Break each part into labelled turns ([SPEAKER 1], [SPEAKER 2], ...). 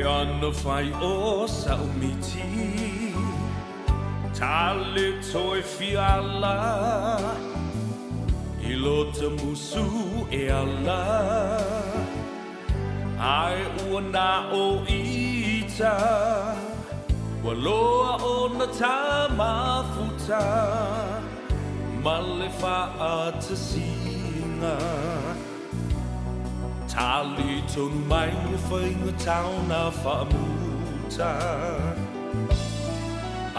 [SPEAKER 1] ana fai o sa'u miti Tale toe fiala I lota musu e ala Ae ua na o ita Ua loa ona ta mafuta Ma le fa'atasiga Tali tonu mai e faigata ona faamuta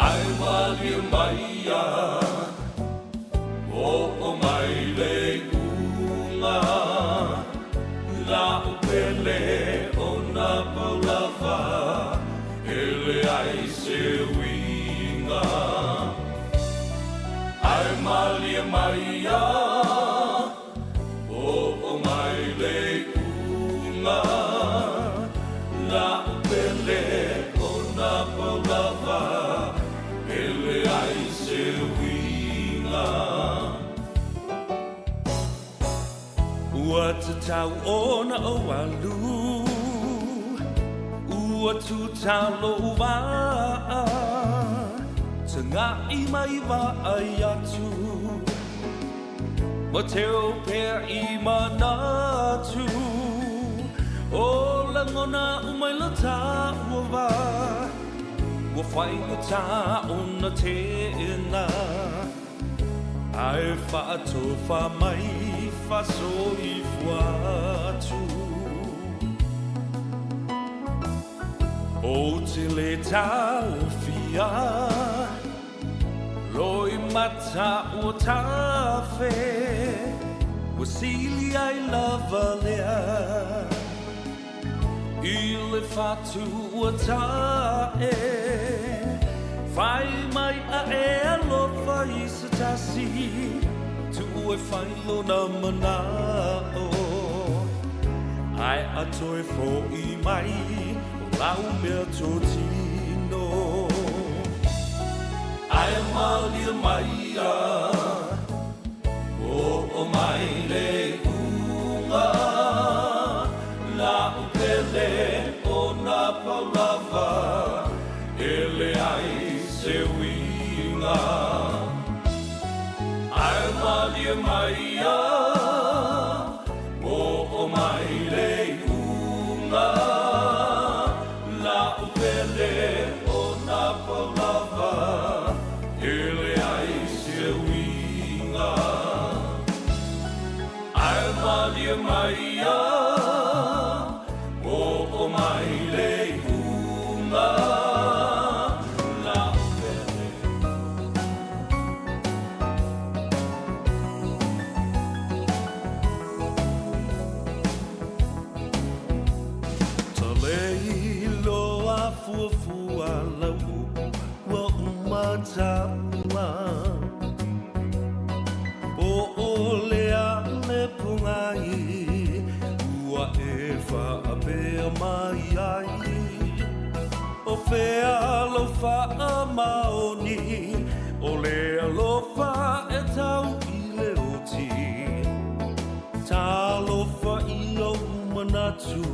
[SPEAKER 1] Ae malie mai ia Oo mai le iuga La'u pele ona pau lava E leai se uiga Ae malie mai ia Oo mai le iuga La'u pele ona pau lava E leai se uiga Ua tatau ona ou alu Ua tuta lou vaa Taga'i mai vaai atu Ma teu pea i manatu O lagona uma i lo tāua wā Ua faigata ona teena Ae faatofa mai faasoifua atu Ou te le taofia Loimata ua tafe Ua sili ai lava lea I le fatu ua ta'e Fai mai a e alofa i se tasi Tuu e fai lona mana'o Ae a toe fo'i mai O lau mea totino Ae malie mai ia Oo mai le iuga La'u pele ona pau lava E leai se uiga Ae malie mai ia Oo mai le iuga La'u pele ona pau lava E leai se uiga Ae malie mai ia Oo mai le iuga La'u pele. Talei loa fuafua lau upu ua uma taua Po o le a le pogai ua e faapea mai ai O fea lou faamaoni o le alofa e tau i le oti Talofa i ou manatu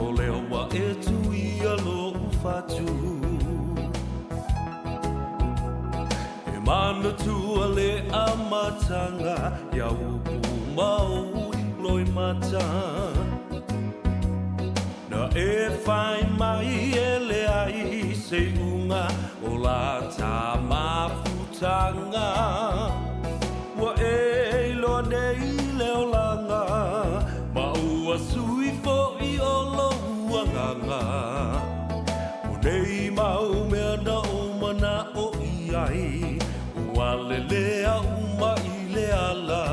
[SPEAKER 1] O lea ua e tuia lou fatu E manatua le amataga Ia upu ma ou loimata Na e fai mai e leai se iuga O la ta mafutaga Ua e iloa nei le olaga Ma ua sui foi o lou agaga O nei mau mea na ou mana'o i ai Ua lelea uma i le ala.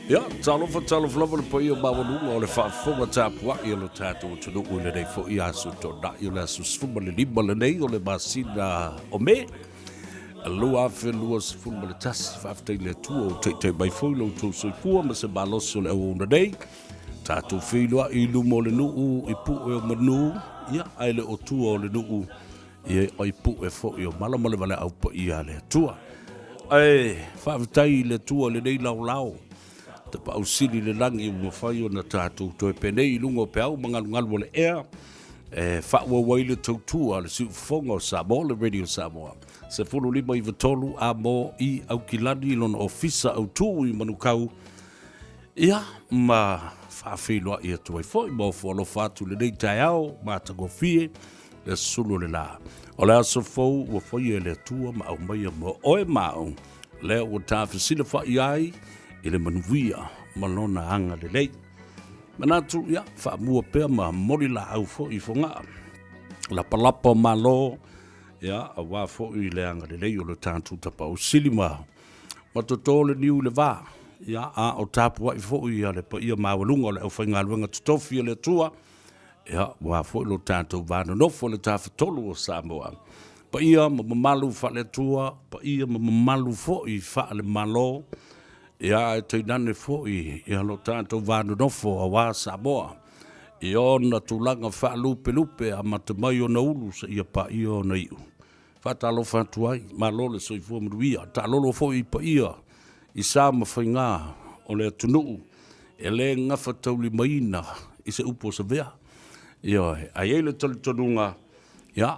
[SPEAKER 2] Ia, talofa, talofa lava le paia maualuga o le faafofoga tapuai a lo tatou atunuu i lenei foi aso toonai o le aso 15 lenei o le masina o Me 2021. Faafetai i le Atua ua taitai mai foi lo outou soifua ma se malosi o le auauna nei. Tatou feiloai i luma o le nuu i pue o manu, ia, ae le o tua o le nuu ia i pue foi o mala ma le valaau paia a le Atua. Ae faafetai i le Atua i lenei laolao. Tapaau Sili i le Lagi ua mafai ona tatou toe penei i luga o peau ma galugalu o le ea e faaauau ai le tautua a le Siufofoga o Samoa, le Radio Samoa. 1593 A mo i Aukilani i lona ofisa autu i Manukau, ia ma faafeiloai atu ai foi ma ofo alofa atu i lenei taeao matagofie le sulu o le la. O le aso fou ua faia e le Atua ma aumaia mo oe ma au, lea ua tafesilafa'i ai i le manuia ma lona agalelei. Manatu, ia, faamua pea ma momoli laau foi i Fogaa, lapalapa o Malo, ia, aua foi le agalelei o le tatou Tapaau Sili ma ma toto le niu i le va, ia, a o tapuai foi a le paia maualuga o le aufaigaluega totofi a le Atua, ia, aua foi lo tatou va nonofo i le Tafatolu o Samoa. Paia ma mamalu faale-Atua, paia ma mamalu foi faale-Malo, ia, ae tainane foi ia lo tatou va nonofo aua Samoa i ona tulaga faalupelupe, amata mai ona ulu seia paia ona iu. Faatalofa atu ai, malo le soifua manuia, taalolo foi i paia i sa ma faiga o le atunuu e le gafataulimaina i se upu o Savea. Ioe, ae i ai le talitonuga, ia,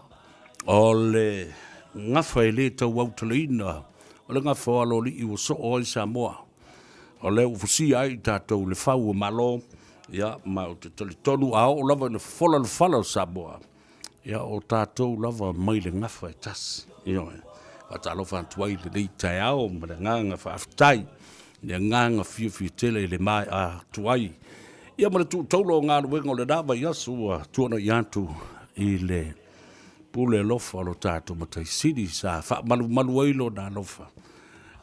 [SPEAKER 2] o le gafa e le tauautalaina, o le gafa o Aloalii ua soo ai Samoa, o lea ua fusia ai i tatou le fau o Malo, ia, ma ou te talitonu a oo lava ina fofola le fala o Samoa, Ia, o tatou lava mai le gafa e tasi. Ioe. Faatalofa atu ai i lenei taeao ma le agaga faafetai, le agaga fiafia tele i le maea atu ai ia ma le tuutaula o galuega o lena vaiaso ua tuanai atu i le pule alofa o lo tatou Matai Sili sa faamalumalu ai lona alofa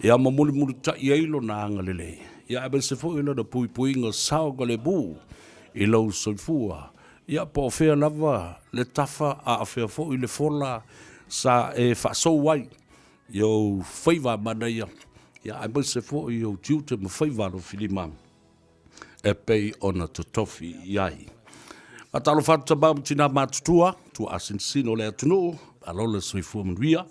[SPEAKER 2] ia ma mulimulitai ai lona agalelei, ia aemaise foi lana puipuiga saogalemu i lou soifua Ia, po o fea lava le tafa a o fea foi le fola sa e faasou ai i ou faiva manaia, ia, aemaise foi i ou tiute ma faiva alofilima e pei ona totofi i ai. Faatalofa atu tama ma tina matutua, tuaasinasina o le atunuu, malo le soifua manuia.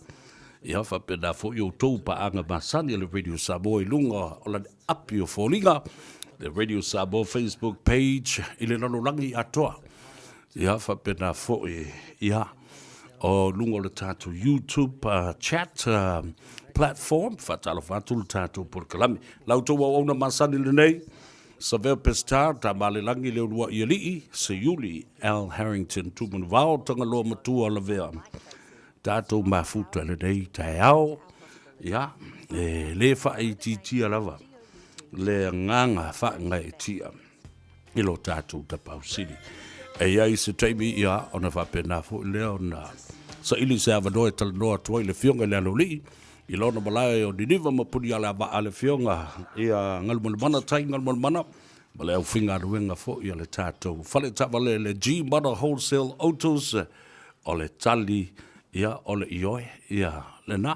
[SPEAKER 2] Ia, faapena foi outou paaga masani a le Radio Samoa i luga o lana api o foliga, le Radio Samoa Facebook page i le lalolagi atoa. Ia faapena foi ia o luga o le tatou YouTube chat platform, faatalofa atu le tatou polokalame. La outou auauna masani lenei, Savea Pestar, Tamalelagi Leulua'i Alii, Seiuli Al Harrington, Tumanuvao Tagaloa Matua Lavea. Tatou mafuta lenei taeao, ia, e le faaitiitia lava le agaga faagaeetia i lo tatou Tapaau Sili. E i ai se taimi, ia, ona faapena foi lea ona saili se avanoa e talanoa atu ai le Afioga i le Aloalii i lona malae o Niniva ma Punialavaa le Afioga ia Galumalemana Tai Galumalemana ma le aufaigaluega foi a le tatou fale taavale le G Mother Wholesale Autos. O le tali, ia, o le ioe, ia, lena.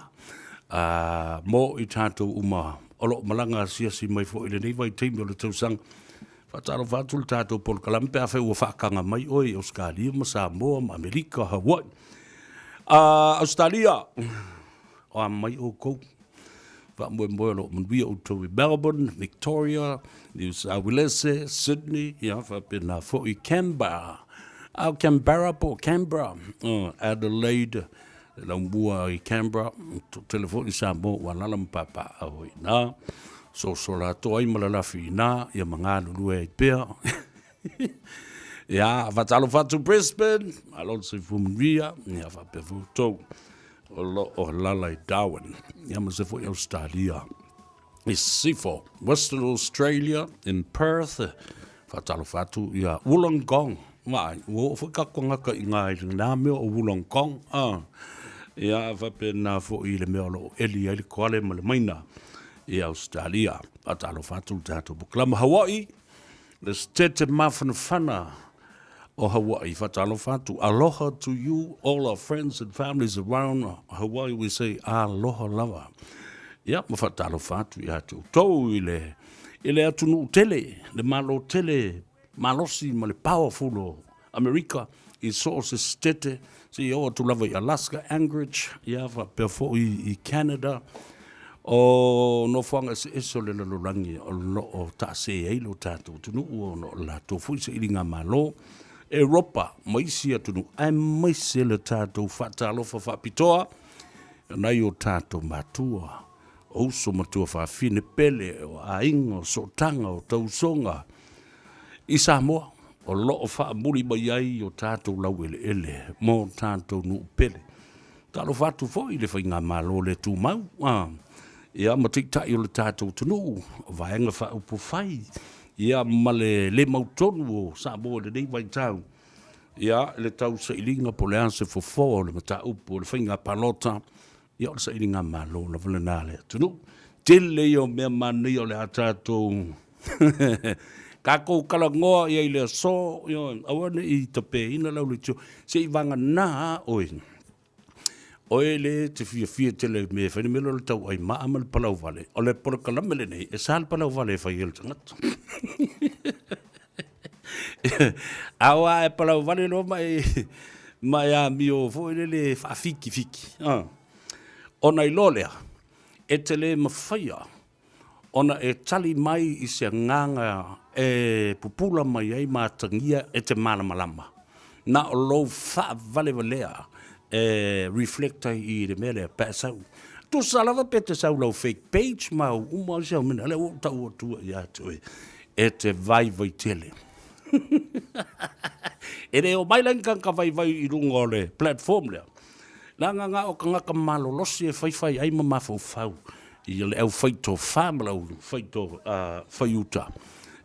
[SPEAKER 2] A, mo i tatou uma o lo o malaga asiasi mai foi i lenei vaitaimi o le tausaga, faatalofa atu le tatou polokalame pe afai ua faataga mai oe i Ausetalia ma Samoa ma Amerika, Hawaii. A, Ausetalia, o a mai outou? Faamoemoe o lo o manuia outou i Melbourne, Victoria, New South Wales, Sydney, ia faapena foi Canberra. A o Canberra po o Canberra, Adelaide, le laumua i Canberra, toatele foi i Samoa ua alaala ma papaaao ai i ina, sosola atoa ai ma lalafi i ina, ia ma galulue ai pea. Ia, faatalofa atu Brisbane, malo le soifua manuia, ia faapea foi outou o lo o alaala i Darwin, ia ma se foi Ausetalia i Sisifo, Western Australia, in Perth, faatalofa atu ia Wollongong, vaai, ua oo foi tatou tagata i ina i lena mea o Wollongong, a, ia faapena foi i le mea o lo o eli ai le koale ma le maina i Ausetalia. Faatalofa atu le tatou polokalame Hawaii, Le Setete mafanafana o Hawaii, faatalofa atu. Aloha to you, all our friends and families around Hawaii, we say aloha lava. Ia, ma faatalofa atu ia te outou i le, i le atunuu tele, le Malo tele, malosi ma le powerful o Amerika i so o se setete, seia oo atu lava i Alaska, Anchorage, ia faapea foi i Canada. O nofoaga eseese o le lalolagi o lo o taasē ai lo tatou atunuu ona o le latou foi sailigamalo, Europa ma isi atunuu, aemaise le tatou faatalofa faapitoa i nai o tatou matua, o uso ma tuafafine pele, o aiga, o sootaga, o tausoga i Samoa o lo o faamuli mai ai o tatou laueleele mo tatou nuu pele. Talofa atu foi i le Faigamalo le tumau, a, ia ma taitai o le tatou atunuu, o Vaega Faaupufai, ia ma le le mautonu o Samoa i lenei vaitau, ia le tausailiga po o le a se fofo o le mataupu o le faiga palota, ia o le sailigamalo lava lena a le atunuu. Tele ia o mea manaia o le a tatou tatou talanoa i ai i le aso, ioe, aua ne i tapeina lau leitio, se i vagana lava oe, oe lea e te fiafia tele i mea e fai, le mea lea o le tauai maa ma le palauvale, o le polokalame lenei, e sa le palauvale e fai ai e le tagata. Aua e palauvale loa ma e, ma e amio foi lele faafikifiki, ona iloa lea, e te le mafaia ona e tali mai i se agaga e pupula mai ai ma atagia e te malamalama, na o lou faavalevalea e reflect ai i le mea lea pe a sau. Tusa lava pe te sau lau fake page ma au uma isi au mea, lea ua ou tau atua ia te oe, e te vaivai tele. E le omai la ni tagata vaivai i luga o le platform lea, leaga na o tagata malolosi e faifai ai ma mafaufau i le aufai tofa ma le aufai uta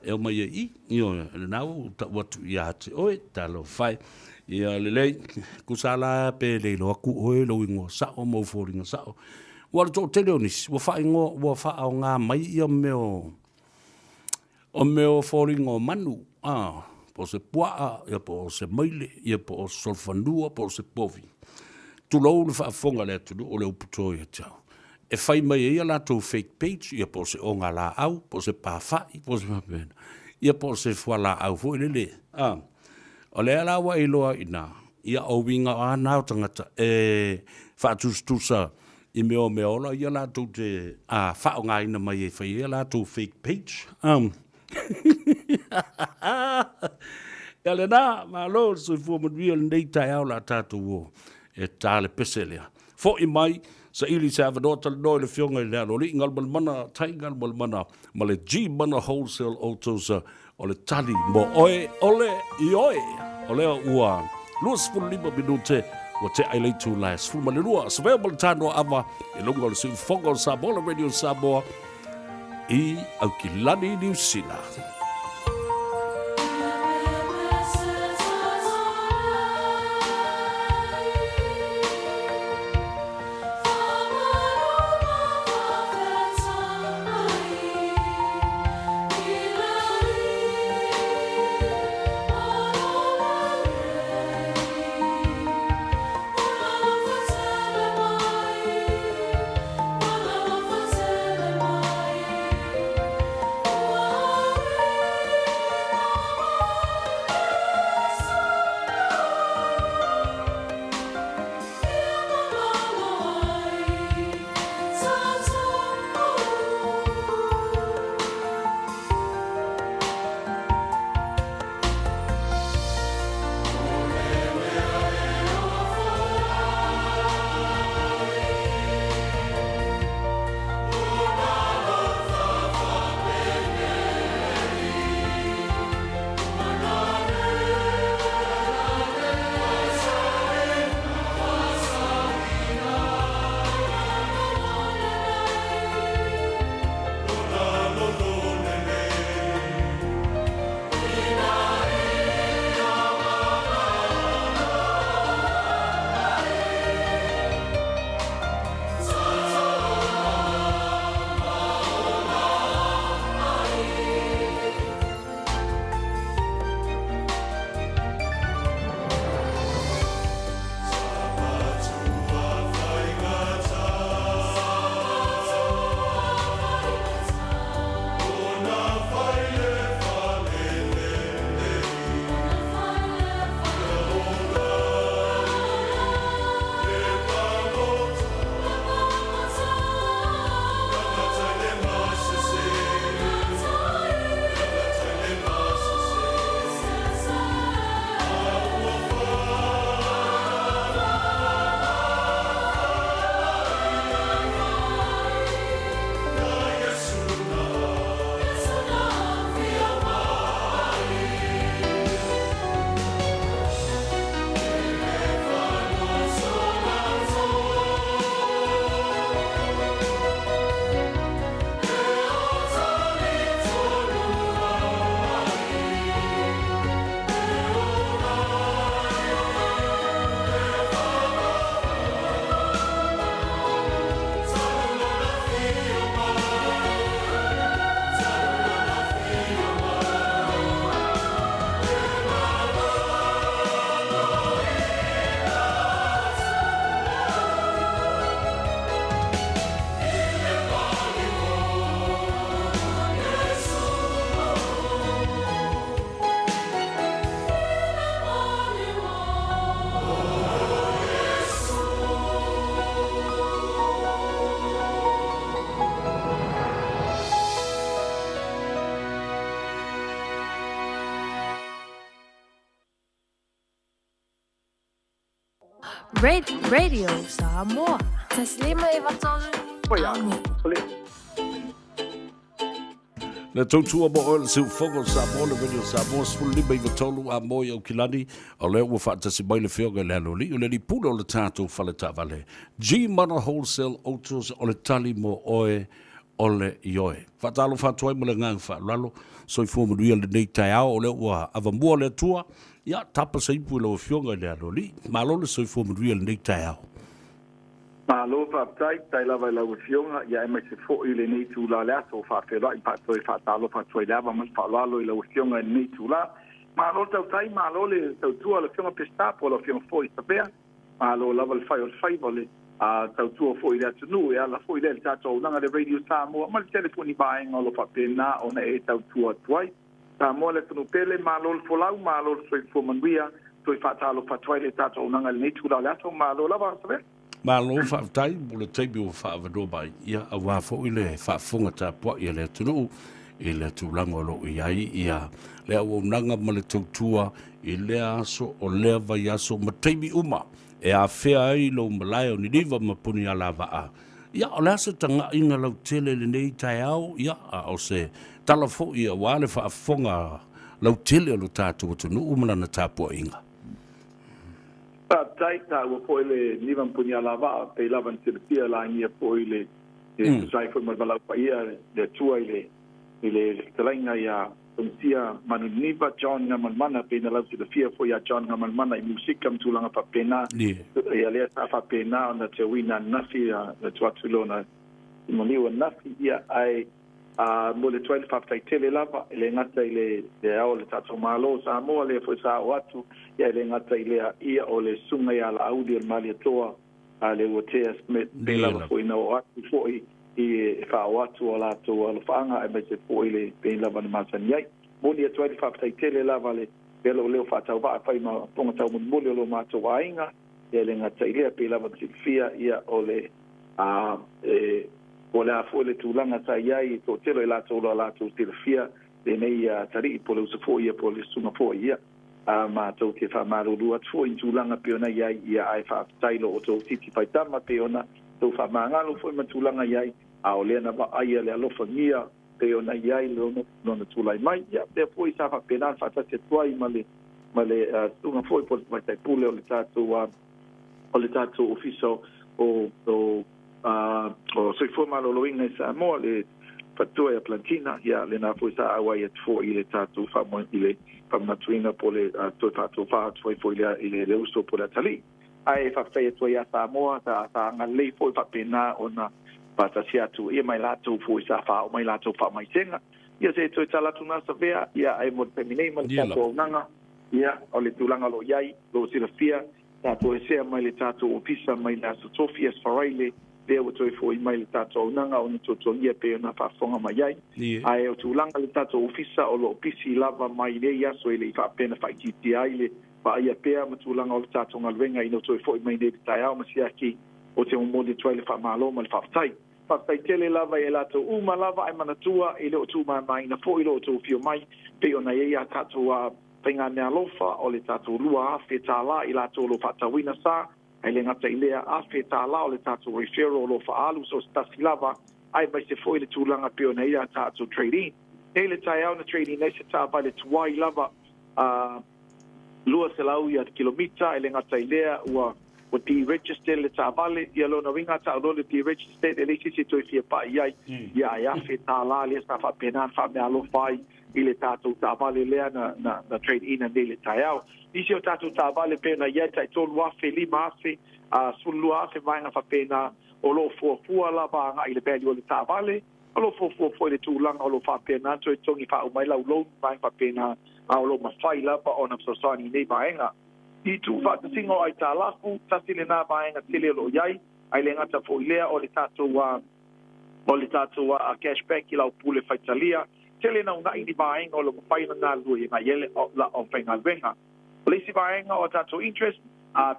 [SPEAKER 2] e omai ai i, ioe, lena ua ou tau atu ia te oe, talofa e. Ia lelei, tusa la pe le iloa atu oe lou igoa sao ma ou foliga sao. Aua o le toatele o nisi ua faaigoa, ua faaaoga mai ia mea o O mea o foliga o manu, a, po o se puaa, ia po o se maile, ia po o se solofanua, po o se povi. Tulou le faafofoga a le atunuu o le upu to ia te au. E fai mai ai a latou fake page, ia po o se ogalaau, po o se pafa'i, po o se faapena, ia po o se fualaau foi lele, a. O lea la ua e iloa ai i ina, ia o uiga lava na o tagata e faatusatusa i mea o meaola ia latou te faaaogaina mai e fai ai a latou fake page. Ia lena, malo le soifua manuia i lenei taeao o le a tatou o e ta le pese lea. Foi mai, saili se avanoa talanoa i le Afioga i le Aloalii Galumalemana Tai Galumalemana ma le G-Mana Wholesale Autos O le tali mo oe o le ioe. O lea ua 25 minute ua tea i le itula e 12. Savea ma le tanoa ava i luga o le siufofoga o Samoa, le Radio Samoa i Aukilani, Niu Sila.
[SPEAKER 3] Radio Samoa. 153.
[SPEAKER 2] Le tautua mo oe le siufogo o Samoa, le Radio Samoa, 15 i a moe Aukilani, o lea ua faatasi mai le Afioga i le Aloalii, o le alii pule o le tatou fale taavale. G Mana Wholesale Autos, o le tali mo oe o le ioe. Faatalofa atu ai ma le agaga faaaloalo, soifua manuia lenei taeao, o lea ua avamua le Atua, ia tapa se ipu i lau Afioga i le Aloalii. Malo le soifua manuia lenei taeao.
[SPEAKER 4] Malo faafetai, faafetai lava i lau Afioga, ia aemaise foi lenei itula o le aso o faafeiloai ma toe faatalofa atu ai i le ava ma le faaaloalo i lau Afioga i lenei itula. Malo le tautai, malo le tautua a le Afioga Peseta po o lau Afioga foi Savea, malo lava le fai o le faiva o le tautua foi i le atunuu e ala foi lea i le tatou auaunaga le Radio Samoa ma le tele foi ni vaega o lo o faapena ona e tautua atu ai. Samoa le atunuu pele, malo le folau, malo le soifua manuia, toe faatalofa atu ai le tatou auaunaga i lenei itula o le aso, malo lava Savea.
[SPEAKER 2] Malo faafetai mo le taimi ua faaavanoa mai, ia aua foi le faafofoga tapuai a le atunuu i le tulaga o lo o i ai ia le auaunaga ma le tautua i lea aso o lea vaiaso ma taimi uma e afea ai lou malae o Niniva ma Punialavaa. Ia, o le a se tagaiga lautele i lenei taeao, ia, a o se tala foi aua le faafofoga lautele o lo tatou atunuu ma lana tapuaiga.
[SPEAKER 4] Faafetai, taua foi le Niva ma Punialavaa, pei lava na silafia lagia foi le tusa ai foi ma le valaau paia le Atua i le i le fetalaiga ia Tomutia Manuniniva, John Gamalemana, pei na lausilafia foi ia John Gamalemana i musika ma tulaga faapena. Ia lea sa faapena ona teuina ananafi, na tuu atu lona i maliu ananafi, ia ae momoli atu ai le faafetai tele lava, e le gata i le ao o le tatou Malo o Samoa, lea foi sa oo atu, ia e le gata i lea, ia o le susuga ia Laauli o le Malietoa, a le Uatea Smith, pei lava foi na oo atu foi i e faaoo atu o latou alofaaga aemaise foi le pei lava na masani ai. Moni atu ai le faafetai tele lava le pea lou leo faatauvaa e fai ma fofoga taumolimoli o lo matou aiga, ia e le gata i lea, pei lava na silafia, ia o le a e po o le a foi le tulaga sa i ai e toatele o i latou o lo latou silafia lenei atalii po o le uso foi ia po o le susuga foi ia. A matou te faamalulu atu foi i tulaga pei ona i ai, ia ae faafetai lo outou titi faitama pei ona tou faamagalo foi ma tulaga i ai, a o lea na vaaia le alofagia pei ona i ai lona tulai mai. Ia lea foi sa faapena ona faatasi atu ai ma le ma le susuga foi po o le Tamaitai Pule o le tatou o le tatou Ofisa o o o Soifua Maloloina i Samoa, le Faletua ia Plantina, ia lena foi sa auai atu foi i le tatou faamoe i le faamanatuina po o le toe faatofa atu ai foi i le uso po o le atalii. Ae faafetai atu ai ia Samoa sa agalelei foi faapena ona faatasi atu ia mai latou foi sa faaoo mai latou faamaisega. Ia se toe tala atu na Savea, ia ae mo le taimi nei ma le tatou auaunaga, ia o le tulaga o lo o i ai, o lo o silafia Sa toesea mai le tatou ofisa mai le Aso Tofi, Aso Faraile, lea ua toe fo'i mai le tatou auaunaga ona tuatuagia pei ona faafofoga mai ai. Ae o tulaga le tatou ofisa o lo o pisi lava mai nei aso e le i faapea na faaitiitia ai le vaaia pea ma tulaga o le tatou galuega ina ua toe fo'i mai nei le taeao ma siaki o te momoli atu ai le faamalo ma le faafetai. Faafetai tele lava i a latou uma lava ae manatua e le o tuumamaina foi lo outou afio mai pei ona i ai a tatou faigameaalofa o le tatou $2,000 i latou o lo o faatauina sa, ae le gata i lea, $1,000 o le tatou referral o lo o faaalu so o se tasi lava, aemaise foi le tulaga pei ona i ai a tatou trade-in. Nei le taeao na trade-in ai se taavale tuai lava a 200 ia kilomita, e le gata i lea ua ua deregister le taavale, ia lona uiga a tau loa le deregister e leai se isi e toe fia pai i ai, ia ae $1,000 lea sa faapena ona faameaalofa ai i le tatou taavale lea na, na, na trade in nei le taeao. Nisi o tatou taavale pei ona i ai tai 3,000, 5,000, 12,000 vaega faapena o lo o fuafua lava agai i le value o le taavale, o lo o fuafua foi le tulaga o lo o faapena ona toe togi faauma ai lau loan vaega faapena, a o lo o mafai lava ona fesoasoani i nei vaega. I tuufaatasiga o aitalafu, tasi lena vaega tele o lo o i ai, ae le gata foi i lea o le tatou o le tatou cash back i lau pule faitalia. Tele na una'i ni vaega o lo o mafai ona galulue i agai ai le aufaigaluega. O le isi vaega o a tatou interest,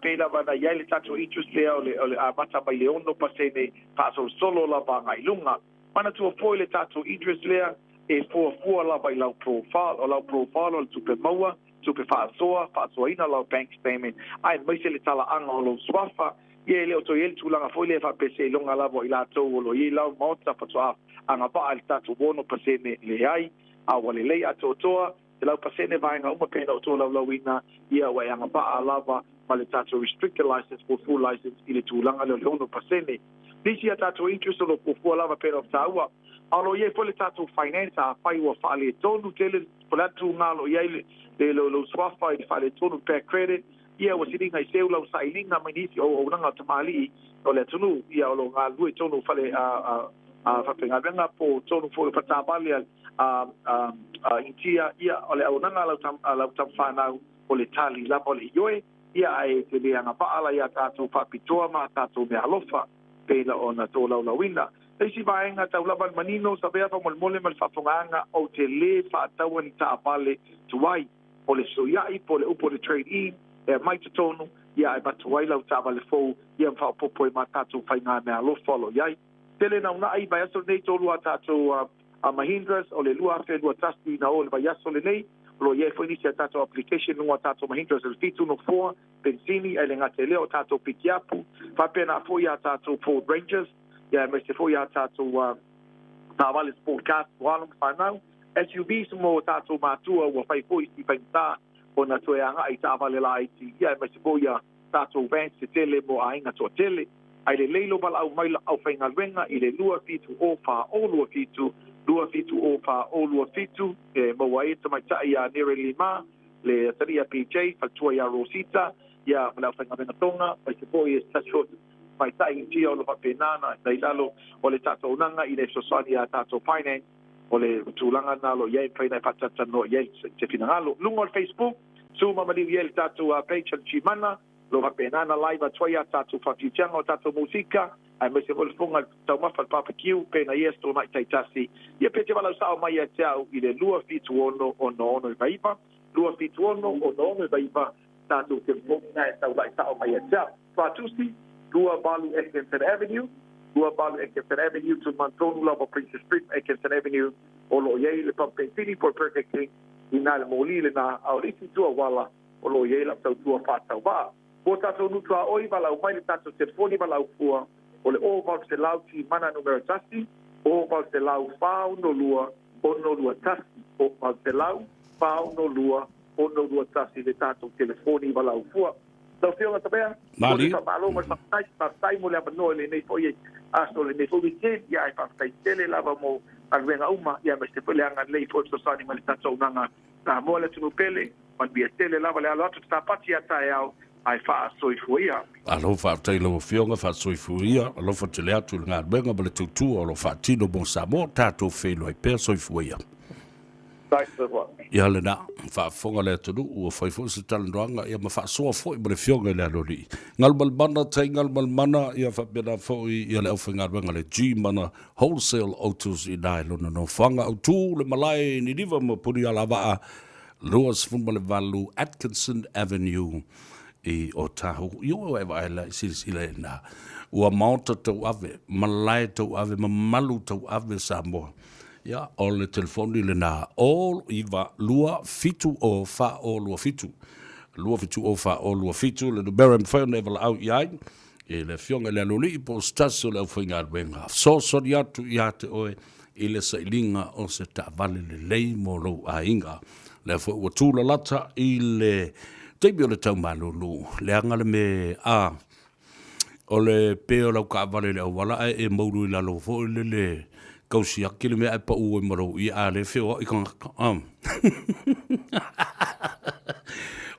[SPEAKER 4] pei lava na i ai le tatou interest lea o le o le amata mai le 6% faasolosolo lava agai i luga. Manatua foi le tatou interest lea e fuafua lava i lau profile, o lau profile o le tupe maua. tupe faasoa, faasoaina lau bank statement, aemaise le talaaga o lou suafa. Ia e le o toe i ai le tulaga foi lea faapea seiloga lava o i latou o lo o i ai lau maota faatoa agavaa i le tatou 6%, leai, a ua lelei atoatoa 100% vaega uma pei ona ou tolaulauina, ia ua e agavaa lava ma le tatou restricted license po o full license i le tulaga lea o le 6%. Nisi a tatou interest o lo o fuafua lava pei ona ou taua, a o lo o i ai foi le tatou finance afai ua faaletonu tele po o le a le tuga o lo o i ai le lou suafa i le faaletonu, bad credit, ia ua siliga i seu lau sailiga mai nisi o auaunaga a tamalii o le atunuu, ia o lo o galulue i totonu o fale faafaigaluega po o totonu foi o faletaavale a Initia, ia o le auaunaga a lau tamafanau o le tali lava o le ioe, ia ae te le agavaa la i a tatou faapitoa ma a tatou meaalofa pei ona tolaulauina. Le isi vaega tau lava le manino, Savea faamolemole ma le faafofogaaga, ou te lē faataua ni taavale tuai. O le fesuiai po o le upu o le trade in e aumai totonu, ia ae avatu ai lau taavale fou ia ma faaopoopo ai ma tatou faiga meaalofa o lo o i ai. Tele naunai i vaiaso lenei tolu a tatou a Mahindras o le 2021 na o i le vaiaso lenei. O lo o i ai foi nisi a tatou application i luga o tatou Mahindras o le 7 nofoa penisini ae le gata i lea o tatou pikiapu faapena foi a tatou Ford Rangers ia aemaise foi a tatou taavale sport cars mo alo ma fanau, SUVs mo tatou matua ua fai foi si faigata ona toe agai i taavale laiti ia aemaise foi a tatou vans tetele mo aiga toatele. Ai lelei lou valaau mai la aufaigaluega i le 2 7 0 4 0 2 7 2 7 0 4 0 2 7 e maua ai le tamaitai ia Nere Lima, le atalii a PJ, faletua ia Rosita, ia ma le aufaigaluega Tonga, aemaise foi e se tasi foi o tamaitai Initia o lo o faapena ona i lalo o le tatou auaunaga ina ia fesoasoani ia tatou finance o le tulaga lena o lo o i ai e mafai ona e faatalatalanoa i ai se finagalo. Luga o le Facebook, Su ma maliu i ai le tatou page a le Gmana, o lo o faapena ona live atu ai a tatou faafiutiaga o tatou musika, aemaise foi le fofoga taumafa le barbecue pei ona i ai se tonai taitasi. Ia pe te valaau sao mai ia te au i le 276 6699, 276 6699, tatou telefoni na e taulai sao mai ia te au. Fatusi, 28 Atkinson Avenue, 28 Atkinson Avenue, Tumantonu lava Princess Street, Atkinson Avenue, o lo o i ai le pump penisini po o le Burger King i ina i le moli lena, a o le isi itu auala o lo o i ai lau tautua faatauvaa. Mo tatou nuu tuaoi, valaau mai le tatou telefoni valaau fua o le 0800 Timana numera 1, 0800 462 621, 0800 462 621 le tatou telefoni valaau fua. Lau Afioga Tabea, mo le faamalo ma le faafetai, faafetai mo le avanoa i lenei foi aso, lenei foi weekend, ia ae faafetai tele lava mo galuega uma, ia aemaise foi le agalelei foi fesoasoani mai le tatou auaunaga Samoa le atunuu pele, manuia tele lava le alo atu te tapati a taeao ae faasoifua ia.
[SPEAKER 2] Malo faafetai i lau Afioga, faasoifua ia, alofa tele atu i le galuega ma le tautua o lo o faatino mo Samoa, tatou feiloai pea, soifua ia. Ia lena, faafofoga le atunuu, ua fai foi se talanoaga ia ma faasoa foi ma le Afioga i le Aloalii. Galumalemana tai galumalemana, ia faapena foi ia le aufaigaluega a le G-Mana Wholesale Autos i ina i lona nofoaga autu le malae i Niniva ma Punialavaa 28 Atkinson Avenue i Otahuhu. Ia ua e vaai la i silasila i ina, ua maota tauave, malae tauave, mamalu tauave Samoa. Ia, o le telefoni lena, 0 9 2 7 0 4 0 2 7. 2 7 0 4 0 2 7, le numera e mafai ona e valaau i ai i le Afioga i le Aloalii po o se tasi o le aufaigaluega. Fesoasoani atu ia te oe i le sailiga o se taavale lelei mo lou aiga. Lea foi ua tūlalata i le taimi o le taumalulu, leaga le me a O le pe o lau taavale i le auala ae e moulu i lalo foi lele tau siaki le mea ae pau ai ma lou ie a lea e feoai tagata.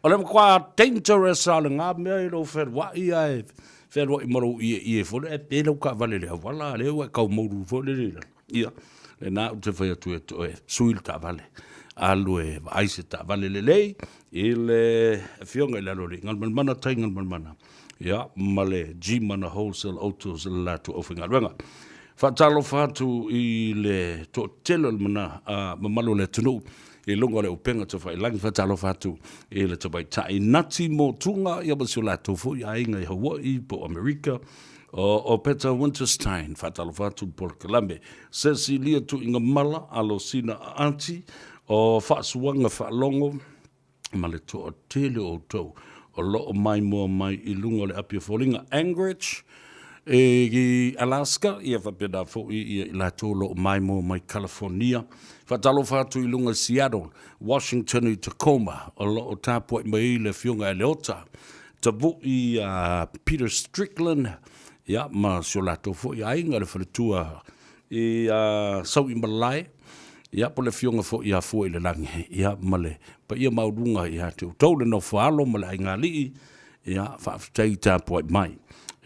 [SPEAKER 2] O le matua dangerous lava o lena mea i lou fealuai ae fealuai ma lou ieie foi lea ae pe lau taavale i le auala a lea ua e tau moulu foi lele i lalo. Ia, lena ou te fai atu ia te oe, sui le taavale, alu e vaai se taavale lelei i le Afioga i le Aloalii, Galumalemana Tai Galumalemana, ia, ma le G-Mana Wholesale Autos le latou aufaigaluega. Faatalofa atu i le toatele o le mana, mamalu o le atunuu i luga o le upega tafailangi. Faatalofa atu i le tamaitai Nati Motuga, ia ma si o latou foi aiga i Hawaii po o Amerika, O Peter Winterstein, faatalofa atu i le polokalame. Cecilia Tuigamala, Alosina Aati, o Faasuaga Faalogo, ma le toatele o outou o lo o maimoa mai i luga o le api o foliga Anchorage i Alaska, ia faapena foi ia i latou o lo o maimoa mai California. Faatalofa atu i luga i Seattle, Washington i Tacoma o lo o tapuai mai ai le Afioga ia Leota Tavui ia Peter Strickland, ia ma si o latou foi aiga le faletua i Sauimalae, ia po o le Afioga foi ia Fuailelagi, ia ma le paia maualuga ia te outou le nofo a alo ma le aigaalii, ia faafetai tapuai mai.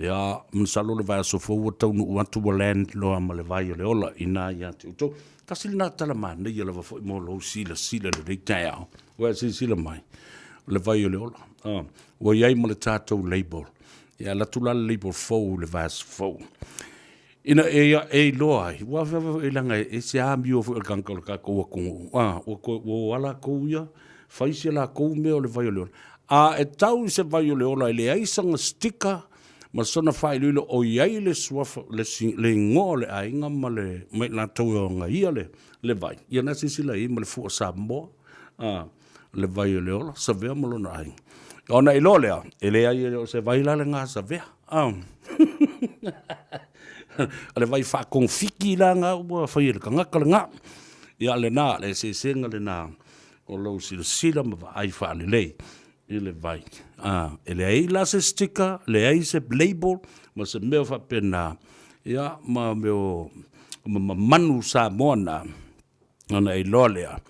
[SPEAKER 2] Ia masalo le vaiaso fou ua taunuu atu ua land loa ma le vai o le ola i ina ia te outou. Tasi lena tala manaia lava foi mo lou silasila i lenei taeao, ua e silasila mai, o le vai o le ola, ua i ai ma le tatou label. Ia alu atu la le label fou i le vaiaso fou. Ina ia e iloa ai, ua leaga e ese amio foi o le tagata o le tatou atunuu, a, ua toe, ua o lava latou ia fai si a latou mea o le vai o le ola. A e tau i se vai o le ola e leai sana sticker ma sona faailoilo o i ai le suafa, le, le igoa o le aiga ma le, ma i latou e agaia le, le vai, ia na silasila i ai ma le fua Samoa, a, le vai o le ola, Savea ma lona aiga. Ona iloa lea, e leai e le o se vai la lena a Savea. A. O le vai faatogafiti la lena ua fai e le tagata lena. Ia lena, le eseesega lena o lou silasila ma vaai faalelei i le vai. A, e leai la se sticker, leai se label ma se mea faapena, ia ma mea o ma manu Samoa na, ona e iloa lea,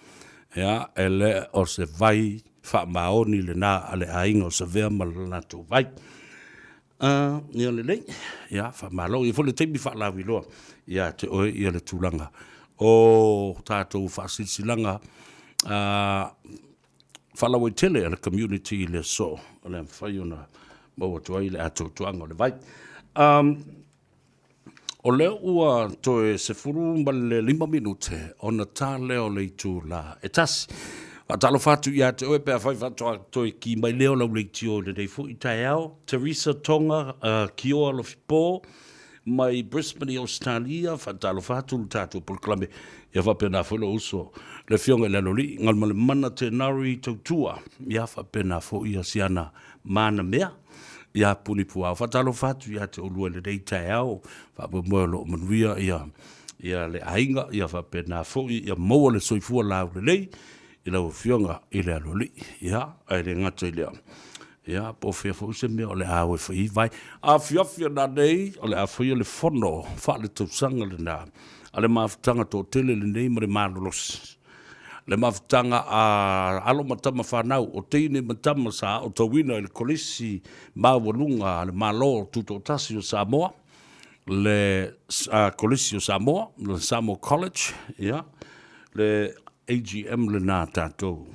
[SPEAKER 2] ia, e le o se vai faamaoni lena a le aiga o Savea ma le latou vai. Ia lelei, ia faamalo. Ia foi le taimi faalauiloa ia te oe ia le tulaga o tatou faasilasilaga faalauaitele a le community i le aso o le a mafai ona maua atu ai le atoatoaga o le vai. O lea ua toe 15 minute ona ta lea o le itula e tasi. Faatalofa atu ia te oe pe afai faatoa toe ki mai lea o lau leitio i lenei foi taeao. Teresa Tonga Kioa Lofipo mai Brisbane i Ausetalia, faatalofa atu i le tatou polokalame. Ia faapena foi lou uso le Afioga i le Aloalii Galumalemana Tenari Tautua, ia faapena foi ia Siana Manamea. Ia Punipuao. Faatalofa atu ia te oulua i lenei taeao, faamoemoe o lo o manuia ia, ia le aiga, ia faapena foi ia maua le soifua laulelei i lau Afioga i le Aloalii. Ia, ae le gata i lea, ia, po o fea foi se mea o le a o e fai ai vai. Afiofi o nanei, o le a faia le fono faaletausaga lena a le mafutaga toatele lenei ma le malolosi. Le mafutaga a alo ma tama fanau, o teine ma tama sa aotauina i le Kolisi Maualuga a le Malo Tutoatasi o Samoa, le Kolisi o Samoa, le Samoa College, ia, le AGM lena a tatou,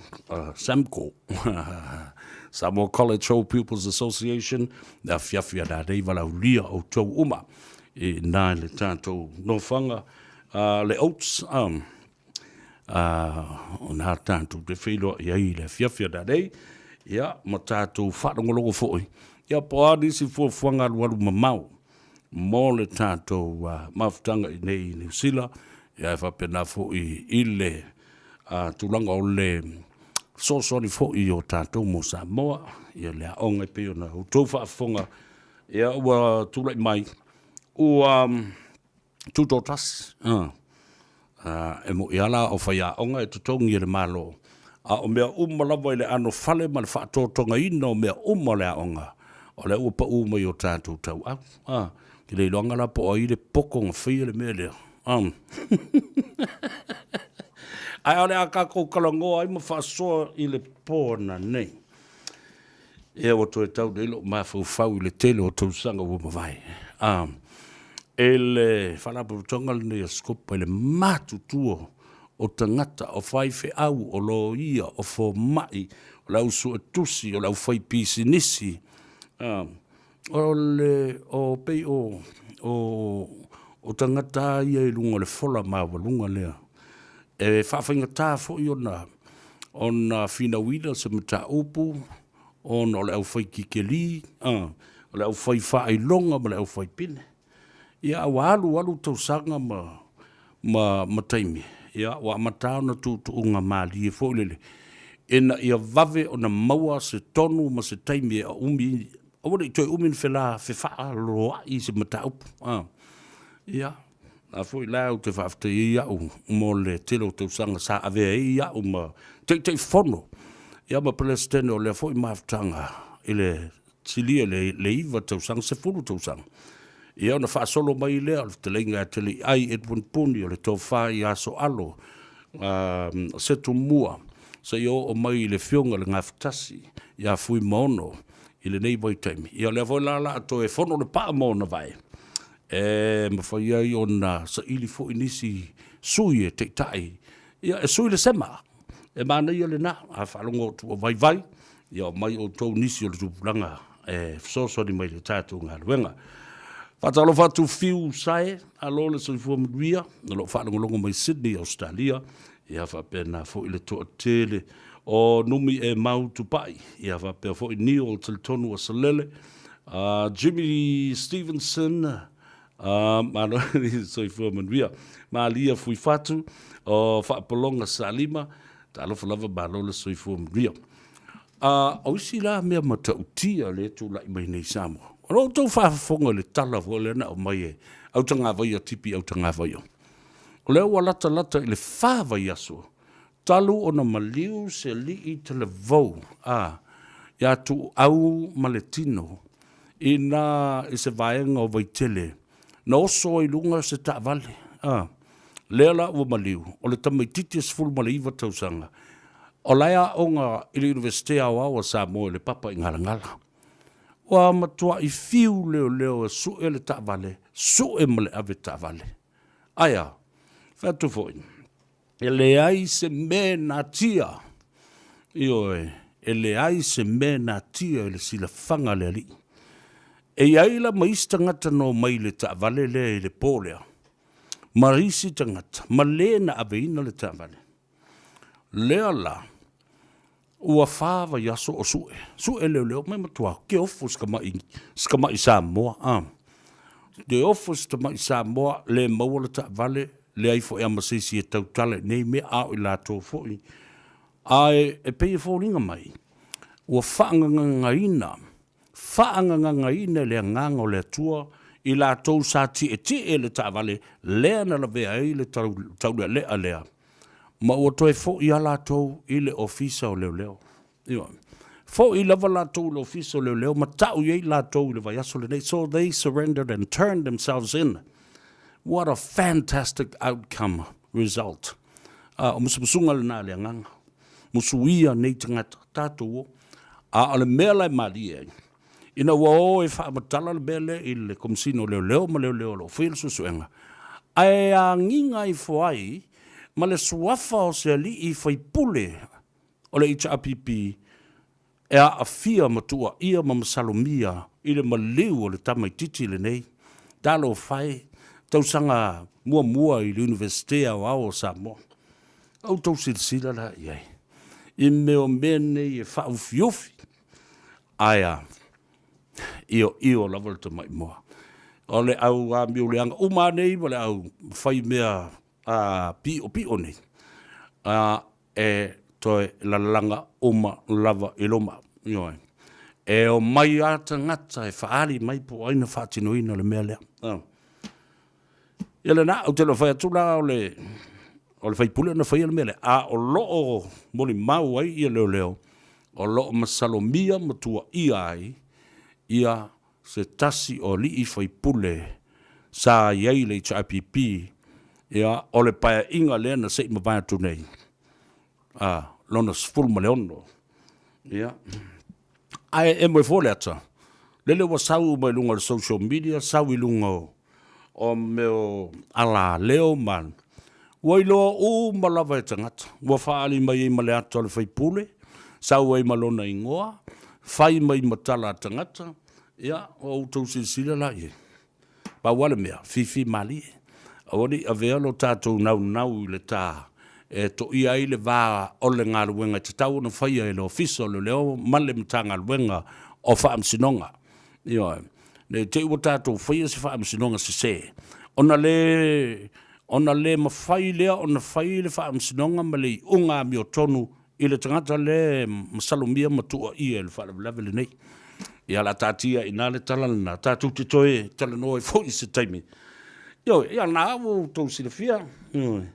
[SPEAKER 2] SAMCO, Samoa College Old Pupils Association, le afiafi a nanei valaaulia outou uma i ina i le tatou nofoaga, le Oats, O na tatou te feiloai ai i le afiafi o nanei, ia, ma tatou faalogologo foi, ia, po o a nisi fuafuaga alualu mamao mo le tatou mafutaga i inei i Niu Sila, ia, e faapena foi i le tulaga o le fesoasoani foi o tatou mo Samoa, ia, le aoga e pei ona outou faafofoga, ia, ua tulai mai, ua tutoatasi. E moni lava la o faiaoga e totogi e le Malo, a o mea uma lava i le anofale ma le faatotogaina o mea uma o le aoga, o lea ua pau mai i o tatou tauau. Ou te le iloaga la po o ai le poto na faia le mea lea. Ae o le a tatou talanoa ai ma faasoa i le po ananei. Ia ua toe tau nei lou mafaufau i le tele o tausaga ua mavae. E le Faalapotopotoga lenei a Scopa i le matutua o tagata, o faifeau, o loia, o fomai, o le au suetusi, o le aufaipisinisi, o le, o pei o, o, o tagata ia i luga o le fola maualuga lea. E faafaigata foi ona ona finauina se mataupu ona o le aufaikikeli, o le aufai faailoga ma le aufaipine. Ia a ua alu alu tausaga ma taimi, ia ua amata ona tuutuuga malie foi lele ina ia vave ona maua se tonu ma se taimi e umi, aua ne i toe umi ona fela fefaaloloai i se mataupu. A, ia, a foi la ou te faafetai ai au mo le tele o tausaga sa avea ai au ma Taitaifono, ia ma Peresetene o lea foi mafutaga i le silia i le 9 tausaga, 10 tausaga. Ia ona faasolo mai lea o le fetalaiga ia Teleiai Edwin Puni o le Tofa ia Sooalo Setumua seia oo mai i le Afioga i le Gafatasi ia Fuimaono i lenei vaitaimi. Ia o lea foi la o le a toe fono le paa ma ona vae e mafai ai ona saili foi nisi sui e taitai, ia e sui le sema. E manaia lena, a faalogo atu ua vaivai, ia omai outou nisi o le tupulaga e fesoasoani mai i le tatou galuega. Faatalofa atu Fiu Sae, alo le soifua manuia, o lo o faalogologo mai Sydney, Australia, ia faapena foi le toatele o Numi e Mau Tupai, ia faapea foi Neil Talitonu o Salele, Jimmy Stevenson, malo le soifua manuia, Malia Fuifatu, o Faapologa Salima, talofa lava malo le soifua manuia. A o isi la mea matautia lea e tulai mai nei i Samoa, o lo outou faafofoga i le tala foi lea na aumai e Autagavaia, Tipi Autagavaia. O lea ua latalata i le fa vaiaso talu ona maliu se alii talavou a ia Tuuau ma Letino i na i se vaega o Vaitele na oso ai i luga se taavale a lea la ua maliu o le tamaititi e 19 tausaga o la e aoga i le Iunivesite Aoao a Samoa i le Papaigalagala. Ua matuai fiu leoleo e sue le taavale, sue ma le ave taavale. Ae a? Fai atu foi, e leai se mea e natia, ioe, e leai se mea e natia i le silafaga a le Alii. E i ai la ma isi tagata na omai i le taavale lea i le po lea, ma isi tagata ma le na aveina le taavale. Lea la, ua fa vaiaso o sue, sue leoleo mai matua keofu si tamai, si tamai Samoa, a. Keofu si tamai Samoa, le maua le taavale, leai foi a ma se isi e tautala i nei mea, a o i latou foi. Ae e pei e foliga mai, ua faagagagaina, faagagagaina e le Agaga o le Atua i latou sa tietie le taavale lea na lavea ai le taulealea lea, ma ua toe foi lava latou i le Ofisa o Leoleo. Ioe. Foi lava latou i le Ofisa o Leoleo ma tau i ai latou i le vaiaso lenei. So they surrendered and turned themselves in. What a fantastic outcome result. Ah, o musumusuga lena a le Agaga. Musuia nei tagata, tatou o. A o le mea la e malie ai, ina ua o e faamatala le mea lea i le Komesina o Leoleo ma Leoleo o lo o faia le suesuega, ae agiga ifo ai ma le suafa o se alii faipule o le HRPP e aafia ma tuuaia ma masalomia i le maliu o le tamaitiiti lenei, talofa e, tausaga muamua i le Iunivesite Aoao o Samoa. Outou silasila la i ai i mea o mea nei e faaufiufi, ae a, ioio lava le tamai moa. O le au amio leaga uma lava nei ma le au fai mea piopio nei, e toe lalaga uma lava i luma. Ioe. E omai lava tagata e faaali mai po o ai na faatinoina le mea lea. Ia lena, ou te le o fai atu la o le o le faipule na faia le mea lea, a o lo o molimau ai ia leoleo, o lo o masalomia ma tuuaia ai ia se tasi o alii faipule sa i ai i le HRPP, ia, o le paeaiga lea na se i mavae atu nei, a, lona 16. Ia, ae emo ai fua le ata, lele ua sau uma i luga o le social media, sau i luga o, o mea o alaleo ma, ua iloa uma lava e tagata, ua faaali mai ai ma le ata o le faipule, sau ai ma lona igoa, fai mai ma tala a tagata, ia, ua outou silasila la i ai. Pau lava le mea, fifi malie, aua ne i avea lo tatou naunau i le ta e toia ai le va o le galuega e tatau ona faia e le Ofisa o Leoleo ma le Matagaluega o Faamasinoga. Ioe. Ne i te i ua tatou faia se faamasinoga sese, ona le, ona le mafai lea ona fai le faamasinoga ma le iuga amiotonu. i le tagata lea e masalomia ma tuuaia i le faalavelave lenei. Ia o le a taatia i ina le tala lena, tatou te toe talanoa ai foi i se taimi. Ioe, ia na ua outou silafia, ioe,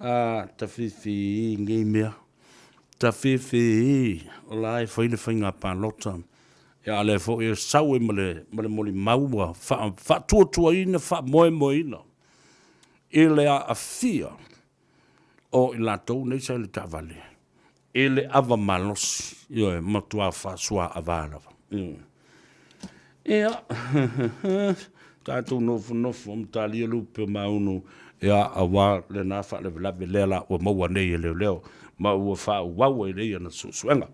[SPEAKER 2] a tafefe nei mea, tafefe o la e fai le faiga palota. Ia a o lea foi e sau ai ma le, ma le molimau ua faatuatuaina, faamoemoeina i le aafia o i latou nei sa i le taavale i le ava malosi, ioe, matua faasuaava lava. Ia, tatou nofonofo ma talia lupe o maunu, ia, aua lena faalavelave lea la ua maua nei e leoleo ma ua faaauau ai nei ana suesuega.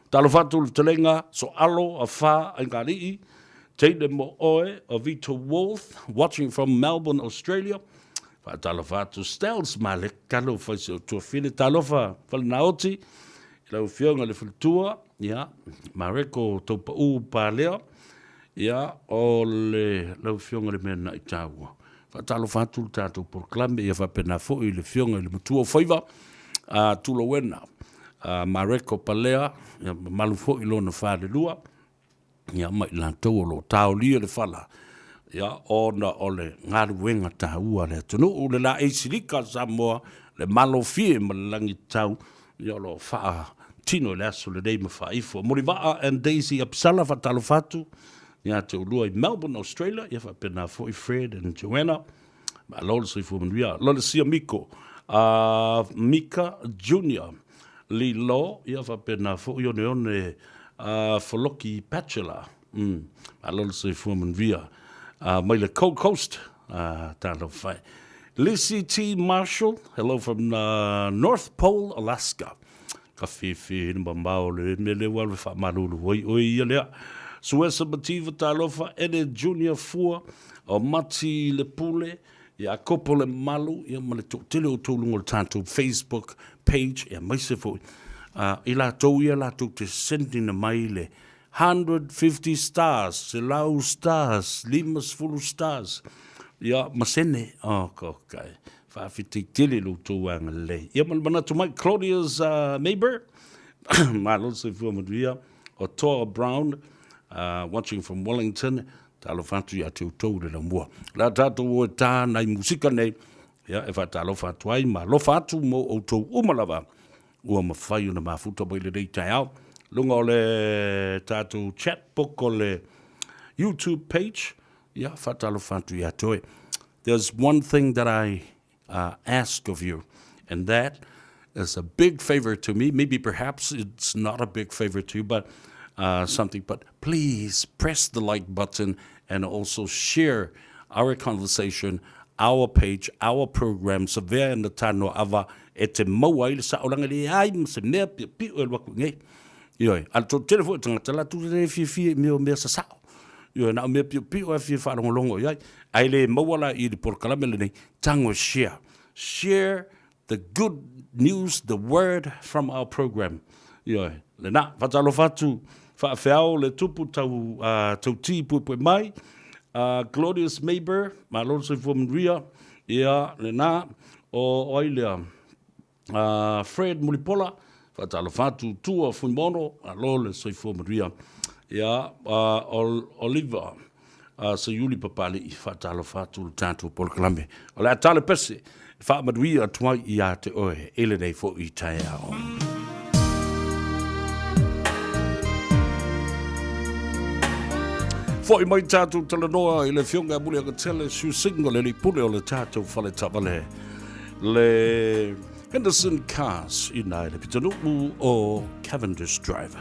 [SPEAKER 2] Talofa atu i le fetalaiga Soalo Afa Aigalii, teine mo oe o Vito Wolf, watching from Melbourne, Australia. Faatalofa atu Stels Malek, talofa i si ou tuafine, talofa Falenaoti, i lau afioga i le faletua, ia, Mareko Taupau Palea, ia, o le lau afioga i le mea na'i taua. Faatalofa atu le tatou polokalame, ia faapena foi i le afioga i le matua o faiva, a Tulauena, a Mareko Palea, ia mamalu foi i lona falelua, ia ma i latou o lo o taolia le fala, ia, ona o le galuega taua a le atunuu, le laei silika a Samoa, le malofie ma le lagitau, ia o lo o faatino i le aso lenei ma faaifo. Mulivaa and Daisy Apsala, faatalofa atu ia te oulua i Melbourne, Australia, ia faapena foi Fred and Joanna, malo le soifua manuia. Lolisia Miko, Mika Junior, Lilo, ia faapena foi Oneone Foloki Bachelor, malo le soifua manuia. Mai le Gold Coast, talofa e. Lizzie T. Marshall, hello from North Pole, Alaska. Ka fiafia i le mamao o le mea lea ua alu e faamalulu ai oe ia lea. Suesa Mativa talofa, Ene Junior Fua, o Mati Le Pule, Iakopo Le Malu, ia ma le toatele o outou i luga o le tatou Facebook page, aemaise foi i latou ia latou te send ina mai le 150 stars, 100 stars, 50 stars, ia ma sene, oh, okay. Faafetai tele i lo outou agalelei. Ia ma le manatu mai, Claudius Mayber, malo le soifua manuia, o Toa Brown, watching from Wellington, talofa atu ia te outou i le laumua. O le a tatou o e tā nai musika nei, ia e faatalofa atu ai ma alofa atu mo outou uma lava ua mafai ona mafuta mai lenei taeao. Luga o le tatou chat book o le YouTube page, ia faatalofa atu ia te oe. There's one thing that I ask of you, and that is a big favor to me. Maybe perhaps it's not a big favor to you, but something. But please press the like button and also share our conversation, our page, our program. Sa vea na tano ava e te maua ai le saolanga le ai ma se mea piopio e alu atu i nei. Ioe, a le toatele foi o tagata latou te le fiafia i mea o mea sasao. Ioe, na o mea piopio e fia faalogologo i ai. Ae le maua la i le polokalame lenei, tago e share. Share the good news, the word from our program. Ioe, lena, faatalofa atu, faafeao le tupu tau, tautī puepue mai, Claudius Maber, malo le soifua manuia, ia, lena, o ai lea, Fred Mulipola, faatalofa atu, Tua Fuimono, malo le soifua manuia, ia, Oliver Seiuli Papali'i, faatalofa atu le tatou polokalame. O le a tale pese, e faamanuia atu ai ia te oe i lenei foi taeao. Foi mai tatou talanoa i le Afioga ia Muliagatele Siusinga, le alii pule o le tatou fale taavale, le Henderson Cars i ina i le pitonuu o Cavendish Drive.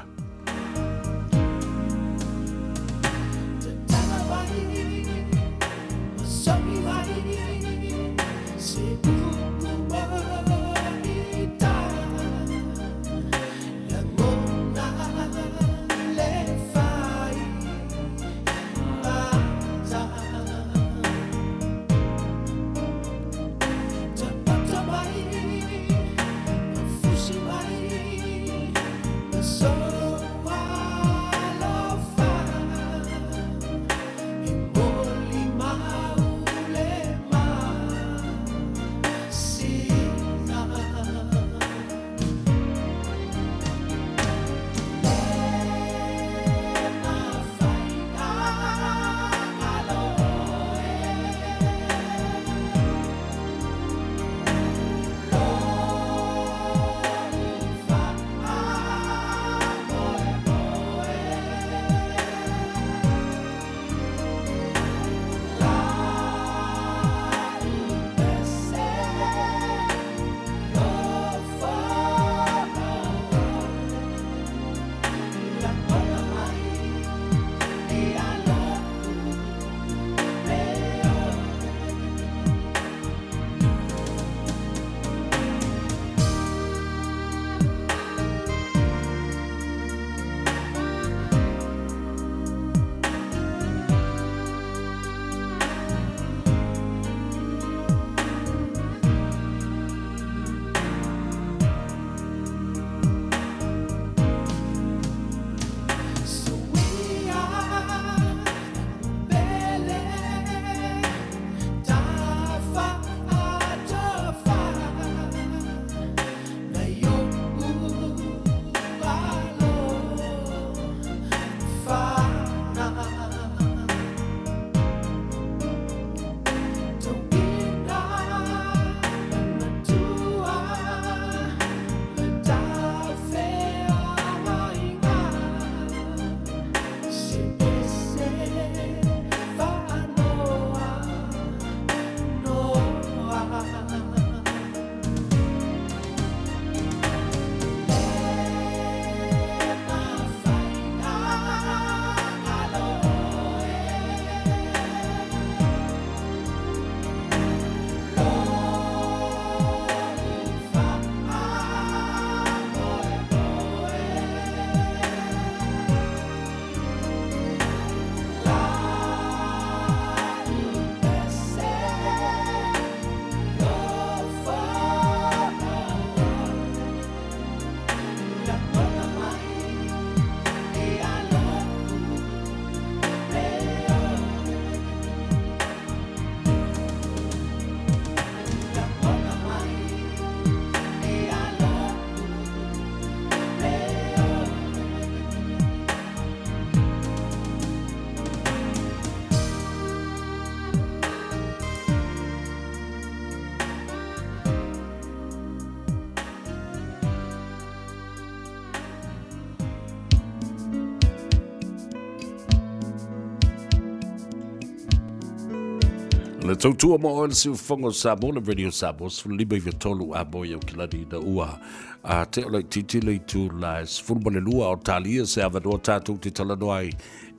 [SPEAKER 2] Le tautua mo oe le siufofoga o Samoa, le Radio Samoa, 15 i a moi au kilani ina ua a te o laitiiti le itu la e 12 o talia se avanoa tatou te talanoa ai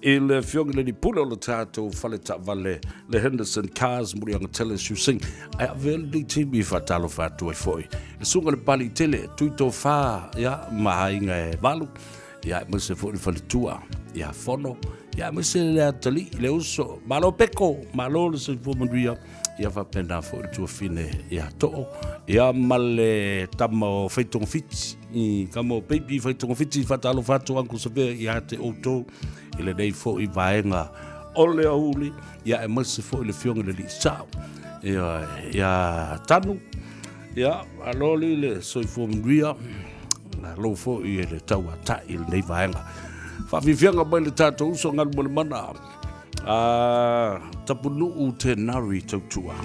[SPEAKER 2] i le Afioga i le Alii Pule o le tatou fale taavale le Henderson Cars Muliaga Tele Siusing ae avea lenei taimi e faatalofa atu ai foi le susuga i le Papalii Tele Tuitofa ia ma aiga e valu ia aemaise foi le faletua ia Fono ia aemaise le atalii le uso malo peko malo le soifua manuia ia faapena foi le tuafine ia Too ia ma le tama o Faitogafiti i tama o Baby Faitogafiti faatalofa atu Uncle Savea ia te outou i lenei foi vaega o le aoauli ia aemaise foi le afioga i le alii sao ia, ia Tanu ia malo le soifua manuia malo foi e le tauatai i lenei vaega faafiafiaga mai le tatou uso Galumalemana a Tapunuu Tenari Tautua.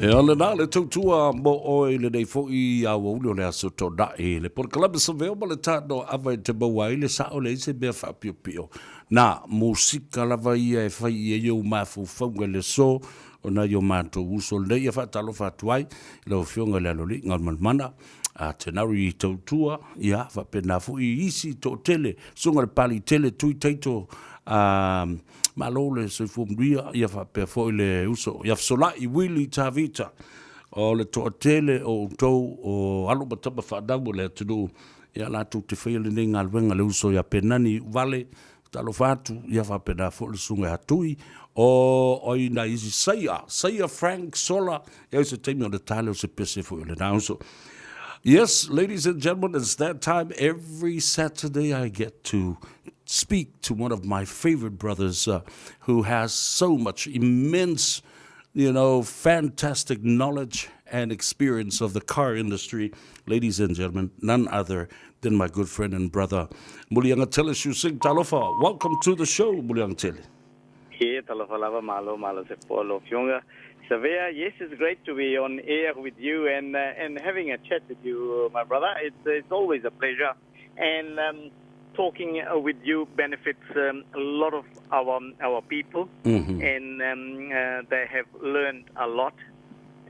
[SPEAKER 2] Ia lena le tautua mo oe i lenei foi aoauli o le Aso Toonai. Le polokalame saveo ma le tano ava e te maua ai le sao leai se mea faapiopio. Na, musika lava ia e fai i ai ou mafaufauga i le aso o nai o matou uso lenei. Ia faatalofa atu ai i lau Afioga i le Aloalii Galumalemana a Tenari Tautua, ia faapena foi i isi toatele, Susuga i le Pali Tele Tui Taito, a malo le soifua manuia, ia faapea foi le uso ia Fesolai Willie Tavita, o le toatele o outou o alo ma tama fanau o le atunuu, ia latou te faia lenei galuega, le uso ia Penani Vale, talofa atu, ia faapena foi le susuga ia Tui, o ai nai isi Saia, Saia Frank Sola, ia se taimi o le tale o se pese foi o lena uso. Yes, ladies and gentlemen, it's that time. Every Saturday I get to speak to one of my favorite brothers who has so much immense, you know, fantastic knowledge and experience of the car industry. Ladies and gentlemen, none other than my good friend and brother, Muliagatele Sing Talofa. Welcome to the show, Muliagatele.
[SPEAKER 3] Here, talofa lava, malo, malo se polo fionga. Savea, yes, it's great to be on air with you and having a chat with you, my brother. It's always a pleasure. And talking with you benefits a lot of our people, and they have learned a lot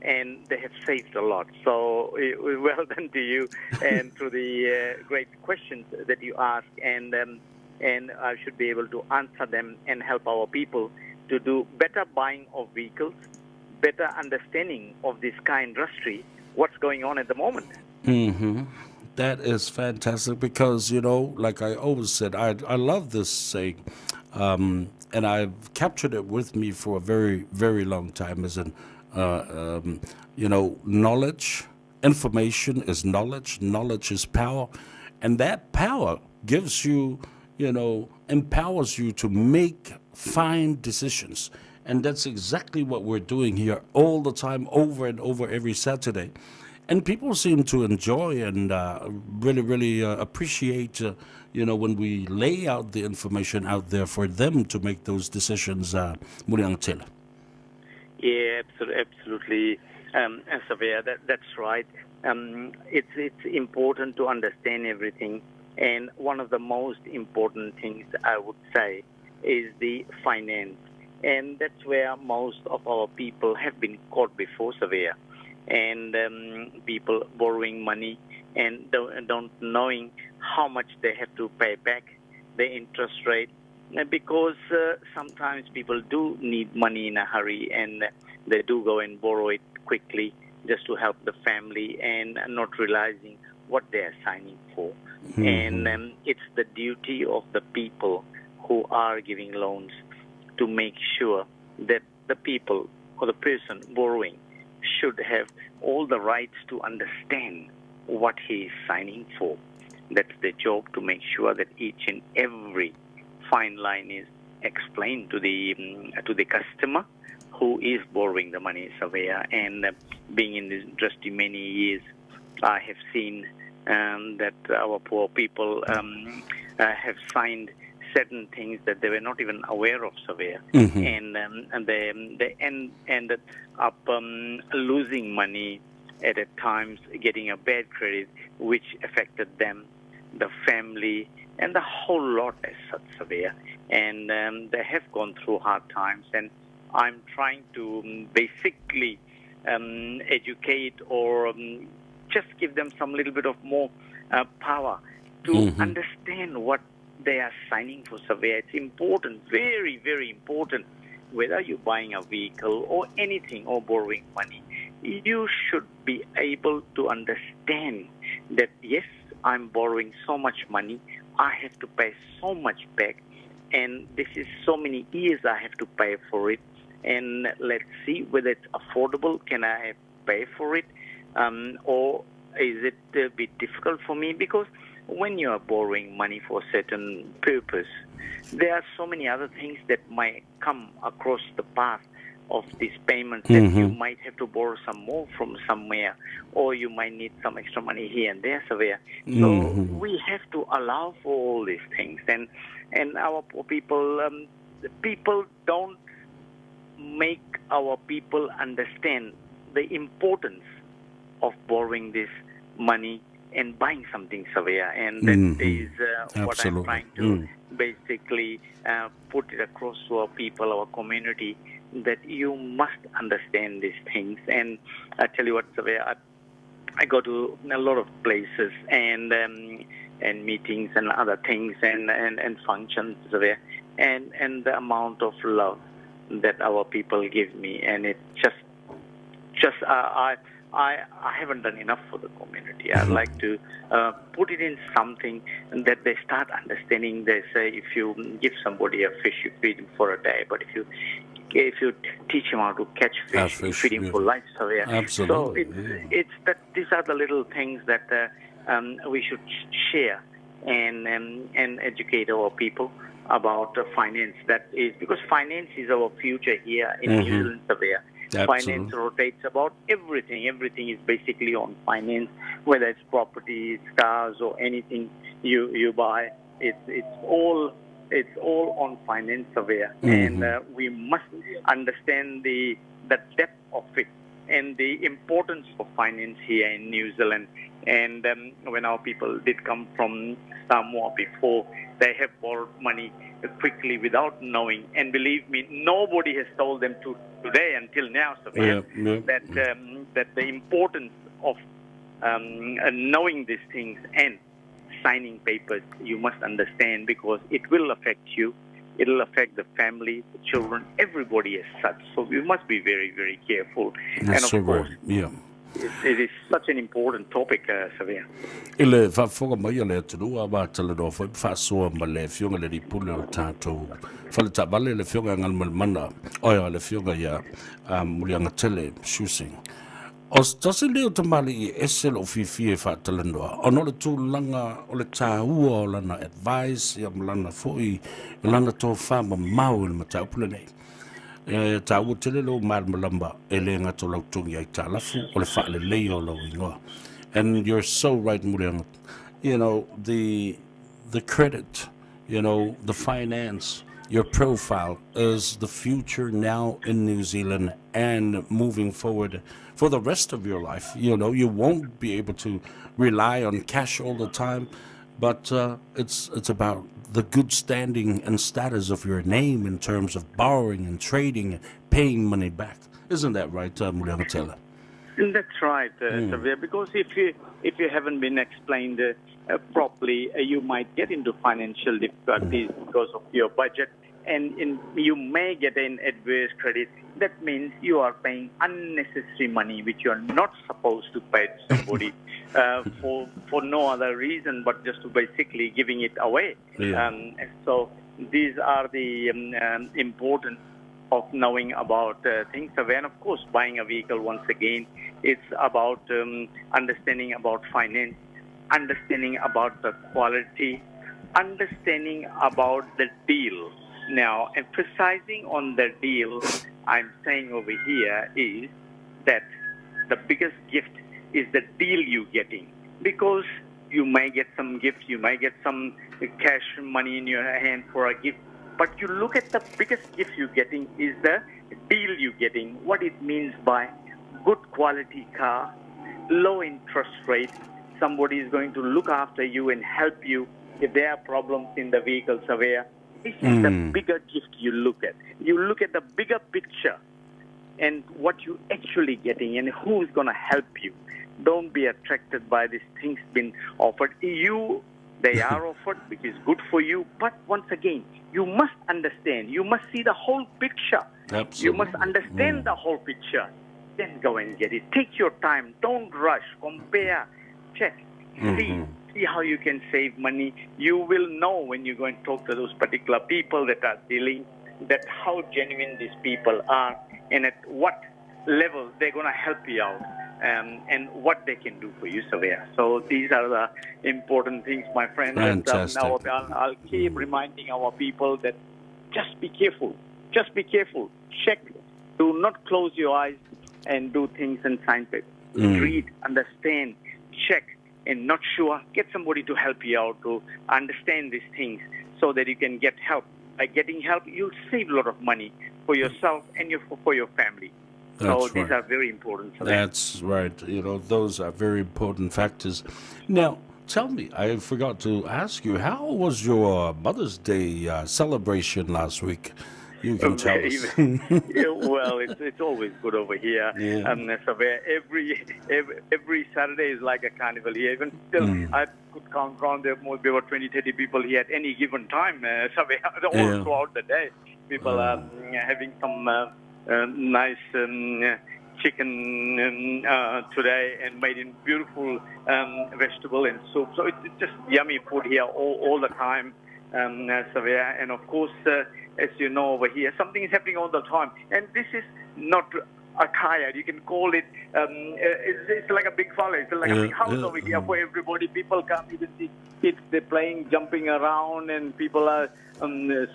[SPEAKER 3] and they have saved a lot. So well done to you and to the great questions that you ask, and I should be able to answer them and help our people to do better buying of vehicles, better understanding of this car industry, what's going on at the moment.
[SPEAKER 2] Mm-hmm. That is fantastic because, you know, like I always said, I love this saying, and I've captured it with me for a very, very long time as in, you know, knowledge, information is knowledge, knowledge is power, and that power gives you, you know, empowers you to make fine decisions. And that's exactly what we're doing here all the time, over and over every Saturday. And people seem to enjoy and really, really appreciate, you know, when we lay out the information out there for them to make those decisions, Muliagatele.
[SPEAKER 3] Yeah, absolutely, Savea, that's right. It's important to understand everything. And one of the most important things I would say is the finance. And that's where most of our people have been caught before, Savea. And people borrowing money and don't knowing how much they have to pay back, the interest rate, because sometimes people do need money in a hurry and they do go and borrow it quickly just to help the family and not realizing what they are signing for. Mm-hmm. And it's the duty of the people who are giving loans to make sure that the people or the person borrowing should have all the rights to understand what he is signing for. That's their job, to make sure that each and every fine line is explained to the customer who is borrowing the money, Savea. And being in this industry many years, I have seen that our poor people have signed certain things that they were not even aware of, Savea. Mm-hmm. And they ended up losing money at times, getting a bad credit, which affected them, the family, and the whole lot as such, Savea. And they have gone through hard times, and I'm trying to basically educate or just give them some little bit of more power to mm-hmm. understand what they are signing for, Savea. It's important, very, very important. Whether you're buying a vehicle or anything or borrowing money, you should be able to understand that, yes, I'm borrowing so much money, I have to pay so much back, and this is so many years I have to pay for it, and let's see whether it's affordable. Can I pay for it, or is it a bit difficult for me? Because when you are borrowing money for a certain purpose, there are so many other things that might come across the path of these payments that mm-hmm. you might have to borrow some more from somewhere, or you might need some extra money here and there, Savea. So mm-hmm. we have to allow for all these things. And our poor people, people don't make our people understand the importance of borrowing this money and buying something, Savea. And that is what I'm trying to basically put it across to our people, our community, that you must understand these things. And I tell you what, Savea, I go to a lot of places and meetings and other things and functions, Savea, and the amount of love that our people give me, and it just I haven't done enough for the community. I'd like to put it in something that they start understanding. They say if you give somebody a fish, you feed him for a day, but if you teach him how to catch fish, you feed him for life. So yeah,
[SPEAKER 2] absolutely.
[SPEAKER 3] So it's that these are the little things that we should share and educate our people about finance. That is because finance is our future here in New Zealand, Savea. Finance rotates about everything. Everything is basically on finance, whether it's properties, cars, or anything you buy. It's all on finance, Savea, and we must understand the depth of it and the importance of finance here in New Zealand. And when our people did come from Samoa before, they have borrowed money quickly without knowing. And believe me, nobody has told them to today until now, Savea, that the importance of knowing these things and signing papers, you must understand, because it will affect you. It'll affect the family, the children, everybody as such. So we must be very, very careful.
[SPEAKER 2] That's
[SPEAKER 3] and of course,
[SPEAKER 2] right. Yeah.
[SPEAKER 3] It is such an important topic, Savea.
[SPEAKER 2] Ile faafofoga mai a le atunuu a matalanoa foi ma faasoa ma le afioga le lipule o le tatou faletaavale le afioga Galumalemana oe le afioga ia Muliagatele Shusi. O se tasi lea o tamalii e ese lou fiafia e faatalanoa ona o le tulaga o le tāua o lana advice ia ma lana foi lana tofā mamao i le mataupu lenei. E tāua tele lou malamalama e le gata o lau togi aitalafu o le faaleleia o lau igoa. And you're so right, Muliaga. You know, the credit, you know, the finance, your profile is the future now in New Zealand and moving forward for the rest of your life. You know, you won't be able to rely on cash all the time, but it's about the good standing and status of your name in terms of borrowing and trading and paying money back. Isn't that right, Muliagatele?
[SPEAKER 3] That's right, Savea, because if you haven't been explained properly, you might get into financial difficulties because of your budget, and you may get an adverse credit. That means you are paying unnecessary money which you are not supposed to pay to somebody for no other reason but just to basically giving it away.
[SPEAKER 2] Yeah.
[SPEAKER 3] And so these are the importance of knowing about things. And of course, buying a vehicle, once again, it's about understanding about finance, understanding about the quality, understanding about the deal. Now, emphasizing on the deal, I'm saying over here is that the biggest gift is the deal you're getting, because you may get some gifts, you may get some cash money in your hand for a gift, but you look at the biggest gift you're getting is the deal you're getting, what it means by good quality car, low interest rate, somebody is going to look after you and help you if there are problems in the vehicle, Savea. This is the bigger gift you look at. You look at the bigger picture and what you're actually getting and who's going to help you. Don't be attracted by these things being offered. They are offered, which is good for you. But once again, you must understand. You must see the whole picture.
[SPEAKER 2] Absolutely.
[SPEAKER 3] You must understand the whole picture. Then go and get it. Take your time. Don't rush. Compare. Check. See. See how you can save money. You will know when you go and talk to those particular people that are dealing, that how genuine these people are and at what level they're going to help you out and what they can do for you, Savea. So these are the important things, my friend.
[SPEAKER 2] Fantastic.
[SPEAKER 3] And, now I'll keep reminding our people that just be careful. Just be careful. Check. Do not close your eyes and do things and sign papers. Read, understand, check. And not sure, get somebody to help you out to understand these things so that you can get help. By getting help, you'll save a lot of money for yourself and for your family.
[SPEAKER 2] That's
[SPEAKER 3] so these
[SPEAKER 2] right.
[SPEAKER 3] are very important for them.
[SPEAKER 2] That's right. You know, those are very important factors. Now, tell me, I forgot to ask you, how was your Mother's Day celebration last week? You can tell us.
[SPEAKER 3] Yeah, well, it's it's always good over here.
[SPEAKER 2] Yeah.
[SPEAKER 3] So where every, every every Saturday is like a carnival here. Even still, I could count round there might be about 20, 30 people here at any given time. So we- all throughout the day, people are having some nice chicken today and made in beautiful vegetable and soup. So it's just yummy food here all the time. Savea. And of course, as you know over here, something is happening all the time. And this is not a kaya. You can call it, it's like a big fala. It's like a big house over here for everybody. People come, you can see kids, they're playing, jumping around, and people are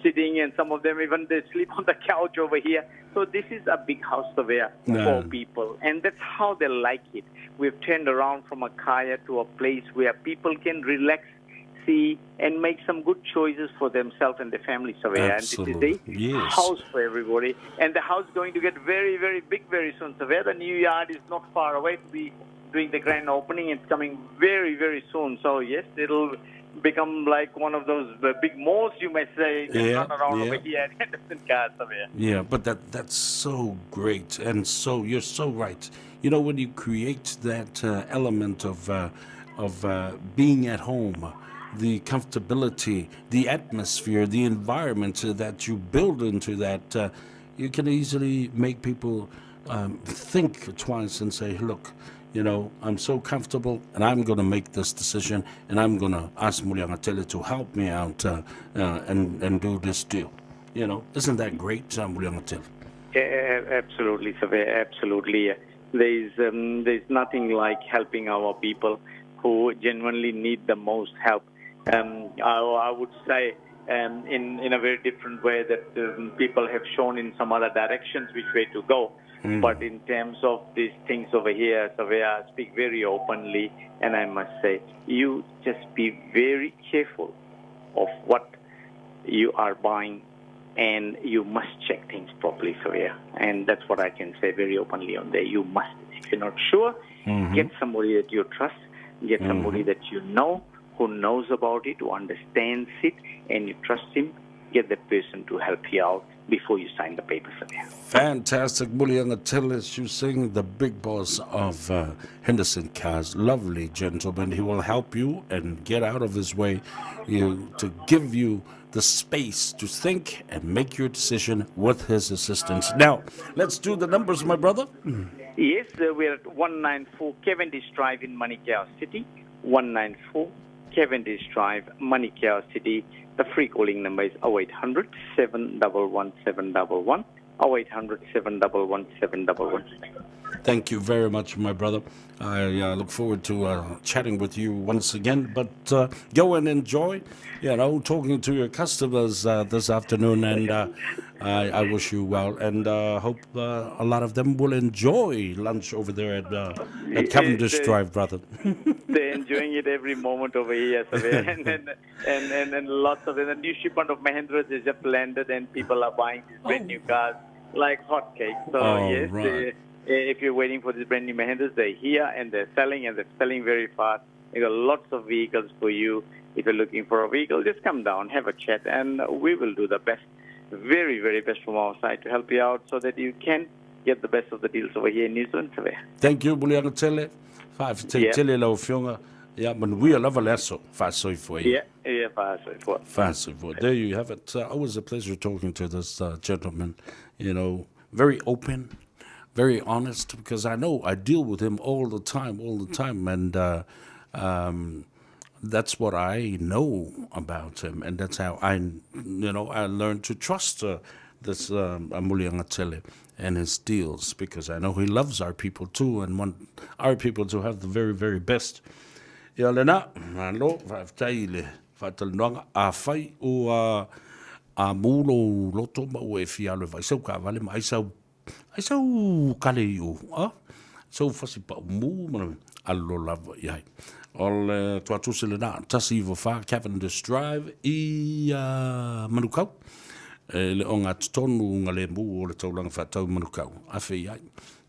[SPEAKER 3] sitting, and some of them even they sleep on the couch over here. So this is a big house Savea for people, and that's how they like it. We've turned around from a kaya to a place where people can relax, see, and make some good choices for themselves and their families over here. And this is
[SPEAKER 2] Absolutely.
[SPEAKER 3] the
[SPEAKER 2] Yes.
[SPEAKER 3] house for everybody. And the house is going to get very, very big very soon. So where the new yard is not far away to be doing the grand opening. It's coming very, very soon. So yes, it'll become like one of those big malls, you may say, just run around over here at Henderson Cars over here.
[SPEAKER 2] Yeah, but that's so great, and so you're so right. You know, when you create that element of being at home, the comfortability, the atmosphere, the environment that you build into that, you can easily make people think twice and say, look, you know, I'm so comfortable and I'm going to make this decision and I'm going to ask Muliagatele to help me out and do this deal. You know, isn't that great, Muliagatele?
[SPEAKER 3] Yeah, absolutely, Savea, absolutely. There's nothing like helping our people who genuinely need the most help. I would say in a very different way that people have shown in some other directions which way to go. But in terms of these things over here, Savea, I speak very openly, and I must say, you just be very careful of what you are buying, and you must check things properly, Savea. And that's what I can say very openly on there. You must. If you're not sure, get somebody that you trust, get somebody that you know, who knows about it, who understands it, and you trust him. Get the person to help you out before you sign the papers.
[SPEAKER 2] Fantastic. Muliagatele Singh, the big boss of Henderson Cars. Lovely gentleman. He will help you and get out of his way to give you the space to think and make your decision with his assistance. Now, let's do the numbers, my brother.
[SPEAKER 3] Yes, we're at 194 Cavendish Drive in Manukau City. 194 Cavendish Drive, Manukau City. The free calling number is 0800 711 711. 0800 711 711.
[SPEAKER 2] Thank you very much, my brother. I look forward to chatting with you once again. But go and enjoy, you know, talking to your customers this afternoon. And I wish you well. And hope a lot of them will enjoy lunch over there at Cavendish Drive, brother.
[SPEAKER 3] They're enjoying it every moment over here. And lots of them. The new shipment of Mahindras has just landed, and people are buying these brand new cars like hotcakes. So, yes.
[SPEAKER 2] Right.
[SPEAKER 3] If you're waiting for this brand new Mahindras, they're here and they're selling, and they're selling very fast. They got lots of vehicles for you. If you're looking for a vehicle, just come down, have a chat, and we will do the best, very, very best from our side to help you out so that you can get the best of the deals over here in New Zealand.
[SPEAKER 2] Thank you, Muliagatele. Faafetai lau afioga. Yeah, manuia lava le aso. Faasoifua.
[SPEAKER 3] Yeah, yeah, faasoifua.
[SPEAKER 2] Faasoifua. There you have it. Always a pleasure talking to this gentleman. You know, very open, very honest, because I know I deal with him all the time, and that's what I know about him, and that's how I, you know, I learned to trust this Muliagatele and his deals, because I know he loves our people too, and want our people to have the very, very best. Ia lena, malo, faafetai le faatalanoaga, afai ua amu lou loto ma ua e fia alu e vaai sau taavale ma ai sau ai sau kale i o, a? Sau fasi paumu ma alo lava i ai. O le tuatusi lena, 194 Cavendish Drive i Manukau. E le ogatotonu galemu o le taulaga faatau i Manukau, afe i ai.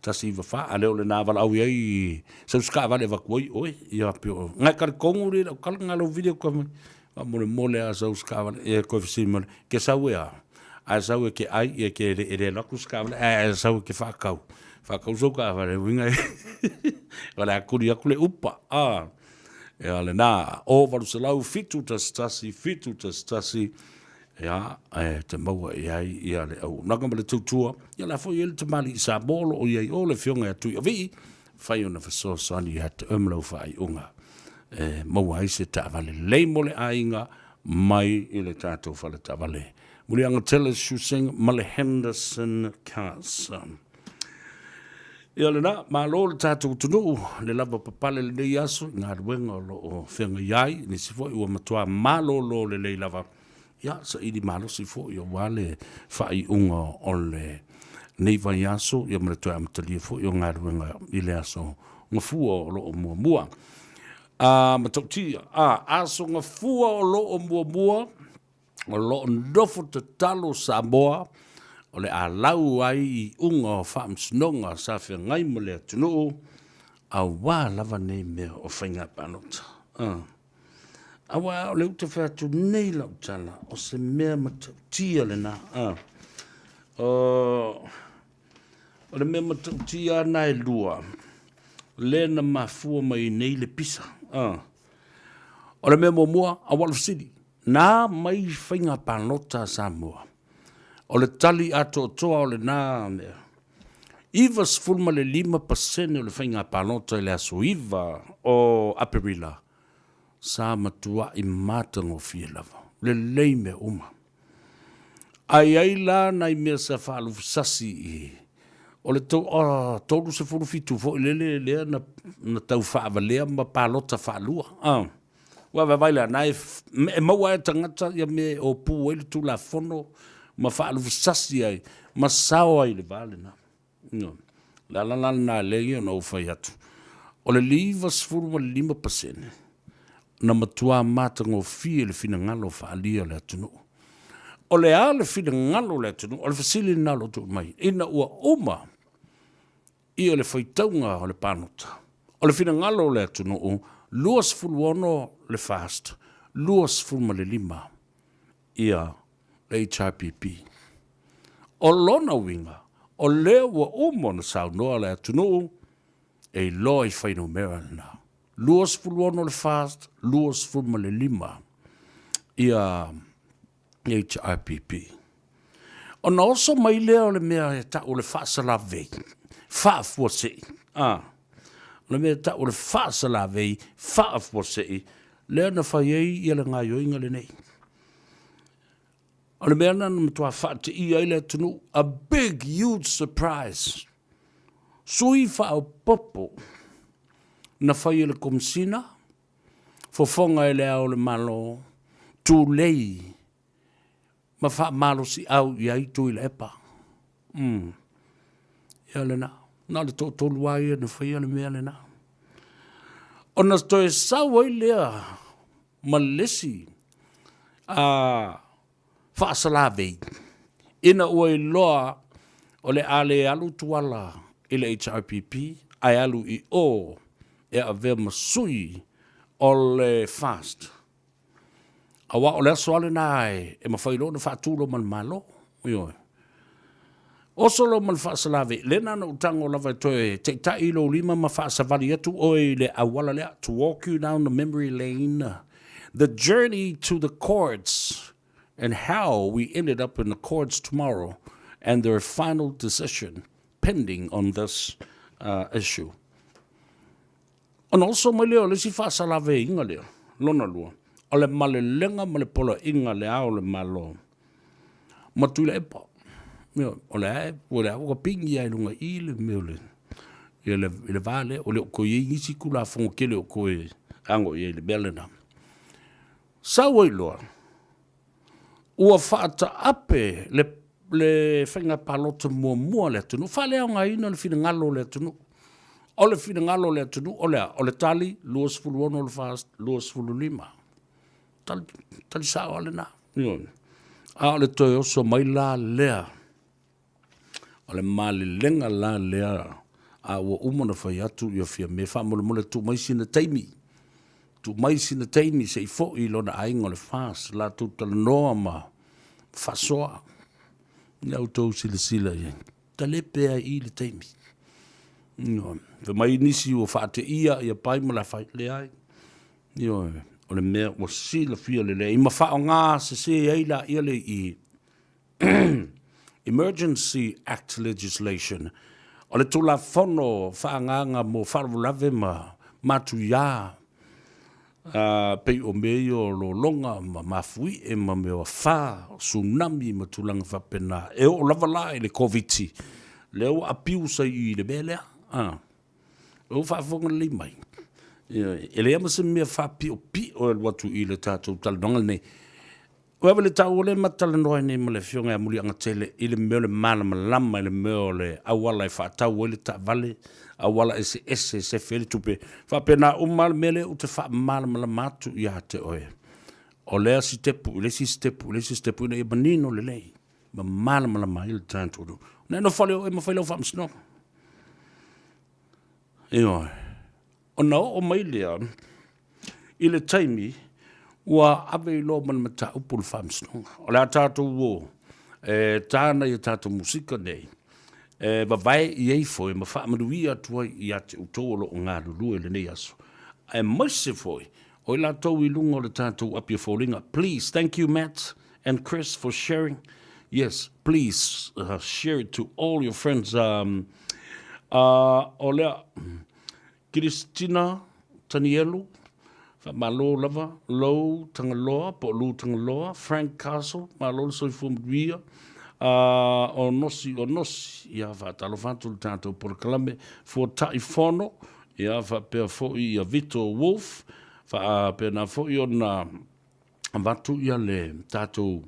[SPEAKER 2] 194, a le o lena valaau i ai i sau se taavale e avatu ai oe, ia pe o, ngai talitonu le lau tala na lau video ka mai, faamolemole a sau se taavale, ia toe fesili mai, ke sau e a? A e sau e ke ai, ia ke le, e le alu atu se taavale, ae a e sau e ke faatau, faatau sau taavale, uiga e, o le a tuli atu le upa, a. Ia lena, o 800 711 711, ia, e te maua i ai ia le auaunaga ma le tautua, ia la foi e le tamalii Samoa o lo o i ai o le Afioga ia Tuiavii, fai ona fesoasoani ia te oe ma lau faaiuga e maua ai se taavale lelei mo le aiga mai i le tatou fale taavale. Muliaga Tele Shuseng ma le Henderson Cars. Ia lena, malo le tatou atunuu, le lava papale lenei aso i galuega o lo o feagai ai, nisi foi ua matua malolo lelei lava, ia saili malosi foi aua le faaiuga o lenei vaiaso, ia ma le toe amatalia foi o galuega i le aso Gafua o lo o muamua. A matautia, a aso Gafua o lo o muamua, o lo o nofo tatalo Samoa o le a lau ai i iuga o faamasinoga sa feagai ma le atunuu aua lava nei mea o faiga palota. Aua o lea ou te fai atu nei lau tala, o se mea matautia lena. O le mea matautia lena e lua, lea na mafua mai nei le pisa. O le mea muamua, aua o le fesili, Na mai faiga palota a Samoa, o le tali atoatoa o lena mea, 95% o le faiga palota i le aso 9 o Aperila, sa matuai matagofie lava, lelei mea uma. Ae i ai la nai mea sa faalufusasi i o le 37 foi lele lea na tau faavalea ma palota faalua. Ua vaavaai la, na e, e maua ai e tagata ia mea e opu ai le Tulafono ma faalufusasi ai ma sao ai i le va lena. No. Le ala la lena lea ia ona ou fai atu, o le 95% na matua matagofie le finagalo faaalia o le atunuu. O le a le finagalo o le atunuu? O le fesili lena o lo o tuu mai, ina ua uma ia le faitauga o le palota. O le finagalo o le atunuu, 26 le FAST, 25 ia le HRPP. O lona uiga, o lea ua uma ona saunoa le atunuu e iloa i fuainumera lena. 26 le FAST, 25 ia HRPP. Ona oso mai lea o le mea e tau o le faasalavei, faafuasei, a, o le mea e tau o le faasalavei, faafuasei, lea na fai ai ia le gaoioiga lenei. O le mea lena na matua faateia ai le atunuu, a big huge surprise. Sui faaopoopo na fai e le Komesina, fofoga e le Ao o le Malo, tulei ma faamalosiau i ai Tuilaepa. Mm. Ia lena. Na o le toatolu lava ia na faia le mea lena. Ona toe sau ai lea ma le isi a faasalavei ina ua iloa o le a le alu Tuala i le HRPP ae alu i o e avea ma sui o le FAST. Aua o le aso lava lena e mafai loa ona faatu loa ma le Malo. Ioe. Oso loa ma le faasalavei, lea na ona ou tago lava e toe taitai i lou lima ma faasavali atu oe i le auala lea, to walk you down the memory lane, the journey to the courts and how we ended up in the courts tomorrow and their final decision pending on this uh, issue. Ona oso mai lea o le isi faasalaveiga lea, lona lua, o le malelega ma le poloaiga a Le Ao o le Malo ma Tuilaepa. Ioe, o lea e, o lea ua pigi lava i luga i i le mea o le, i le, i le va lea, o le o toe i ai nisi Tulafono tele o toe ago i ai i le mea lena. Sau ai loa, ua faataape le, le faiga palota muamua a le atunuu, faaleaogaina le finagalo o le atunuu. O le finagalo o le atunuu, o le a? O le tali, 26 le FAST, 25. Tali, tali sao lava lena. Ioe. A o le toe oso mai la lea, o le malelega la lea a ua uma ona fai atu ia Fiame, faamolemole tuu mai sina taimi, tuu mai sina taimi se i foi i lona aiga o le FAST, latou talanoa ma faasoa. Ia outou silasila i ai, talepe ai i le taimi. Ioe. Fai mai nisi ua faateia ia pai ma lafai, leai. Ioe, o le mea ua silafia lelei ma faaaoga sese ai laia le i Emergency Act Legislation, o le Tulafono faaagaaga mo faalavelave ma matuia pei o mea ia o lologa ma mafuie ma mea o afa, o tsunami ma tulaga faapena. E oo lava la i le Koviti, lea ua abuse ai i le mea lea. Ua faafofoga lelei mai. Ioe, e leai ma se mea faapiopio e alu atu i le tatou talanoaga lenei. Ua ave le taua lea ma talanoa ai nei ma le Afioga ia Muliagatele i le mea o le malamalama i le mea o le auala e faatau ai le taavale, auala eseese e sefe ai le tupe. Faapena uma lava le mea lea ou te faamalamalama atu ia te oe. O lea sitepu i le isi sitepu i le isi sitepu ina ia manino lelei ma malamalama ai le tatou nuu. Na e nofo lea oe ma fai lau faamasinoga. Ioe. Ona oo mai lea i le taimi ua ave i loa ma le mataupu o le faamasinoga. O le a tatou o e ta nai a tatou musika nei e vavae i ai foi ma faamanuia atu ai ia te outou o lo o galulue i lenei aso, aemaise foi o i latou i luga o le tatou Apia Foliga. Please, thank you Matt and Chris for sharing. Yes, please share it to all your friends. O lea, Kiristina Tanielu, faamalo lava, Lou Tagaloa, po o Lu Tagaloa, Frank Castle, malo le soifua manuia, o Nosi o Nosi, ia faatalofa atu le tatou polokalame, Fuatai Fono, ia faapea foi ia Vito Wolf, faapena foi ona avatu ia le tatou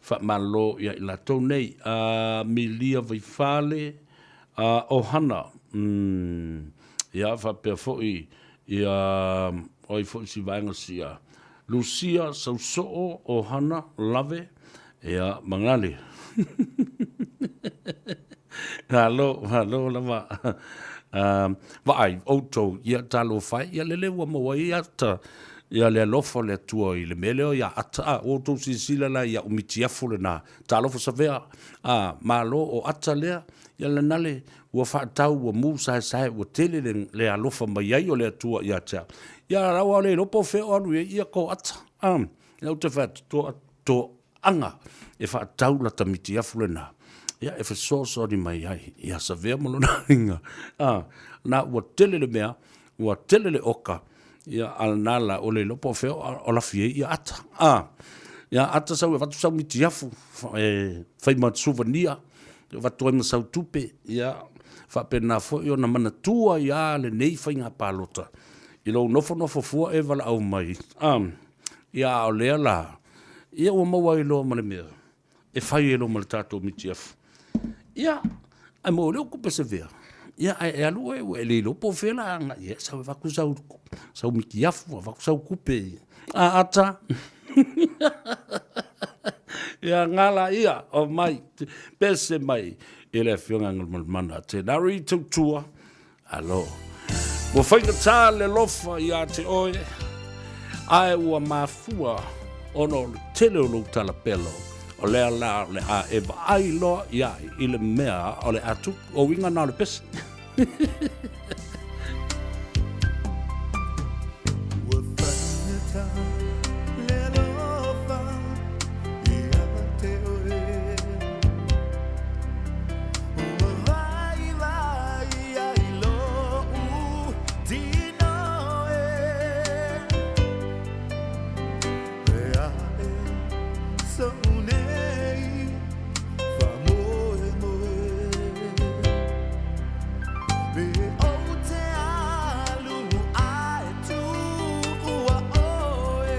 [SPEAKER 2] faamalo ia i latou nei. Milia Vaifale, Ohana, ia faapea foi ia o ai foi si vaega sia, Lucia Sausoo, Ohana, Lave, ia Magale. Malo, malo lava. Vaai, outou, ia talofa e, ia lele ua maua ai ata ia le alofa o le Atua i le mea lea ia ata. A, ua outou silasila la ia umitiafu lena. Talofa Savea, a, malo o ata lea, ia lanale ua faatau ua mu saesae ua tele le, le alofa mai ai o le Atua ia te au. Ia lau le iloa po o fea o alu i ai ia ko ata. A, ia ou te fai atu, to, to aga e faatau lata mitiafu lena, ia e fesoasoani mai ai ia Savea ma lona aiga. A, na ua tele le mea, ua tele le oka, ia a lena la ua le iloa po o fea o lafi ai ia ata. A, ia ata sau e avatu sau mitiafu e fai ma souvenir, e avatu ai ma sau tupe, ia faapena foi ona manatua ia lenei faiga palota i lou nofonofo fua e valaau mai. A, ia a o lea la, ia ua maua ai loa ma le mea e fai ai loa ma le tatou mitiafu. Ia, ae maua lea kupe sevea. Ia, ae e alu oe ua e le iloa po o fea la agai ai, sau e avatu sau, sau mitiafu, avatu sau kupe. A ata. Ia, ngala ia, o mai, pese mai i le Afioga Galumalemana. Tēnā rei tautua. Alo. Ua faigata le alofa ia te oe, ae ua mafua ona o le tele o lou talapelo, o lea la o le a e vaai loa i ai i le mea o le a tupu. O uiga na o le pese.
[SPEAKER 1] Ua faigata le alofa ia te oe. Ua vaivai ai lo'u tino e. E a'e so'u nei faamoemoe. Pe ou te alu ae tuua oe.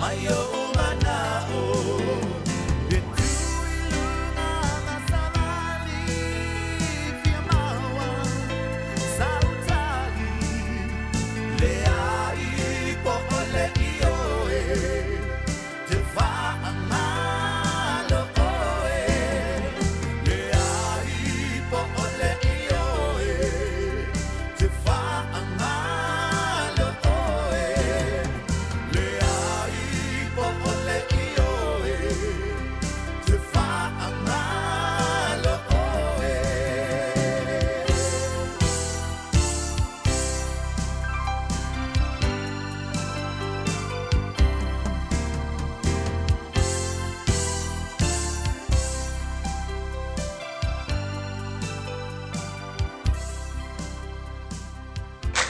[SPEAKER 1] Mai oʻu manaʻo E tu i luna na savali Fia maua sau tali Leai po ʻole i ʻoe Te faʻagalo ʻoe Leai po ʻole i ʻoe Te faʻagalo ʻoe Leai po ʻole i ʻoe Te faʻagalo ʻoe.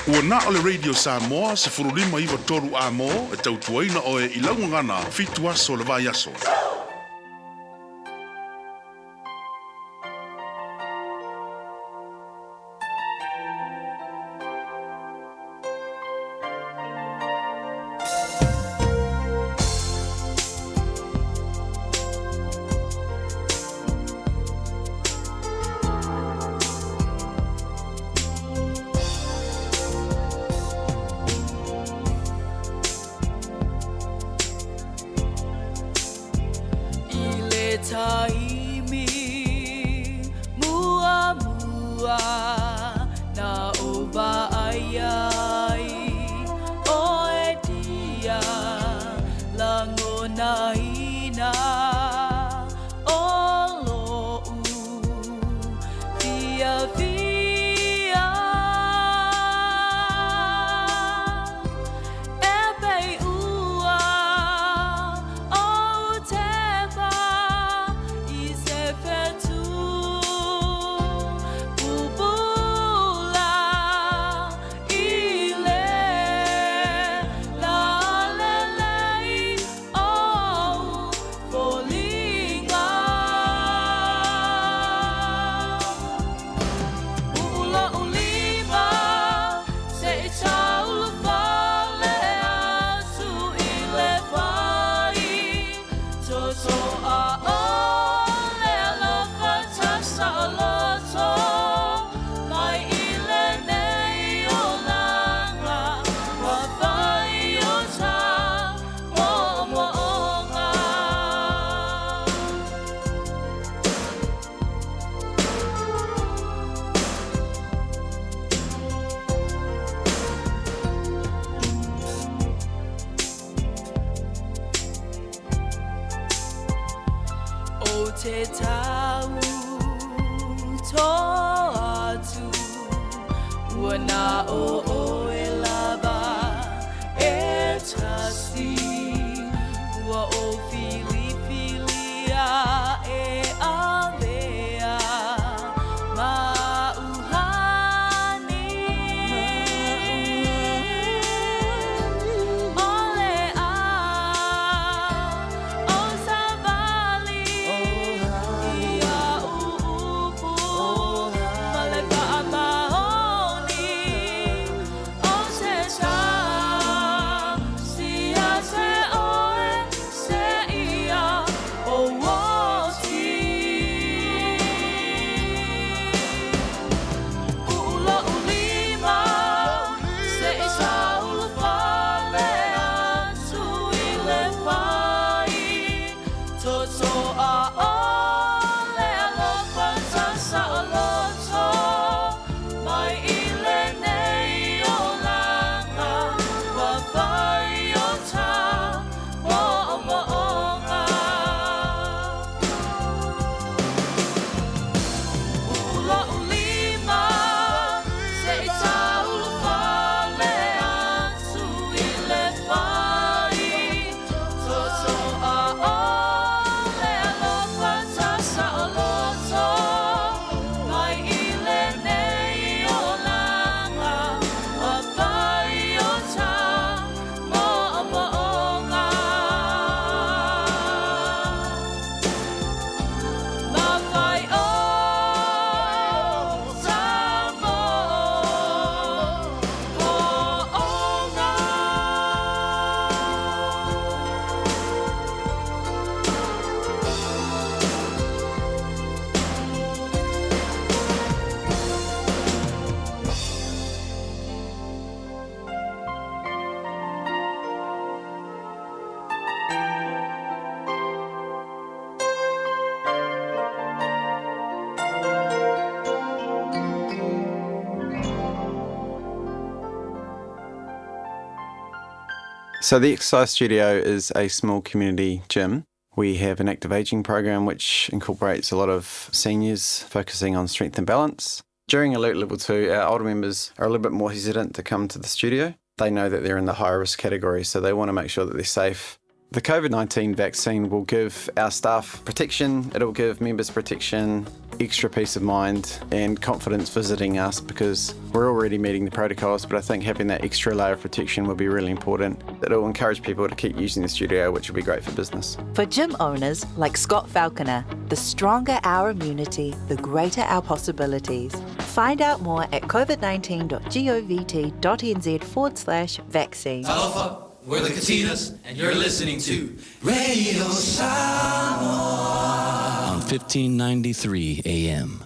[SPEAKER 5] Ua na o le Radio Samoa 15 93 A-mo e tautuaina oe i lau gagana fitu aso o le vaiaso.
[SPEAKER 6] I le taimi muamua na o vaai ai oe dia lagonaina o loʻu fiafia. E pei ua o tepa i se fetu pupula i le lalelei o foliga. Ua ulima se i taulufale atu i le vai Toto a ole alofa tasa o loto Mai i lenei olaga ua fai o ta mo'omo'oga. O te tau toa atu ua na o oe lava e tasi ua o filifilia e avea ma uhani o le a o savali ia uupu ma le faamaoni o se tasi.
[SPEAKER 7] So the exercise studio is a small community gym. We have an active aging program which incorporates a lot of seniors focusing on strength and balance. During alert level 2, our older members are a little bit more hesitant to come to the studio. They know that they're in the higher risk category, so they want to make sure that they're safe. The COVID-19 vaccine will give our staff protection, it'll give members protection, extra peace of mind and confidence visiting us because we're already meeting the protocols, but I think having that extra layer of protection will be really important. It'll encourage people to keep using the studio, which will be great for business.
[SPEAKER 8] For gym owners like Scott Falconer, the stronger our immunity, the greater our possibilities. Find out more at covid19.govt.nz forward slash vaccine.
[SPEAKER 9] Talofa, we're the Katinas, and you're listening to Radio Samoa on 1593 AM.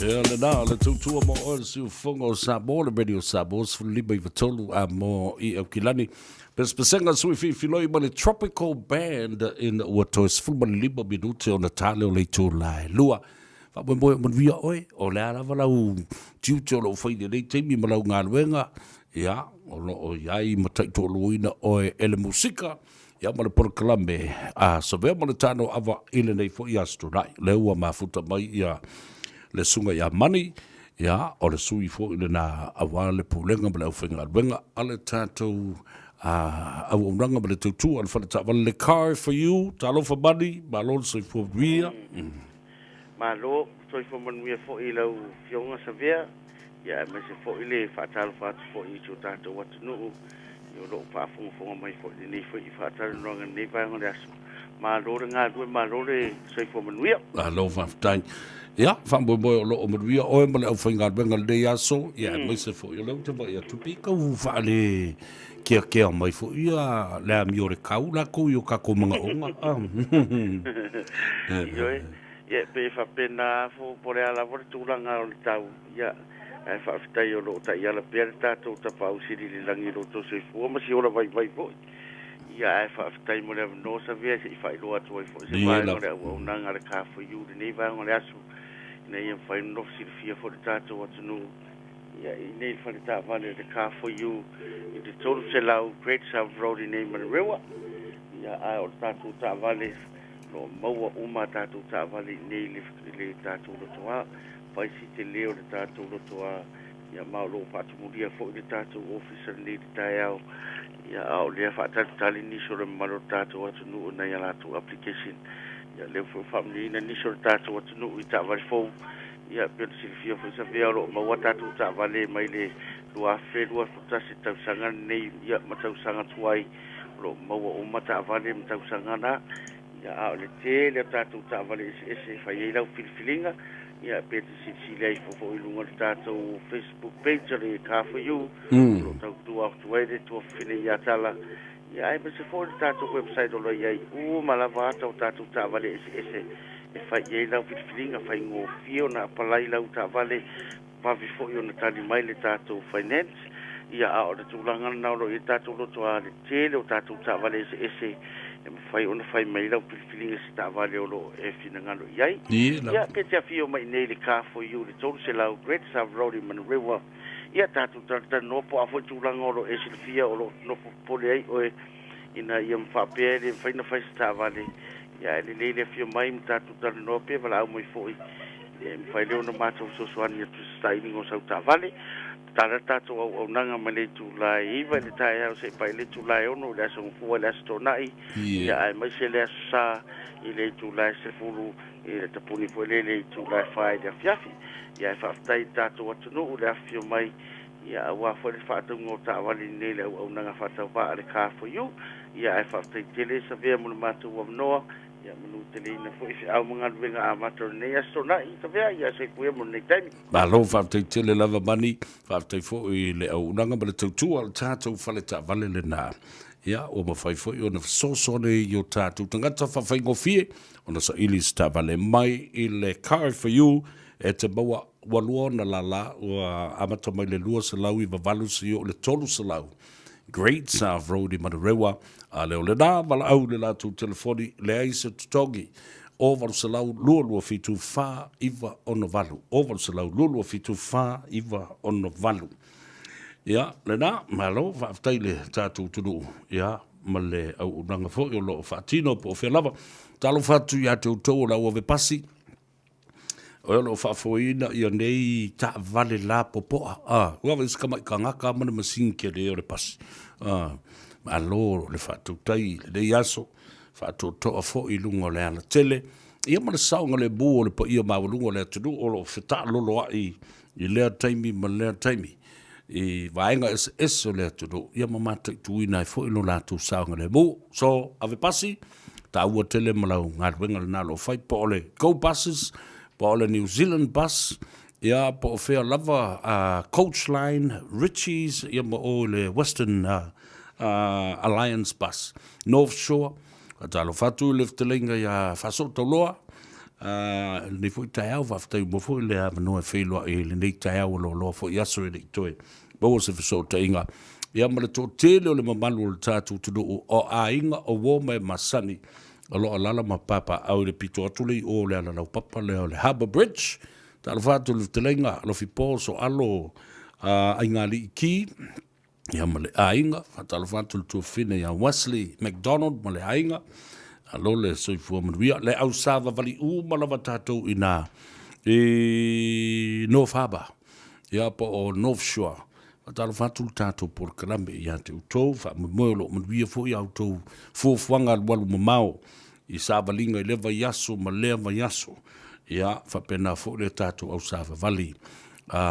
[SPEAKER 2] Ia lena, le tautua mo oe le siufofoga o Samoa, le Radio Samoa, 15 i a mo i Aukilani. Pesepesega sui filifiloi ma le Tropical Band ina ua toe 15 minute ona tale o le itula e lua. Faamoemoe o manuia oe, o le a lava lau tiute o lou fai i lenei taimi ma lau galuega, ia, o lo o i ai ma taitoaluaina oe e le musika, ia ma le polokalame a Savea ma le Tano Ava i lenei foi Aso Toonai. Lea ua mafuta mai ia le susuga ia Mani, ia, o le sui foi lena aua le pulega ma le aufaigaluega a le tatou auaunaga ma le tautua a le fale taavale, le Car for You. Talofa Mani, malo le soifua manuia.
[SPEAKER 10] Malo, soifua manuia foi i lau Afioga Savea, ia aemaise foi le faatalofa atu foi i si o tatou atunuu o lo o faafogafoga mai foi i lenei foi faatalanoaga i lenei vaega o le aso. Malo le galue, malo le soifua manuia.
[SPEAKER 2] Malo faafetai. Ia, faamoemoe o lo o manuia oe ma le aufaigaluega i lenei aso, ia aemaise foi o lea ou te vaai atu pei tau faale keakea mai foi ia le amio o le kau lakou i o tatou manaoga.
[SPEAKER 10] Ioe, ia pei e faapena fo po o le a lava le tulaga o le tau, ia ae faafetai o lo o taiala pea le tatou Tapaau Sili i le lagi i lo outou soifua ma si ola vaivai foi. Ia ae faafetai mo le avanoa Savea se i faailoa atu ai foi se vaega o le auaunaga a le Car4U i lenei vaega o le aso ina ia mafai ona nofo silafia foi le tatou atunuu ia i nei fale taavale o le Car4U i le 300 Great South Road i nei Manurewa. Ia ae o le tatou taavale o lo o maua uma a tatou taavale i nei i le tatou lotoa, fai si tele o le tatou lotoa. Ia ma o lo o faatumulia foi le tatou ofisa lenei i le taeao, ia a o lea faatalitali nisi o le mamalu o le tatou atunuu i nai a latou application. Ia lea foi ua faamanuiaina nisi o le tatou atunuu i taavale fou. Ia pei ona silafia foi Savea o lo o maua tatou taavale mai le 2021 tausaga lenei ia ma tausaga tuai o lo o maua uma taavale ma tausaga na. Ia a o le tele o tatou taavale eseese e fai ai lau filifiliga, ia pe te silasila ifo foi i luga o le tatou Facebook page o le Car for You, o lo o tautua atu ai le tuafafine ia Tala, ia aemaise foi le tatou website o lo o i ai uma lava ata o tatou taavale eseese e fai i ai lau filifiliga, faigofie ona apalai lau taavale, vave foi ona tali mai le tatou finance, ia a o le tulaga lena o lo o i ai le tatou loto a le tele o tatou taavale eseese e mafai ona fai mai lau filifiliga i se taavale o lo o e finagalo i ai. Ia pe te afio mai i nei le Car for You i le 300 Great South Road i Manurewa, ia tatou talatalanoa po o a foi tulaga o lo o e silafia o lo o nofo popole ai oe ina ia faapea e le mafai ona fai se taavale, ia ae lelei le afio mai ma tatou talanoa pe valaau mai foi e mafai lea ona matou fesoasoani atu i se sailiga o sau taavale. Tatala le tatou auaunaga mai le itula e 9 i le taeao seia paia i le itula e 6 i le Aso Gafua i le Aso Toonai, ia aemaise le Aso Sa i le itula e 10 i le tapuni foi lea i le itula e 4 i le afiafi. Ia ae faafetai i le tatou atunuu i le afifio mai Ia, aua foi le faatauga o taavale i nei le auaunaga faatauvaa a le Car for You. Ia, ae faafetai tele Savea mo le matou avanoa. Ia, manuteleina foi feau ma galuega amata o lenei Aso Toonai. Savea, ia soifua ia mo lenei taimi.
[SPEAKER 2] Malo faafetai tele lava Mani, faafetai foi i le auaunaga ma le tautua o le tatou fale taavale lena. Ia, ua mafai foi ona fesoasoani i o tatou tagata faafaigofie ona saili se taavale mai i le Car for You. E te maua ua lua ona lālā, ua amata mai le 298 seia oo i le 300 Great South Road i Manurewa, a le o lenā valaau i le latou telefoni, leai se totogi, o 800 227 4968, o 800 227 4968. Ia, lenā, malo, faafetai i le tatou atunuu, ia, ma le auaunaga foi o lo o faatino po o fea lava. Talofa atu ia te outou o le au ave pasi, o lo o faafoeina ia nei taavale lapopoa. Ah, ua ave se tamai tagata ma le masini tele o le pasi. Ah, malo le faatautai i lenei aso, faatoatoa foi i luga o le alatele. Ia ma le saogalemu o le paia maualuga o le atunuu o lo o fetaaloloai i lea taimi ma lea taimi i vaega eseese o le atunuu, ia ma mataituina ai foi lo latou saogalemu. So, ave pasi, taua tele ma lau galuega lena o lo o fai, po o le Go Buses, po o le New Zealand Bus, ia po o fea lava Coach Line, Ritchies, ia ma o i le Western Alliance Bus, North Shore. Faatalofa atu i le fetalaiga ia Faasootauloa i lenei foi taeao, faafetai uma foi le avanoa e feiloai i lenei taeao ua loaloa foi aso e le i toe maua se fesootaiga. Ia ma le toatele o le mamalu o le tatou atunuu o aiga o uo ma e masani o lo o alaala ma papaaao i le pito atu le i o le ala laupapa lea o le Harbour Bridge. Talofa atu i le fetalaiga Alofipo Soalo Aigalii Ki, ia ma le aiga, faatalofa atu le tuafafine ia Wesley McDonald ma le aiga, alo le soifua manuia, le au savavali uma lava tatou i nā i North Harbour, ia po o North Shore. Faatalofa atu le tatou polokalame ia te outou, faamoemoe o lo o manuia foi a outou fuafuaga alualu mamao i savaliga i lea vaiaso ma lea vaiaso. Ia, faapena foi le tatou au savavali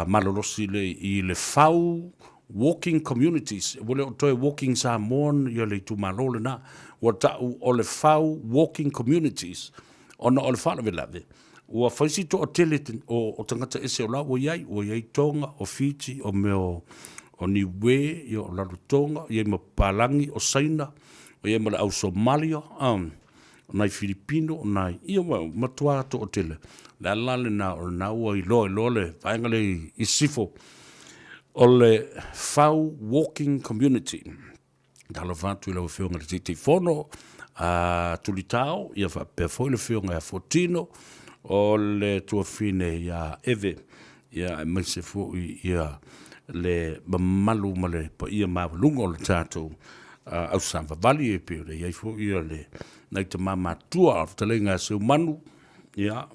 [SPEAKER 2] malolosi le i le Fau Walking Communities. Ua le o toe Walking Samoan ia le itumalo lena, ua ta'u o le Fau Walking Communities ona o le faalavelave ua fai si toatele o tagata ese o la ua i ai, ua i ai Tonga, o Fiji, o mea o Niue, ia o Rarotonga, ia i ma papalagi, o Saina, o i ai ma le au Somalia, o nai Filipino, o nai, ia ua matua toatele. O le ala lena o lena ua iloa iloa le vaega lea i sisifo o le Fau Walking Community. Talofa atu i lau Afioga i le Taitaifono a Tulitao, ia faapea foi le Afioga ia Fuatino, o le tuafine ia Eve, ia aemaise foi ia le mamalu ma le paia maualuga o le tatou ausavavali e pei ona i ai foi ia le nai tama matutua o le fetalaiga a Seumanu, ia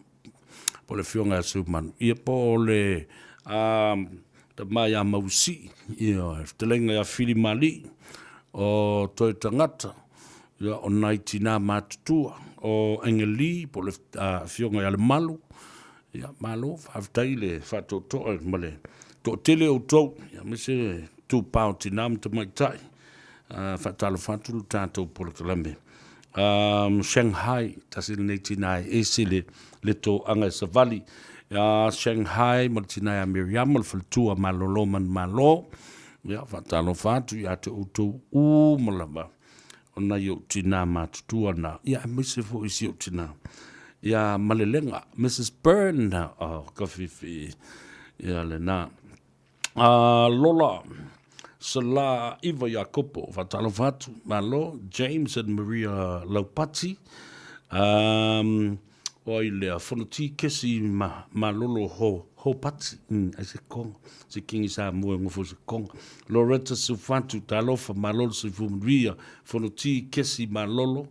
[SPEAKER 2] po o le afioga ia Seumanu, ia po o le tama ia Mausii, ia le fetalaiga ia Filimalii, o Toe Tagata, ia o nai tina matutua, o Engelī po o le afioga ia Lemalu, Ia, malo, faafetai le faatoatoa ma le toatele o outou, ia aemaise le itupa o tina ma tamaitai. Faatalofa atu le tatou polokalame. Shanghai, tasi lenei tina e ese le, le toaga e savali. Shanghai ma le tina ia Miriama, le faletua malolo manumalo. Ia, faatalofa atu ia te outou uma lava. o nai ou tina matutua na, ia aemaise foi i si ou tina, ia Malelega, Mrs. Byrne, oh, Kafifi, ia lena. Lola, Sala Iva Iakopo, faatalofa atu, malo, James and Maria Laupati, o ai lea, Fonoti Kesi ma, Malolo Ho, Hopati, ai se konga, se kingi Samoa e ngofo se konga. Loretta Sufatu, talofa, malolo soifua manuia, Fonoti Kesi Malolo,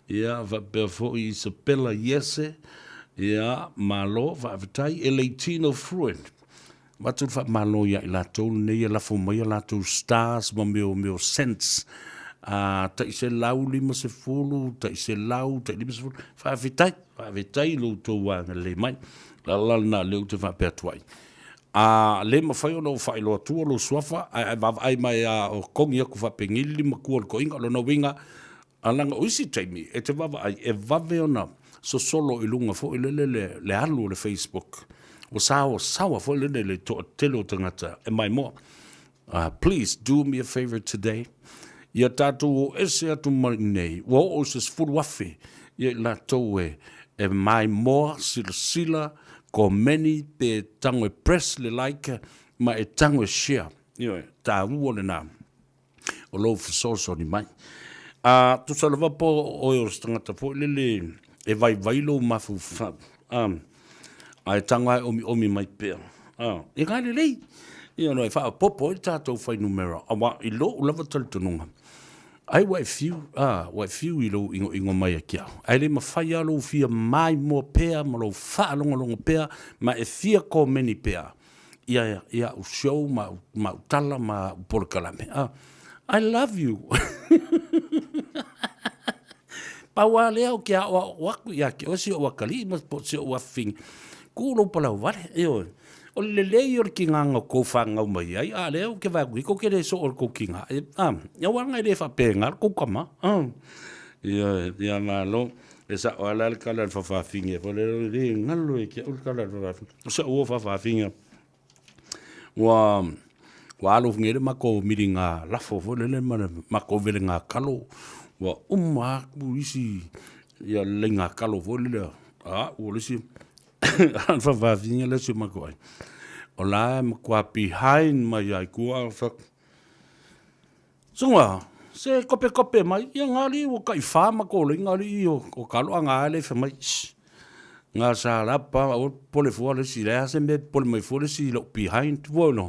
[SPEAKER 2] ia, faapea foi Isabella Iese, ia, malo, faafetai, Eleitino Fruit, avatu le faamalo ia i latou lenei e lafo mai a latou stars ma mea o mea o cents, a, tai 150, tai 100, tai 50, faafetai, faafetai i lo outou agalelei mai. O le ala lena o lea ou te faapea atu ai, a le mafai ona ou faailoa atua lou suafa, ae vaavaai mai lava o kogi aku faapenei le limatua o le toeaina. O lona uiga, a leaga o isi taimi e te vaavaai e vave ona sosolo i luga foi lele le alu o le Facebook, ua saoasaoa foi lele le toatele o tagata e maimoa. Please do me a favor today, ia tatou o ese atu mai nei, ua oo i se 10,000 ia i latou e maimoa, silasila, komeni pe tago e press le like ma e tago e share. Ioe, taua lena o lou fesoasoani mai. A tusa lava po oe o se tagata foi lele e vaivai lou mafaufau, a, ae tago lava e omiomi mai pea, a, e ga lelei. Ia no e faaopoopo ai le tatou fuainumera, aua i lou lava talitonuga, ai ua e fiu, a, ua e fiu i lou igoigo mai a ke au, ae le mafai lava lou fia maimoa pea ma lou faalogologo pea ma e fia komeni pea ia ia au show ma ma au tala ma au polokalame. Ah, I love you. Pau lava lea o ke aʻoaʻo aku iā te oe si oʻu akalii ma po si oʻu afafine. Kū lou palau wale, ioe. O le lelei o le kīgāga o kou whānau mai ai, a lea o ke vae aku i ko ke le soo o le kou kīgā. E, a, ia wanga e le whapēngā le kou kama. A, ioe, ia malo. E sa o ala le kala le whawhawhinge, fo le le ngalo e kia o le kala le whawhawhinge. O sa o whawhawhinge. Ua, ua alo ngere mako miri ngā lafo fo lele ma le mako vele ngā kalo. Ua uma aku isi ia le ngā kalo fo lele. A, ua lisi an whawhawhinge le si mako ai. O la makua behind mai ai kua whak. Sunga, se kope kope mai, ia ngā li ua kai whā mako le ngā li o, o kalo a ngā ele wha mai. Shh. Ngā sa la pa o pole fua le si le ase me pole mai fua le si lo behind fua no.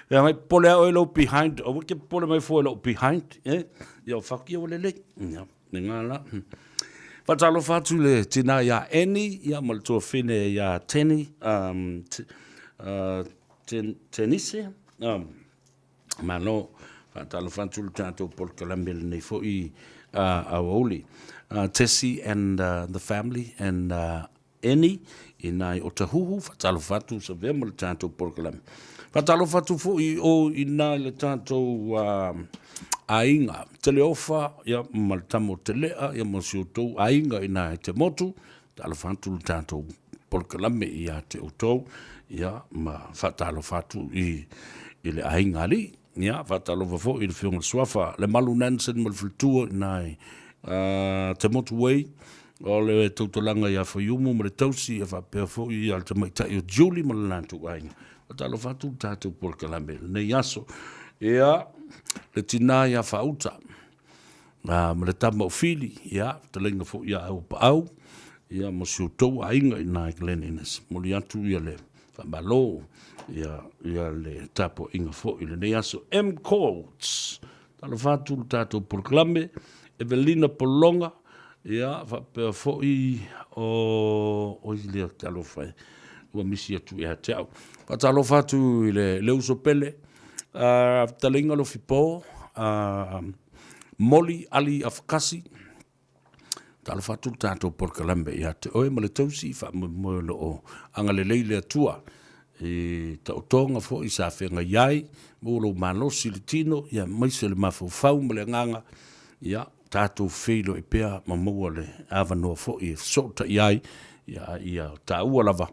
[SPEAKER 2] Ia mai pole a oe lo behind, o ke pole mai fua lo behind, eh? Ia o whakia o lele. Ia, me ngā la. Whatalofa atu le tina ia Annie, ia ma le tuawhine ia Tenny, um, ten, Tenise, um, Malo, faatalofa atu le tatou polokalame lenei foi aoauli. Tessie and the family and Annie i nai Otahuhu, faatalofa atu Savea ma le tatou polokalame. Faatalofa atu foi o i nai le tatou aiga Teleofa ia ma le tama o Telea ia ma si outou aiga i nai te motu. Talofa atu le tatou polokalame ia te outou, ia, ma faatalofa atu i, i le aiga alii. Ia, faatalofa foi i le Afioga i le Suafa, le Malu Nansen ma le faletua i nai uh, Te Motu Way, o le tautalaga ia Whaiumu ma le tausi, e faapea foi ia le tamaitai o Julie ma le latou aiga. Faatalofa atu le tatou polokalame lenei aso. Ia, le tinā ia Whaauta, ma le tama o Fili, ia, fetalaiga foi ia Auapaau, ia, ma si outou aiga i ina i Glen Innes. Momoli atu ia le faamalo, ia, ia le tapuaiga foi i lenei aso. M. Coates, talofa atu le tatou polokalame, Evelina Polonga, ia, faapea foi o, oi lea, talofa e, ua misi atu ia te au. Faatalofa atu i le, le uso pele, uh, fetalaiga Lofipo, uh, Moli Ali Afakasi, talofa atu le tatou polokalame ia te oe ma le tausi faamoemoe o lo o agalelei le Atua i taotoga foi sa feagai ai mo lou malosi i le tino, ia aemaise le mafaufau ma le agaga, ia tatou feiloai pea ma maua le avanoa foi e fesootai ai, ia, ia taua lava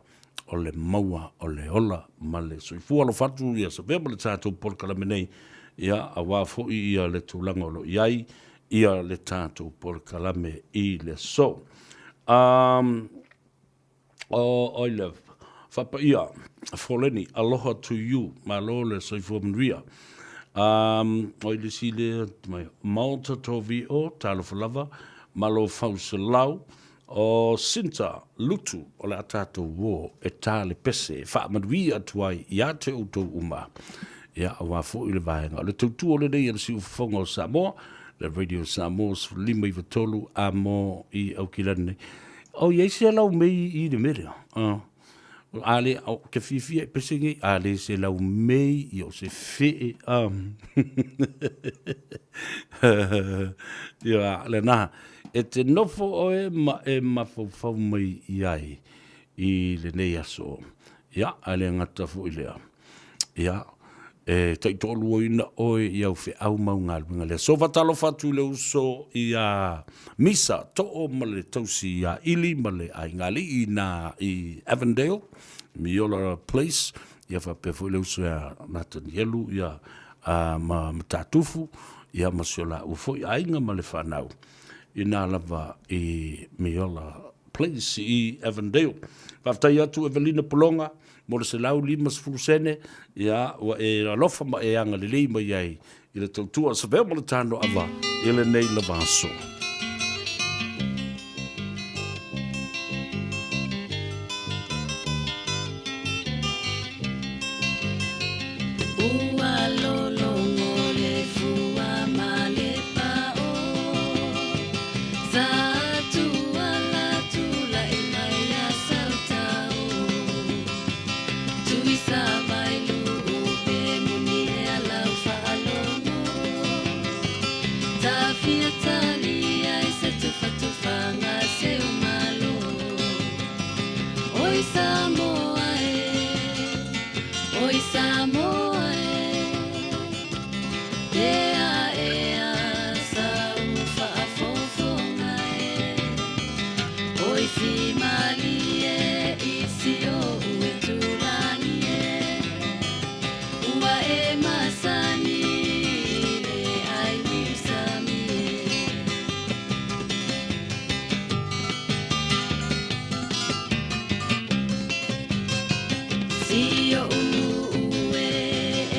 [SPEAKER 2] o le maua o le ola ma le soifua. Alofa atu ia Savea ma le tatou polokalame nei, ia aua foi ia le tulaga o lo o i ai ia le tatou polokalame i le aso. Um, oh, I love Whapaia, Foleni, aloha to you, malo le soifua manuia. Um, oi le si le, mai, Malta Tovio, talofa lava, malo fauselau, O Sinta Lutu o le a tatou uō e tā le pese e faamanuia atu ai iā te outou uma. Ia, aua foi le vaega o le tautua lenei a le Siufofoga o Samoa, le Radio Samoa 1593 a mo i Aukilani nei. O i ai se lau mei i le mea lea? Uh. A le, o, ke fiafia e pese nei, a le se lau mei i o se fee. Um. Ia, le na, e te nofo oe ma e mafaufau mai i ai i lenei aso. Ia, a le gata foi lea. Ia, e taitoaluaina oe i au feau mau galuega lea. So faatalofa atu i le uso ia Misa Too ma le tausi ia Ili ma le aiga alii na i Avondale, Miola Place, ia faapea foi le uso ia Natanielu ia a, ma Matatufu, ia ma si o laua foi aiga ma le fanau. I ina lava i Miola Place i Avondale. Faafetai atu Evelina Pologa mo le 150 sene, ia, ua e alofa ma e agalelei mai ai i le tautua Savea ma le Tano Ava i lenei lava aso.
[SPEAKER 6] Ua lologo le fua ma le pao Sa tuala tulai mai a Sautao Tui sa vai luu pe moni e alau faalogo Tafia talia i se tufatufaga se o malo Oi Samoa e, oi Samoa e Ea ea sau faafofoga e Oi fimalie i si ou itulagi e Ua e masani i le ai niusami e. Si oʻu nuu e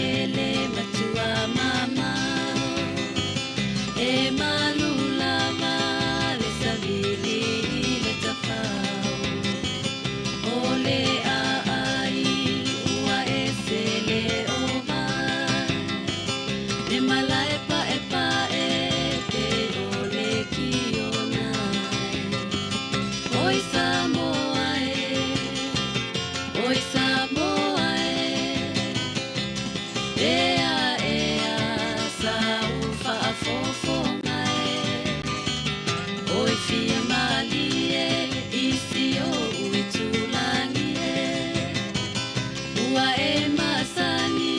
[SPEAKER 6] e le matua mamao E malu lava le savili i le tafao O le aai ua ese le ova Le malae paepae pei o le kiona Oi Samoa e, oi Samoa e Ea ea sau faafofoga e Oi fia malie i si ou itulagi e Ua e masani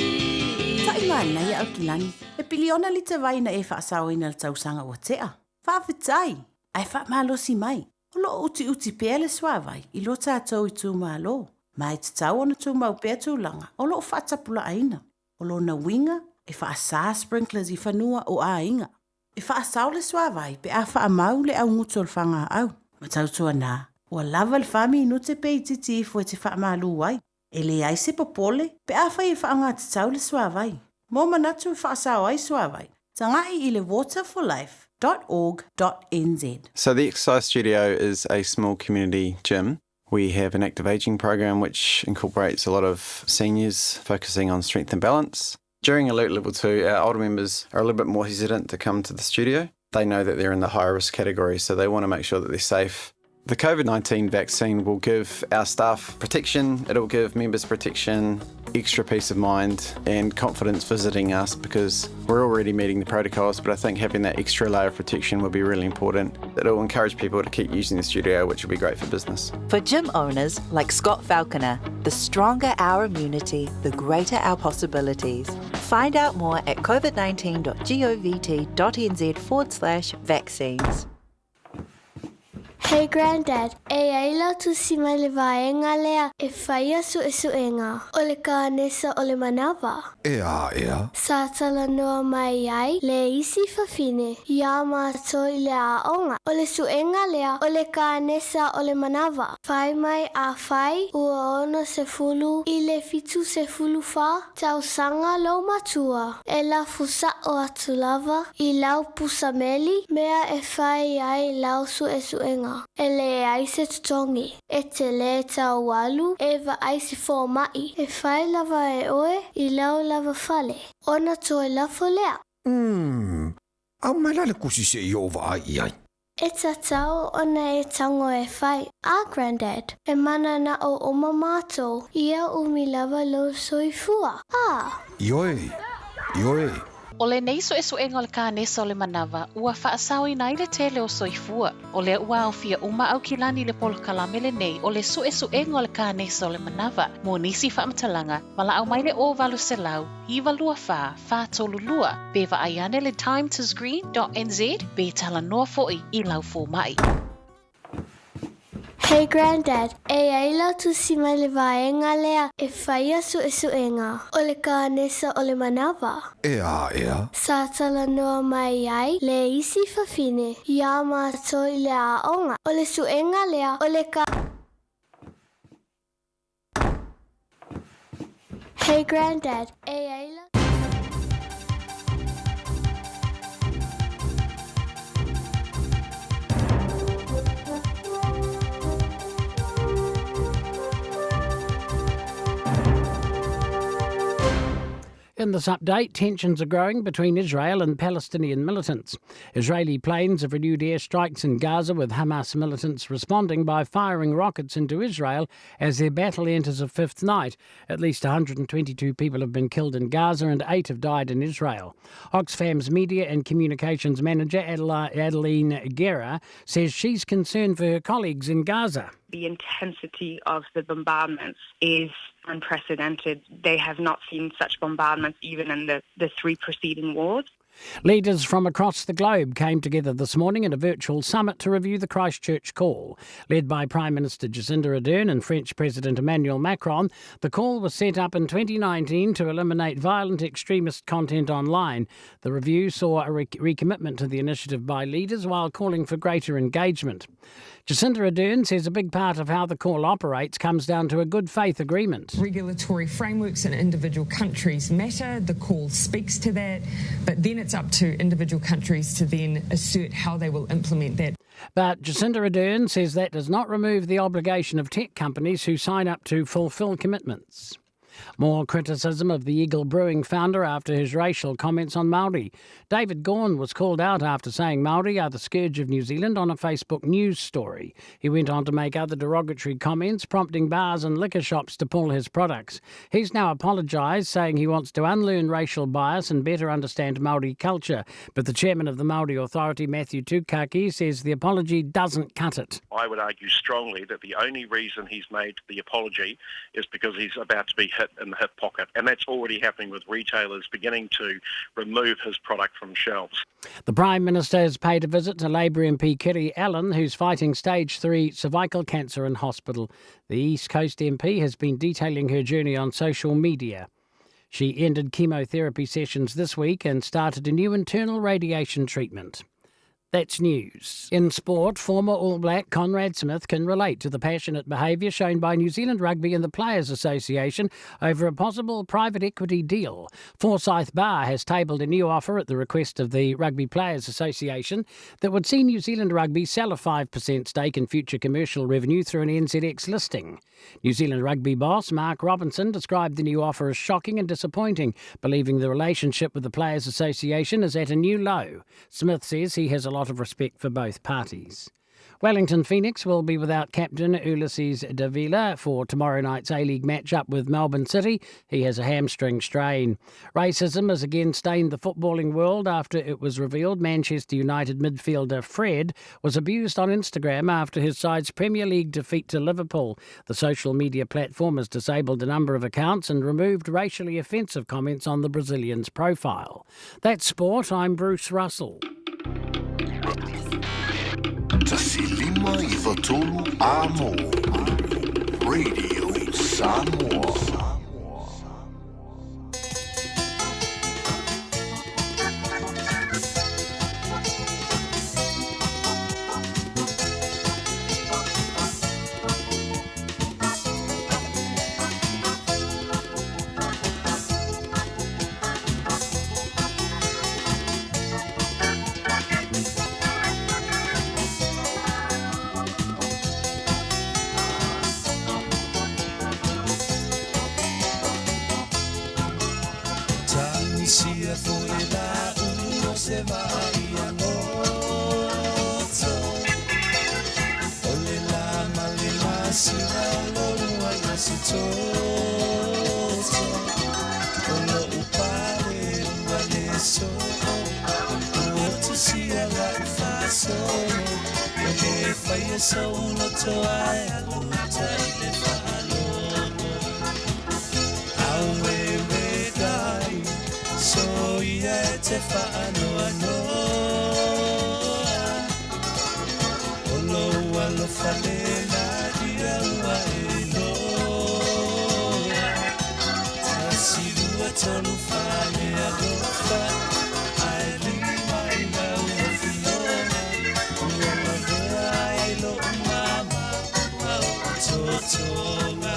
[SPEAKER 6] i
[SPEAKER 11] Taʻi manaia Aukilani, he piliona lita vai na e faasaoina i le tausaga ua tea. Faafetai! Ae faamalosi mai, o loo utiuti pea le suavai i lo tatou itumalo, ma e tatau ona tumau pea tulaga o loo faatapulaaina. O lona uiga, e faasa sprinklers i fanua o aiga. E faasao le suavai pe a faamau le augutu o le fagaau. Ma tautuana, ua lava le fa minute pe itiiti ifo e te faamalu ai. E leai se popole pe afai e faaaogatatau le suavai. Mo manatu e faasao ai suavai, taga'i i le waterforlife.org.nz.
[SPEAKER 7] So the Exercise Studio is a small community gym. We have an active aging program which incorporates a lot of seniors focusing on strength and balance. During Alert Level 2, our older members are a little bit more hesitant to come to the studio. They know that they're in the higher risk category, so they want to make sure that they're safe. The COVID-19 vaccine will give our staff protection, it'll give members protection, extra peace of mind and confidence visiting us because we're already meeting the protocols, but I think having that extra layer of protection will be really important. It'll encourage people to keep using the studio, which will be great for business.
[SPEAKER 8] For gym owners like Scott Falconer, the stronger our immunity, the greater our possibilities. Find out more at covid19.govt.nz forward slash vaccines.
[SPEAKER 12] Hey Grandad, e i ai lau tusi mai le vaega lea e faia suesuega o le kanesa o le manava.
[SPEAKER 13] E a ea?
[SPEAKER 12] Sa talanoa mai ai le isi fafine iā matou i le aoga, o le suega lea o le kanesa o le manava. Fai mai afai ua 60 i le 74 tausaga lou matua, e lafo sa'o atu lava i lau pusa meli mea e fai ai lau suesuega. E leai se totogi, e te le tau alu e vaai se foma'i, e fai lava e oe i lau lava fale, ona toe lafo lea.
[SPEAKER 13] Umm, aumai la le kusi se i ou vaai i ai.
[SPEAKER 12] E tatau ona e tago e fai, a Grandad, e mananao uma matou, ia umi lava lou soifua, a.
[SPEAKER 13] Ioe, ioe.
[SPEAKER 14] O lenei suesuega o le kanesa o le manava ua faasaoina ai le tele o soifua. O lea ua aofia uma Aukilani i le polokalame lenei o le suesuega o le kanesa o le manava. Mo nisi faamatalaga, valaau mai le 0800 924 432 pe vaai ane le timetoscreen.nz pe talanoa foi i lau fomai.
[SPEAKER 12] Hey Grandad, e i ai lau tusi mai le vaega lea e faia suesuega o le kanesa o le manava.
[SPEAKER 13] E a ea?
[SPEAKER 12] Sa talanoa mai ai le isi fafine iā matou i le aoga, o le suega lea o le ka. Hey Grandad, e i ai lau.
[SPEAKER 15] In this update, tensions are growing between Israel and Palestinian militants. Israeli planes have renewed airstrikes in Gaza, with Hamas militants responding by firing rockets into Israel as their battle enters a fifth night. At least 122 people have been killed in Gaza and eight have died in Israel. Oxfam's media and communications manager, Adeline Guerra, says she's concerned for her colleagues in Gaza.
[SPEAKER 16] The intensity of the bombardments is unprecedented. They have not seen such bombardments even in the, the three preceding wars.
[SPEAKER 15] Leaders from across the globe came together this morning at a virtual summit to review the Christchurch call. Led by Prime Minister Jacinda Ardern and French President Emmanuel Macron, the call was set up in 2019 to eliminate violent extremist content online. The review saw a recommitment to the initiative by leaders while calling for greater engagement. Jacinda Ardern says a big part of how the call operates comes down to a good faith agreement.
[SPEAKER 17] Regulatory frameworks in individual countries matter. The call speaks to that. But then it's up to individual countries to then assert how they will implement that.
[SPEAKER 15] But Jacinda Ardern says that does not remove the obligation of tech companies who sign up to fulfil commitments. More criticism of the Eagle Brewing founder after his racial comments on Māori. David Gorn was called out after saying Māori are the scourge of New Zealand on a Facebook news story. He went on to make other derogatory comments, prompting bars and liquor shops to pull his products. He's now apologised, saying he wants to unlearn racial bias and better understand Māori culture. But the chairman of the Māori Authority, Matthew Tukaki, says the apology doesn't cut it.
[SPEAKER 18] I would argue strongly that the only reason he's made the apology is because he's about to be hit in the hip pocket. And that's already happening with retailers beginning to remove his product from shelves.
[SPEAKER 15] The Prime Minister has paid a visit to Labour MP Kiri Allen, who's fighting stage 3 cervical cancer in hospital. The East Coast MP has been detailing her journey on social media. She ended chemotherapy sessions this week and started a new internal radiation treatment. That's news. In sport, former All Black Conrad Smith can relate to the passionate behaviour shown by New Zealand Rugby and the Players Association over a possible private equity deal. Forsyth Barr has tabled a new offer at the request of the Rugby Players Association that would see New Zealand Rugby sell a 5% stake in future commercial revenue through an NZX listing. New Zealand Rugby boss Mark Robinson described the new offer as shocking and disappointing, believing the relationship with the Players Association is at a new low. Smith says he has a lot of respect for both parties. Wellington Phoenix will be without captain Ulysses Davila for tomorrow night's A-League match-up with Melbourne City. He has a hamstring strain. Racism has again stained the footballing world after it was revealed Manchester United midfielder Fred was abused on Instagram after his side's Premier League defeat to Liverpool. The social media platform has disabled a number of accounts and removed racially offensive comments on the Brazilian's profile. That's sport. I'm Bruce Russell.
[SPEAKER 5] 1593 Amo. Radio Samoa.
[SPEAKER 1] Tagisia foi la o se vai a goto O le la ma le la sina o lo ua na si toto O lo upale ua le so O tisia la ufaso E le fai e so ulo toa e aluta i le whaalogo Aue dai so ia e te whaanoa noa O lo alofa le lai tolu fale alofa Ae lima i lau afioga Ua lavea ai lo'u mama ma o'u totoga.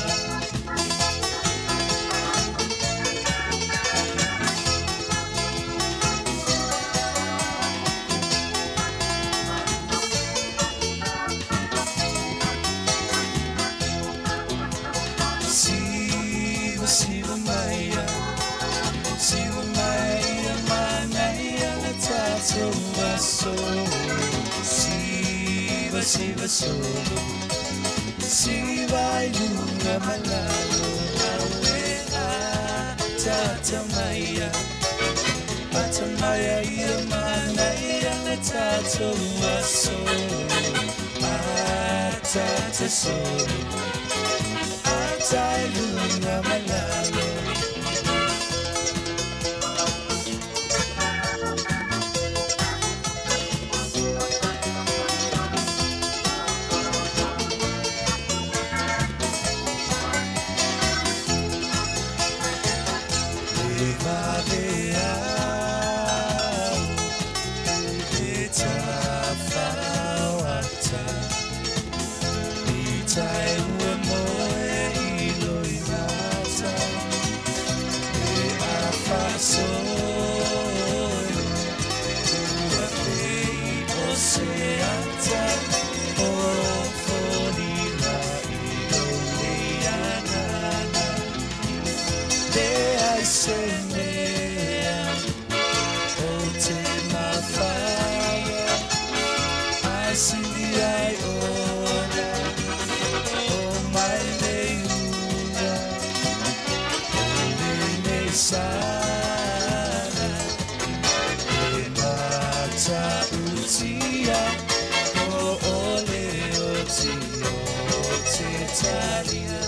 [SPEAKER 1] Siva, siva maia, siva maia, manaia le tatou aso. Siva, siva solo, siva i luga ma lalo. Auega, tata maia, ata maia ia manaia le tatou aso. Atata solo, ata i luga ma lalo. Le vave au, e tafauata, i tai ua moe i loimata, e afasoio, ua pei o se ata, o foliga i lou nei agaga. Leai se mea o te mafaia Ae sili ai ona o mai nei uga O lenei sala e matautia Po o le oti o te talia.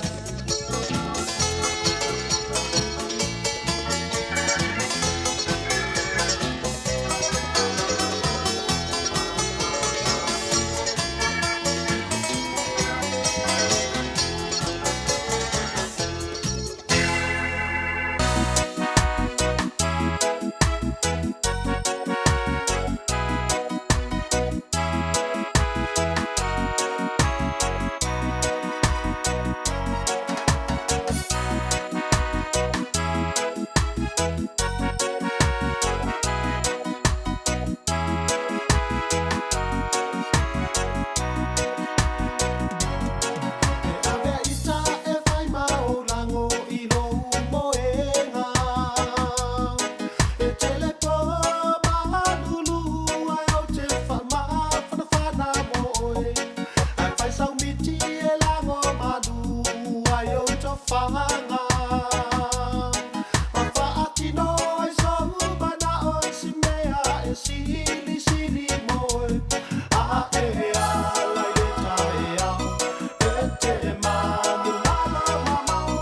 [SPEAKER 19] E ave ita e fai ma o lago i lou moega. E tele po mahalulu ai o te whaamafanafana mo oe. Ae fai saumiti e lago malu ai o tofaga. Ma faatino ai sou mana'o i si mea e silisili mo oe. A e ala i le taeao e te manu lalo mamao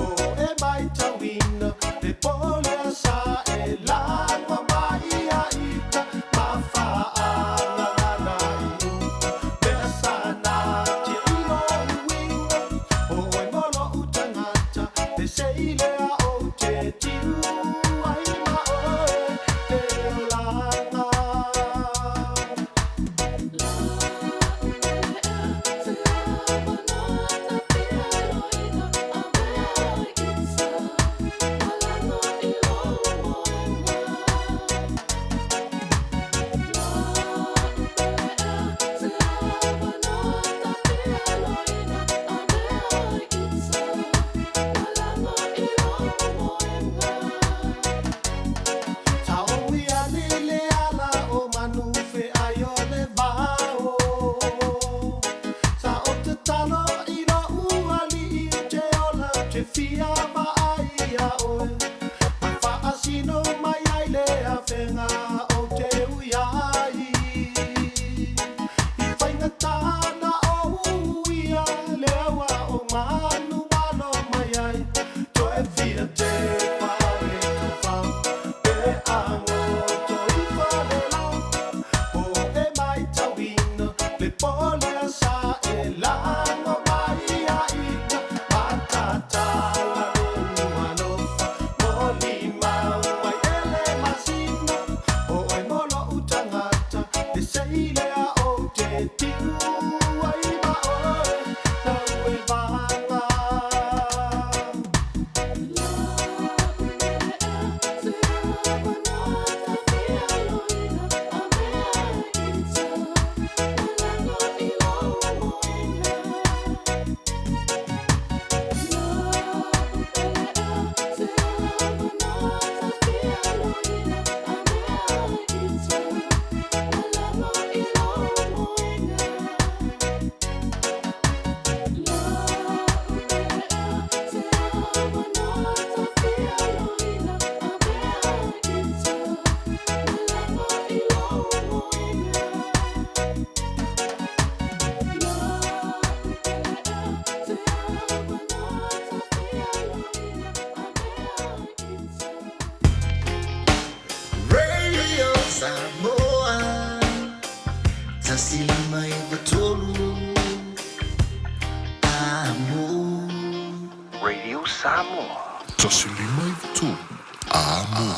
[SPEAKER 19] o e maitauina le pole sa e lago mai ia ita ma faagagana i uta mea sana tia i lou uiga o oe mo lo'u tagata e seilea ou te tiu ai ma oe le olaga. 1 5 9 3 Amo.
[SPEAKER 5] Radio Samoa. 1 5 9 3 Amo.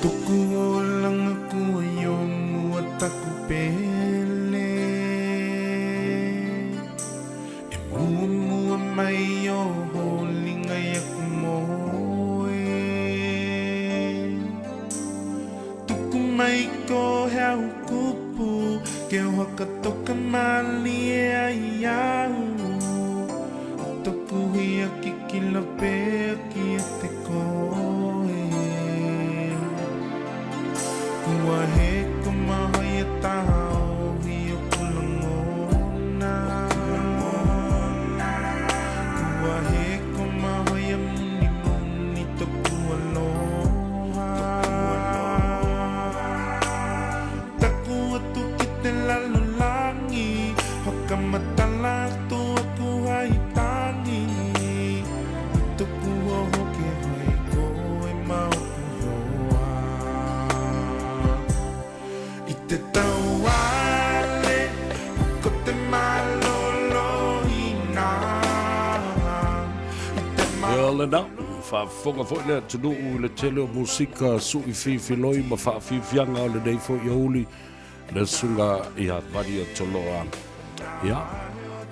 [SPEAKER 19] Toku olanga kua i o mua taku pele E muamua mai o holinga i aku moe Tuku mai ko he au kupu Ke whakatoka malie ai au I toku hia kikila pea ki a te koe Kua he koma hoi e taha ohi o ku langona Kua he koma hoi e munimuni toku aloha Taku atu ki te lalolangi Whakamatala atu aku hai tangi I toku oho ke hai koe ma oku hoa I te tauale ko te malolo ina I te
[SPEAKER 2] Ia lena, faafofoga foi le atunuu i le tele o musika suʻi fifiloi ma faafiafiaga o lenei foi aoauli le susuga ia Maria Toloa. Ia,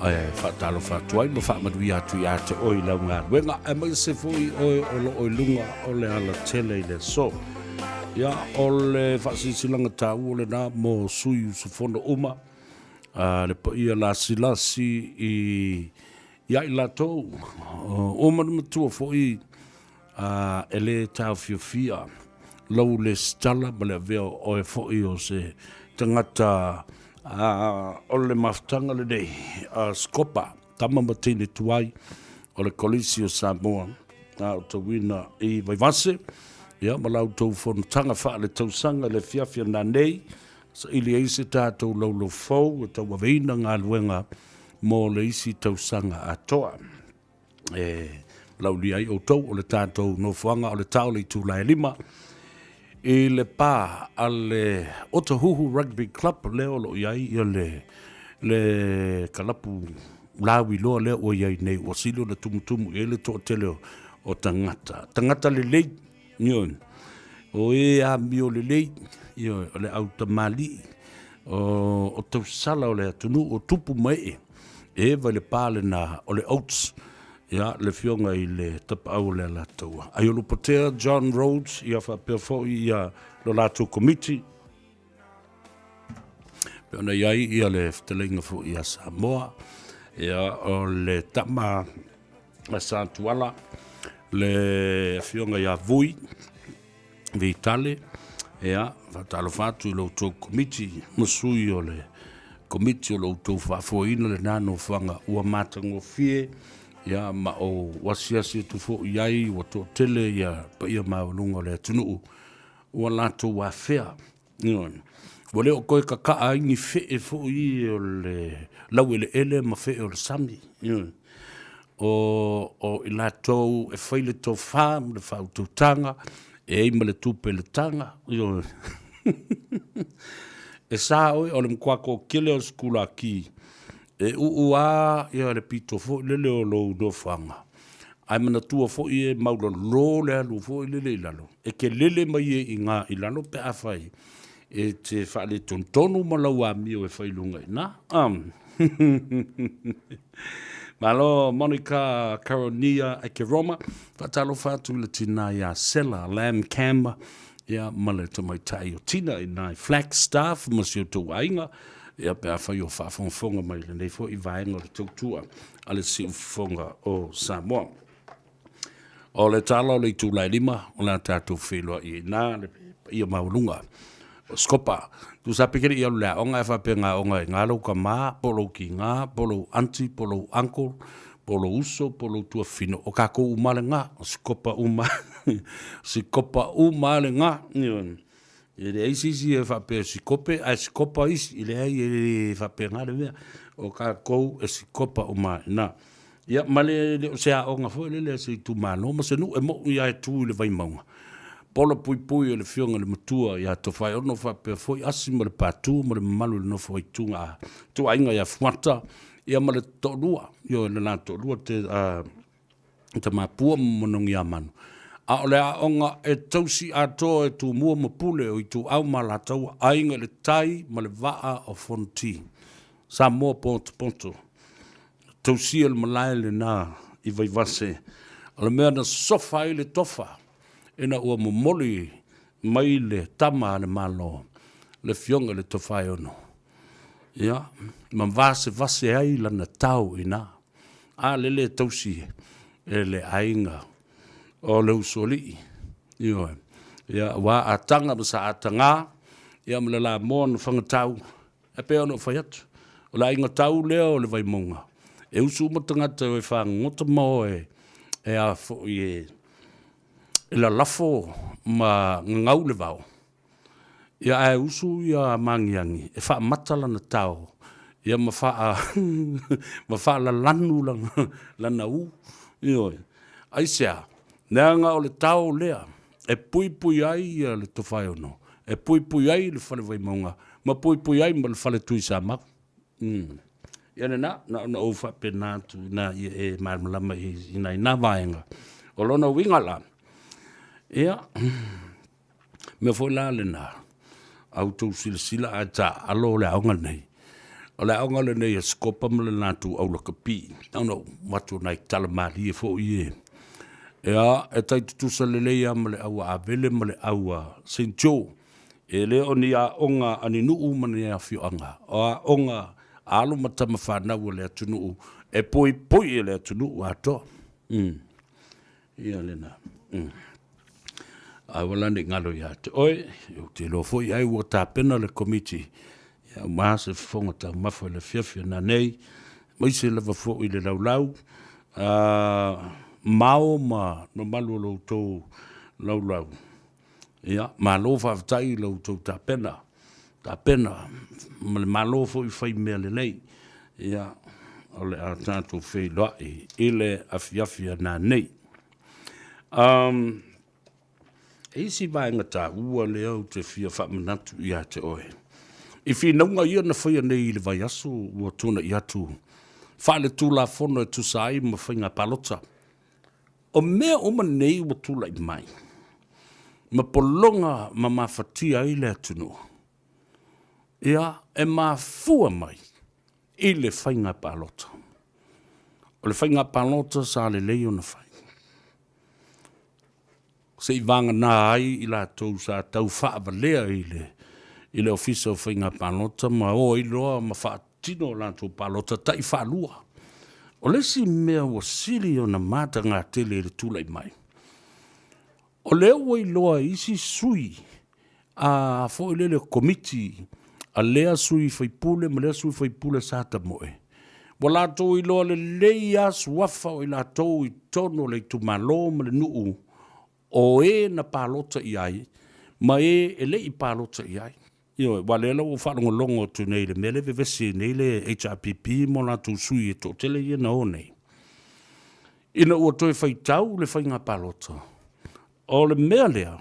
[SPEAKER 2] ae faatalofa atu ai ma faamanuia atu ia te oe i lau galuega, aemaise foi oe o loo i luga o le alatele i le aso. Ia, o le faasilasilaga taua lena mo sui usufono uma, a le paia lasilasi i ia i latou, uma na matua foi a e lē taofiofia lou lesitala ma le avea o oe foi o se tagata a o le mafutaga lenei a Sikopa, tama ma teine tuai o le Kolisi o Samoa a o tauina i Vaivase, ia ma la outou fonotaga faaletausaga i le afiafi ananei, saili ai se tatou laulau fou e tauaveina galuega mo le isi tausaga atoa. E laulia ai outou o le tatou nofoaga o le tao le itula e 5 i le pa a le Otahuhu Rugby Club lea o lo o i ai ia le, le kalapu lauiloa lea ua i ai nei ua sili ona tumutumu i ai le toatele o, o tagata. Tagata lelei, ioe, o e amio lelei, ioe, o le au tamalii, o, o tausala o le atunuu o tupu ma ee. E eva i le pa lena o le Oates, ia, le afioga i le tapaau o le Alataua. Aiolupotea John Rhodes, ia faapea foi ia lo latou komiti, pe ona i ai ia le fetalaiga foi ia Samoa, ia o le tama a Satuala, le afioga ia Vui, Vitale, ia, faatalofa atu i lo outou komiti ma sui o le komiti o lo outou faafoeina lena nofoaga ua matagofie, ia, ma ou asiasi atu foi i ai ua toatele ia paia maualuga o le atunuu ua latou afea. Ioe. Ua le o toe kakaa ai ni fee foi o le laueleele ma fee o le sami. Ioe. O, o i latou e fai le tofa ma le faautautaga, e ai ma le tupe i le taga. Ioe. E sa oe o le matua toatele o le sikulaki e uu lava ia le pito foi lele o lou nofoaga, ae manatua foi e maulolo le alu foi lele i lalo, e te lele mai ai i ina i lalo pe afai e te faaletonutonu ma lau amio e fai i luga i ina. Malo Monica Caronia Ekeroma, faatalofa atu i le tina ia Sela Lam Cam, ia ma le tamaitai o Tina i ina i Flagstaff ma si outou aiga, ia pe afai o faafogafoga mai i lenei foi vaega o le tautua a le Siufofoga o Samoa. O le tala o le itula e 5, o le a tatou feiloai ai i ina le paia maualuga o Sikopa. Tusa pe ke le i alu le aoga e faapea ngā aoga e ngā lou tama, po lou kīngā, po lou aunty, po lou uncle, po lou uso, po lou tuafafine, o kākou uma le ngā, o Sikopa uma, Sikopa uma le ngā. E leai se isi e faapea e sikope ae sikopa isi, e leai e le faapena le mea. O tatou e sikopa uma lava i ina. Ia ma le le o se aoga foi lele a se itumalo ma se nuu e moni lava e tu i le Vaimauga, pola puipui e le Afioga i le Matua ia Tofaeono faapea foi Asi ma le Patu ma le mamalu i le nofo a ituga ituaiga ia Fuata ia ma le toalua, ioe le la toalua te a Tamapua ma Manogiamanu. A o le aoga e tausi atoa e Tumua ma Pule o Ituau ma Alataua, Aiga i le Tai ma le Vaa o Fonoti. Samoa potopoto. Tausia le malae lena i Vaivase. O le mea na sofa ai le tofa ina ua momoli mai le tama a le Malo, le Afioga i le Tofaeono, ia, ma vasevase ai lana tau i ina. A lele e tausi e le aiga o le Usoalii, ioe, ia, aua Ataga ma Saataga, ia ma le Lamoa na Fagatau, E pei ona ou fai atu, o le aiga tau lea o le Vaimauga, e usu uma tagata e o e fagogota ma o e, e a foi e, e lalafo ma gagau le vao. Ia ae usu ia Magiagi e faamata lana tao ia ma faa ma faalalanu lana, lana u. Ioe. Aisea? Leaga o le tao lea e puipui ai ia le Tofaeono, e puipui ai le Fale Vaimauga, ma puipui ai ma le Fale Tuisamau. Mm. Ia lena, na ona ou faapena atu ina ia e malamalama i nai nā vaega. O lona uiga la, ia, mea foi la lena, a outou silasila ae taaalo o le aoga lenei. O le aoga lenei a Sikopa ma le latou aulakapi. Na ona ou avatu nai tala malie foi e. Ia, e tai tutusa lelei lava ma le au a Avele ma le au a Saint Joe. E le o ni aoga a ni nuu ma ni afioaga, o aoga a alo ma tama fanau a le atunuu e poipoi e le atunuu atoa. Mm. Ia lena. Mm. Aua la ne i galo ia te oe, ou te iloa foi ai ua tapena le komiti ia aua se fofoga taumafa i le afiafi nanei, aemaise lava foi i le laulau mao ma mamalu o lo outou laulau. Ia, malo faafetai i lo outou tapena, tapena ma le malo foi fai mea lelei. Ia, o le a tatou feiloai i le afiafi nanei. Um, e isi vaega taua lea ou te fia faamanatu ia te oe. I finauga ia na faia nei i le vaiaso ua tuanai atu faaletulafono e tusa ai ma faiga palota. O mea uma nei ua tulai mai ma pologa ma mafatia ai le atunuu, ia, e mafua mai i le faiga palota. O le faiga palota sa lelei ona fai, se i vagana ai i latou sa tau faavalea i le, i le Ofisa o Faiga Palota ma o ai loa ma faatino a latou palota tai faalua. O le isi mea ua sili ona mataga tele i le tulai mai, o lea ua iloa e isi sui a foi lele komiti a lea sui faipule ma lea sui faipule sa tamoe, ua latou iloa lelei lava suafa o i latou i totonu o le itumalo ma le nuu o e na palota i ai ma e e le i palota i ai. Ioe, aua o lea la ua ou faalogologo atu nei i le mea lea e vevesi ai nei le HRPP ma o latou sui e toatele ia na o nei, ina ua toe faitau le faiga palota. O le mea lea,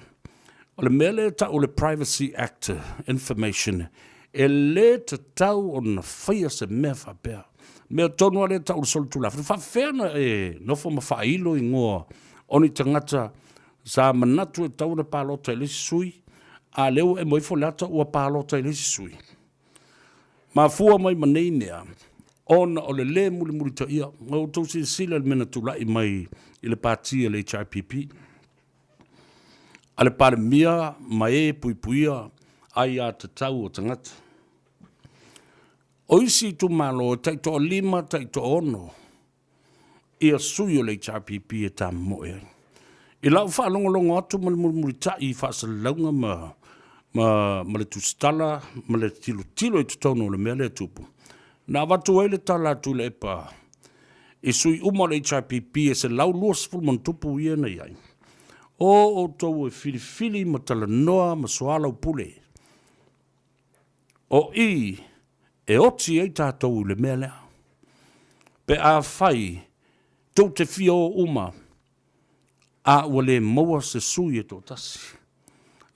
[SPEAKER 2] o le mea lea e tau o le Privacy Act Information, e le tatau ona faia se mea faapea. Mea tonu lava lea e tau o le solitulafono. E faapefea ona e nofo ma faailo igoa o ni tagata sa manatu e tatau ona palota i le isi sui, a o lea ua emo ifo le ata ua palota i le isi sui. Mafua mai ma nei mea, ona o le lē mulimulitaia. Na outou silasila i le mea na tulai mai i le pati a le HRPP, a le Palemia ma e puipuia aiatatau a tagata. O isi itumalo e taitoalima, taitoaono ia sui o le HRPP e tamomoe ai. I lau faalogologo atu ma le mulimulitai i faasalalauga ma, ma, ma le tusitala ma le tilotilo i totonu o le mea lea e tupu, na avatu ai le tala a Tuilaepa i sui uma o le HRPP e 120 ma ona tupu ia na i ai. O outou e filifili ma talanoa ma soalaupule. O i e oti ai tatou i le mea lea. Pe afai tou te fia o uma, a ua le maua se sui e toatasi.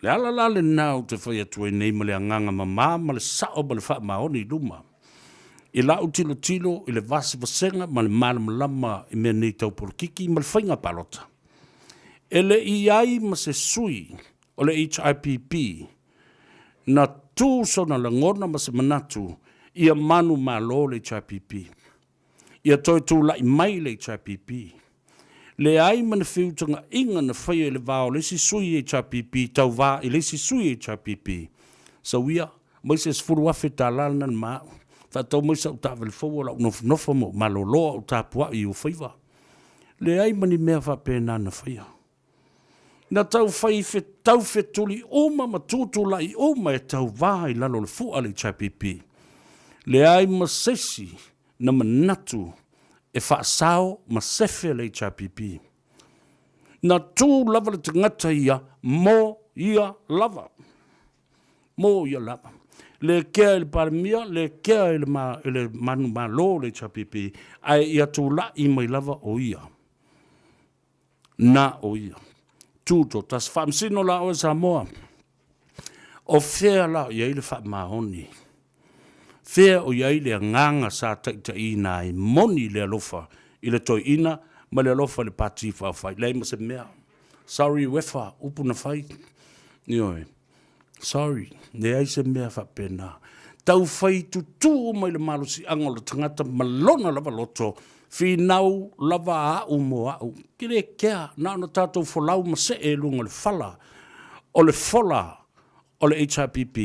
[SPEAKER 2] Le ala la lena ou te fai atu ai nei ma le agaga mama ma le sao ma le faamaoni i luma, i lau tilotilo i le vasevasega ma le malamalama i mea nei tau polokiki ma le faiga palota. E le i i ai ma se sui o le HRPP na tu sona lagona ma se manatu ia manumalo le HRPP. Ia toe tulai mai le HRPP. Leai ma ni feutagaiga na faia i le va o le isi sui HRPP tauva i le isi sui HRPP. Sau ia, mai se $10,000 lena na ma au. Faatau mai sau taavale fou o lau nofonofo ma ou malolo a o tapuai i ou faiva. Leai ma ni mea faapena na faia. Na taufai taufetuli uma ma tutulai uma e tauva i lalo o le fua a le HRPP. Leai ma se isi na manatu e faasao ma sefe le HRPP. Na tu lava le tagata ia mo ia lava. Mo ia lava. Le kea i le Palemia, le kea i le, ma, i le manumalo o le HRPP, ae ia tulai mai lava o ia. Na o ia. Tutoatasi. Faamasino la oe Samoa. O fea la o i ai le faamaoni? Fea o i ai le agaga sa taitaiina ai moni le alofa i le toeaina ma le alofa i le Pati Faaufai? Leai ma se mea. Sorry Uefa, upu na fai. Ioe. Sorry, leai se mea faapena. Taufai tutū uma i le malosiaga o le tagata ma lona lava loto, finau lava au mo au. Ke le kea, na ona tatou folau ma see i luga o le fala o le fola o le HRPP,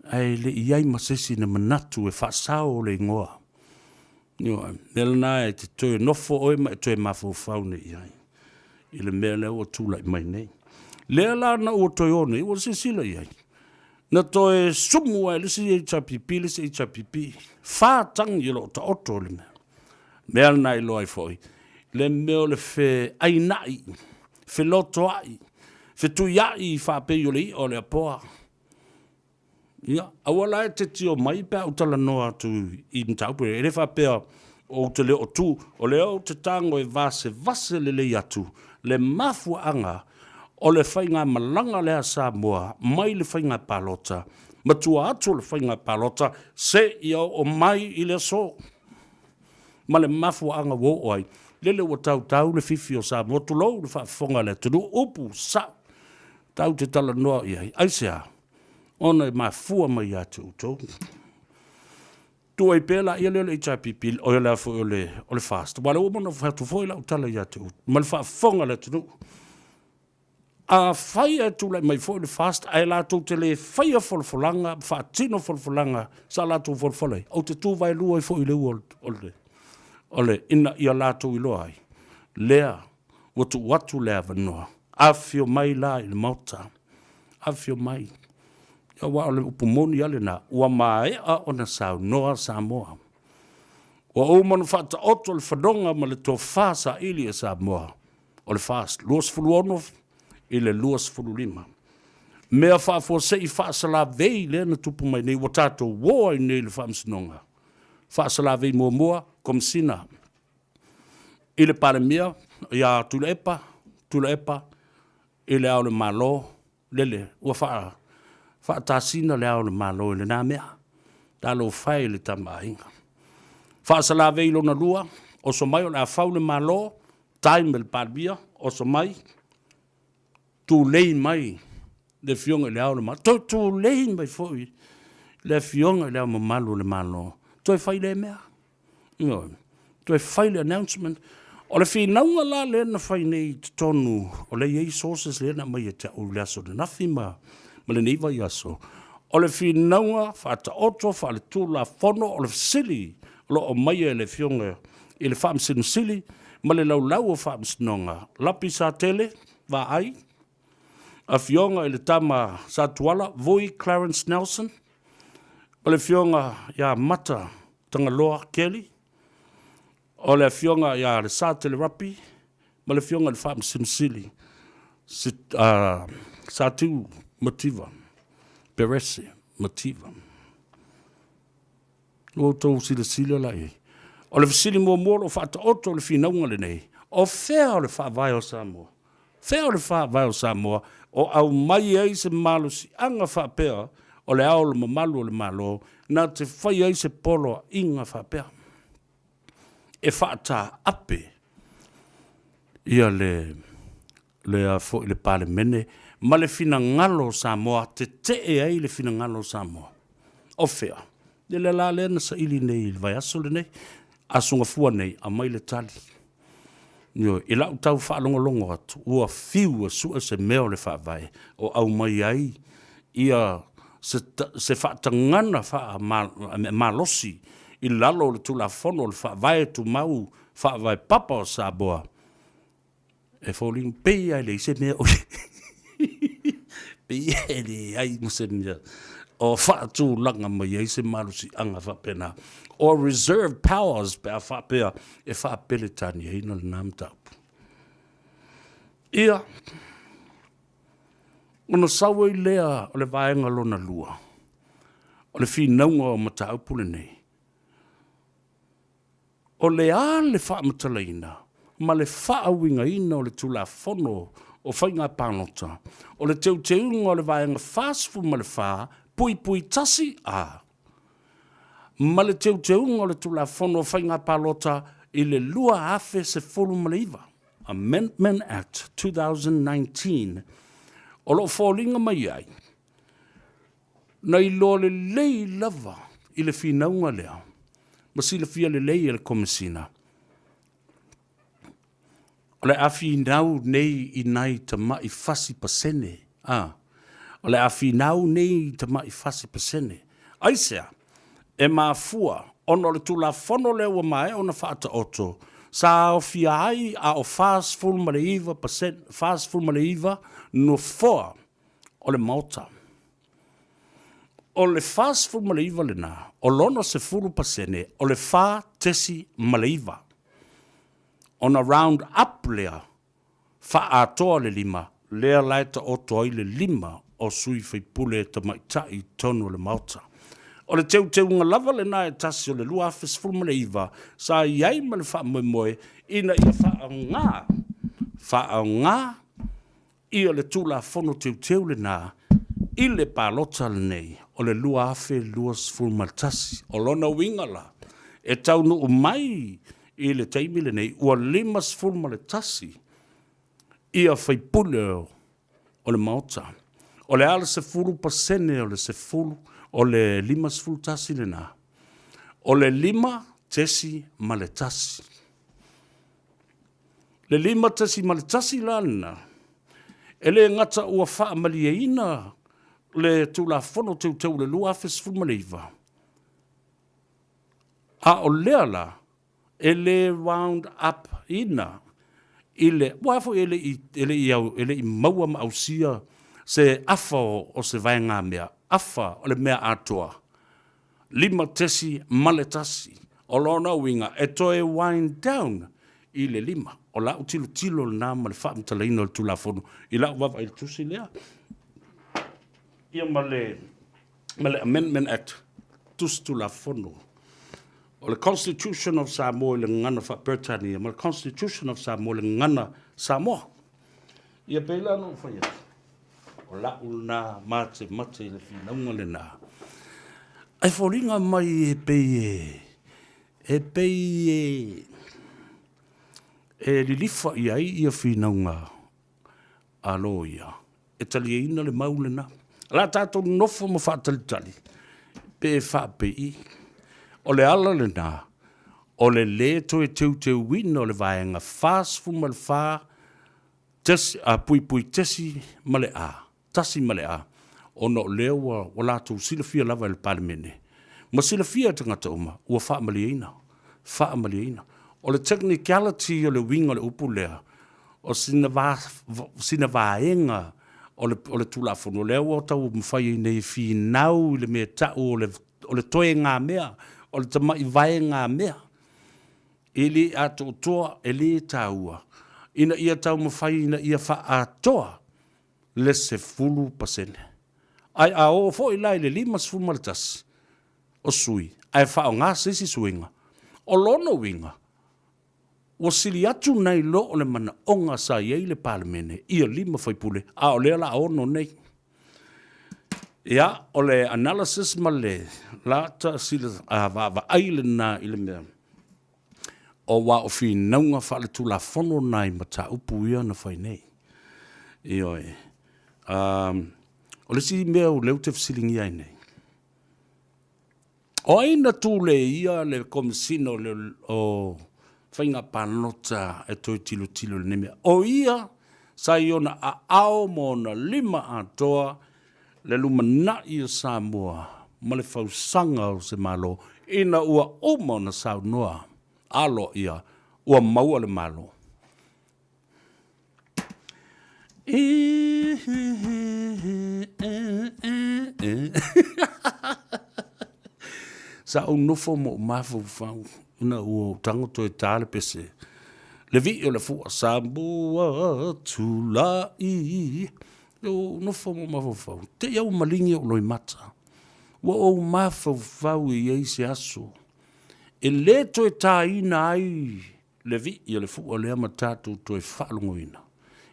[SPEAKER 2] ae le i ai ma se isi na manatu e faasao le igoa. Ioe, mea lena e te toe nofo oe ma e toe mafaufau nei i ai i le mea lea ua tulai mai nei. Lea la na ua toe o nei, ua silasila i ai, na toe sumu ai le isi HRPP, le isi HRPP, fa tagi o lo o taoto le mea. Mea lena iloa ai foi, le mea o le feainai, felotoai, fetuiai faapei o le i'a o le apoa. Ia, aua la e te tio mai pe a ou talanoa atu i mataupu e le faapea ou te le o tu, o lea ou te tago e vasevase lelei atu le mafuaaga o le faigamalaga lea a Samoa mai le faiga palota ma tua atu o le faiga palota seia oo mai i le aso ma le mafuaaga ua oo ai lele ua tautau le fifi o Samoa, tulou le faafofoga a le atunuu, upu sao Tatou te talanoa i ai. Aisea? Ona e mafua mai ia te outou. Tuu ai pea laia lea o le HRPP, o le a foi o le, o le FAST. Aua o lea ua uma ona fai atu foi lau tala ia te outou, ma le faafofoga a le atunuu. Afai ae tulai mai foi le FAST ae latou te le faia folafolaga ma faatino folafolaga sa latou folafola ai, ou te tu vaelua ai foi i le ua o le, o le, ina ia latou iloa ai lea Ua tuu atu le avanoa. Afifio mai la i le Maota. Afifio mai. Aua o le upu moni lava lena, ua maea ona saunoa Samoa. Ua uma ona faataoto le fanoga ma le tofa saili a Samoa, o le FAST, 26 i le 25. Mea faafuasei faasalavei lea na tupu mai nei, ua tatou o ai nei i le Faamasinoga. Faasalavei muamua, Komesina i le Palemia ia Tuilaepa, Tuilaepa i Le Ao o le Malo, lele ua faa, faatasina Le Ao o le Malo i lena mea. Talofa e i le Tama a Aiga. Faasalavei lona lua, oso mai o le a fau le Malo, time i le Palemia, oso mai, tulei mai le Afioga i Le Ao o le Malo, toe tulei mai foi le Afioga i Le Ao Mamalu o le Malo, toe fai lea mea. Ioe. Toe fai le announcement. O le finauga la lea na fai nei i totonu, o lea e i ai sources lea na aumai ia te au i le aso ananafi ma, ma lenei vaiaso, o le finauga faataoto faaletulafono o le fesili o lo o aumaia e le Afioga i le Faamasino Sili ma le Laulau o Faamasinoga, Lapi Satele Vaai, Afioga i le Tama Satuala, Vui Clarence Nelson, o le Afioga ia Mata Tagaloa Kelly, o le Afioga ia Lesatele Rapi ma le Afioga i le Faamasino Sili. Satiu Mativa, Perese Mativa. Ua outou silasila la i ai. O le fesili muamua o lo o faataoto i le finauga lenei, o fea o le Faavae o Samoa? Fea o le Faavae o Samoa o aumai ai se malosiaga faapea o le Ao o le Mamalu o le Malo na te fai ai se poloaiga faapea e faataape ia le le a foi le Palemene ma le finagalo o Samoa, tetee ai le finagalo o Samoa. O fea? Ia le la lea na saili nei i le vaiaso lenei, Aso Gafua nei, aumai le tali. Ioe, i lau tau faalogologo atu, ua fiu e sue se mea o le Faavae o aumai ai ia se, se faatagana faamalosi i lalo o le Tulafono o le Faavae Tumau Faavae Papa o Samoa, E foliga pei lava e leai se mea o pei e leai ma se mea o faatulaga mai ai se malosiaga faapena. O reserve powers pe a faapea e faapeletaniaina lena mataupu. Ia, ona sau ai lea o le vaega lona lua, o le finauga o mataupu lenei, O le a le faamatalaina ma le faauigaina o le Tulafono o Faiga Palota o le teuteuga o le Vaega 44 puipui 1 A ma le teuteuga o le Tulafono o Faiga Palota i le 2019, Amendment Act 2019, o lo o foliga mai ai, Na iloa lelei lava i le finauga lea ma silafia lelei e le Komesina, o le a finau nei i nai tamai 40%, a, o le a finau nei i tamai 40%. Aisea? E mafua ona o le Tulafono lea ua maea ona faataoto, sa aofia ai a o 49%, 49 nofoa o le Maota. O le 49 lena, o lona 10% o le 4.9. Ona round up lea, faaatoa le 5, lea la e taoto ai le 5 o sui faipule tamaitai i totonu o le Maota. O le teuteuga lava lena e tasi o le 2019 sa i ai ma le faamoemoe ina ia faaaoga, faaaoga ia le Tulafono Teuteu lena i le palota lenei o le 2021. O lona uiga la, e taunuu mai i le taimi lenei ua 51 ia faipule o le Maota. O le a le 10% o le 10, o le 51 lena? O le 5.1. Le 5.1 la lena, e le gata ua faamalieina le Tulafono Teuteu o le 2019, a o lea la, e le round up ina i le, aua foi e le i, e le i, e le i maua ma ausia se afa o se vaegamea, afa o le mea atoa, 5.1. O lona uiga, e toe wind down i le 5. O lau tilotilo lena ma le faamatalaina o le Tulafono i lau vaavaai i le tusi lea. Ia ma le, ma le Amendment Act, tusi Tulafono o le Constitution of Samoa i le gagana faa-Peretania ma le Constitution of Samoa i le gagana Samoa. Ia pei la ona ou fai atu, o lau lena matemate i le finauga lena. Ae foliga mai e pei e, e pei e, e lilifa i ai ia finauga a loia e taliaina le mau lena. O le a tatou nofo ma faatalitali pe faapei o le ala lena o le lē toe teuteuina o le vaega 44 tesi, a, puipui tesi ma le A, tasi ma le A, ona o lea ua, ua latou silafia lava e le Palemene, ma silafia e tagata uma, ua faamalieina, faamalieina. O le technicality o le uiga o le upu lea, o sina, va, sina vaega o le, o le Tulafono, lea ua taumafai ai nei e finau i le mea e ta'u o le, o le toegamea, o le tama'i vaegamea. E le atoatoa, e le taua. ina ia taumafai ina ia faaatoa le 10%. Ae a oo foi la i le 51 o sui ae faaaoga se isi suiga, o lona uiga, ua sili atu nai lo o le manaoga sa i ai le Palemene ia 5 faipule, a o lea o le a 6 nei. Ia, o le analysis ma le lata sila vaavaai lena i le mea, aua o finauga faaletulafono nai mataupu ia na fai nei. Ioe. O le isi mea o lea ou te fesiligia ai nei, o ai na tuleia le Komesina o, le, o Faiga Palota e toe tilotilo i lenei mea? O ia sa i ona aao ma ona lima atoa le lumanai o Samoa ma le fausaga o se Malo ina ua uma ona saunoa aloaia ua maua le Malo. Sa ou nofo ma ou mafaufau ina ua ou tago toe ta le pese. Le vii o le fua Samoa tulai. Ua ou nofo ma ou mafaufau, te i au maligi ou loimata. Ua ou mafaufau e i ai se aso e le toe taina ai le vii o le fua lea ma tatou toe faalogoina.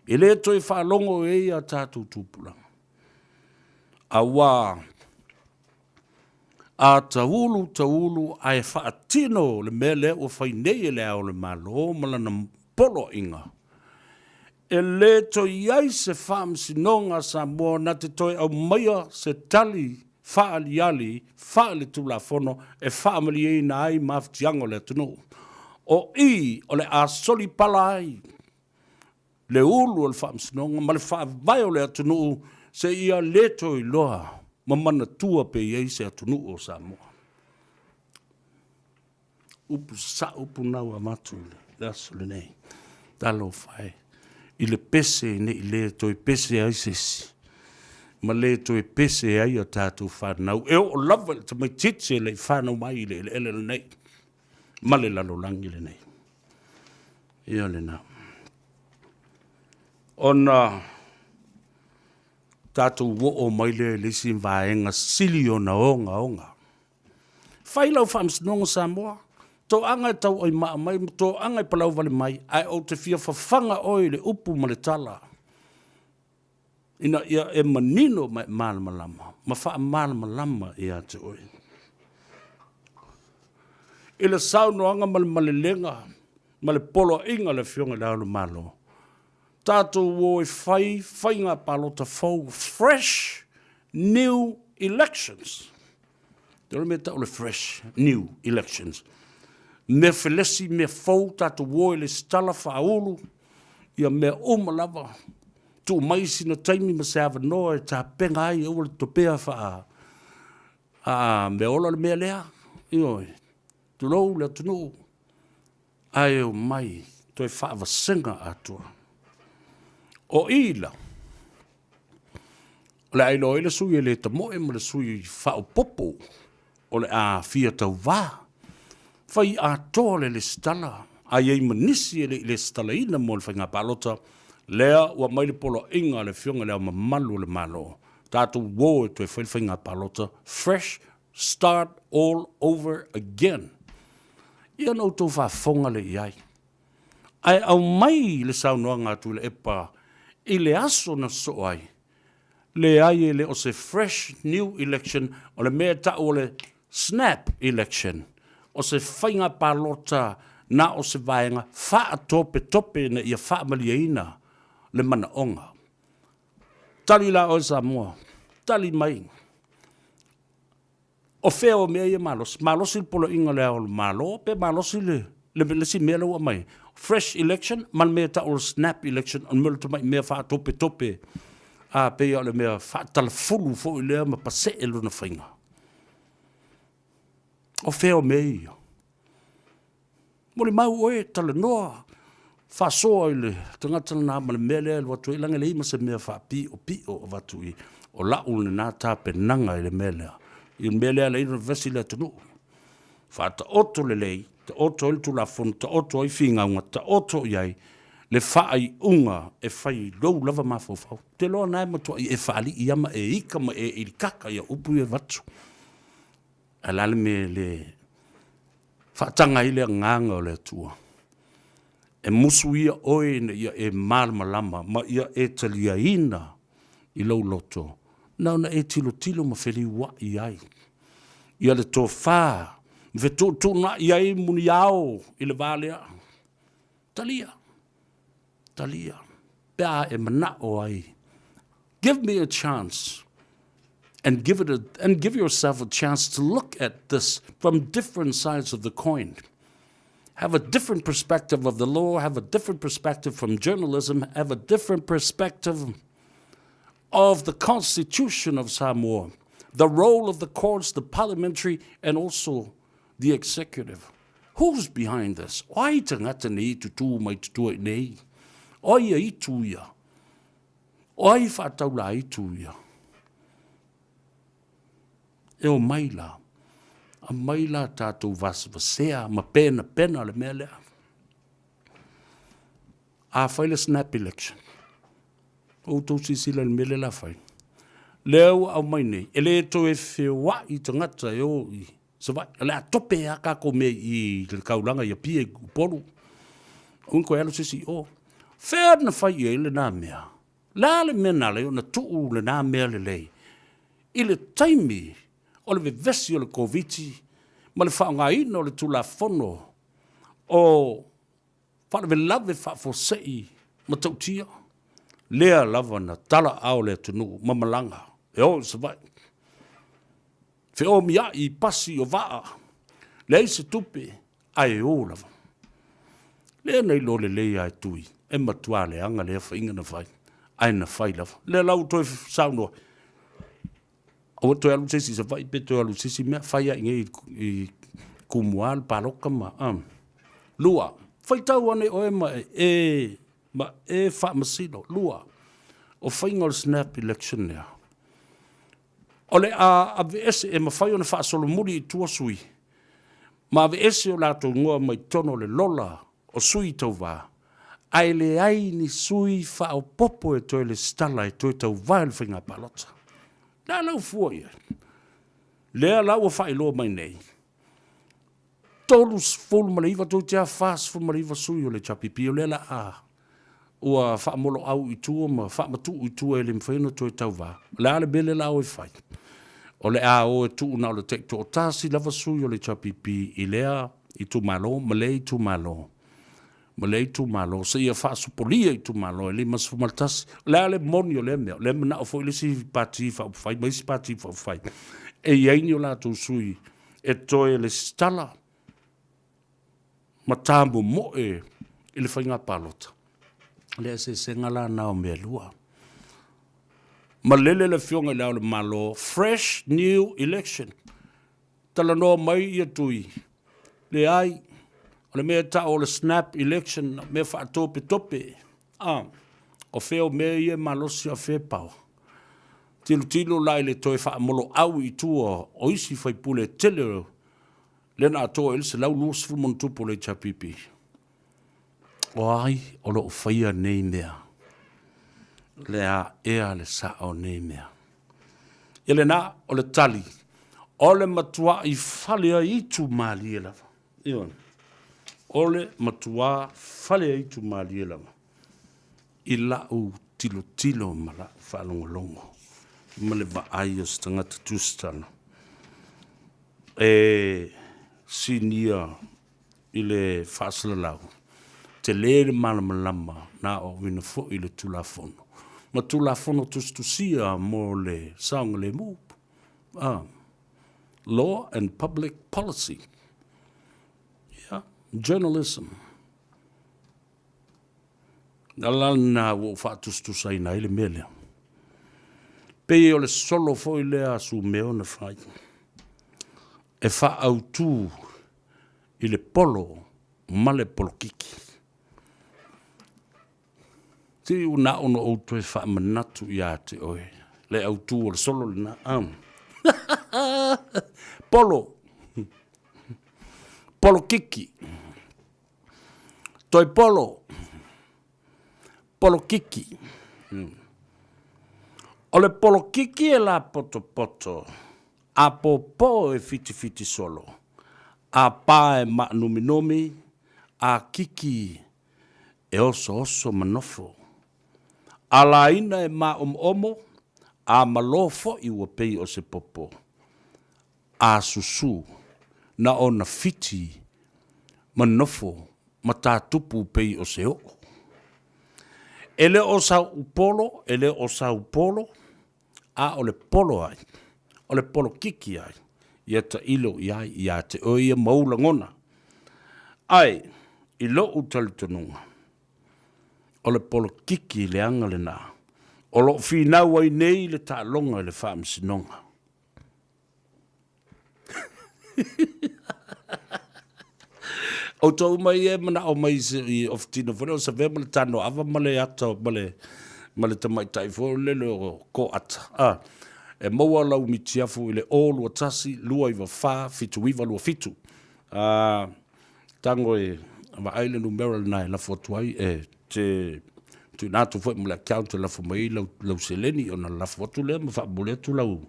[SPEAKER 2] E le toe faalogo e ai a tatou tupulaga. Auā a taulu taulu ae faatino le mea lea ua fai nei e Le Ao o le Malo ma lana poloaiga, e le toe i ai se faamasinoga a Samoa na te toe aumaia se tali faaaliali faaletulafono e faamalieina ai mafatiaga o le atunuu. O i o le a solipala ai le ulu o le faamasinoga ma le faavae o le atunuu seia le toe iloa ma manatua pe i ai se atunuu o Samoa. Upu sa'o upu na ua avatu i le aso lenei. Talofa e i le pese ne i le toe pese ai se isi ma le toe pese ai a tatou fanau e oo lava i le tamaitiiti e le i fanau mai i le eleele lenei ma le lalolagi lenei. Ia lena. Ona tatou oo mai lea i le isi vaega sili ona ogaoga. Fai lau faamasinoga Samoa, toaga e tauaimaa mai ma toaga e palauvale mai, ae ou te fia fafaga oe i le upu ma le tala, ina ia e manino ma e malamalama ma faamalamalama ia te oe. I le saunoaga ma le malelega ma le poloaiga a le Afioga i Le Ao o le Malo, tatou o e fai faiga palota fou, fresh new elections. O le mea tau le fresh new elections. Mea felesi, mea fou, tatou o e lesitala faaulu, ia mea uma lava, tuu mai sina taimi ma se avanoa e tapena ai, aua le topea faa a mea ola le mea lea, ioe, tulou le atunuu, ae omai toe faavasega atoa. O i la, o le a iloa ai le sui e le tamoe ma le sui faaopoopo o le a fia tauvā. Fai atoa le lesitala, a i ai ma nisi e le i lesitalaina mo le faiga palota, lea ua aumai le poloaiga a le Afioga i Le Ao Mamalu o le Malo, tatou o e toe fai le faiga palota, fresh start all over again. Ia ona outou faafofoga lea i ai. Ae aumai le saunoaga a Tuilaepa i le aso na sosoo ai, leai e le o se fresh new election, o le mea e tau o le snap election, o se faiga palota na o se vaega faatopetope ina ia faamalieina le manaoga. Tali la oe Samoa, tali mai. O fea o mea ia malosi? Malosi le poloaiga o le Ao o le Malo pe malosi le, le, le isi mea lea ua aumai? Fresh election ma le mea e tau o le snap election, o le mea o le tamai mea faatopetope, a pei o le mea faatalafulu foi lea ma pasee lona faiga. O fea o mea ia? Molimau oe, talanoa, faasoa i le tagata lena ma le mea lea e alu atu ai, leaga e leai ma se mea faapiopio o avatu i, o lau lena tapenaga i le mea lea, i le mea lea e ala ai ona vevesi le atunuu. Faataoto lelei, taoto ai le Tulafono, taoto ai finauga, taoto i ai le faaiuga e fai i lou lava mafaufau. Ou te iloa na e matuai e faalii ia ma e ika ma e ilikaka ia upu ia e avatu. Ae o le a le mea e le faataga ai le agaga o le Atua? E musu ia oe ina ia e malamalama ma ia e taliaina i lou loto, na ona e tilotilo ma feliuai ai ia le tofa ma fetuutuunai ai muniao i le va lea. Talia, talia, pe a e manao ai. Give me a chance and give, it a, and give yourself a chance to look at this from different sides of the coin. Have a different perspective of the law, have a different perspective from journalism, have a different perspective of the Constitution of Samoa, the role of the courts, the parliamentary, and also the executive. Who's behind this? O ai tagata nei tutū mai tutua i nei? O ai ia itu ia? O ai whaataula itu ia? E o mai la. A mai la tātou vasevasea ma pena pena le mea lea. A fai le snap election. Outou silasila i le mea lea o le a fai. Lea ua aumai nei, e le toe feoai tagata e o i Savaii. O le a tope lava tatou mea i le taulaga i Apia i Upolu. Aua ne toe alu se isi i o. Fea na fai i ai lena mea? Le a le mea na ala ai ona tuu lena mea lelei i le taimi o le vevesi o le Koviti ma le faaaogaina o le Tulafono o faalavelave faafuasei matautia, lea lava na talaao le atunuu ma malaga e o i Savaii. Feomiai i pasi o vaa, leai se tupe, ae o lava. Lea na iloa lelei lava e Tui, e matua leaga lea faiga na fai, ae na fai lava. Lea la ua toe saunoa, Aua toe alu se isi i Savaii pe toe alu i se isi mea, fai lava i inei i Kumua le paloka ma Lua, faitau ane oe ma e ma e faamasino. Lua, o faiga o le snap election lea, o le a aveese e mafai ona faasolomuli i tua sui ma aveese o latou igoa mai totonu o le lola o sui tauva, ae leai ni sui faaopoopo e toe lesitala e toe tauva i le faiga palota. Le a lau fua i ai? Lea la ua faailoa mai nei, 39 toeitiiti lava 49 sui o le HRPP, o lea la a ua faamoloau i tua ma faamatuu i tua e le mafai ona toe tauva. O le a le mea lea la o e fai? O le a o e tuu na o le taitoatasi lava sui o le HRPP i lea itumalo ma lea itumalo ma lea itumalo seia faasopolia itumalo e 51. O le a le moni o lea mea? O lea e manao foi le isi pati faaupufai ma isi pati faaupufai e i ai ni o latou sui e toe lesitala ma tamomoe i le faiga palota. O le eseesega la na o mea e lua. Malele le Afioga i Le Ao o le Malo, fresh new election. Talanoa mai ia Tui, leai, o le mea e tau o le snap election, mea faatopetope. Ah, o fea o mea ia e malosi a o fea e power? Tilotilo la i le toe faamoloau i tua o isi faipule e tele o lea na atoa i ai le 120+ o le HRPP. O ai o lo o faia nei mea? Le a ea le sao o nei mea? Ia lena, o le tali, o le matuai fale aitu malie lava. Ioe. O le matuā fale aitu malie lava i lau tilotilo ma lau faalogologo ma le vaai o se tagata tusitala e sinia i le faasalalau, tele le malamalama na aoaoina foi i le Tulafono ma Tulafono tusitusia mo le saogalemu, a, Law and Public Policy, ia, Journalism. O le ala lena ua ou faatusatusaina ai le mea lea. Pei o le solo foi lea a Sumeo na fai e faaautu i le polo ma le polokiki. Se ua na ona ou toe faamanatu ia te oe le autu o le solo lena. Polo, polokiki, toe polo. Polokiki. O le polokiki e lapotopoto, ʻapōpō e fitifiti solo, a pā e maanominomi, a kiki e osooso ma nofo. A laina e māomoomo, a malō foʻi ua pei o se popo, a susū, na ona fiti ma nofo ma tātupu pei o se oʻo. E le o sau polo, e le o sau polo, a o le polo ai, o le polokiki ai, ia taʻilo i ai iā te oe ia ma ou lagona. Ae, i loʻu talitonuga, o le polokiki leaga lenā, o loʻo finau ai nei le taaloga i le faamasinoga. Outou uma ia e manao mai i ofutino foi lea o Savea ma le tano ava ma le ata ma le ma le tamaitai foi lele o ko ata. Ah, e maua lau mitiafu i le 021 294 7927. Ah, tago e vaai le numera lena e lafo atu ai e te tuuina atu foi ma le account e lafo mai ai lau, lau seleni ona lafo atu lea ma faamomoli atu lau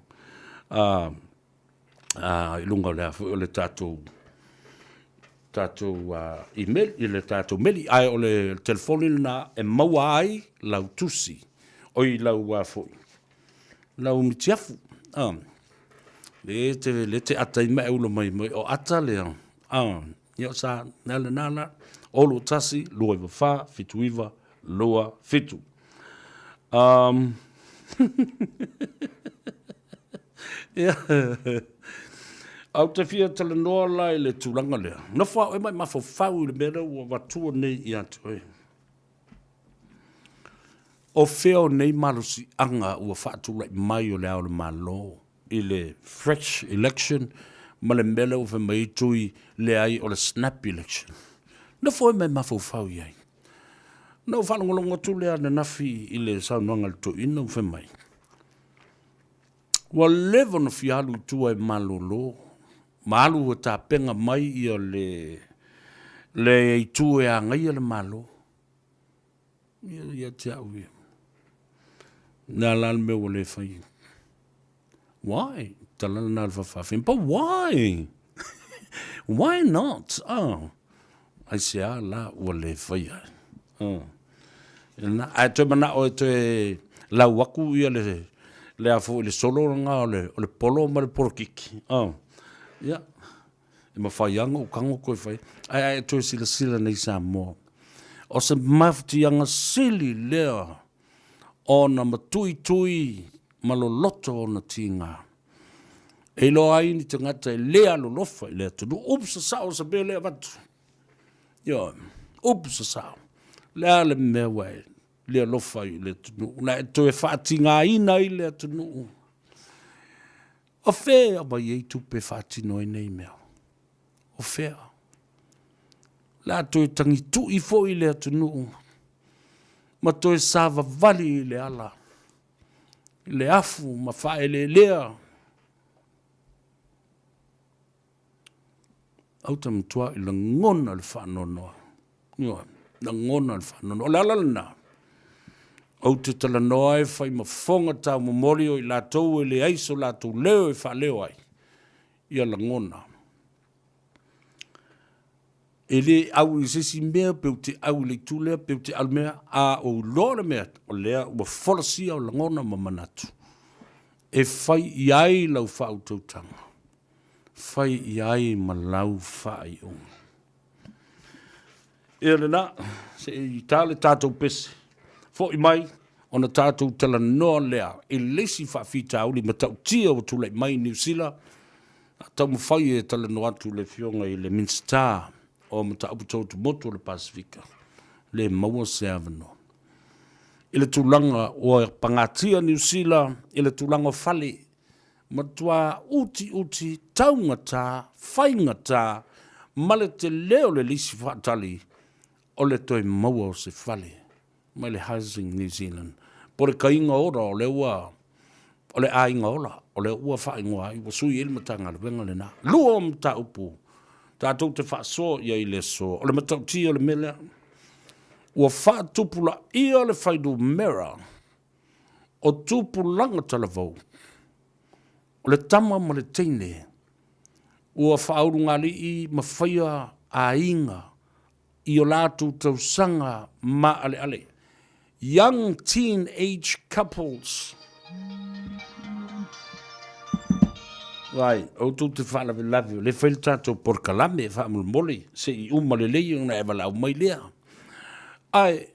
[SPEAKER 2] i luga o le a foi o le tatou tatou email i le tatou meli ae o le telefoni lena e maua ai lau tusi oi lau a foi lau mitiafu le te le te ata i mai ula mai mai o ata lea ia sa na le na la olu tasi lua iwa fa fitu iwa lua fitu Ia, ae ou te fia talanoa la i le tulaga lea. Nofo au e mai mafaufau i le mea lea ua avatua nei ia te oe. O fea o nei malosiaga ua faatulai mai o le Ao o le Malo i le fresh election ma le mea lea ua fai mai ai tui leai o le snap election. Nofo e mai mafaufau i ai. Na ou faalogologo atu lea ananafi i le saunoaga a le toeaina ua fai mai, ua leva ona fia alu i tua e malolo, ma alu e tapena mai ia le, le itu e agaia le Malo. Ia, ia te au ia. Le a la le mea ua le fai. Why? Tala lena le faafafine. But why? Why not? Oh. Aisea la ua le faia ai? Oh. Lena, ae toe manao e toe lau aku ia le, le a foi le solo lena o le, o le polo ma le polokiki. Oh. Ia. E mawhai anga o kango koe whai. Ae ae toe silasila nei Samoa. O se mafutiaga sili lea ona matuitui ma loloto ona tiga. E iloa ai ni tagata e le alolofa i le atunuu. Upu sasao sa mea lea avatu. Ioe, upu sasao. Le a le mea ua e le alofa ai i le atunuu. Na e toe faatigaina ai le atunuu. O fea e aumai ai tupe e faatino ai nei mea? O fea? O le a toe tagitu'i foi le atunuu ma toe savavali i le ala, i le afu ma faaeleelea. Auta matua'i lagona le faanoanoa. Ioe, lagona le faanoanoa. O le ala lena, ou te talanoa ai fai ma fofoga taumomoli o i latou e leai so latou leo e faaleo ai ia lagona. E le au i se isi mea, pe ou te au i le itu lea, pe ou te au i le mea, a ou iloa le mea, o lea ua folasia o lagona ma manatu e fai i ai lau faautautaga, fai i ai ma lau faaiuga. Ia lena, se i ta le tatou pese, foi mai ona tatou talanoa lea i le isi faafitauli matautia ua tulai mai i Niu Sila, a taumafai e talanoa atu le Afioga i le Minisita o Mataupu Tau Atumotu o le Pasefika, le maua se avanoa. I le tulaga ua pagatia Niu Sila i le tulaga o fale, matua utiuti, taugata, faigata ma le tele o le lisi faatali o le toe maua o se fale mai le Housing New Zealand po o le kaiga ola o lea ua o le aiga ola o lea ua faaigoa ai ua sui ai le Matagaluega lena. Lua o mataupu tatou te faasoa i ai i le aso o le matautia o le mea lea. Ua faatupulaia le fuainumera o tupulaga talavou, o le tama ma le teine ua faaulugalii ma faia aiga i o latou tausaga maaleale, young teen age couples. Vai, outou te faalavelave, o lea e fai le tatou polokalame faamolemole, se i uma lelei ona e valaau mai lea. Ae,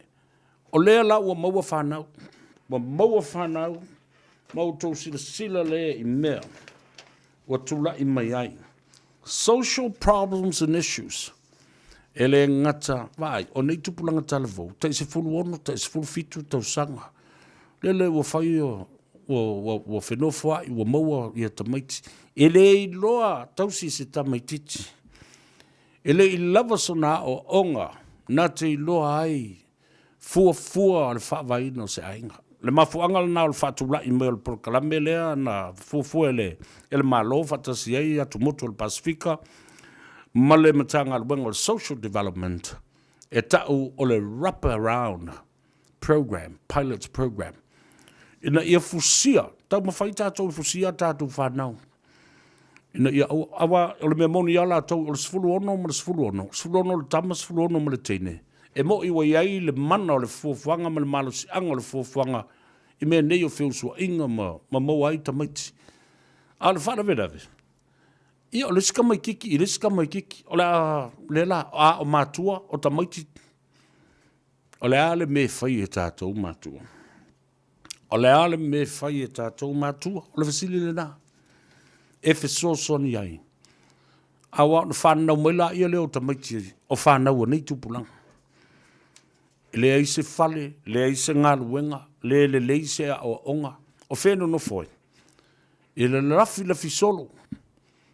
[SPEAKER 2] o lea la ua maua fanau, ua maua fanau, ma outou silasila lea i mea ua tulai mai ai. Social problems and issues. E le gata, vaai, o nei tupulaga talavou, tai 16, tai 17 tausaga, lele ua fai ua, ua, ua fenofoai, ua maua ia tamaiti. E le iloa tausi se tamaititi. E le i lava sona aoaoga na te iloa ai fuafua o le faavaeina o se aiga. Le mafuaaga lena o le faatulai mai o le polokalame lea na fuafua e le, e le Malo faatasi ai atumotu o le Pasefika ma le Matagaluega o le Social Development e ta'u o le Wrap Around Program, Pilot Program, ina ia fusia, taumafai tatou e fusia a tatou fanau ina ia aua, aua o le mea moni lava latou o le 16 ma le 16, 16 le tama, 16 ma le teine, e mo'i ua i ai le mana o le fuafuaga ma le malosiaga o le fuafuaga i mea nei o feusuaiga ma, ma maua ai tamaiti. A o le faalavelave, ia o le isi tamaititi i le isi tamaititi, o le a, lea la, a o matua, o tamaiti, o le a le mea e fai e tatou matua? O le a le mea e fai e tatou matua? O le fesili lena e fesoasoani ai. Aua ona fananau mai laia lea o tamaiti o fanau a nei tupulaga. E leai se fale, leai se galuega, le lelei se aoaoga. O fea e nonofo ai? E lalafilafi solo.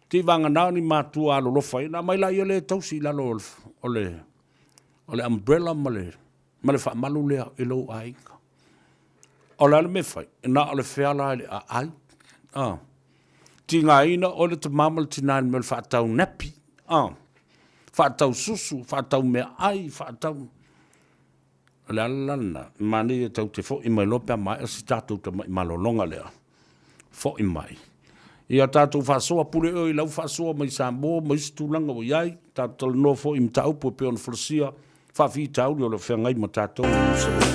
[SPEAKER 2] Te vagana ni matua alolofa ai, ona aumai laia lea e tausi i lalo o le, o le umbrella ma le ma le faamalu lea i lou aiga. O le a le mea e fai? Na o le feala i le aai. Ah. Tigaina oe le tamā ma le tinā i le mea o le faatau nappy. Ah. Faatau susu, faatau meaai, faatau... O le ala la lena, manaia tatou te foi mai loa pe a maea si tatou tamai malologa lea. Foi mai. Ia tatou faasoa, pule oe i lau faasoa mai Samoa ma isi tulaga ua i ai. Tatou talanoa foi i mataupu e pei ona folasia faafitauli o lo o feagai ma tatou i Niu Sileni.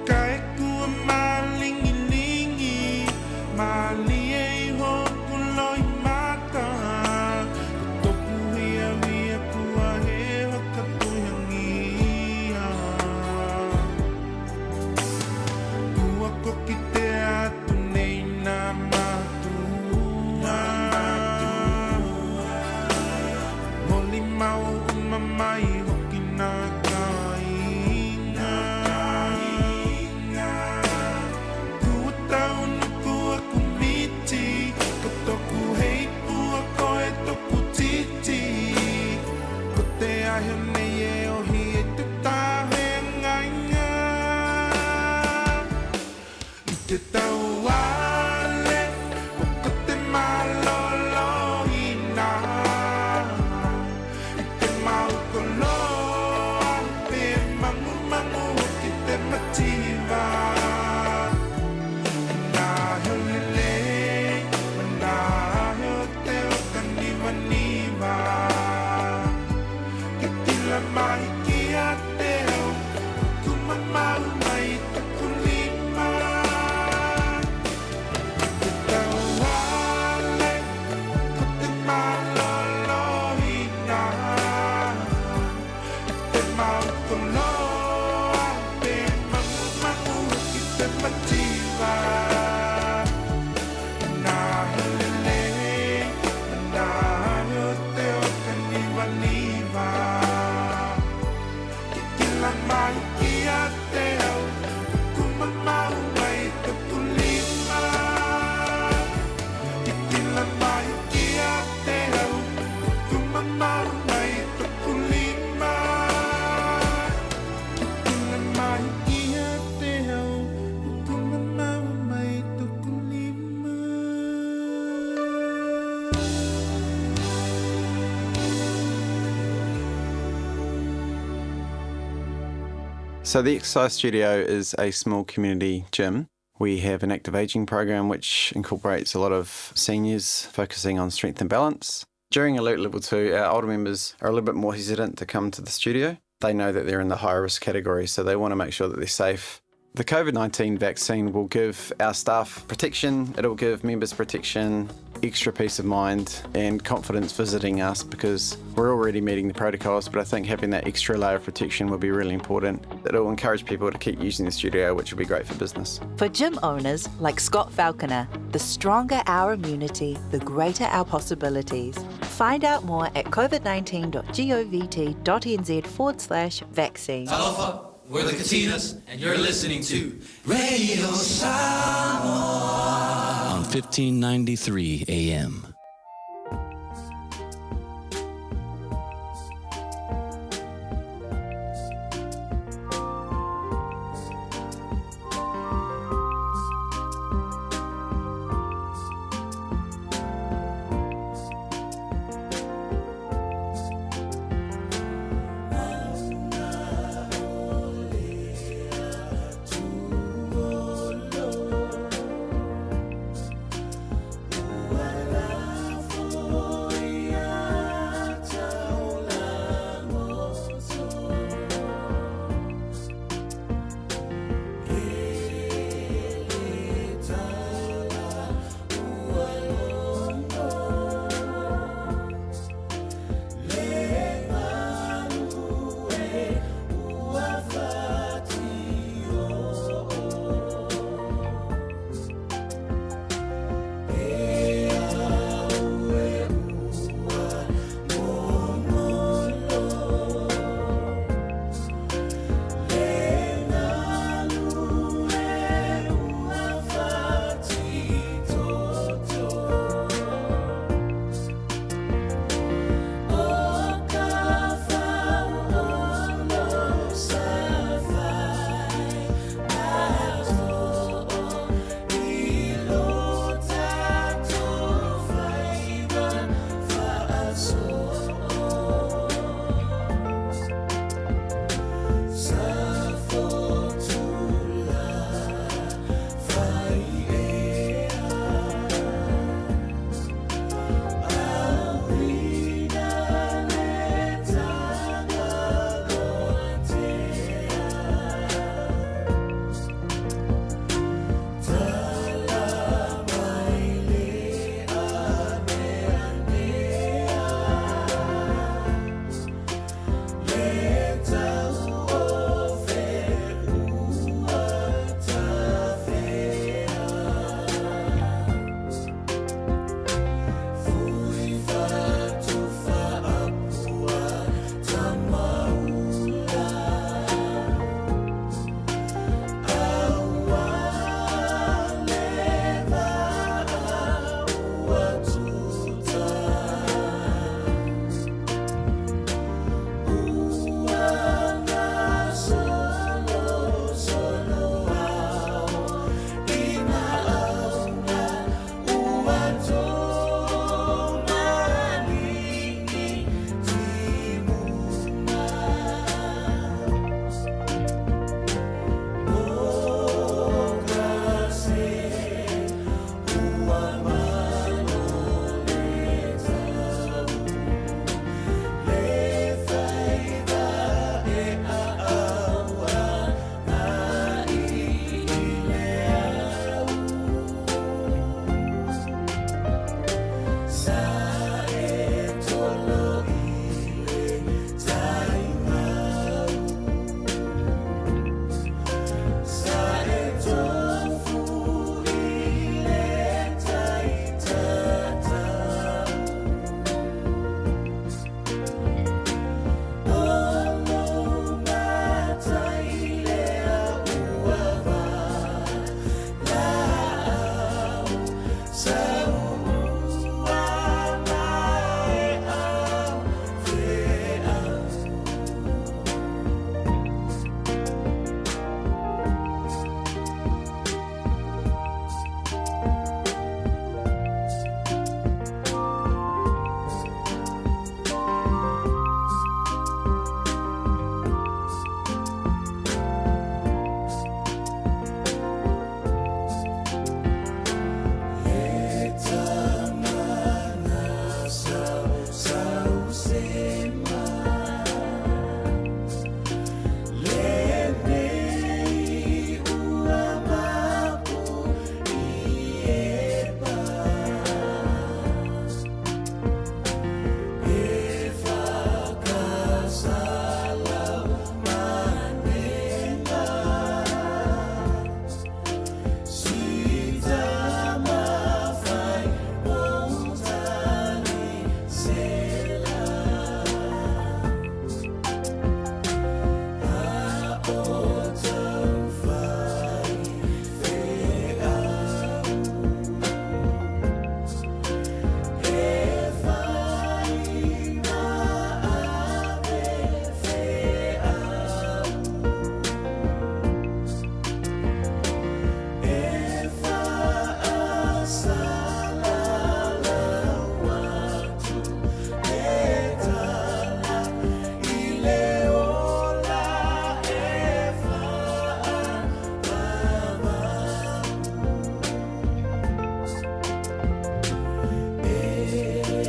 [SPEAKER 19] Ka eku a mālingilingi, mālie iho ku loi mata. Ko toku hiahia kua he whakatoiangia. Kua kokitea atu nei nā mātua. Moli mau uma mai hoki nā kāinga. Kua taunuku aku miti, ko toku heipua koe toku titi. Ko te ahio nei e ohi e te tāhengainga. I te tauale o ko te maloloina I te mauko loa pe mangumangu hoki te mativa Nā heo lelei ma nā heo te waka niwaniwa Ke tila mai ki a te au Ko kumamau mai taku lima.
[SPEAKER 7] So the Exercise Studio is a small community gym. We have an active aging program which incorporates a lot of seniors focusing on strength and balance. During Alert Level 2, our older members are a little bit more hesitant to come to the studio. They know that they're in the higher risk category, so they want to make sure that they're safe. The COVID 19 vaccine will give our staff protection, it'll give members protection, extra peace of mind, and confidence visiting us because we're already meeting the protocols. But I think having that extra layer of protection will be really important. It'll encourage people to keep using the studio, which will be great for business.
[SPEAKER 8] For gym owners like Scott Falconer, the stronger our immunity, the greater our possibilities. Find out more at covid19.govt.nz forward slash vaccine.
[SPEAKER 9] Talofa, we're the Katinas, and you're listening to Radio Samoa on 1593 AM.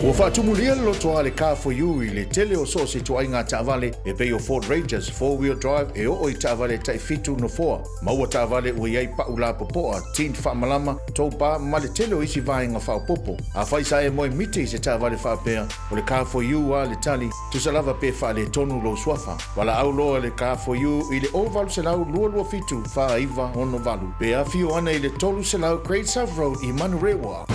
[SPEAKER 20] Ua faatumulia le lotoa a le Car for You i le tele o so o se ituaiga taavale e pei o Ford Rangers four-wheel drive e oo i taavale tai fitu nofoa. Maua taavale ua i ai pau lapopoa, tint faamalama, tow bar ma le tele o isi vaega faaopoopo. Afai sa e moe miti i se taavale faapea, o le Car for You a le tali, tusa lava pe faaletonu lou suafa. Valaau loa le Car for You i le 0800 227 4968 pe afio ana i le 300 Great South Road i Manurewa.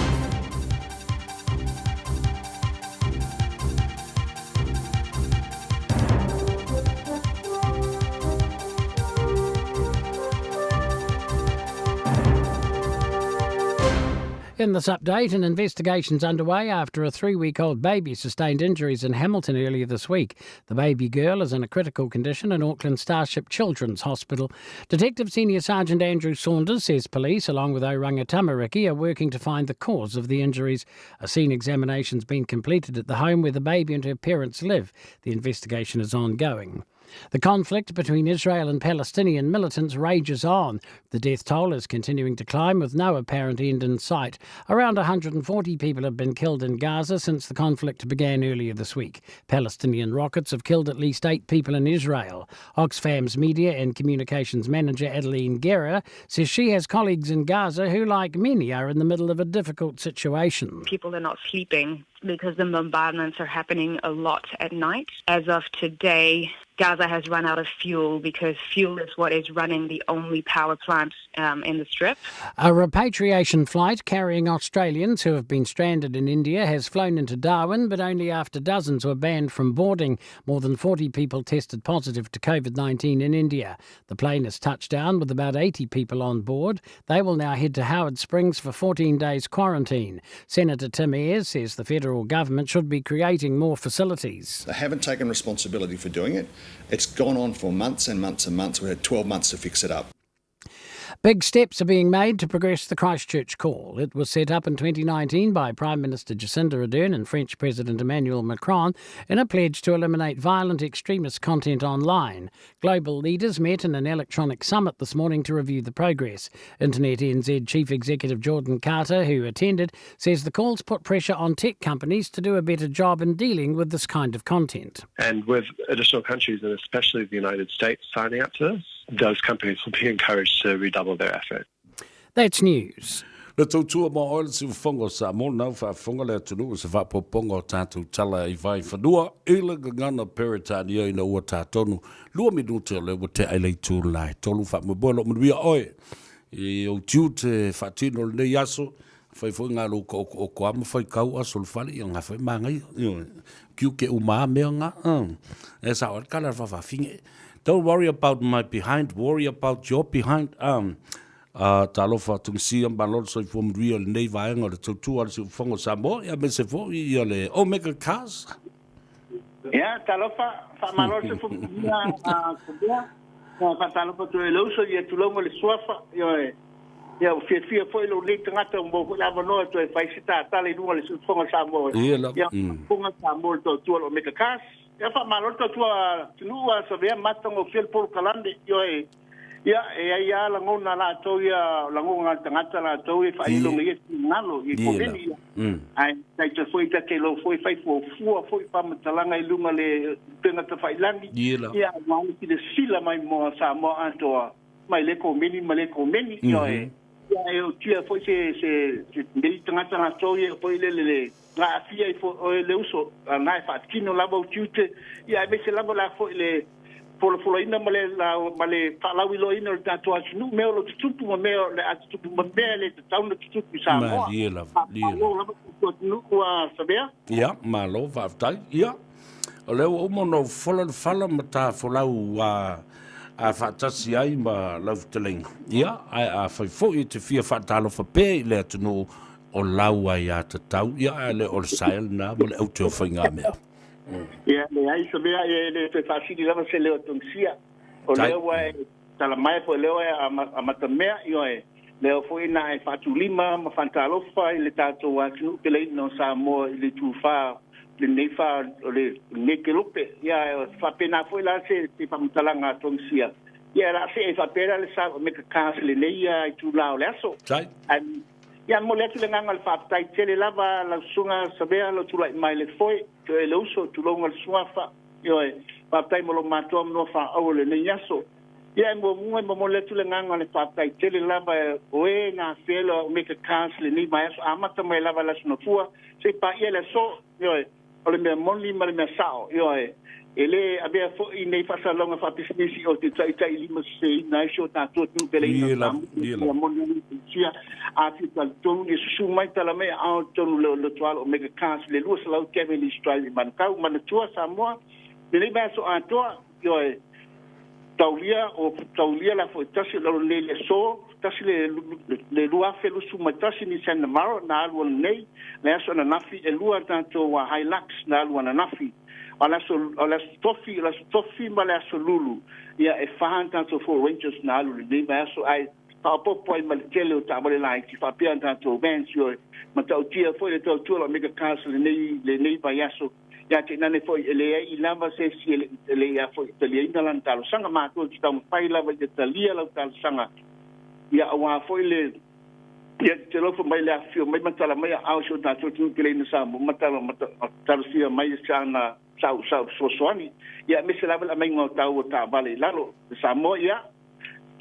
[SPEAKER 15] In this update, an investigation's underway after a three week old baby sustained injuries in Hamilton earlier this week. The baby girl is in a critical condition in Auckland Starship Children's Hospital. Detective Senior Sergeant Andrew Saunders says police, along with Oranga Tamariki, are working to find the cause of the injuries. A scene examination's been completed at the home where the baby and her parents live. The investigation is ongoing. The conflict between Israel and Palestinian militants rages on. The death toll is continuing to climb with no apparent end in sight. Around 140 people have been killed in Gaza since the conflict began earlier this week. Palestinian rockets have killed at least eight people in Israel. Oxfam's media and communications manager Adeline Guerra says she has colleagues in Gaza who, like many, are in the middle of a difficult situation.
[SPEAKER 16] People are not sleeping because the bombardments are happening a lot at night. As of today, Gaza has run out of fuel because fuel is what is running the only power plant um, in the strip.
[SPEAKER 15] A repatriation flight carrying Australians who have been stranded in India has flown into Darwin, but only after dozens were banned from boarding. More than 40 people tested positive to COVID 19 in India. The plane has touched down with about 80 people on board. They will now head to Howard Springs for 14 days quarantine. Senator Tim Ayres says the federal government should be creating more facilities.
[SPEAKER 21] They haven't taken responsibility for doing it. It's gone on for months and months and months. We had 12 months to fix it up.
[SPEAKER 15] Big steps are being made to progress the Christchurch call. It was set up in 2019 by Prime Minister Jacinda Ardern and French President Emmanuel Macron in a pledge to eliminate violent extremist content online. Global leaders met in an electronic summit this morning to review the progress. Internet NZ Chief Executive Jordan Carter, who attended, says the calls put pressure on tech companies to do a better job in dealing with this kind of content.
[SPEAKER 22] And with additional countries, and especially the United States, signing up to this, those companies will be encouraged to redouble their effort.
[SPEAKER 15] That's news.
[SPEAKER 2] Le tautua ma oe le siufofoga o Samoa, nau faafofoga le atunuu i se faapopoga o tatou tala i Vaifanua i le gagana Peretania ina ua tā tonu lua minute o lea ua tea i le itu la e tolu. Faamoemoe o lo o manuia oe i ou tiute faatino lenei aso, fai foi ngā lou ka oko oko a ma fai kau aso le fale, ia ngā fai māngai, kiu ke uma a mea ngā, e sa oe kala whawhawhinge. Don't worry about my behind, worry about your behind. Um, A talofa Tungisia malo le soifua manuia o lenei vaega o le tautua a le Siufofoga o Samoa, ia aemaise foi ia le Omega Cars.
[SPEAKER 23] Ia, talofa, faamalo le soifua manuia a Samoa. Faatalofa atu ai i le uso, ia tulou ma le suafa, ioe. Ia, ua fiafia foi lou nei tagata ua maua foi le avanoa e toe fai se tatala i luga o le Siufofoga o Samoa.
[SPEAKER 2] Ia lava.
[SPEAKER 23] Ia, faafofoga Samoa i le tautua o le Omega Cars. Ia, faamalo le tautua atunuu a Savea matagofie le polokalame, ioe. Ia, e ai lava lagona latou ia, lagona a le tagata latou ia e faailo ia finagalo i komeni ia. Ae taita foi ta te iloa foi fai fuafua foi faamatalaga i luga le upega tafailangi. Ia, aua le silasila mai mo Samoa atoa mai le komeni ma le komeni. Ioe. Ia, e utia foi se se se nei tagata latou ia foi le le na aafia ai foi oe le uso, na e faatino lava ou tiute, ia aemaise lava la foi le folafolaina ma le, la, ma le faalauiloaina o le tatou atunuu, mea o lo o tutupu ma mea o le a tutupu ma mea e le tatau ona tutupu i Samoa.
[SPEAKER 2] Malie lava, lie
[SPEAKER 23] Malo
[SPEAKER 2] lava.
[SPEAKER 23] lava tatou atunuu ua savea.
[SPEAKER 2] Ia, malo, faafetai. Ia, o lea ua uma ona ou fola le fala ma ta folau a, a faatasi ai ma lau fetalaiga. Ia, ae afai foi e te fia faatalofa pea i le atunuu, O lau aiatatau, ia ae le o le sae lena ma le aute o faigamea.
[SPEAKER 23] Ia, leai se mea, e le toe faasili lava se leo a Tungisia. O lea ua e tala mai po o lea ua e amatamea, ioe, lea foi na e faatulima ma faatalofa i le tatou atunuu peleina o Samoa i le itu fa lenei fa o lenei kelope. Ia, e faapena foi la se faamatalaga a Tungisia. Ia, o le a see faapea la le sa o Mekakās i lenei itula o le aso.
[SPEAKER 2] Tai.
[SPEAKER 23] Ae Ia momoli atu le agaga o le faafetai tele lava lau Susuga Savea lou tulai mai le foe, ioe le uso, tulou le suafa, ioe, faafetai mo lo matou avanoa faaauau i lenei aso. Ia e muamua e momoli atu le agaga o le faafetai tele lava o e na afea le Omega Cars i lenei vaiaso amata mai lava i le Aso Gafua seia paia le aso, ioe, o le mea moni ma le mea sao, ioe, e le avea foi nei faasalalauga faapisinisi o te taitailimaseseina ai si o tatou atunuu peleina o Samoa, mea moni lava sia a fia talitonu ia susu mai tala mai aao i totonu o le lotoalo Omega Cars i le 200 Cavendish Drive i Manukau. Manatua Samoa, lenei vaiaso atoa, Ioe, taulia, o taulia la foi tasi o le le aso, tasi le le 2021 Nissan Navara na alu ananei, le aso ananafi e lua tatou Hilux na alu ananafi. O le aso o le aso tofi, o le aso tofi ma le aso lulu, ia e fa tatou Ford Rangers na alu lenei vaiaso ae faaopoopo ai ma le tele o taavale laiti faapea tatou vans, ioe, matautia foi le tautua o le Omega Cars lenei lenei vaiaso. Ia tainane foi e leai lava se isi e le i a foi taliaina lana talosaga. Matou te taumafai lava ia talia lau talosaga, ia aua foi le ia te alofa mai le afifio mai ma tala mai aao i si o tatou atunuu peleina Samoa ma tala ma talosia mai sana sau sau fesoasoani. Ia aemaise lava le aumaiga o tau o taavale i lalo i Samoa. Ia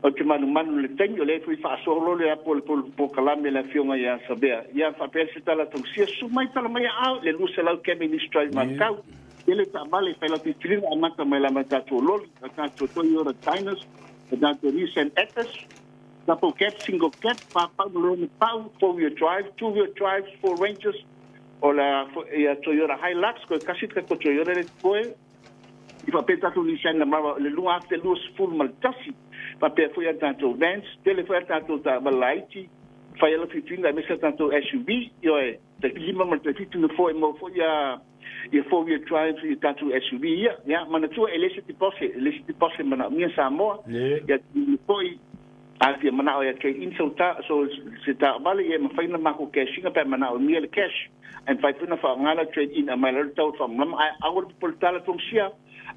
[SPEAKER 23] Ou te manumanu i le taimi, o lea foi faasoa loa le apo o le polokalame a le Afioga ia Savea. Ia faapea se tala tausia, susu mai tala mai aao i le 200 Cavendish Drive Manukau. Tele taavale e fai lau filifiliga amata mai lava i tatou loli, a tatou Toyota Dynas, a tatou Nissan Etios, double cab, single cab, fa pau ma lona pau, four wheel drive, two wheel drive, Ford Rangers, o la ia Toyota Hilux, koe kasi te ko Toyota le koe, I faapea tatou Nissan Navara i le 2021, faapea foi a tatou vans, tele foi a tatou taavale laiti, fai ai filifiliga aemaise a tatou SUV, ioe, tai 5 ma le tai 7 nofoa e maua foi ia ia four wheel drive i tatou SUV ia. Ia, manatua e le se tipose, e le se tipose manaomia Samoa, ia foi A fia manao ia trade in so ta so se taavale ia e mafai ona makou cash ina pe a manaomia le cash. Ae mafai foi ona faaaoga lau trade in aumai lalo le tau o le faamalama ae aua le popole tala Tongsia,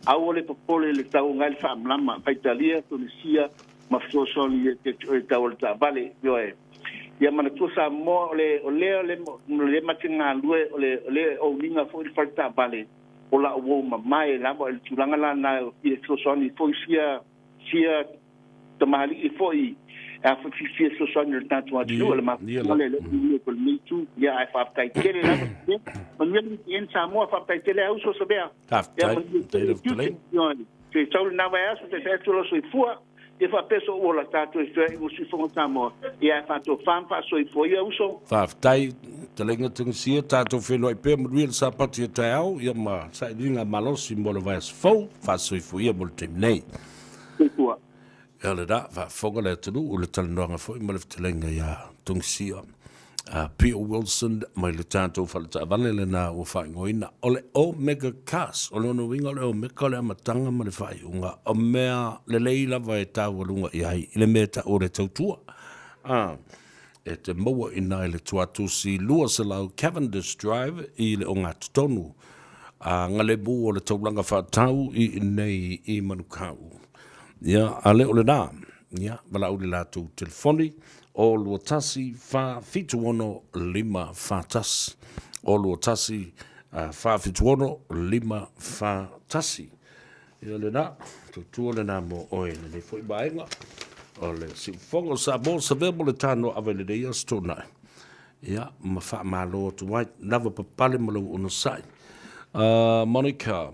[SPEAKER 23] aua le popole le tau ngai le faamalama faitalia Tunisia ma fesoasoani ia te oe tau o le taavale. Ioe. Ia manatua Samoa o le o lea o le le ma te galue o le o le owning foi le fale taavale o la'u uo mamae lava i le tulaga lana e fesoasoani foi sia sia tamalii foi e a foi fiafia fesoasoani o le tatou atunuu, o le mafuaaga lea o lea ko lenei itu. Ia ae faafetai tele lava. Manuia le weekend Samoa, faafetai tele a uso Savea.
[SPEAKER 2] Faafetai. Faafetai lau fetalaiga.
[SPEAKER 23] Se tau lena vaiaso te fai atu lo soifua. Ia faapea so'u ola tatou e feoai mo siufofoga Samoa. Ia ae faatofa ma faasoifua ia uso.
[SPEAKER 2] Faafetai fetalaiga Tagisia, tatou feiloai pea manuia le Sapati o taeao ia ma sailiga malosi mo le vaiaso fou, faasoifua ia mo le taimi nei.
[SPEAKER 23] Soifua.
[SPEAKER 2] Ia lena, faafofoga le atunuu i le talanoaga foi ma le fetalaiga ia Tagisia. Peter Wilson mai le tatou fale taavale lena ua faaigoaina o le Omega Cars. O lona uiga o le Omega o le amataga ma le faaiuga o mea lelei lava e taualuga i ai i le mea e tau o le tautua. E te maua i ina i le tuatusi 200 Cavendish Drive i le ogatotonu a Galemu o le taulaga faatau i inei i Manukau. Ia, a le o lena, ia, valaau i le latou telefoni o 21 476 541. O 21 476 541. Ia lena, tautua lena mo oe i lenei foi vaega o le siufofoga o Samoa Savea mo le tanoa ave i lenei aso Toonai. Ia, ma faamalo atu ai, lava papale ma lou onosai. Monica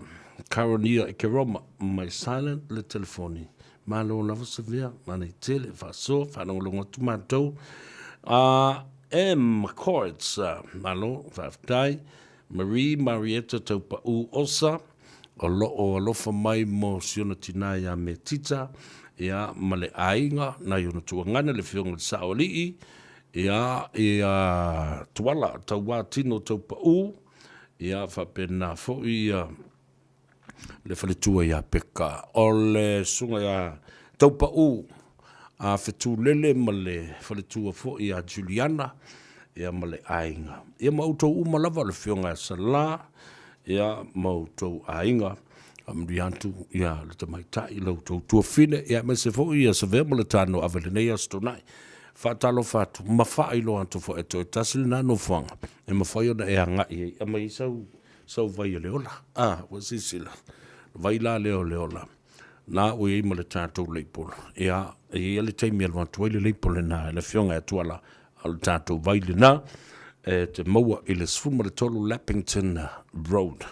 [SPEAKER 2] Caronia Ekeroma mai silent le telefoni. Malo lava Savea, manei tele, faasoa, faalogologo atu matou. M. Courts, malo, faafetai. Marie Marietta Taupa'u Osa, o lo o alofa mai mo si ona tinā iā Metita, ia, ma le aiga, nai ona tuagana, le Afioga i le Sa'oalii, ia, ia Tuala Tauā Tino Taupa'u, ia, faapena foi ia le faletua ia Peka. O le susuga ia Taupa'u a Fetulele ma le faletua foi ia Juliana, ia ma le aiga. Ia ma outou uma lava, o le Afioga ia Salā, ia ma outou aiga. Faamanuia atu ia le tamaitai, la outou tuafine, ia aemaise foi ia Savea ma le tano ave i lenei Aso Toonai. Faatalofa atu ma faailoa atu foi e toe tasi lena nofoaga e mafai ona e agai ai. Aumai ai sau, sau vai o le ola. A, ua silasila, vai la lea o le ola, na ua i ai ma le tatou leipolo. Ia, e i ai lava le taimi e alu atu ai le leipolo lena e le Afioga ia Tuala, a o le tatou vai lena e te maua i le 13 Leppington Road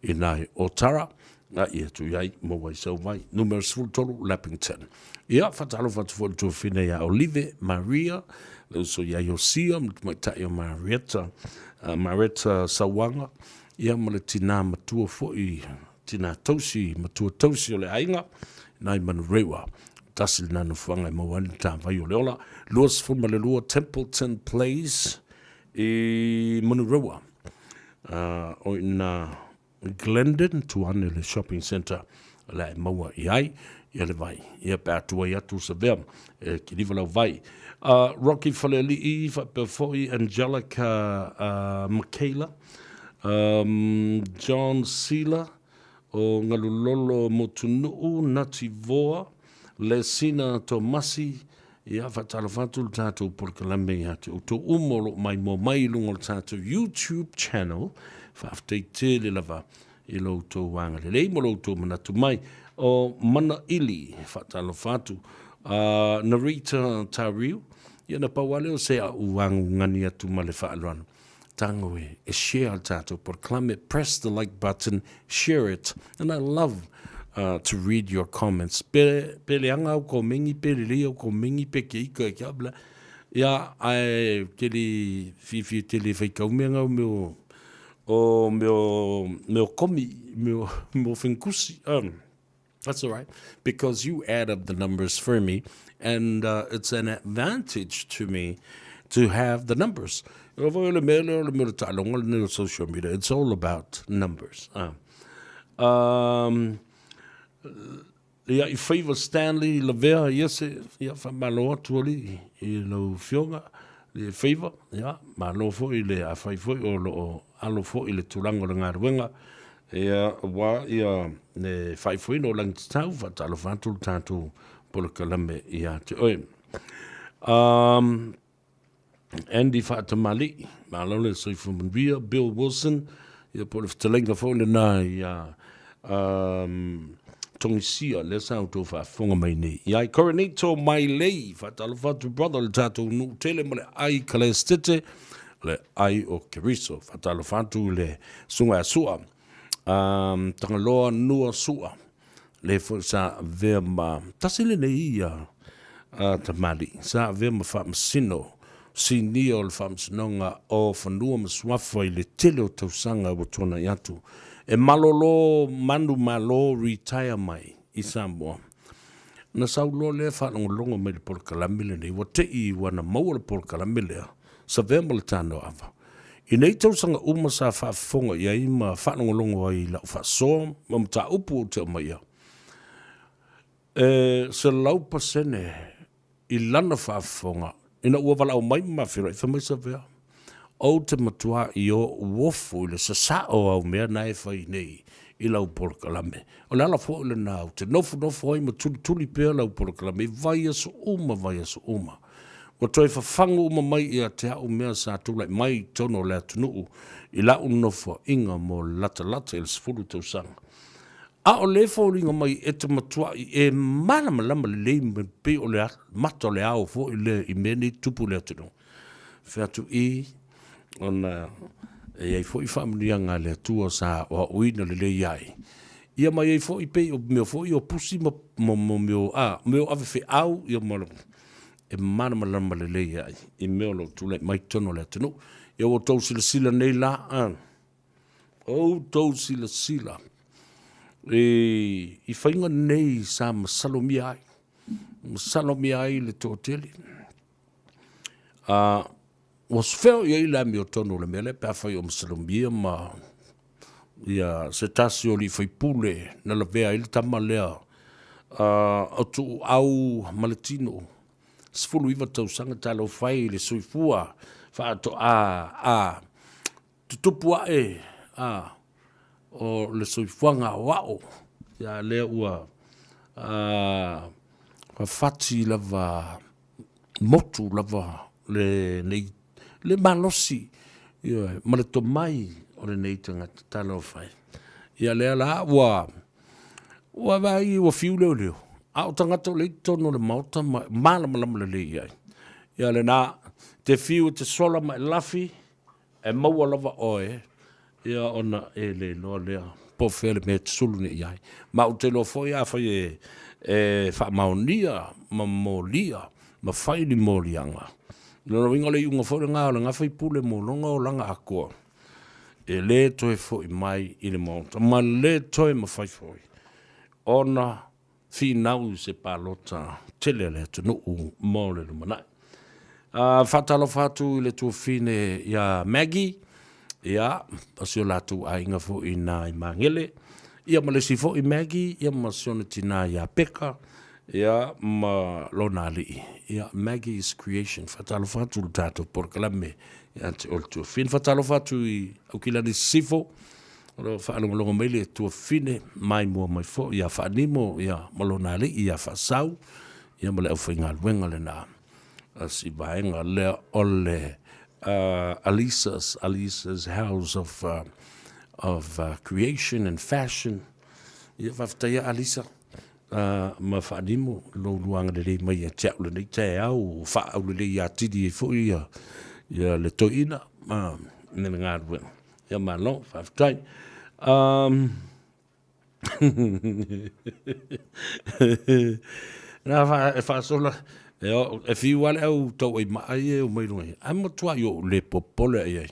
[SPEAKER 2] i ina i Otara. Agai atu i ai, maua ai sau vai. Numera 13 Leppington. Ia, faatalofa atu foi i le tuafafine ia Olive Maria, le uso ia Iosia ma le tamaitai o Marietta, Marietta Sauaga, ia ma le tinā matua foi, tinā tausi, matua tausi o le aiga, nai Manurewa. Tasi lena nofoaga e maua ai le matavai o le ola. 22 Templeton Place i Manurewa. O ina Glendon, tua ane le shopping centre la e maua i ai ia le vai. Ia pe a tuai atu Savea e kiliva lau vai. Rocky Falealii faapea foi Angelica Michaela, John Sila o Ngalulolo Motunuu, Nati Voa, Lesina Tomasi, Ia, faatalofa atu le tatou polokalame ia te outou uma o lo o maimoa mai i luga o le tatou YouTube channel. Faafetai tele lava i lo outou agalelei ma lo outou manatu mai. O Mana Ili, faatalofa atu. Narita Tariu, ia na pau lava lea o se a'u agugani atu ma le faaaloalo. Tago e, e share le tatou polokalame, press the like button, share it, and I love to read your comments. Pe, pe leaga au komengi, pe lelei au komengi, pe ke ika e ke abla. Ia, ae ke le fiafia tele e faitau mea ngau meo, o meo, meo komi, meo, meo fenkusi. That's all right, because you add up the numbers for me, and it's an advantage to me to have the numbers. O foi o le mea lea o le mea o le taaloga lenei o social media, it's all about numbers. Ia i favour Stanley Lavea, ia se, ia whamalo atu ali i lau fioga, i favour, ia, malo foi le a fai foi o lo o alo foi i le tulaga o le galuega, ia, aua ia le faaifoina o Lagitatau, faatalofa atu le tatou polokalame ia te oe. Um, Andy Faatamali'i, malo le soifua manuia, Bill Wilson, ia po o le fetalaiga foi lena ia um, Togisia, lea sa outou faafofoga mai nei. Ia i Coronito Mailei, faatalofa atu brother le tatou nuu tele ma le ai Kalestete, le ai o Keriso. Faatalofa atu i le susuga ia Sua, um, Tagaloa Nua Sua, le foi sa avea ma, tasi lenei ia uh, tamalii, sa avea ma faamasino sinia o le Faamasinoga o Fanua ma Suafa i le tele o tausaga ua tuanai atu. E malolo manumalo retire mai i Samoa. Na sau loa lea faalogologo mai i le polokalame lenei, ua te i ua na maua le polokalame lea, savea ma le tanoava. I nei tausaga uma sa faafofoga i ai ma faalogologo ai i lau faasoa ma mataupu ou te aumaia, e 100% i lana faafofoga ina ua valaau mai ma mafeiloai, fai mai Savea, Ou te matua i o uofu i le sasao o au mea na e fai nei i lau polokalame. O le ala foi lena ou te nofonofo ai ma tulituli pea lau polokalame i vaiaso uma vaiaso uma. Ua toe fafagu uma mai ia te au mea sa tulai mai i totonu o le atunuu i la'u nofoaiga mo le latalata i le 10 tausaga. A o le foliga mai e te matua'i e malamalama lelei ma pei o le mata o le ao foi lea i mea nei tupu i le atunuu. Fai atu i, ona e i ai foi faamanuiaga a le Atua sa aoaoina lelei ai. Ia ma i ai foi pei o mea foi o pusi ma, ma, ma mea o, a, mea o ave feau, ia ma e malamalama lelei ai i mea o lo o tulai mai totonu o le atunuu. Ia ua outou silasila nei la, a, outou silasila i faiga nei sa masalomia ai, masalomia ai le toatele. Ua fea i ai le amiotonu o le mea lea pe afai o masalomia ma ia se tasi o alii faipule na lavea ai le tama lea o Tuuau ma le tino 19 tausaga talofa e i le soifua faatoa a tutupu ae a o le soifuaga aoao ia lea ua fafati lava. motu lava lenei le malosi, ioe, ma le tomai o lenei tagata talofa e. Ia lea la ua ua vaai ua fiu leoleo, a o tagata o lea i totonu o le Maota ma malamalama lelei i ai. Ia lena, te fiu e te sola ma e lafi, e maua lava oe, ia ona e le iloa lea po o fea le mea e te sulu nei i ai. Ma ou te iloa foi afai e, e faamaonia ma molia ma fai ni moliaga, lona uiga o le iuga foi lena o lena faipule mo lona olaga atoa, e le toe foi mai i le Maota, ma le toe mafai foi ona finau i se palota tele a le atunuu mo le lumanai. Faatalofa atu i le tuafine ia Maggie, ia, o si o latou aiga foi i na i Magele, ia ma le isi foi Maggie, ia ma si ona tina ia Peka, ia ma lona alii, ia Maggie's Creation. Faatalofa atu i le tatou polokalame ia te oe le tuafine. Faatalofa atu i Aukilani Sisifo, O lo o faalogologo mai le tuafafine mai mua mai foi ia Faanimo ia ma lona alii ia Faasau ia ma le aufaigaluega lena a si vaega lea o le Alisa's, Alisa's House of, of Creation and Fashion. Ia faafetai ia Alisa ma Faanimo lou luaga lelei mai ia te au lenei taeao ua faaaulelei atili ai foi ia, ia le toeaina ma le galuega. Ia malo, faafetai. Um, na fa, e faasola, e, o, e fiu lava le au tauaimaa ia e omai i luga i, ae matuai ou le popole i ai.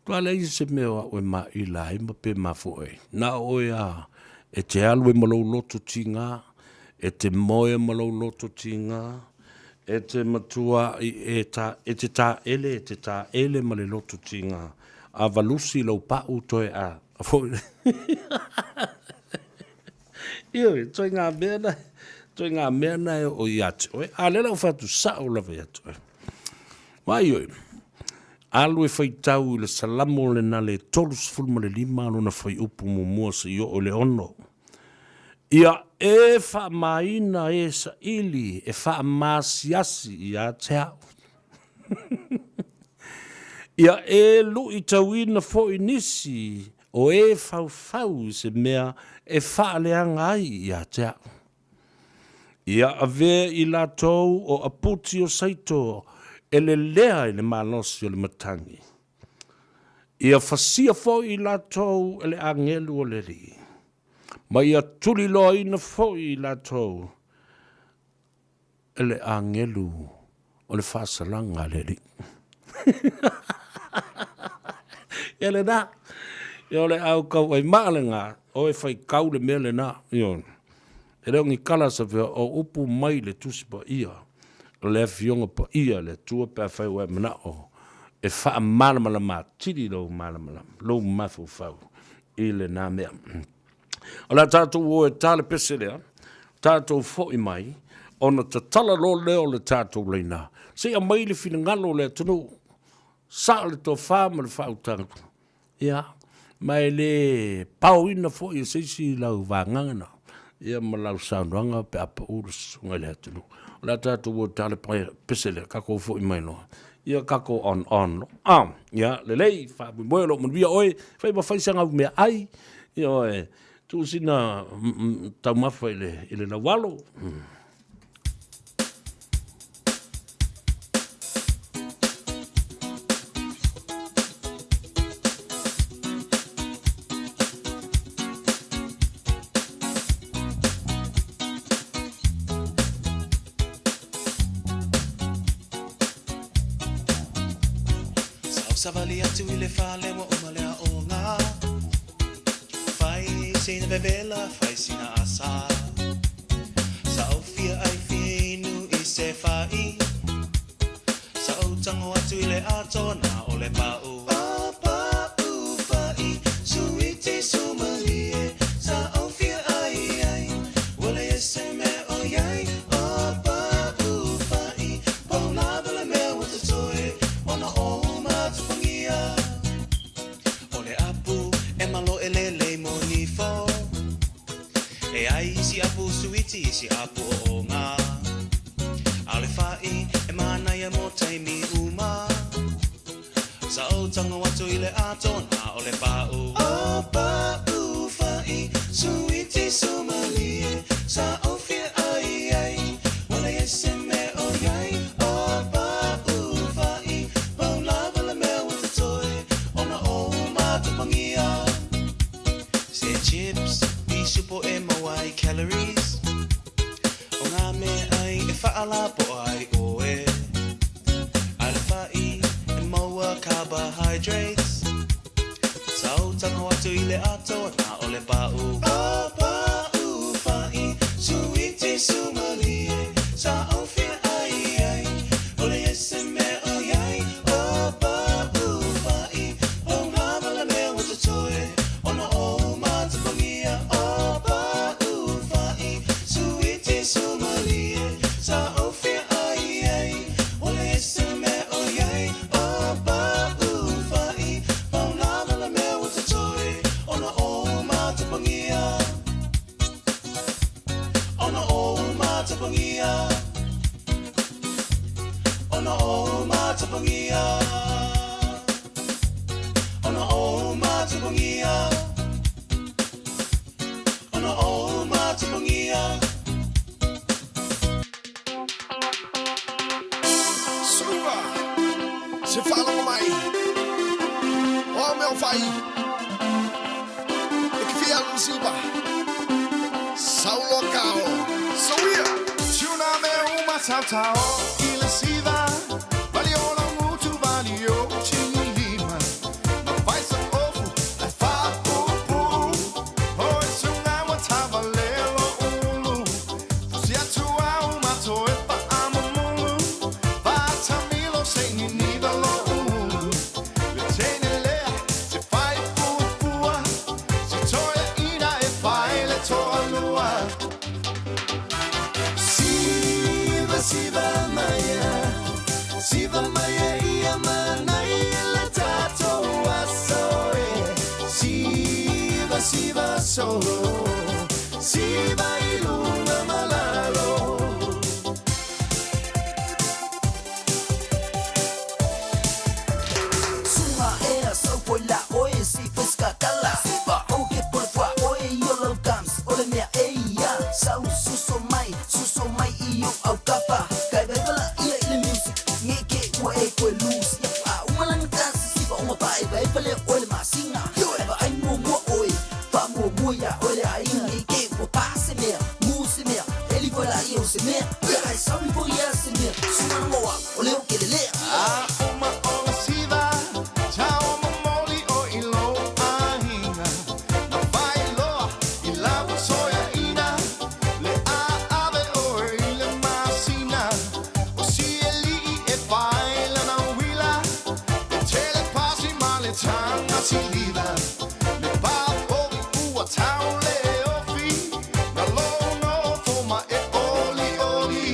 [SPEAKER 2] Matua leai se mea o au e maila ai ma pe mafua ai. Na o oe lava e te alu ai ma lou loto tiga, e te moe ma lou loto tiga, E te matua i e ta, e te taele, e te taele ma le loto tiga, a valusi lou pa'u toe a, a foi. Ioe, toe ngā mea na, toe ngā mea na e o ia te oe. A lea lau whatu sao lava ia te oe. Mai oe, alu e whaitau i le salamo le na le 35 lona whai upu muamua se i oo i le 6. Ia e faamaina e saili e faamasiasi ia te au. Ia e luitauina foi nisi o e faufau i se mea e faaleaga ai ia te au. Ia avea i latou o aputi o Saito e lelea i le malosi o le matagi. Ia fasia foi i latou e le agelu o le Alii, ma ia tuliloaina foi i latou e le agelu o le faasalaga a le Alii. Ia lena, ia o le au kauaimaa lena, o e faitau le mea lena, ioe. E le o ni kala sa fea o upu mai le Tusi Paia o le Afioga Paia a le Atua pe afai ua e manao e faamalamalama atili lou malamalama, lou mafaufau i lena mea. O le a tatou o e ta le pese lea, tatou foi mai, ona tatala loa lea o le tatou laina, se i aumai le finagalo o le atunuu, sao le tofa ma le faautaga. Ia, ma e le paoina foi e se isi lau vagana, ia ma lau saunoaga pe a pau le susuga i le atunuu. O le a tatou o e tale pese lea, tatou foi mai loa. Ia tatou on on loa. Ah, ia, lelei, faamoemoe o lo o manuia oe, fai ma fai sa gau meaai, ia oe, tuu sina taumafa i le, i le laualo.
[SPEAKER 3] Savali atu i le fale ua uma le aoga. Fai sina vevela, fai sina asa. Sa ou fia ai fia inu i se fai. Sa ou tango atu i le ato na o le pa'u. Pa'u fai, suiti sumalie. Sa ou fia ai ai, ua leai se mea o iai. O pa'u fai, pau lava le mea ua totoe. Ona o matupagia. O le apu e maloʻe lelei mo nifo. E ai isi apu suiti isi apu o o ngā. A o le fai e atoa na o le pa'u. O pa'u fa'i, suiti sumalie, sa ofia ai ai, wala ai se mea o iai. O pa'u fa'i, pau lava le mea ua totoe, ona o matapagia. Se chips, pisupo e maua ai calories, o ngā meaai e fa'alapo'a ai oe. A le fa'i e maua carbohydrates, sa ou tago atu i le atoa na o le pa'u. O pa'u fa'i, suiti sumalie, sa ofia ai ai, o le ai se mea o iai. O pa'u fa'i, pau lava le mea ua totoe, ona o matapagia. O pa'u fa'i, suiti sumalie, sa ofia ai ai, o le ai se mea o iai. O pa'u fa'i, pau lava le mea ua totoe, ona o matapagia. Ona o matapagia. Ona o matapagia. Ona o matapagia. Ona o matapagia.
[SPEAKER 4] Suva, se fala mai. O meu vai. E que fia lusiba. Sau local. Sauia. Tuna me uma tau i le siva. Vali o la mutu vali o tingi lima. Ma fai sa ofu ai fa pupu. O e sunga wa tavalelo ulu. Fusi atu au mato e pa amamulu. Va tamilo se ni ni va lo ulu. Le tene lea te fai pupua. Se toe ina e fai le toa lua. Siva, siva maya, siva maya ia manai le tato asoe. Siva, siva solo, siva ilunga malalo.
[SPEAKER 6] Sunga ea sau foi la oe si fiska kala. Siva o ke pole fua oe i o lau kams o le mea e ia. Sau suso mai, suso mai i o au kapa. Kai vai vala ia i le music, nge ke ua e koe lose. Ia pa umalanga kasi siva o mapai vai vale oe le masinga. Yo e va ai mua mua oe, pa mua mua ia oe le ainga. Nge ke ua pa se mea, mu se mea, eli foi la ia o se mea. Ia ai sau i foi ia se mea, sunga ngoa o leo ke le lea.
[SPEAKER 4] A uma o le siva, tau momoli o i lo ahinga. Na vai loa i lau soia ina, le a ave oe i le masina. O si e lii e fai lana uila, e tele pasi ma le tanga siliva. Le papovi ua tau le ofi, na lo nofo ma e oli oli.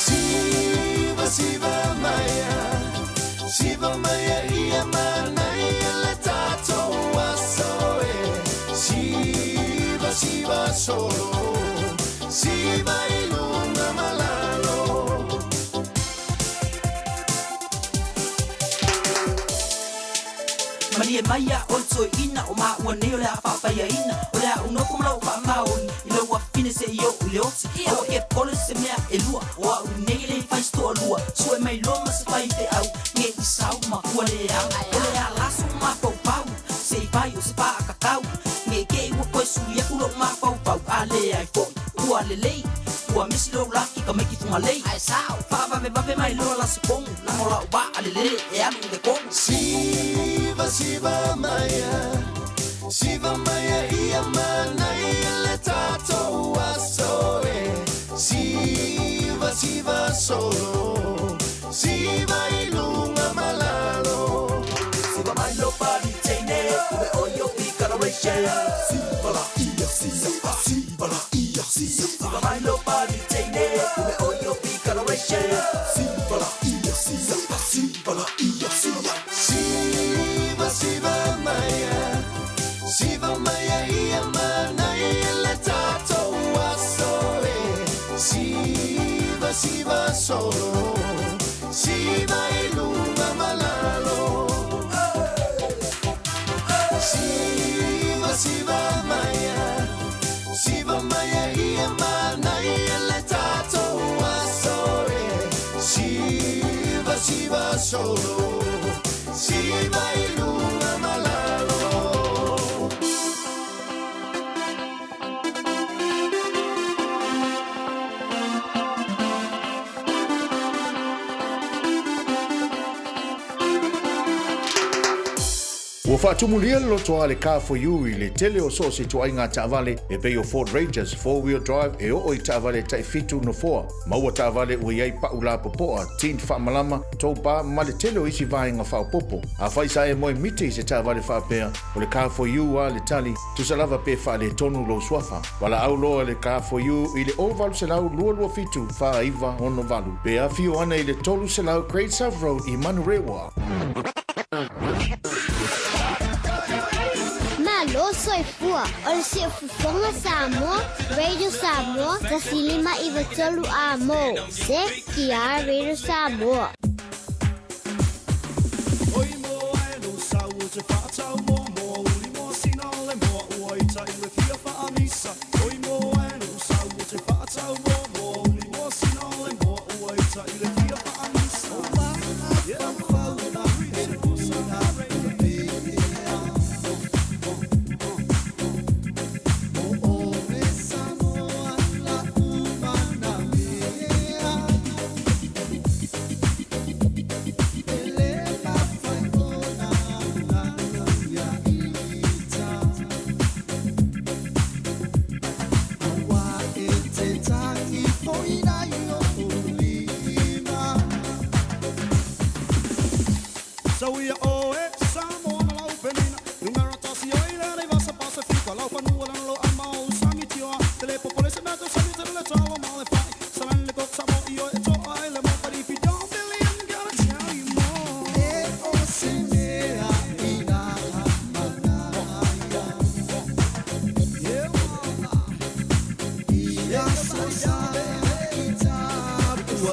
[SPEAKER 4] Siva, siva maya, siva maya ia manai le tato asoe. Siva, siva solo, siva ilunga malalo.
[SPEAKER 6] Mani e mai a oe toe ina o maua nei o le a whaapaia ina. O le a unoko malau wha maoni i lau wafine se i o i le oti. Aua ke pole se mea e lua o au nei le whai stoa lua. Sue mai loa ma se whai te au nge i sau ma kua le au. O le a laso ma pau pau se i vai o se pā kakau. Nge ke ua koe sui aku lo ma pau pau a le ai foi. Ua le lei, ua misi lo laki ka meiki funga lei. Ai sao, whaavave vave mai loa la se kongu. La mola o ba a le lele e alu le kongu.
[SPEAKER 4] Siva, siva maya, siva maya ia manai le tato asoe. Siva, siva solo, siva ilunga malalo.
[SPEAKER 6] Siva mai lo pari teine, kube o yo pi coloration. Siva la ia, siva, siva la ia, siva. Siva mai lo pari teine, kube o yo pi coloration. Siva la ia, siva, siva la ia, siva.
[SPEAKER 4] Siva, siva maya, siva maya ia manai le tato asoe. Siva, siva solo, siva ilunga malalo.
[SPEAKER 19] siva solo, siva i luga malalo.
[SPEAKER 20] Ua faatumulia le loto a le Car for You i le tele o so o se ituaiga taavale e pei o Ford Rangers four-wheel drive e oo i taavale tai fitu nofoa. Maua taavale ua i ai pau lapopoa, tint faamalama, tow bar ma le tele o isi vaega faaopoopo. Afai sa e moe miti i se taavale faapea, o le Car for You a le tali, tusa lava pe faaletonu lou suafa. Valaau loa le Car for You i le 0800 227 4968 pe afio ana i le 300 Great South Road i Manurewa.
[SPEAKER 12] Malo soifua, o le Siufofoga Samoa, Radio Samoa, 1593 A mo, se ki Radio Samoa.
[SPEAKER 1] Oi moa e lo sau o te whaatau moa moa uli moa sina o le moa ua ita i le fia whaamisa. Oi moa e lo sau o te whaatau moa moa uli moa sina o le moa ua ita i le fia whaamisa. Yeah. So we are all Samoa na lau penina Numero tasi o ile nei vasa pasa fika Lau fanua lana lo ama o sami tioa Te le popole se meto sami te le talo ma le fai Salan le kok samo i o e toa e le mo But if you don't believe I'm gonna tell you more E o se mea i nā manaya Yeah, Ia sa sa i tāpua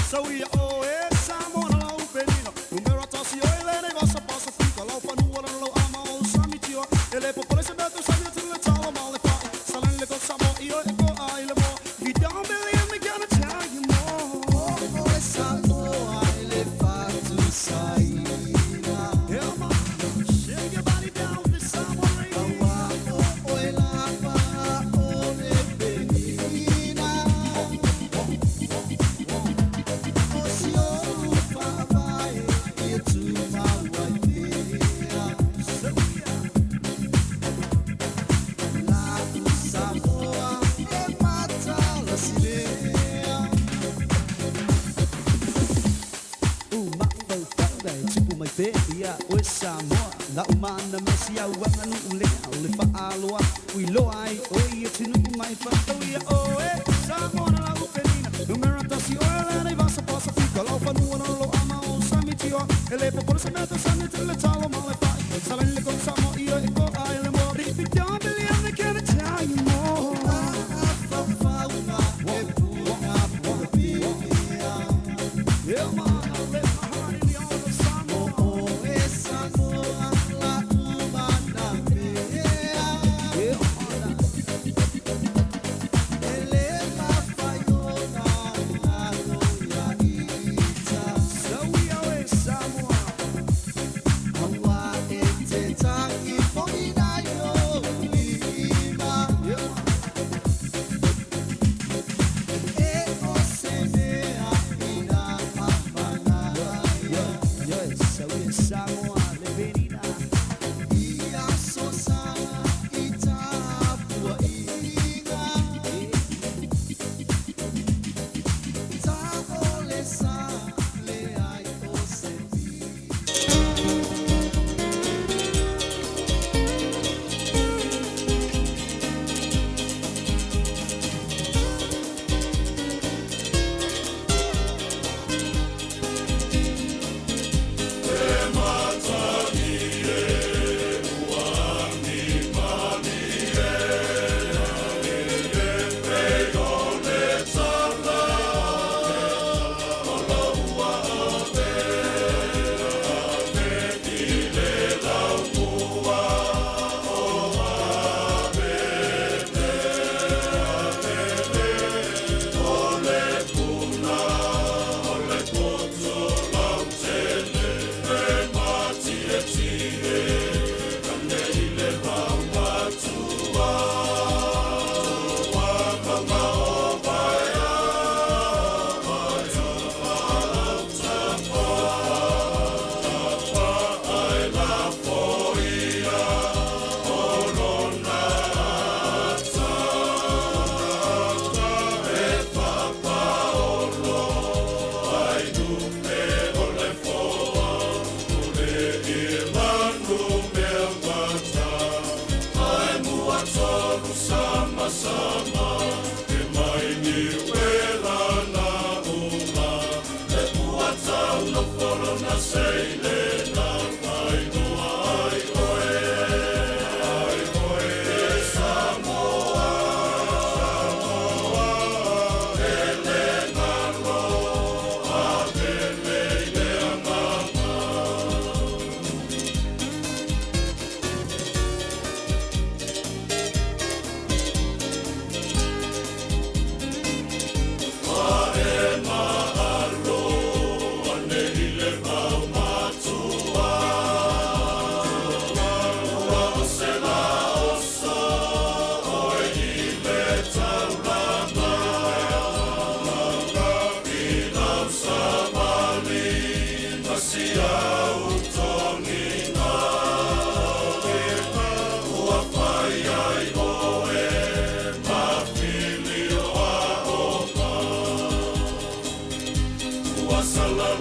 [SPEAKER 1] So we are all Samoa na lau penina Numero tasi o ile nei vasa pasa fika Lau fanua lana lo ama o sami tioa E le popole se meto sami te le talo ma le fai Salan le kok samo i o e ko a i le moa If you don't believe me, gonna tell you more
[SPEAKER 19] O Samoa e le fatu saina.
[SPEAKER 1] Yeah, man. Shake your body down with this Samoa radio.
[SPEAKER 19] Aua o oe lava o le penina. O si ou whavae ia tūmau ai pea. La u Samoa e matala silea.
[SPEAKER 1] U mafau e tupu mai pe ia oe Samoa La umana mesi au anga nu ulea o le whaaloa Ui loa ai o ia tinu mai whatau ia oe Samoa na lau penina Numero tasi oe le nei vasa pasa fika Lau fanua na lo ama o sami tioa E le popole se meto sami te le talo ma le fai Salan le kok Samoa ia e ko ai le moa If you don't believe me, gonna tell you more Yeah, man, I let my heart in the arms of Samoa.
[SPEAKER 19] O e Samoa la umana mea.
[SPEAKER 1] Yeah,
[SPEAKER 19] E le mawhai o nā ngano ia ita.
[SPEAKER 1] So we are Samoa.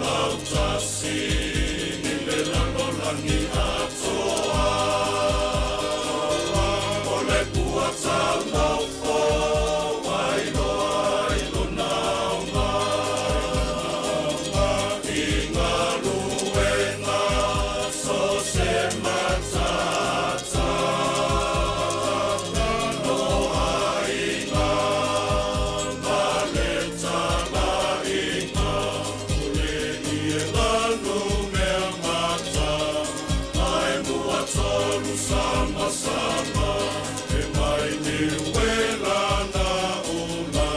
[SPEAKER 1] lautasi i le lalolagi atoa. O le pua taumafo mai loa i lona aoga. I galuega so se matata. No aiga ma le talaiga. O le ie lanu mea mata. Ae mua tolu sama sama. E mai niuela na ula.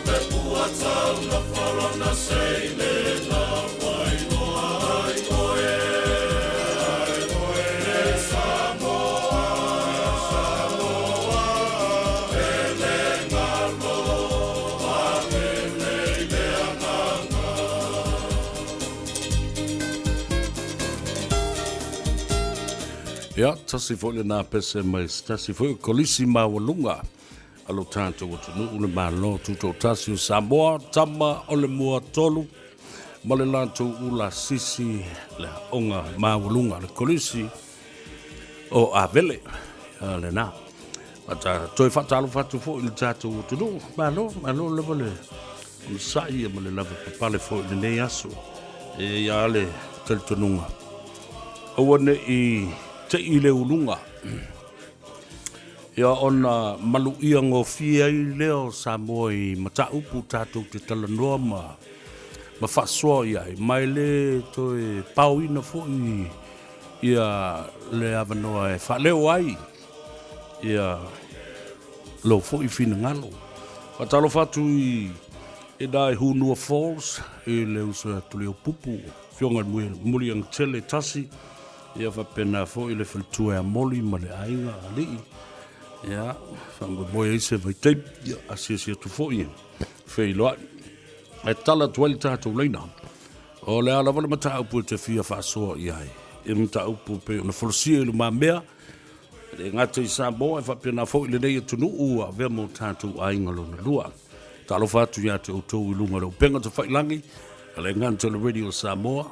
[SPEAKER 1] Le pua tau na falona seilega. Wailoa ai oe. Ai oe. E Samoa. Samoa. Ele ngalo. A pele i le agaga.
[SPEAKER 2] Ia, tasi foi lenā pese mai se tasi foi o Kolisi Maualuga a lo tatou atunuu le Malo Tutoatasi o Samoa, tama o le Muatolu ma le latou ula sisi le aoga maualuga le Kolisi o Avele. Ia lenā. Ata toe faatalofa atu foi i le tatou atunuu. Malo, malo lava le onosai ma le lava papale foi i lenei aso. E i ai lava le talitonuga, aua ne i te i le uluga, ia ona maluia gofie ai lea o Samoa i mataupu tatou te talanoa ma ma faasoa i ai, ma e le toe paoina foi ia le avanoa e faaleo ai ia lou foi finagalo. Faatalofa atu i ina i Hunua Falls i le uso ia Tuliaupupu, Afioga i le Muliagatele Tasi, ia faapena foi le faletua ia Moli ma le aiga alii. Ia, faamoemoe ai se vaitaimi, ia asiasi atu foi e feiloai. Ae tala atu ai le tatou laina. O le a lava le mataupu e te fia faasoa i ai, i mataupu pei ona folasia i lumamea, E le gata i Samoa, e faapena foi lenei atunuu ua avea ma o tatou aiga lona lua. Talofa atu ia te outou i luga o le upega tafailagi, a le gata o le Radio Samoa,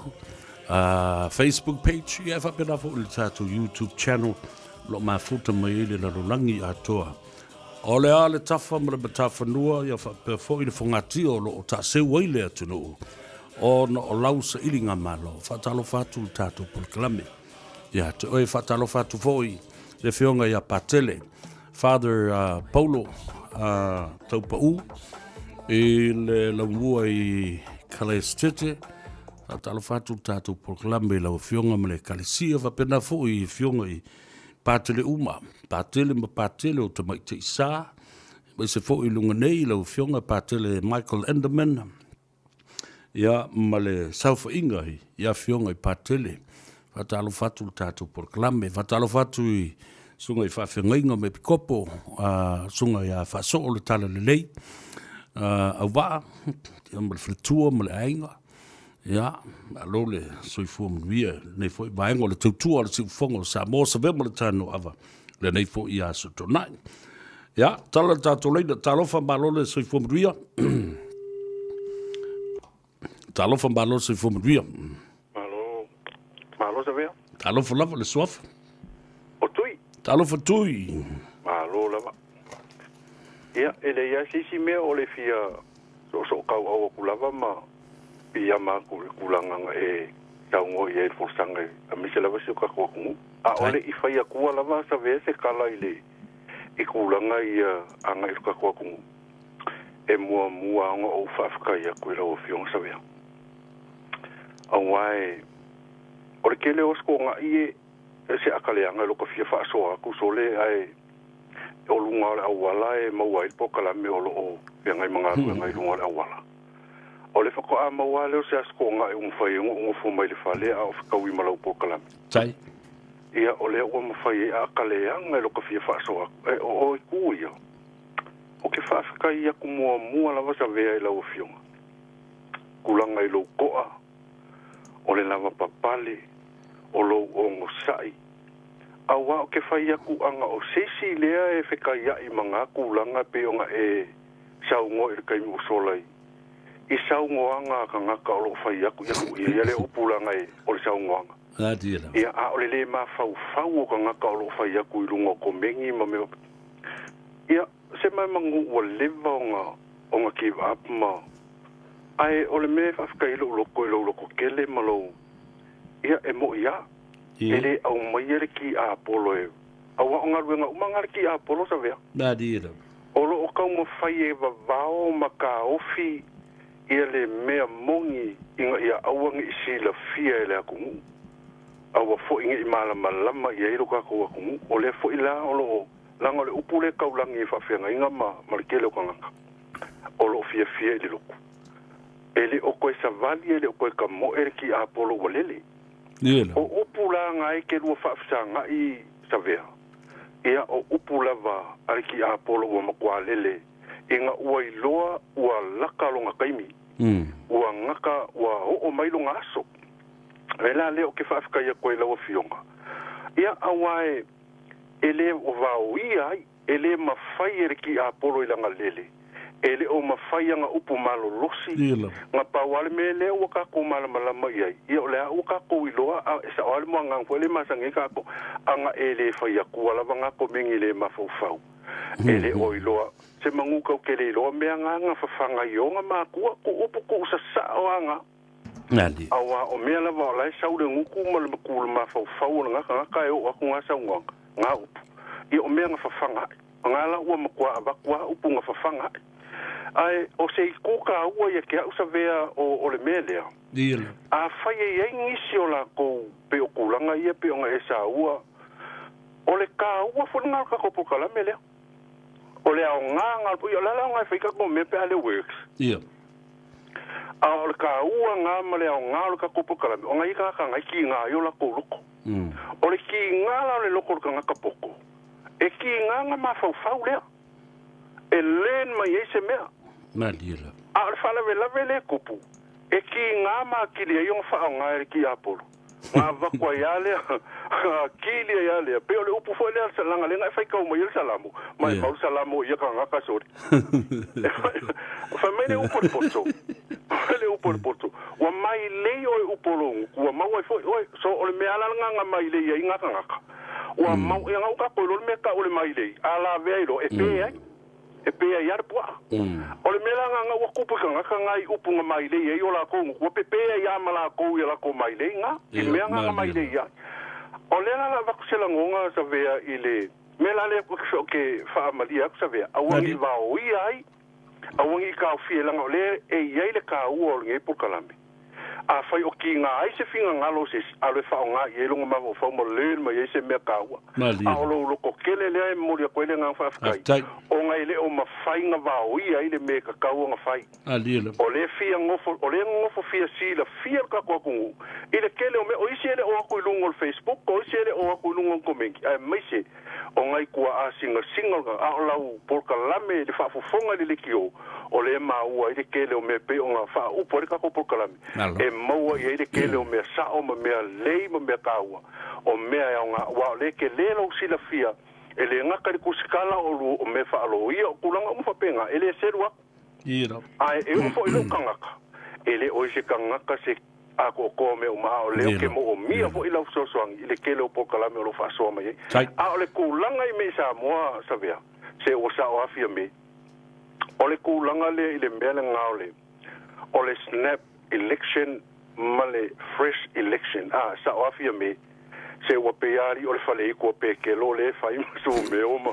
[SPEAKER 2] Facebook page, ia e faapena foi le tatou YouTube channel, o lo o mafuta mai ai le lalolagi atoa. O le a le tafa ma le matafanua, ia faapea foi le fogatia o lo o taaseu ai le atunuu, ona o lau sailiga malo. Faatalofa atu le tatou polokalame. Ia te oe faatalofa atu foi le afioga ia Patele, Father Paulo Taupau i le laumua i Kalaestete. Faatalofa atu le tatou polokalame i lau afioga ma le ekalesia faapena foi i afioga i Patele uma, Patele ma Patele o Tamaitai Sa, aemaise foi i luga nei lau afioga Patele Michael Enderman, ia ma le saofaiga i afioga i Patele. Faatalofa atu le tatou polokalame. Faatalofa atu i susuga i faafeagaiga ma epikopo, susuga ia Faasoo le Talalelei, Auvaa, ia ma le faletua ma le aiga. Ia, malo le soifua manuia i lenei foi vaega o le tautua a le Siufofoga o Samoa, Savea ma le Tanoava, lenei foi aso Toonai. Ia, tala le tatou laina, talofa malo le soifua manuia. Talofa malo le soifua manuia.
[SPEAKER 10] Malo, malo Savea.
[SPEAKER 2] Talofa lava le suafa.
[SPEAKER 10] O Tui.
[SPEAKER 2] Talofa Tui.
[SPEAKER 10] Malo lava. Ia, e leai lava se isi mea o le fia soosoo kauau atu lava ma piiama atu i le tulaga na e saunoa i ai i le folasaga aemaise lava si o tatou atunuu. A o le i fai atua lava Savea se tala i le i tulaga ia agai i lo tatou atunuu, e muamua ona ou faafetai atu i lau Afioga Savea. Aua e, o le tele o aso toonai e, se akaleaga e lo ka fia faasoa atu sole ae o luga o le auala e maua ai le polokalame o lo o feagai ma galuega i luga o le auala. O le faatoa maua lava lea o se aso toonai ua mafai ai ona ou nofo mai le fale a o fetaui ma lau polokalame.
[SPEAKER 2] Tai.
[SPEAKER 10] Ia, o lea ua mafai ai a ka leaga i lo ka fia faasoa atu. E, o oe ku ia. Ou te faafetai atu muamua lava Savea i lau Afioga. Tulaga i lou toa, o le lavapapale, o lou onosai. Aua ou te fai atu ana o se isi lea e fetaiai ma na tulaga e pei ona e saunoa i le taimi ua sola i. I saugoaga a tagata o loo fai aku ia ia ia le upu laga e o le saugoaga. Ia a o le lē mafaufau o tagata o loo fai aku i luga o komegi ma mea. Ia se maemagu ua leva ona ona give up ma ae o le mea e faafetai lou loko i lou loko tele ma lou ia e moʻi a e lē aumaia le kiapolo e auā o galuega uma ga le kiapolo savea. O loo taumafai e vavao ma taofi ia le mea moni ina ia aua neʻi silafia e le atunuu aua foʻi neʻi malamalama i ai lo tatou atunuu. O lea foʻi la o loo laga o le upu lea taulagi e faafeagaiga ma ma le tele o tagata o loo fiafia i le lotu. E le o toe savali e le o toe kamoe le kiapolo ua lele. O upu la gae ke lua faafesagaʻi savea. Ia o upu lava a le kiapolo ua makuā lele ina ua iloa ua laka loga taimi. Ua gaka ua oo mai loga aso. E la lea o ke faafetai atu ai lau afioga. Ia auā e e lē vaoia ai e lē mafai e le kiapolo i laga lele. E le o mafai aga upu malolosi. Ga pau a le mea lea ua takou malamalama i ai. Ia o le a ua takou iloa a e sao a le moagaga foi le masani ai takou. Aga e lē fai atua lava gā komegi le mafaufau. E le o iloa se magu kau ke le iloa mea ga fafaga i oga makua ku upu ku sasao aga. Auā o mea lava o lae sau le guku ma le maku le mafaufau o le gagagaka e oo aku gā saunoaga gā upu. Ia o mea ga fafaga ae. Gā la ua makuā avaku a upu ga fafaga ae. Ae o se itu kāua ia ke au savea o o le mea lea. Afai e iai nisi o lakou pei o tulaga ia pei ona e saua o le kāua foi lena o le tatou polokalame lea. O le aoga ga o le a le aoga e fai tatou mea pe a le works. A o le kāua ga ma le aoga o le tatou polokalame o nai tagata na e kiga ai o lakou loko. O le kiga la o le loko o le tagata poto e kiga ga mafaufau lea. E learn mai ai se mea. A o le faalavelave lea e tupu e kiga ma akili ai ona faaaoga e le kiapolo. Ga avatu ai a lea akili ai a lea. Pei o le upu foi lea laga lea na e faitau mai ai le Salamo ma e mau le Salamo i ia tagata sole. Fai mai le upu a le poto. Le upu a le poto. Ua mailei oe upu o lou gutu ua mau ai foi oe. So o le mea la lena na mailei ai ga tagata. Ua mau ia ga ua tatou iloa le mea tau o le mailei a lavea ai loa e pe ai. E pe ai a le puaa. O le mea la ga ua tupu i tagata ga i upu na mailei ai o lakou gutu ua pepe ai a ma lakou i a lakou mailei ga i mea ga na mailei ai. O lea la la avatu se lagoga savea i le mea la lea o ke faamalie atu savea aua nei vaoia ai aua nei taofia laga o lea e iai le kāua o lenei polokalame. Afai o kiga ai se finagalo o se isi alu e faaaoga i ai loga mafaufau ma learn mai ai se mea kāua. A o lou loko tele lea e momoli atu ai le agaga faafetai ona e le o mafai ona vaoia ai le mea e tatau ona fai. O lea fia nofo o lea nofo fia silafia le tatou atunuu i le tele o mea o isi e le o atu i luga o le Facebook o isi e le o atu i luga o le komeki aemaise o nai tuaa singasinga o le a o lau polokalame i le faafofoga i le leitio o lea e maua ai le tele o mea pei ona faaupu ai le tatou polokalame e maua i ai le tele o mea sao ma mea lelei ma mea taua o mea e aoga aua o lea e tele lou silafia e le gata i le kusikala o lu o mea faaloia o tulaga uma faapena e le selu atu. Ae e oo foi i lou tagata e le o i se tagata se atoatoa mea uma a o lea ou te moomia foi lau fesoasoani i le tele o polokalame o lo o faasoa mai ai. A o le tulaga i mea i Samoa Savea se ua sao afia me o le tulaga lea i le mea lena o le o le snap election ma le fresh election a sao afia me se ua pei a alii o le faleitu a Pekelo lea e fai ma sumeo ma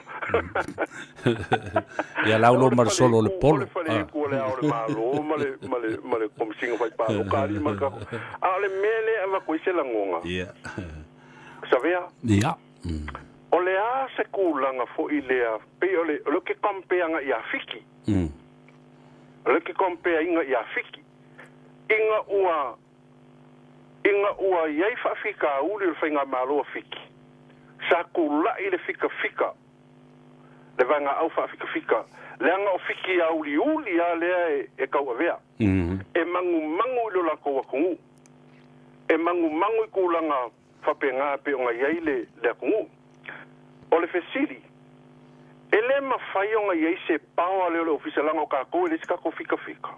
[SPEAKER 2] Ia lau lo ma le solo o le
[SPEAKER 10] o
[SPEAKER 2] polo.
[SPEAKER 10] le faleitu o le Ao o le Malo ma le ma le ma le Komesina Fai Paloka alii ma le kako. A o le mea lea e avatu ai se lagoga. Savea. O le a se tulaga foi lea pei o le o le ke compare agai ia Fiki. O le ke compare iga ia Fiki. Ina ua ina ua i ai faafitauli o le faigamalo a Fiki, sa tula'i le fikafika le vaegaau faafikafika leaga o Fiki auliuli a lea e e tauavea. E magumagu i lo latou atunuu. E magumagu i tulaga faapena pei ona i ai le le atunuu. O le fesili, e lē mafai ona i ai se power lea o le Ofisa leaga o tatou e leai se tatou fikafika.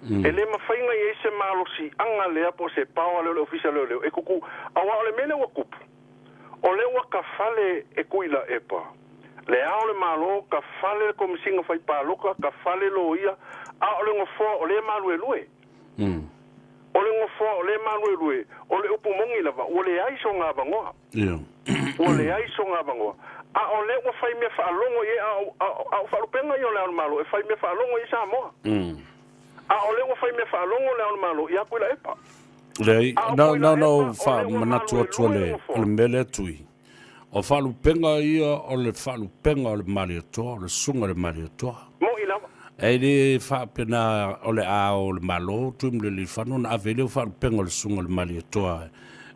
[SPEAKER 10] E le mafai ona i ai se malosiaga lea po o se power lea o le Ofisa o Leoleo e kuku, aua o le mea lea ua tupu, o lea ua tafale e Tuilaepa Le Ao o le Malo, tafale le Komesina Fai Palota, tafale loia, a o le nofoa o lea e maluelue. O le nofoa o lea e maluelue, o le upu moni lava, ua leai sona avanoa. Ua leai sona avanoa. A o lea ua fai mea faalogo i ai, a o faalupega ia o Le Ao o le Malo, e fai mea faalogo i ai Samoa. A o lea ua fai mea faalogo Le Ao o le Malo ia Tuilaepa.
[SPEAKER 2] Leai, na, na ona ou faamanatu atu o le, o le mea lea Tui, o faalupega ia o le faalupega o le Malietoa, o le susuga i le Malietoa.
[SPEAKER 10] Moni lava.
[SPEAKER 2] E le faapena o le Ao o le Malo Tuimalealiifano ona ave ai lea o faalupega o le susuga i le Malietoa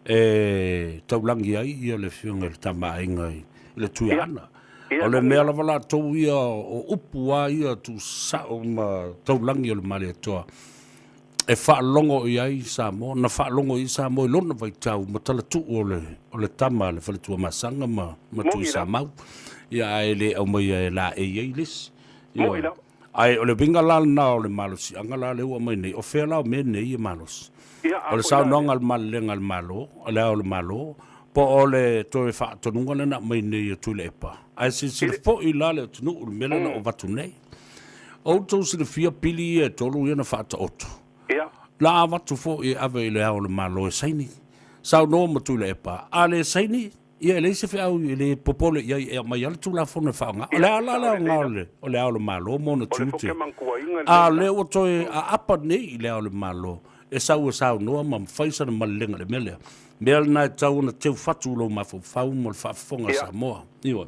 [SPEAKER 2] e taulagi ai ia le afioga i le Tama a Aiga i le Tuiaana. O le mea lava latou ia o upu lava ia tuusao ma taulagi o le Malietoa e faalogo i ai Samoa, na faalogo i ai Samoa i lona vaitau ma talatuu o le, o le tama a le Faletuamasaga ma, ma Tuisamau. Ia, ae le aumaia e laei ai le isi. Ia, ae o le uiga la lena o le malosiaga la lea ua aumai nei, o fea la o mea nei e malosi? O le saunoaga a le malelega a le Malo, o le Ao o le Malo, po o le toe faatonuga lea na aumai nei e Tuilaepa. Ae silasila foi la le atunuu i le mea lea na ou avatu nei. O outou silafia pili ia e tolu ia na faataoto. Na avatu foi e ave i le Ao o le Malo e saini. Saunoa ma Tuilaepa, a le saini, ia e leai se feau e le popole i ai e aumai lava le Tulafono e faaaoga. O le a la le aoga o le, o le Ao o le Malo ma ona tiute? A o lea ua toe aapa nei i le Ao o le Malo e sau e saunoa ma fai sana malelega i le mea lea. Mea lena e tatau ona teu fatu lou mafaufau ma le faafofoga a Samoa. Ioe.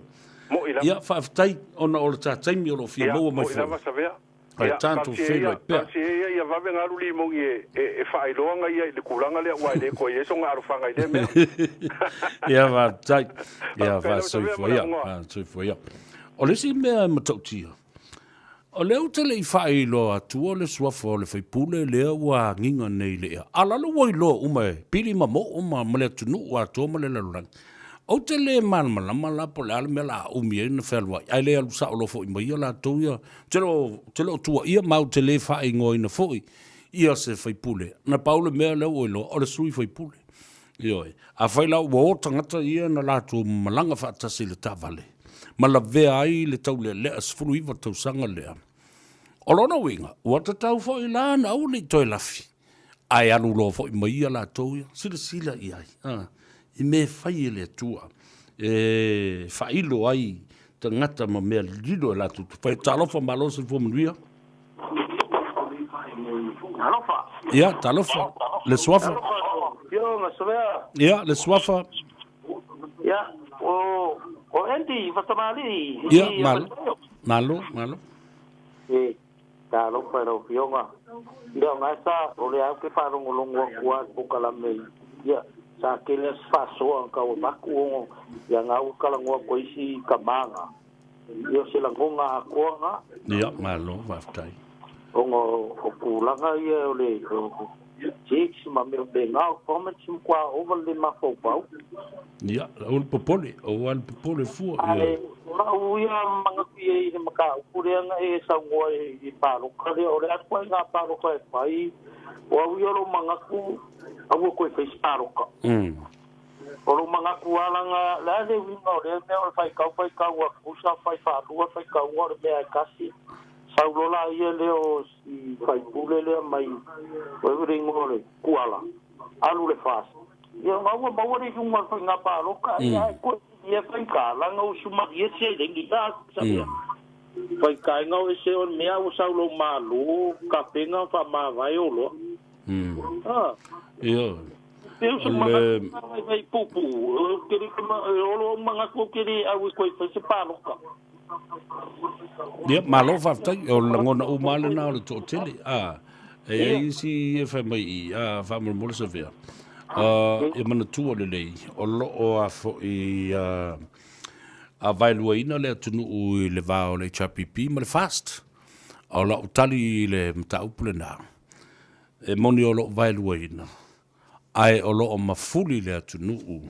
[SPEAKER 10] Moi lava.
[SPEAKER 2] Ia, faafetai ona o le ta taimi o lo o fia
[SPEAKER 10] Ia,
[SPEAKER 2] maua mai
[SPEAKER 10] moi
[SPEAKER 2] foi.
[SPEAKER 10] lava Savea.
[SPEAKER 2] Ae
[SPEAKER 10] Ia,
[SPEAKER 2] tatou
[SPEAKER 10] talosia
[SPEAKER 2] feiloai
[SPEAKER 10] ia,
[SPEAKER 2] pea.
[SPEAKER 10] talosia ia ia vave ona alu limogi e, e, e faailoa ia i le tulaga lea aua e le toe i ai sona alofaga i lea mea.
[SPEAKER 2] Ia, faafetai. Ia,
[SPEAKER 10] Faafetai lava Savea
[SPEAKER 2] faasoifua
[SPEAKER 10] ma le
[SPEAKER 2] ia,
[SPEAKER 10] avanoa.
[SPEAKER 2] faasoifua ia. O le isi mea e matautia, o lea ou te le i faailoa atua le suafa o le faipule lea ua agiga nei i le ea. A lalo ua iloa uma e Pili ma Moo ma, ma le atunuu atoa ma le lalolagi. Ou te le malamalama la po o le a le mea o le a umi ai ona fealuai, ae le alu sao loa foi ma ia latou ia. Ou te le o, ou te le o tuuaia ma ou te le faaigoaina foi ia se faipule. Na pau le mea lea ua iloa, o le sui faipule. Ioe. Afai la ua o tagata ia na latou malaga faatasi i le taavale ma lavea ai le taulealea 19 tausaga lea, o lona uiga, ua tatau foi la ona aua ne i toe lafi, ae alu loa foi ma ia latou ia, silasila i ai, a, i mea e fai e le Atua, e faailo ai tagata ma mea lilo e latou te fai. Talofa malo soifua manuia.
[SPEAKER 23] Talofa.
[SPEAKER 2] Ia, talofa. Le suafa. Ia, le suafa.
[SPEAKER 23] Ia, o, o Andy Fatamali'i.
[SPEAKER 2] Ia, malo. Malo, malo.
[SPEAKER 23] E, talofa i lau Afioga. Ia, o lena sa, o lea ou te faalogologo atu lava i le polokalame ia, sa tele lava se faasoa na tau avatu ona, ia na ua talanoa atu ai isi tama na, ia o se lagona atoa na.
[SPEAKER 2] Ia, malo, faafetai.
[SPEAKER 23] Ona o tulaga ia o le o checks ma mea faapena, o comments matua ova le mafaufau.
[SPEAKER 2] Ia, aua le popole, aua le popole fua.
[SPEAKER 23] Ae o lau ia manatu i ai i le mataupu lea na e saunoa i le palota lea, o le a le ituaiga palota e fai, o au ia o lou manatu, aua toe fai se palota. O lou manatu lava leaga, le a le uiga o lea mea o le faitau faitau atu, sa fai faalua faitauga o le mea e tasi, sau loa laia lea o si faipule lea mai, o ai foi le igoa o le Tuala, alu le FAST. Ia na ua maua le iuga o le faiga palota, ia ae toe ia faigā, leaga ua sumalie le seleni la, sabia. Faigā o ese o le mea ua sau lou Malo, tapena faamavae oloa. Ah.
[SPEAKER 2] Ia.
[SPEAKER 23] Pei o se manatu lena e fai puupuu, ou te le, o lou manatu ou te le au e toe fai se palota.
[SPEAKER 2] Ia, malo faafetai. O le lagona uma lava lena o le toatele. A, e i ai isi e fai mai i, a, faamolemole Savea. A, ia manatua lelei, o lo o a foi a, a vaeluaina le atunuu i le va o le HRPP ma le FAST. A o lau tali i le mataupu lena, e moni o lo o vaeluaina, ae o lo o mafuli le atunuu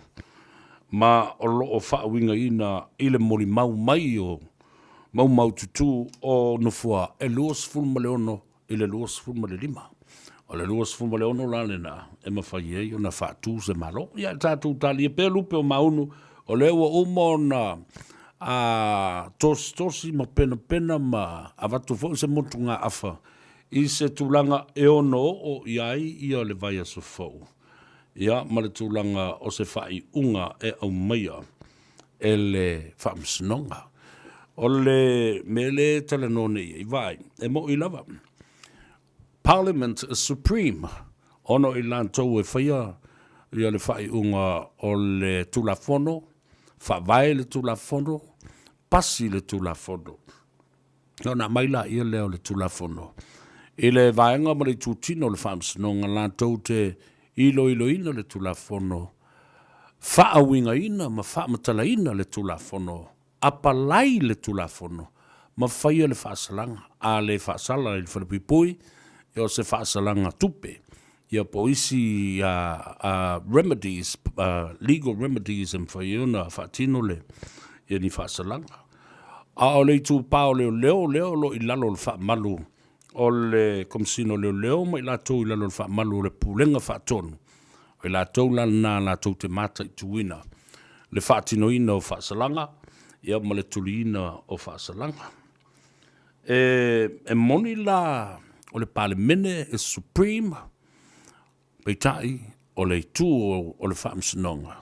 [SPEAKER 2] ma o lo o faauigaina i le molimau mai o maumaututu o nofoa e 26 i le 25. O le 26 la lena e mafai ai ona faatu se Malo. Ia, tatou talia pea lupe o maunu, o lea ua uma ona a tositosi ma penapena ma avatu foi se motugaafa i se tulaga e ono oo i ai ia le vaiaso fou, ia ma le tulaga o se faaiuga e aumaia e le Faamasinoga. O le mea lea e talanoa nei ai, vaai, e mo'i lava, Parliament is supreme, ona o i latou e faia ia le faaiuga o le Tulafono, faavae le Tulafono, pasi le Tulafono. Ona aumai laia lea o le Tulafono i le vaega ma le itutino o le Faamasinoga latou te iloiloina le Tulafono, faauigaina ma faamatalaina le Tulafono, apalai le Tulafono ma faia le faasalaga. A le faasala i le falepuipui, ia o se faasalaga tupe, ia po o isi remedies, legal remedies e mafai ai ona faatino le, ia ni faasalaga. A o le itupa o leoleo lea o lo o i lalo o le faamalu o le Komesina o Leoleo ma i latou i lalo o le faamalu o le Pulega Faatonu, o i latou la lena latou te mataituina le faatinoina o faasalaga ia ma le tuliina o faasalaga. E moni la o le Palemene is supreme, peitai o le itu o le Faamasinoga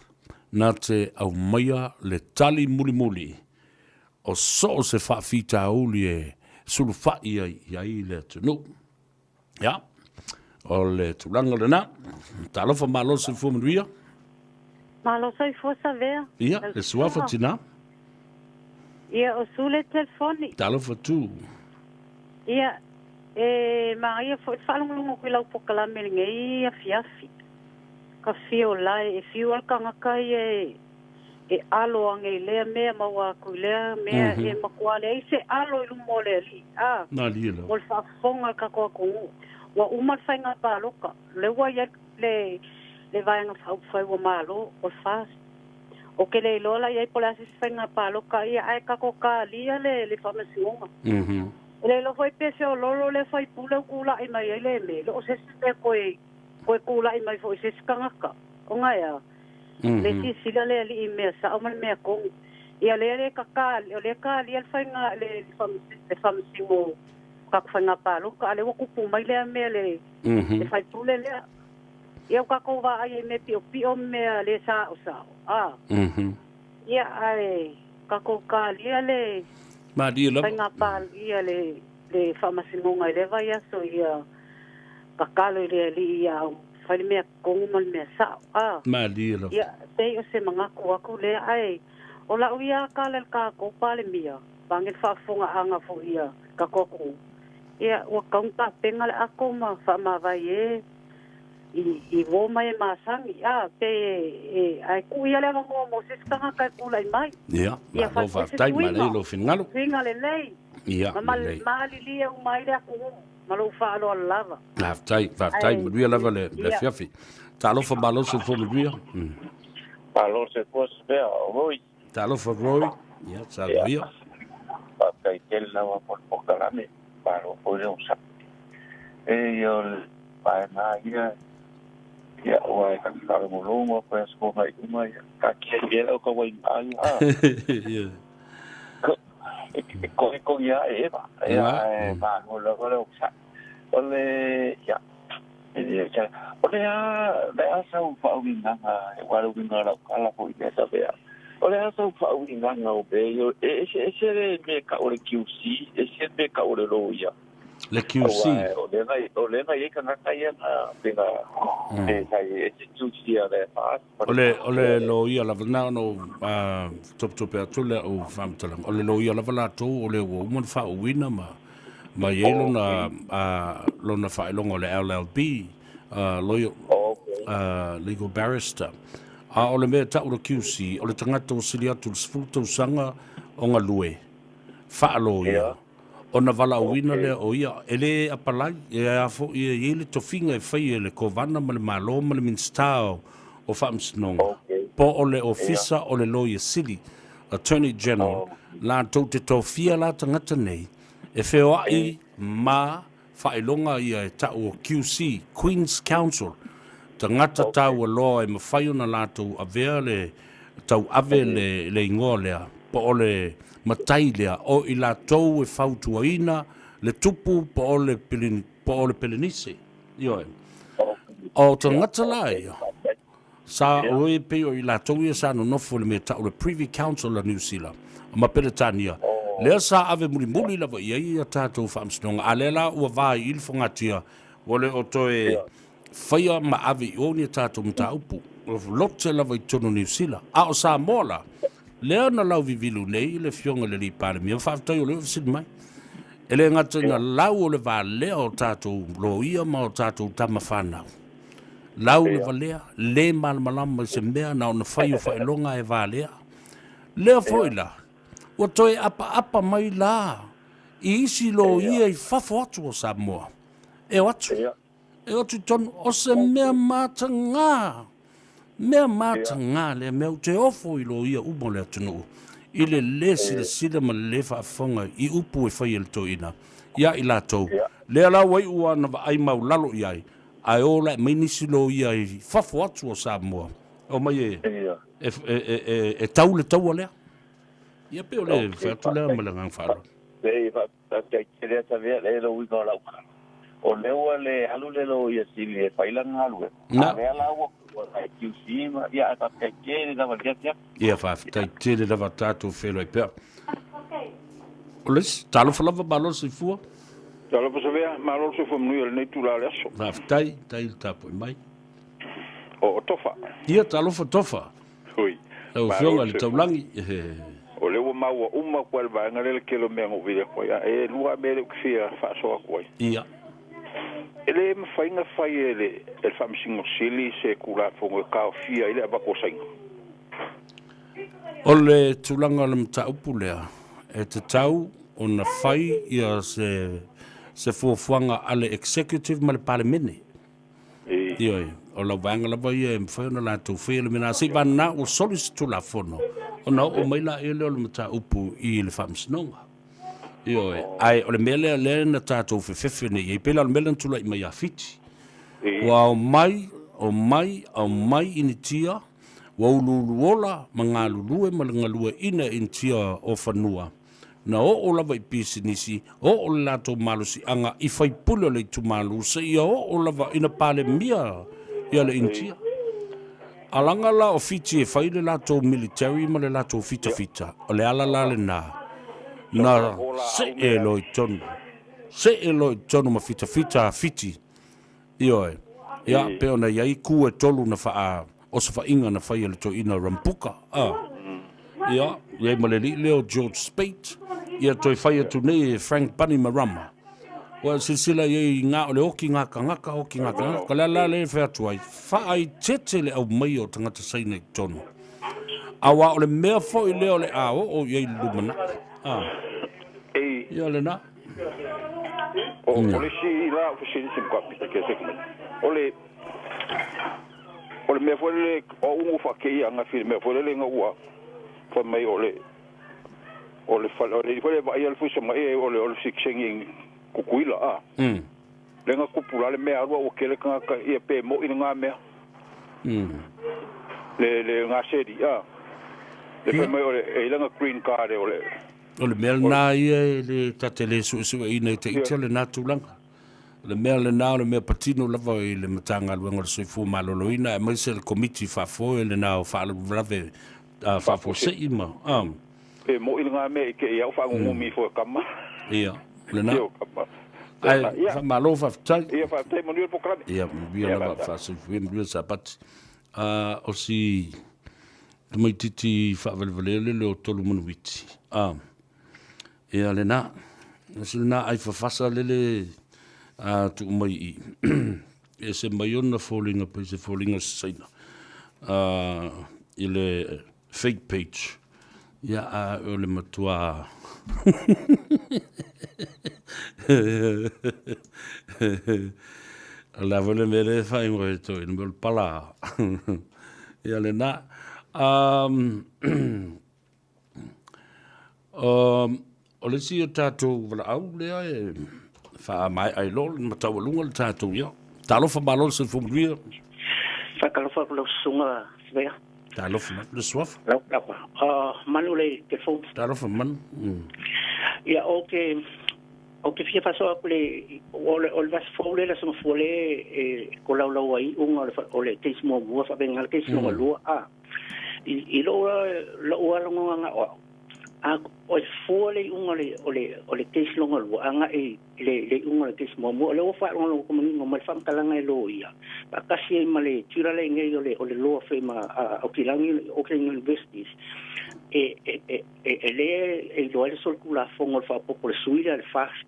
[SPEAKER 2] na te aumaia le tali mulimuli o so o se faafitauli e sulufai ai i ai le atunuu. Ia, o le tulaga lena. Talofa malo soifua manuia.
[SPEAKER 11] Malo soifua Savea.
[SPEAKER 2] Ia, le suafa tina.
[SPEAKER 11] Ia, o Sule telefoni.
[SPEAKER 2] Talofa tu.
[SPEAKER 11] Ia, e magaia foi le faalogologo atu i lau polokalame i lenei afiafi. Ka fia o lae e fiu a le tagata ia e e alo ane i lea mea maua atu i lea mea e matua leai se alo i luma o le Alii a mo le faafofoga a le tatou atunuu. Ua uma le faiga palota, lea ua i ai le le Vaega Faaupufai ua malo o le FAST. Ou te le iloa la i ai po o le a se isi faiga palota ia ae tatou talia le le Faamasinoga. E le iloa foi pe feoloolo lea faipule ua tulai mai ai le mea, e le o se isi mea toe toe tulai mai foi i se isi tagata. Ona e a? Le silasila le alii i mea sao ma le mea tonu. Ia lea le tata, o lea talia le faiga le le faamasino o tatou faiga palota, a lea ua tupu mai lea mea le le faipule lea. Ia ua tatou vaai ai i mea piopio ma mea le saosao, a. Ia ae tatou talia le
[SPEAKER 2] Malie lava.
[SPEAKER 11] faiga pal ia le le faamasinoga i lea vaiaso ia tatalo i le alii ia fai le mea tonu ma le mea sao. A.
[SPEAKER 2] Malie lava.
[SPEAKER 11] Ia, pei o se manatu atu lea, ae o la'u ia tala i le tatou Palemia, vaeane le faafofogaaga foi a tatou atunuu, ia, ua tatau ona tapena le ato ma faamavae e i, i uō mai e masani, a, pe e, ae tuu ia le avanoa mo se isi tagata e tulai mai.
[SPEAKER 2] Ia,
[SPEAKER 11] Ia
[SPEAKER 2] malo
[SPEAKER 11] fai foi se
[SPEAKER 2] faafetai,
[SPEAKER 11] suiga,
[SPEAKER 2] manaia lou finagalo.
[SPEAKER 11] suiga lelei,
[SPEAKER 2] Ia,
[SPEAKER 11] ma, ma,
[SPEAKER 2] lelei.
[SPEAKER 11] malilie uma ai le atunuu. Ma lou faaaloalo lava.
[SPEAKER 2] Faafetai, faafetai,
[SPEAKER 11] Ae,
[SPEAKER 2] manuia lava le le
[SPEAKER 11] ia.
[SPEAKER 2] afiafi. Talofa malo soifua manuia.
[SPEAKER 13] Malo soifua Savea, o Roy.
[SPEAKER 2] Talofa Roy, ia sa
[SPEAKER 13] Ia,
[SPEAKER 2] manuia.
[SPEAKER 13] faafetai tele lava mo le polokalame, malo foi le onosai. E ia o le vaega ia, ia ua e faalogologo atu i aso i uma, ia taatia i pea lau tauaimaa ia.
[SPEAKER 2] Ia.
[SPEAKER 13] E kogekoge ae e ma. Ia, ae malo lava le onosai. O le, ia, e le, o le a, le a sau faauigaga, aua o le uiga o lau tala foi lea Savea. O le a sau faauigaga o mea ia, e eseese le mea e tau o le QC, ese le mea e tau o le loia.
[SPEAKER 2] Le QC.
[SPEAKER 13] Aua o lea na, o lea na i ai tagata ia na, pe na, pe sa i ai se QC a le FAS.
[SPEAKER 2] O le, o le loia lava, na ona ou topetope atu lea o faamatalaga, o le loia lava latou o le ua uma ona faauuina ma, ma i ai lona, lona faailoga o le LLB, lawyer, legal barrister. A o le mea e tau o le QC, o le tagata ua sili atu i le 10 tausaga o galue, faaloia, Ona valaauina lea o ia, e le apalai, e a foi e i ai le tofiga e fai e le Kovana ma le Malo ma le Minisita o Faamasinoga, po o le Ofisa o le Loia Sili, Attorney General, latou te tofia la tagata nei e feoai ma faailoga ia e ta'u o QC, Queen's Counsel, tagata taualoa e mafai ona latou avea le tauave le le igoa lea po o le matai lea, o i latou e fautuaina le tupu po o le po o le Pelenise. Ioe. O tagata la ia, sa o e pei o i latou ia sa nonofo i le mea ta'u le Privy Council a Niu Sila ma Peretania, lea sa ave mulimuli lava i ai a tatou faamasinoga, a lea la ua va i i le fogatia, ua le o toe faia ma ave i o ni a tatou mataupu. Lote lava i totonu o Niu Sila. A o Samoa la, lea na lauvivilu nei le Afioga i le Alii Palemia, faafetai o lea ua fesili mai. E le gata ina lau o le valea o tatou loia ma o tatou tama fanau. Lau le valea, le malamalama i se mea na ona fai o faailoga e valea. Lea foi la, ua toe apaapa mai la i isi loia i fafo atu o Samoa. E o atu, e o atu i totonu o se mea matagā, mea matagā lea mea ou te ofo i loia uma o le atunuu i le lē silasila ma le lē faafofoga i upu e fai e le toeaina iā i latou. Lea la ua iu ana vaai maulalo i ai, ae o la e aumai nisi loia i fafo atu o Samoa, omai e, e, e, e, e tau le taua lea. Ia pei o le fai atu lea ma le agaga faaaloalo.
[SPEAKER 13] Pei faafetai tele atu avea le lou uiga o lau tala. O lea ua le alu le loia sili e fai lana galuega. A lea la ua ua e QC ma ia ae faafetai tele lava i le afiafi.
[SPEAKER 2] Ia faafetai tele lava tatou feiloai pea. O le isi, talofa lava malo le soifua.
[SPEAKER 10] Talofa Savea, malo le soifua manuia i lenei itula o le aso.
[SPEAKER 2] Faafetai, tai le tapuai mai.
[SPEAKER 10] O Tofa.
[SPEAKER 2] Ia, talofa Tofa.
[SPEAKER 10] Oi.
[SPEAKER 2] Lau Afioga i le Taulagi.
[SPEAKER 10] O lea ua maua uma atu ai le vaega lea le tele o mea na ou vili atu ai, a e lua lava mea lea ou te fia faasoa atu ai.
[SPEAKER 2] Ia.
[SPEAKER 10] E le mafai ona fai e le e le Faamasino Sili se Tulafono e taofia ai le avatu o Saina.
[SPEAKER 2] O le tulaga o le mataupu lea, e tatau ona fai ia se se fuafuaga a le Executive ma le Palemene. Ioe, o lau vaega lava ia e mafai ona latou faia le mea lena. Se i vagana ua soli se Tulafono, ona oo mai laia lea o le mataupu i le Faamasinoga. Ioe, ae o le mea lea lea na tatou fefefe nei i ai, pei la o le mea lea na tulai mai ia Fiti. Ua aumai, aumai, aumai Initia, ua uluuluola ma galulue ma le galueaiina e Initia o fanua, na oo lava i pisinisi, oo le latou malosiaga i faipule o le itumalo seia oo lava ina Palemia ia le Initia. Alaga la o Fiti e fai le latou military ma le latou fitafita, o le ala la lena na see loa i totonu, see loa i totonu ma fitafita a Fiti. Ioe. Ia, pei ona i ai ku e tolu na faa osofaiga na fai e le toeaina Rambuka, a. Ia, i ai ma le alii lea o George Speight, ia toe fai atu nei e Frank Bainimarama. Ua e silasila i ai i ngā o le oki ngā kangaka, oki ngā kangaka, o le ala lea e fai atu ai, faaeteete le aumaia o tagata Saina i totonu. Aua o le mea foi lea o le a oo i ai i le lumanai. A. Ia lena.
[SPEAKER 10] O, o le isi la o fesili se matua pita ke se mai. O le o le mea foi le o au ua faakei ananafi i le mea foi lele ina ua fai mai o le o le fale o le foi le vaaia le fuisa mai o le o le sitiseni Tutuila a. Lea na tupu la le mea alu a ua tele tagata ia pe mo'i lena mea. Le le gaseli a. Le fai mai o le e i lana green card o le
[SPEAKER 2] O le mea lena ia e le ta te le suesueina i te ita lena tulaga. O le mea lena o le mea patino lava i le Matagaluega o le Soifua Maloloina aemaise le Komiti Faafoe lena o Faalavelave Faafuasei ma a.
[SPEAKER 10] Pe mo'i lena mea i te i au faanunumi ifo e kama.
[SPEAKER 2] Ia, lena. Ae faamalo faafetai.
[SPEAKER 10] Ia faafetai manuia le polokalame.
[SPEAKER 2] Ia manuia lava faasoifua manuia le Sapati. O si tamaititi faavalevalea lele o Tolu Manuiti. A, ia lena. O si lena ai fafasa lele a tuu mai i. E se mai ona foliga pei se foliga se Saina a, i le fake page. Ia, a o le matua O le a foi le mea lea e faaigoa e toeaina o le pala. Ia lena. O le isi o tatou valaau lea e Faamaea ai loa le mataualuga le tatou ia. Talofa malo le soifua manuia.
[SPEAKER 14] Faatalofa atu lau susuga Svea.
[SPEAKER 2] Talofa lava le suafa.
[SPEAKER 14] Lau lava. Manu le telefoni.
[SPEAKER 2] Talofa Manu.
[SPEAKER 14] Ia o ke o ke fia faasoa atu le o le o le vasi fou le le aso gafua le e kolaulau ai iuga o le o le case muamua faapena le case lona lua a i i lou lou lagona o au a o e fua le iuga o le o le o le case lona lua agai i le le iuga o le case muamua. O lea ua faalogologo atu manino mai le faamatalaga e loia faatasi ai ma le tira le nei o le o le law firm a Aukilani Auckland Universities e e e e le e iloa ai le solitulafono o le faaopoopo o le sui lea a le FAST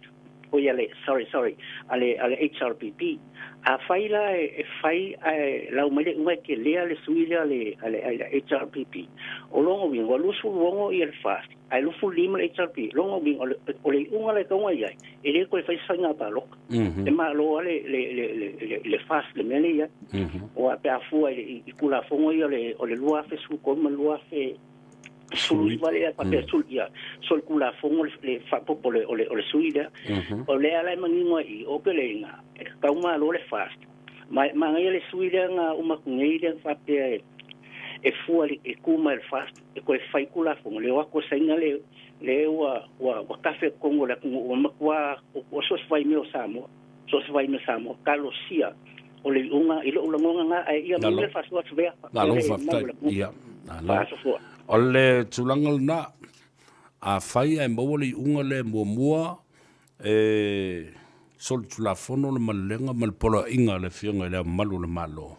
[SPEAKER 14] o ia le sorry sorry a le a le HRPP. Afai la e fai ae lau mai le iuga e kelea le sui lea a le a le HRPP, o lona uiga ua 26 ia le FAST ae 25 le HRPP. Lona uiga o le iuga la e tatau ona i ai, e le toe fai se faiga palota. E malo lava le le le le FAST le mea lea e i ai. Aua pe a fua i Tulafono ia o le 2013 ma le 2000 19 lea faapea sul ia solitulafono le faaopoopo o le o le sui lea. O lea la e manino ai i o ke le iga e tatau malo le FAST. Ma manaia le sui lea na uma atu nei lea faapea e fua e tu mai le FAST e toe fai tulafono le o atu o saina le le ua ua ua tafe i totonu o le atunuu ua matua ua so o se vaimea o Samoa so o se vaimea o Samoa talosia o le iuga i lou lagona na ae ia manuia le faasoa atu vea.
[SPEAKER 2] Malo faafetai. Ia, malo. O le tulaga lena, afai ae maua le iuga lea muamua, e solitulafono le malelega ma le poloaiga a le Afioga i Le Ao Mamalu o le Malo,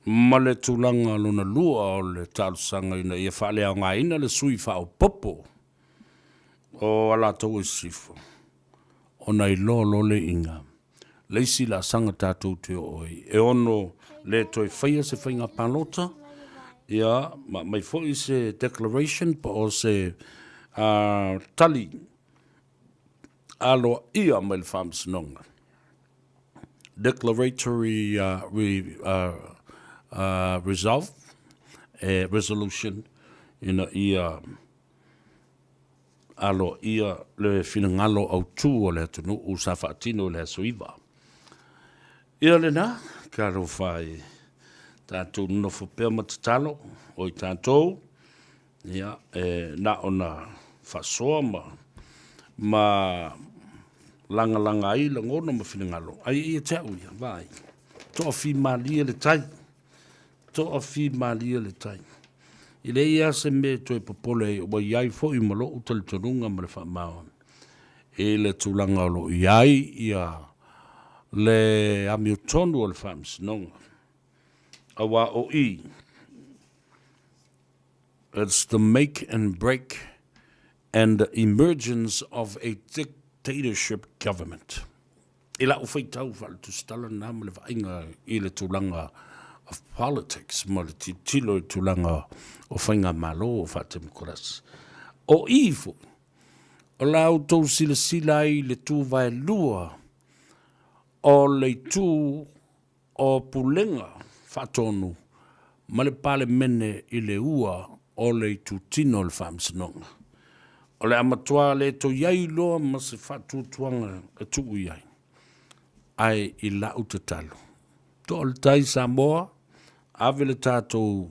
[SPEAKER 2] ma le tulaga lona lua o le talosaga ina ia faaleaogaina le sui faaopoopo o Alataua i Sisifo, ona iloa loa le iuga le isi laasaga tatou te oo ai, e ono le toe faia se faiga palota, ia, ma aumai foi se declaration po o se tali aloaia mai le Faamasinoga, declaratory resolve, resolution, ina ia aloaia le finagalo autū o le atunuu sa faatino i le aso 9. Ia lena, talofa e tatou nonofo pea ma tatalo o i tatou, ia, e na ona faasoa ma, ma lagalaga ai lagona ma finagalo, ai ia te au ia, vaai, toafimalie le tai. Toafimalie le tai. E leai lava se mea e toe popole ai, ua i ai foi ma lou talitonuga ma le faamaoni i le tulaga o lo o i ai ia le amiotonu o le Faamasinoga, aua o i, it's the make and break and the emergence of a dictatorship government. I lau faitau faale-tusitala lena ma le vaaiga i le tulaga of politics ma le tilotilo i le tulaga o faigamalo faa-temokarasi. O i foi, o la outou silasila ai i le tuvaelua o le itu o Pulega Faatonu ma le Palemene i le ua o le itutino o le Faamasinoga. O le a matua le toe i ai loa ma se faatuatuaga e tuu i ai. Ae i la'u tatalo, to'a le tai Samoa, ave le tatou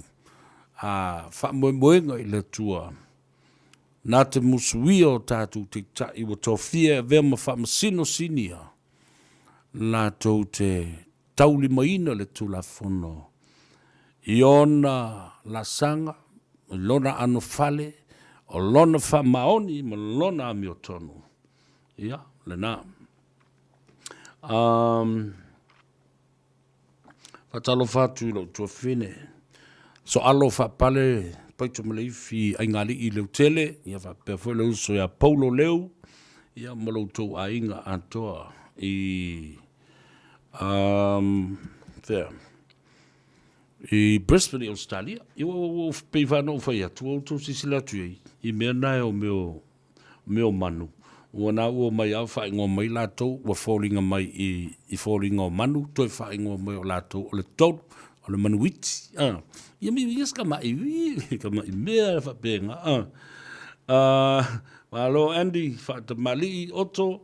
[SPEAKER 2] faamoemoega i le Atua, na te musuia o tatou taitai ua tofia e avea ma Faamasino Sinia, latou te taulimaina le Tulafono i ona laasaga, i lona anofale, o lona faamaoni ma lona amiotonu. Ia, lena. Um, Faatalofa atu i lou tuafafine, Soalo Faapale Paito Maleifi Aigalii Leutele, ia faapea foi le uso ia Paulo Leu, ia ma lo outou aiga atoa i fea i Brisbane i Australia. Ia ua ua pei foi ona ou fai atu, ua outou silasila atu i ai i mea na e o mea o mea o manu, ua na ua omai lava faaigoa mai latou, ua foliga mai i foliga o manu, toe faaigoa mai o latou o le tolu, o le manu iti. A, ia mi ia ska mai ui, ka mai mea faapena. A, malo Andy, faatamalii Otto.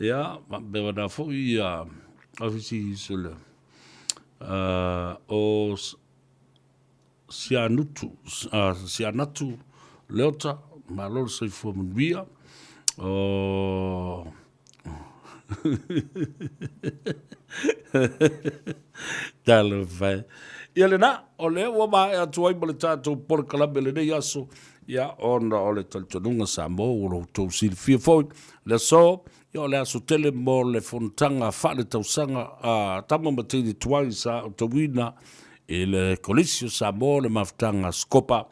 [SPEAKER 2] Ia, faapea foi ia ofisi sule. O Sianutu, Sianatu Leota, malo le soifua manuia. O Talofa e. Ia lena, o lea ua maea atu ai ma le tatou polokalame lenei aso, ia ona o le talitonuga Samoa ua lo outou silafia foi le aso, ia o le aso tele mo le fonotaga faaletausaga a tama ma teine tuai sa aotauina i le Kolisi o Samoa le mafutaga Scopa,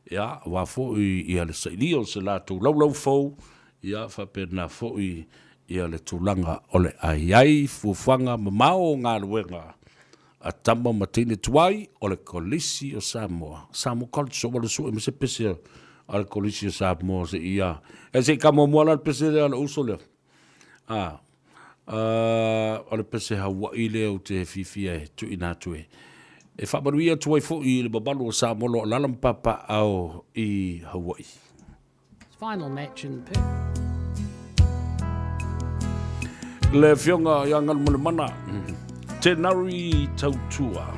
[SPEAKER 2] ia aua foi ia le sailia o se latou laulau fou, ia faapena foi ia le tulaga o le a i ai fuafuaga mamao o galuega a tama ma teine tuai o le Kolisi o Samoa, Samoa College, so wale sue ma se pese a le Kolisi o Samoa se ia. E se i ka muamua la le pese lea a le uso lea. A, o le pese Hawaii lea ou te fiafia e tuuina atu e e faamanuia atu ai foi i le mamalu o Samoa o lo o alaala ma papaaao i Hawaii.
[SPEAKER 15] Final match in Perth.
[SPEAKER 2] Le Afioga ia Galumalemana Tenari Tautua.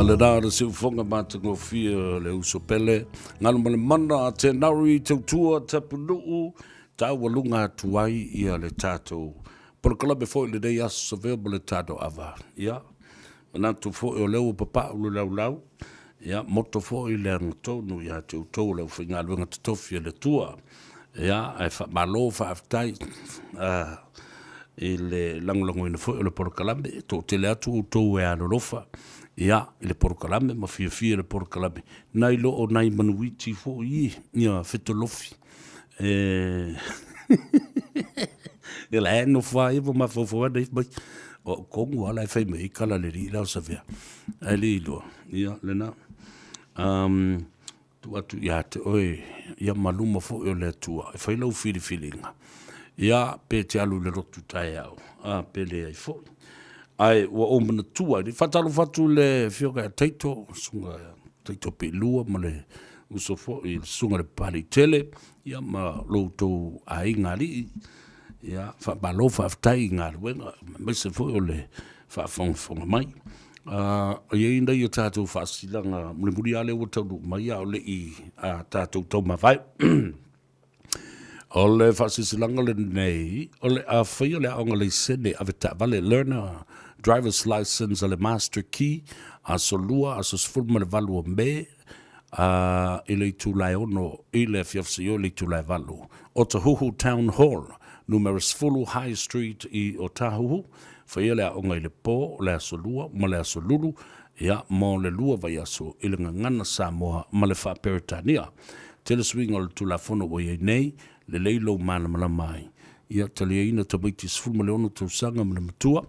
[SPEAKER 2] Le na le siufoga matagofie o le uso pele galu ma le mana a Tenari tautua tapunuu taualuga atu ai ia le tatou polokalame foi lenei aso Savea ma le tatou ava. Ia manatu foi o lea ua papau le laulau, ia moto foi le agatonu ia te outou o le aufaigaluega totofi a le Atua. Ia ae faamalo faafetai i le lagolagoina foi o le polokalame. E toatele atu outou e alolofa ia i le polokalame ma fiafia i le polokalame nai lo o nai manuiti foi i ia fetolofi e ia la e nofo lava ia ma mafaufau ane mai o au tonu lava la e fai mai ai tala a le alii la o Savea ae le iloa ia lena tuu atu ia te oe ia ma luma foi o le Atua e fai lau filifiliga ia pe te alu i le lotu taeao a pe leai foi. Ae ua ou manatua i le faatalofa atu i le Afioga ia Taito, Susuga ia Taito Piilua ma le uso foi le Susuga i le Papaliitele ia ma lo outou aiga alii. Ia faamalo faafetai i galuega aemaise foi o le faafogafoga mai. E i ai nai a tatou faasilaga mulimuli lava lea ua taunuu mai a o le i tatou taumavae. O le faasilasilaga lenei, o le a faia le aoga laisene avetaavale, learner driver's license, a le Master Key, aso Lua, aso 18 o Me, i le itula e 6 i le afiafi seia oo i le itula e 8. Otahuhu Town Hall, numera 10 High Street i Otahuhu, faia le aoga i le po o le aso Lua ma le aso Lulu, ia, mo le lua vaiaso i le Gagana Samoa ma le Faa-Peretania. Tele suiga o le Tulafono ua i ai nei, lelei lou malamalama ai. Ia taliaina tamaiti 16 tausaga ma le matua.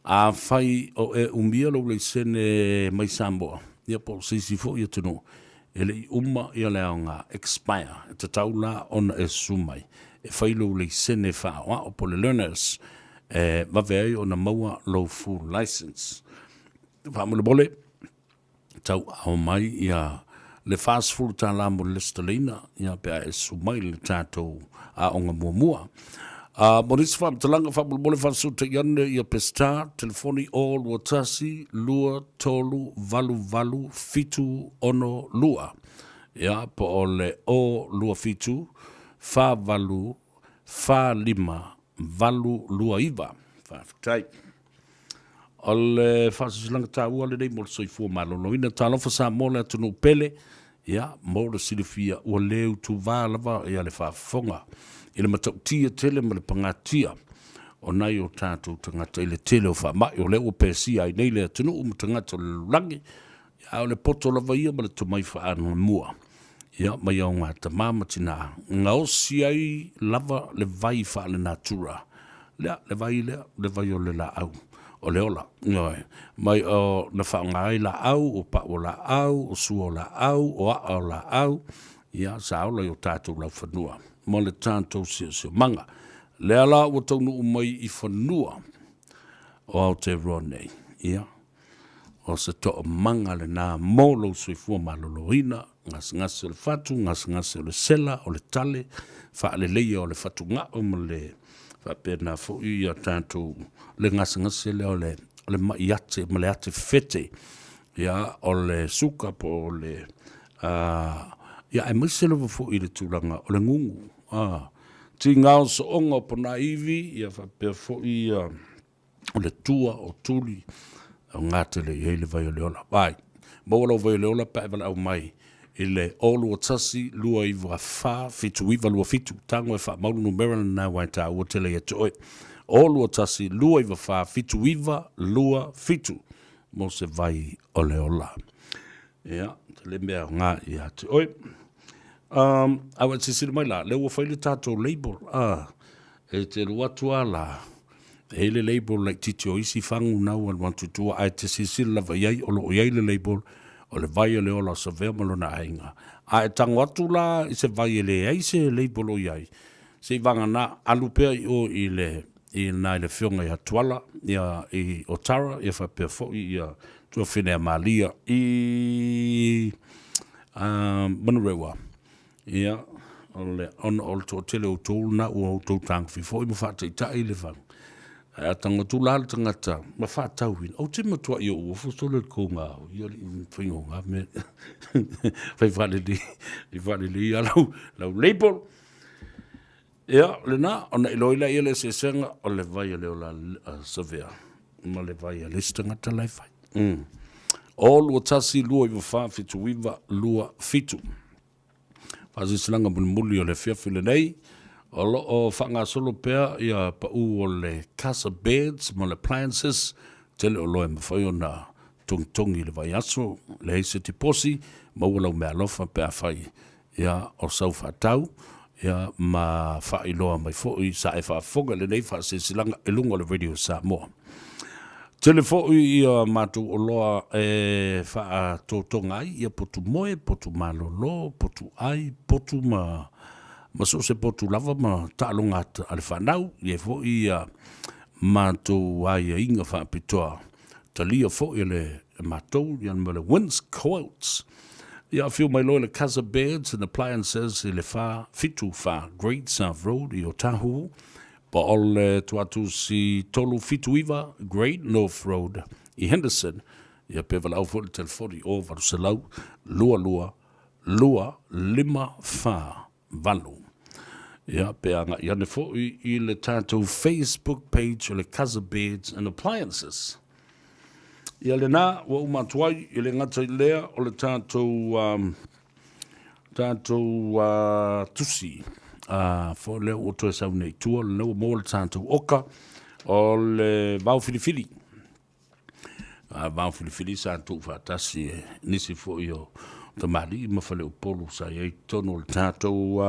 [SPEAKER 2] Afai o e umia lou laisene mai Samoa, ia po o se isi foi atunuu, e le i uma ia le aoga, expire, e tatau la ona e susu mai e fai lou laisene faaoao po o le learners e vave ai ona maua lou full license. Faamolemole, tauaao mai ia le $40 mo le lesitalaina ia pe a e susu mai i le tatou aoga muamua. Mo nisi faamatalaga faamolemole faafesootai ane ia Peseta, telefoni 021 23 88 762 ia po o le 027 48 45 829. Faafetai. O le faasilasilaga taua lenei mo le soifua maloloina. Talofa Samoa le atunuu pele, ia, mo le silafia ua le utuvā lava ia le faafofoga i le matautia tele ma le pagatia o nai o tatou tagata i le tele o faamai o lea ua pesia ai nei le atunuu ma tagata o le lalolagi, a o le poto lava ia ma le tomai faaanamua ia mai aoga tama ma tinā, gaosi ai lava le vai faale-natura lea, le vai lea, le vai o le laau o le ola, ioe, mai o na faaaoga ai laau, o pau o laau, o sua o laau, o a'a o laau, ia, sa ola i o tatou laufanua ma le tatou siosiomaga. Lea la ua taunuu mai i fanua o Aotearoa nei, ia, O se toomaga lena mo lou soifua maloloina, gasegase o le fatu, gasegase o le sela, o le tale, faaleleia o le fatugao ma le faapena foi ia tatou le gasegase lea o le o le mai ate ma le ate fefete, ia o le suka po o le ia aemaise lava foi i le tulaga o le gugu, tiga o sooga o ponaivi, ia faapea foi ia o le tua o tuli o gatele i ai le vai o le ola. Vai, maua lau vai o le ola pe a e valaau mai i le 021 294 7927. Tago e faamau le numera lena aua e taua tele ia te oe. 021 294 7927 mo se vai o le ola. Ia, tele mea aoga ia te oe. A ua e silasila mai la, lea ua fai le tatou label, e te alu atu lava la, e i ai le label laitiiti o isi fagu na ua alu atu i tua, ae te silasila lava i ai, o lo o i ai le label o le vai o le ola o Savea ma lona aiga. A e tago atu la i se vai e leai se label o i ai, se i vagana, alu pea i o i le i na i le afioga ia Tuala, ia i Otara, ia faapea foi ia tuafine a Malia i Manurewa. Ia, o le, ona o le toatele o outou lena ua outou tagofi foi ma faataitai le fagu. Ae a tago atu la le tagata ma faatauina, ou te matuai ou ofo solo i le kouga au, ia alii faigoga mea. Fai faalelei, fai faalelei lava lau, lau label. Ia, lena, ona iloa ai lea le eseesega o le vai a le ola savea ma le vai a le isi tagata la e fai. 0 2 1 2 9 4 7 9 2 7. Faasilasilaga mulimuli o le afiafi lenei, o lo o faagasolo pea ia pau o le Casa Beds ma le Appliances, tele o loa e mafai ona togitogi i le vaiaso, leai se tiposi, maua lau meaalofa pe afai ia o sau faatau, ia ma faailoa mai foi sa e faafofoga i lenei faasilasilaga i luga o le Radio Samoa. Tele foi ia matou oloa e faatotoga ai ia potu moe, potu malolo, potu ai, potu ma ma so o se potu lava ma taaloga a le fanau. E i ai foi ia matou aiaiga faapitoa talia foi e le matou ia ma le Wins Quilts. Ia afio mai loa i le Casa Beds and Appliances i le 474 Great South Road i Otahuhu Po o le Tuatusi 379 Great North Road i Henderson, ia pe valaau foi le telefoni o 800 22 2548. Ia pe agai ane foi i le tatou Facebook page o le Casa Beds and Appliances. Ia lena ua uma atu ai i le gata i lea o le tatou um, tatou tusi foi lea ua toe sau nei i tua, lea ua maua le tatou oka o le vao filifili. A vao filifili sa tuu faatasi e nisi foi o tamalii ma faleupolu sa i ai i totonu o le tatou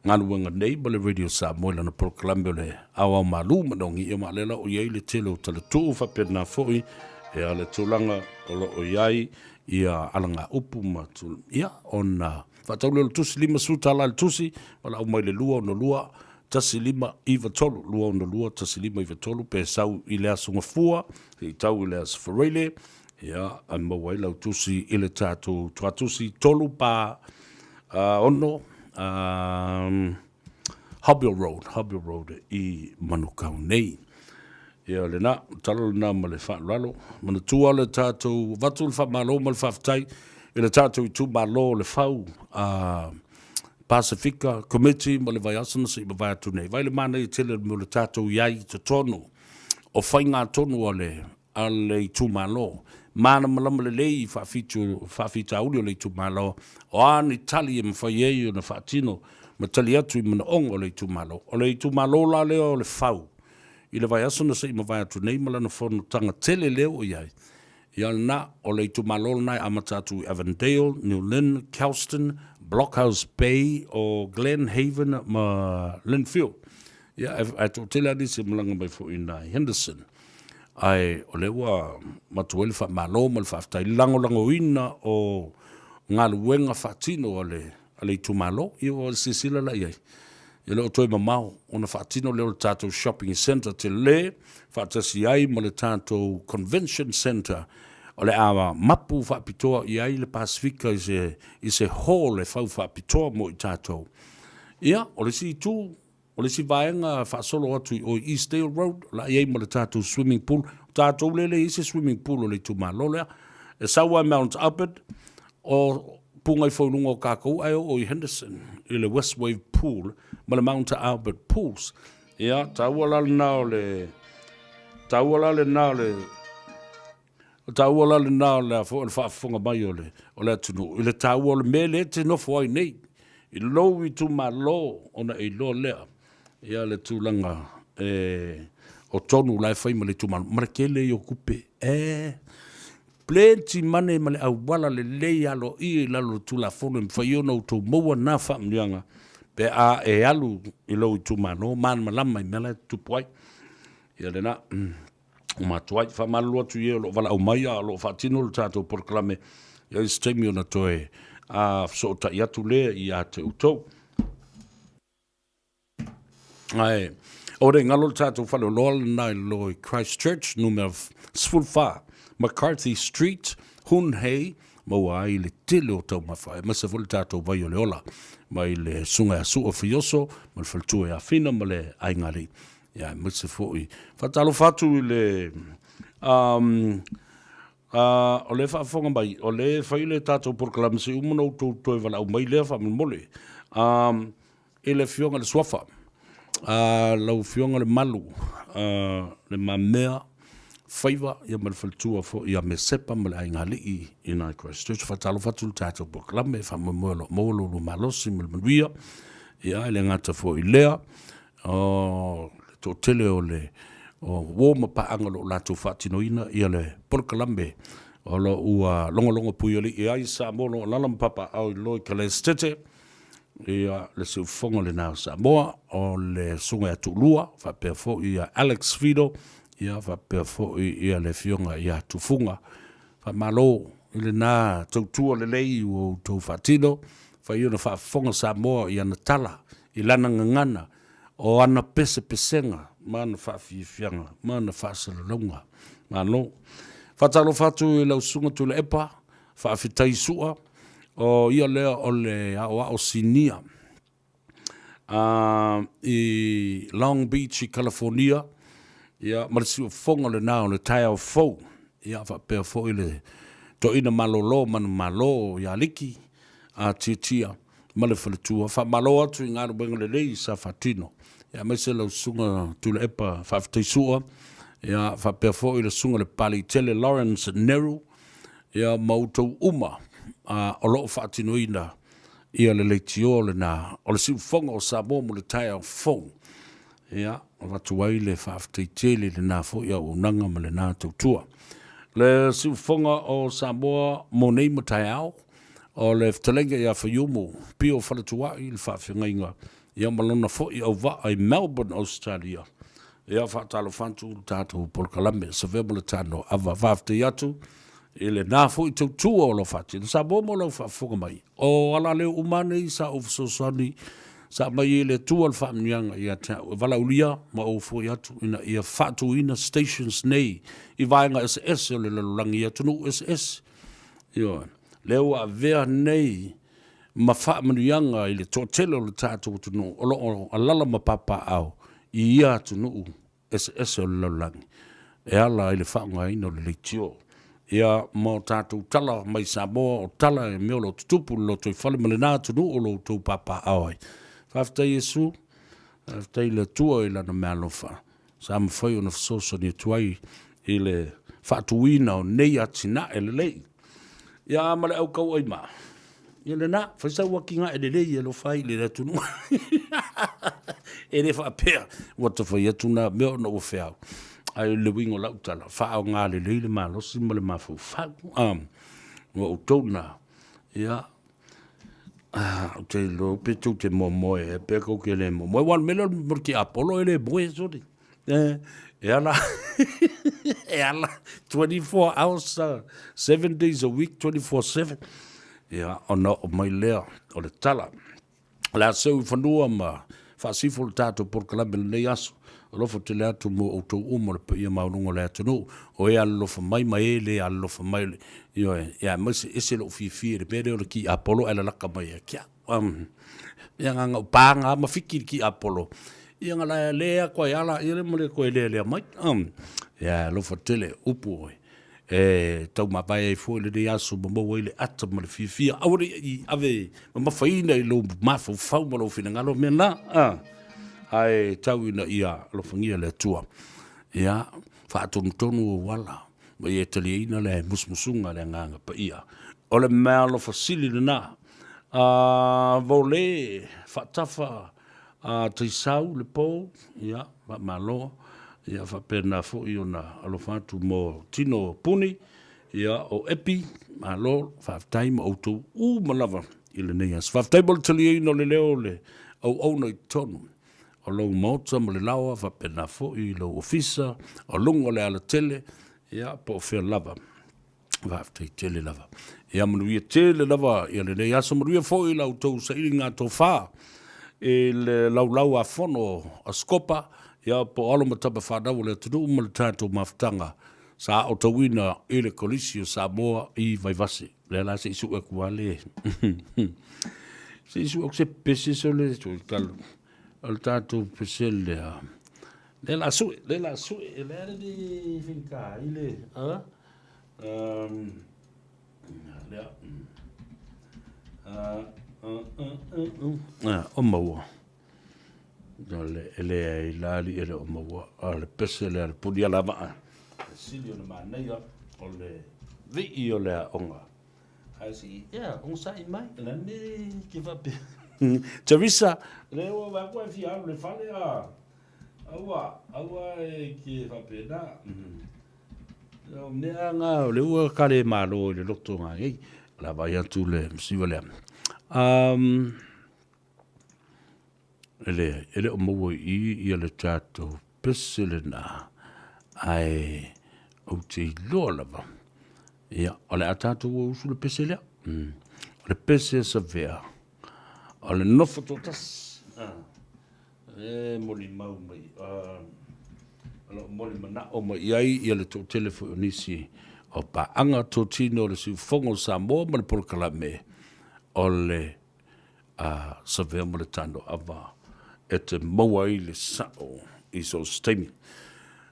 [SPEAKER 2] galuega nei ma le Radio Samoa i lana polokalame o le Aoao Malu ma Nogi. Ia ma o lea la o i ai le tele o talatuu faapena foi ia le tulaga o lo o i ai ia alagaupu ma ia ona faatau lea o le tusi $50 i le tusi valaau mai le 262 1593 262 1593 pe sau i le aso Gafua seia tau i le aso Faraile ia e maua ai lau tusi i le tatou tuatusi 3 pa 6 Hobbill Road, Hobbill Road i Manukau nei. Ia lena, tala lena ma le faaaloalo. Manatua le tatou avatu le faamalo ma le faafetai i le tatou itumalo o le Fau a Pasifika Committee ma le vaiaso na se i mavae atu nei. Vai le manaia tele mo le tatou i ai i totonu o faigatonu a le a le itumalo. Malamalama lelei i faafitauli o le itumalo, o a ni tali e mafai ai ona faatino ma tali atu i manaoga o le itumalo. O le itumalo la lea o le Fau i le vaiaso na se i mavae atu nei ma lana fonotaga tele lea ua i ai, ia lena, o le itumalo lena e amata atu i Avondale, New Lynn, Kelston, Blockhouse Bay, o Glen Haven ma Lynfield. Ia, ae toatele lava nisi e malaga mai foi i ina i Henderson. Ae o lea ua matou ai le faamalo ma le faafetai i le lagolagoina o galuega faatino a le a le itumalo. Ia ua silasila la i ai, e le o toe mamao ona faatino lea o le tatou shopping centre tele faatasi ai ma le tatou convention centre o le a mapu faapitoa i ai le Pasefika i se, i se hall e fau faapitoa mo i tatou. Ia, o le isi itu, O le isi vaega faasolo atu i o i Eastdale Road, o la e i ai ma le tatou swimming pool. O tatou lea e leai se swimming pool o le itumalo lea. E sau lava i Mount Albert, o puga ifo i luga o takou ae oo i Henderson i le West Wave Pool ma le Mount Albert Pools. Ia, taua la lena o le taua la lena o le O taua la lena o le foi o le faafofoga mai o le, o le atunuu i le taua o le mea lea e te nofo ai nei i lou itumalo ona e iloa lea ia le tulaga e o tonu la e fai ma le itumalo ma le tele ia o tupe e plenty money ma le auala lelei aloaia i lalo o le Tulafono e mafai ona outou maua na faamanuiaga pe a e alu i lou itumalo malamalama i mea la e tutupu ai. Ia lena. O matou ai. Faamalulu atu i e o lo o valaau mai a o lo o faatino le tatou polokalame, e i ai se taimi ona toe fesootai atu lea ia te outou. Ae aua ne i galo le tatou faleoloa lena i lalo i Christchurch, numera 14, McCarthy Street, Hunhei, maua ai le tele o taumafa, aemaise foi le tatou vai o le ola mai le Susuga ia Su'a Fioso ma le faletua ia Fina ma le aiga alii. Ia, aemaise foi. Faatalofa atu i le um, o lea e faafofoga mai, o lea e fai le tatou polokalame se i uma ona outou toe valaau mai lea faamolemole. Um, i le Afioga i le Suafa, lau Afioga Lemalu, Le Mamea Faiva ia ma le faletua foi ia Mesepa ma le Aiga Alii i nai Christchurch. Faatalofa atu i le tatou polokalame, e faamoemoe o lo o maua lo oulua malosi ma le manuia. Ia, e le gata foi i lea, o le toatele o le o uo ma paaga o lo o latou faatinoina ia le polokalame o lo o ua logologo puialii ai Samoa o lo o alaala ma papaaao i lalo i Kalaesetete. Ia, le siufofoga lena o Samoa, o le Susuga ia Tuulua, faapea foi ia Alex Fido, ia faapea foi ia le Afioga ia Tufuga. Faamalo i lena tautua lelei ua outou faatino, fai ona faafofoga Samoa i ana tala, i lana gagana, o ana pesepesega ma ana faafiafiaga ma ana faasalalauga. Malo. Faatalofa atu i lau Susuga Tuilaepa, Faafetai Sua, o ia lea o le aoao sinia i Long Beach i Kalafonia, ia, ma le siufofoga lena o le taeao fou, ia, faapea foi le toeaina malolo manumalo ia Liki a Tiatia ma le faletua. Faamalo atu i galuega lelei sa faatino, ia, aemaise lau Susuga Tuilaepa Faafetai Sua, ia, faapea foi le Susuga i le Papaliitele Lawrence Neru, ia ma outou uma o lo o faatinoina ia le leitio lena o le siufofoga o Samoa mo le taeao fou. Ia, avatu ai le faafetai tele i lena foi auaunaga ma lena tautua. Le siufofoga o Samoa mo nei ma taeao, o le fetalaiga ia Faiumu, Pio Faletuai, le faafeagaiga ia ma lona foi auvaa i Melbourne, Australia. Ia, faatalofa atu i le tatou polokalame Savea ma le Tano Ava. Faafetai atu i lena foi tautua o lo o faatino. Samoa mo lau faafofoga mai, o alaleo uma nei sa ou fesoasoani sa aumai ai le Atua le faamanuiaga ia te au e valaaulia ma ou foi atu ina ia faatuina stations nei i vaega eseese o le lalolagi i atunuu eseese. Ioe, lea ua avea nei ma faamanuiaga i le toatele o le tatou atunuu o lo o alala ma papaaao i ia atunuu eseese o le lalolagi e ala i le faaaogaina o le leitio. Ia, ma o tatou tala mai Samoa, o tala i mea o lo o tutupu i le lotoifale ma lena atunuu o lo o outou papaaao ai. Faafetai Iesu, faafetai i le Atua i Lana meaalofa sa mafai ona fesoasoani atu ai i le faatuina o nei atinae lelei. Ia, ma le aukauaima, ia lena, fai sau atinae lelei e alofa ai i le atunuu. E le faapea ua ta fai atu na mea ona ua feau. Ae o le uiga o lau tala, faaaoga lelei le malosi ma le mafaufau. Ua outou na, ia, ou te iloa pe tou te momoe ea pe tou te le momoe. Aua o le mea lea o le tiapolo e le moe sole. E ala, e ala 24 hours, 7 days a week, 24/7. Ia, ona oo mai lea o le tala. O le a seu i fanua ma faasifo le tatou polokalame i lenei aso. Alofa tele atu mo outou uma le paia maualuga o le atunuu, o e alolofa mai ma e le alolofa mai, ioe, ia aemaise ese lou fiafia i le mea lea o le tiapolo ae lalaka mai ia te au. Ia na ona ou paga lava ma fiki i le tiapolo, ia na la le atu ai lava laia lea ma le toe lelea mai. Ia alofa tele, upu oe. E taumavae ai foi lenei aso ma maua ai le ata ma le fiafia. Aua ne i ave mamafaina i lou mafaufau ma lou finagalo mea na, a, ae tau ina ia alofagia le Atua. Ia, faatonutonu ou ala, ma ia taliaina le musumusuga a le Agaga Paia. O le meaalofa sili lena. A, vole, faatafa, a taisau le pou, ia, faamalo, ia faapena foi ona alofa atu mo tino puni, ia, o Epi, malo, faafetai ma outou uma lava i lenei aso. Faafetai mo le taliaina o le leo o le auauna i totonu o lou maota ma le laoa, faapena foi i lou ofisa, o luga o le alatele, ia, po o fea lava. Faafetai tele lava. Ia manuia tele lava ia lenei aso, manuia foi la outou sailiga tofa i le laulau a fono a Sikopa, ia po o alo ma tama fanau o le atunuu ma le tatou mafutaga sa aotauina i le Kolisi o Samoa i Vaivase. Lea la se i sue atu lava le se i sue atu se pese sole talo o le tatou pese lea. Lea la suʻe, lea la suʻe, e lea le faigata ai le, a? Um, lea. O maua. Le, e le ai la li e le o maua. A le pese le le puni ala waa. Le sili o le manaia o le vii o le aoga. Ae si, ia, onosai mai, le me ke faapea. Teresa, le ua vaai atu e fia alu i le fale a, aua, aua e ke faapena. O mea nga, o le ua kale malo i le loto nga nei, o le a vaai atu le masiva lea. Um, e le, e le o maua i i ia le tatou pese lena, ae ou te iloa lava. Ia, o le a tatou o usu le pese lea. O le pese a Savea, o le nofo toatasi. Ah. E molimau mai, o lo o molimanao mai i ai ia le toatele foi o nisi o paaga totino o le siufogo o Samoa ma le polokalame o le a Savea ma le Tano Ava e te maua ai le sao i so o se taimi.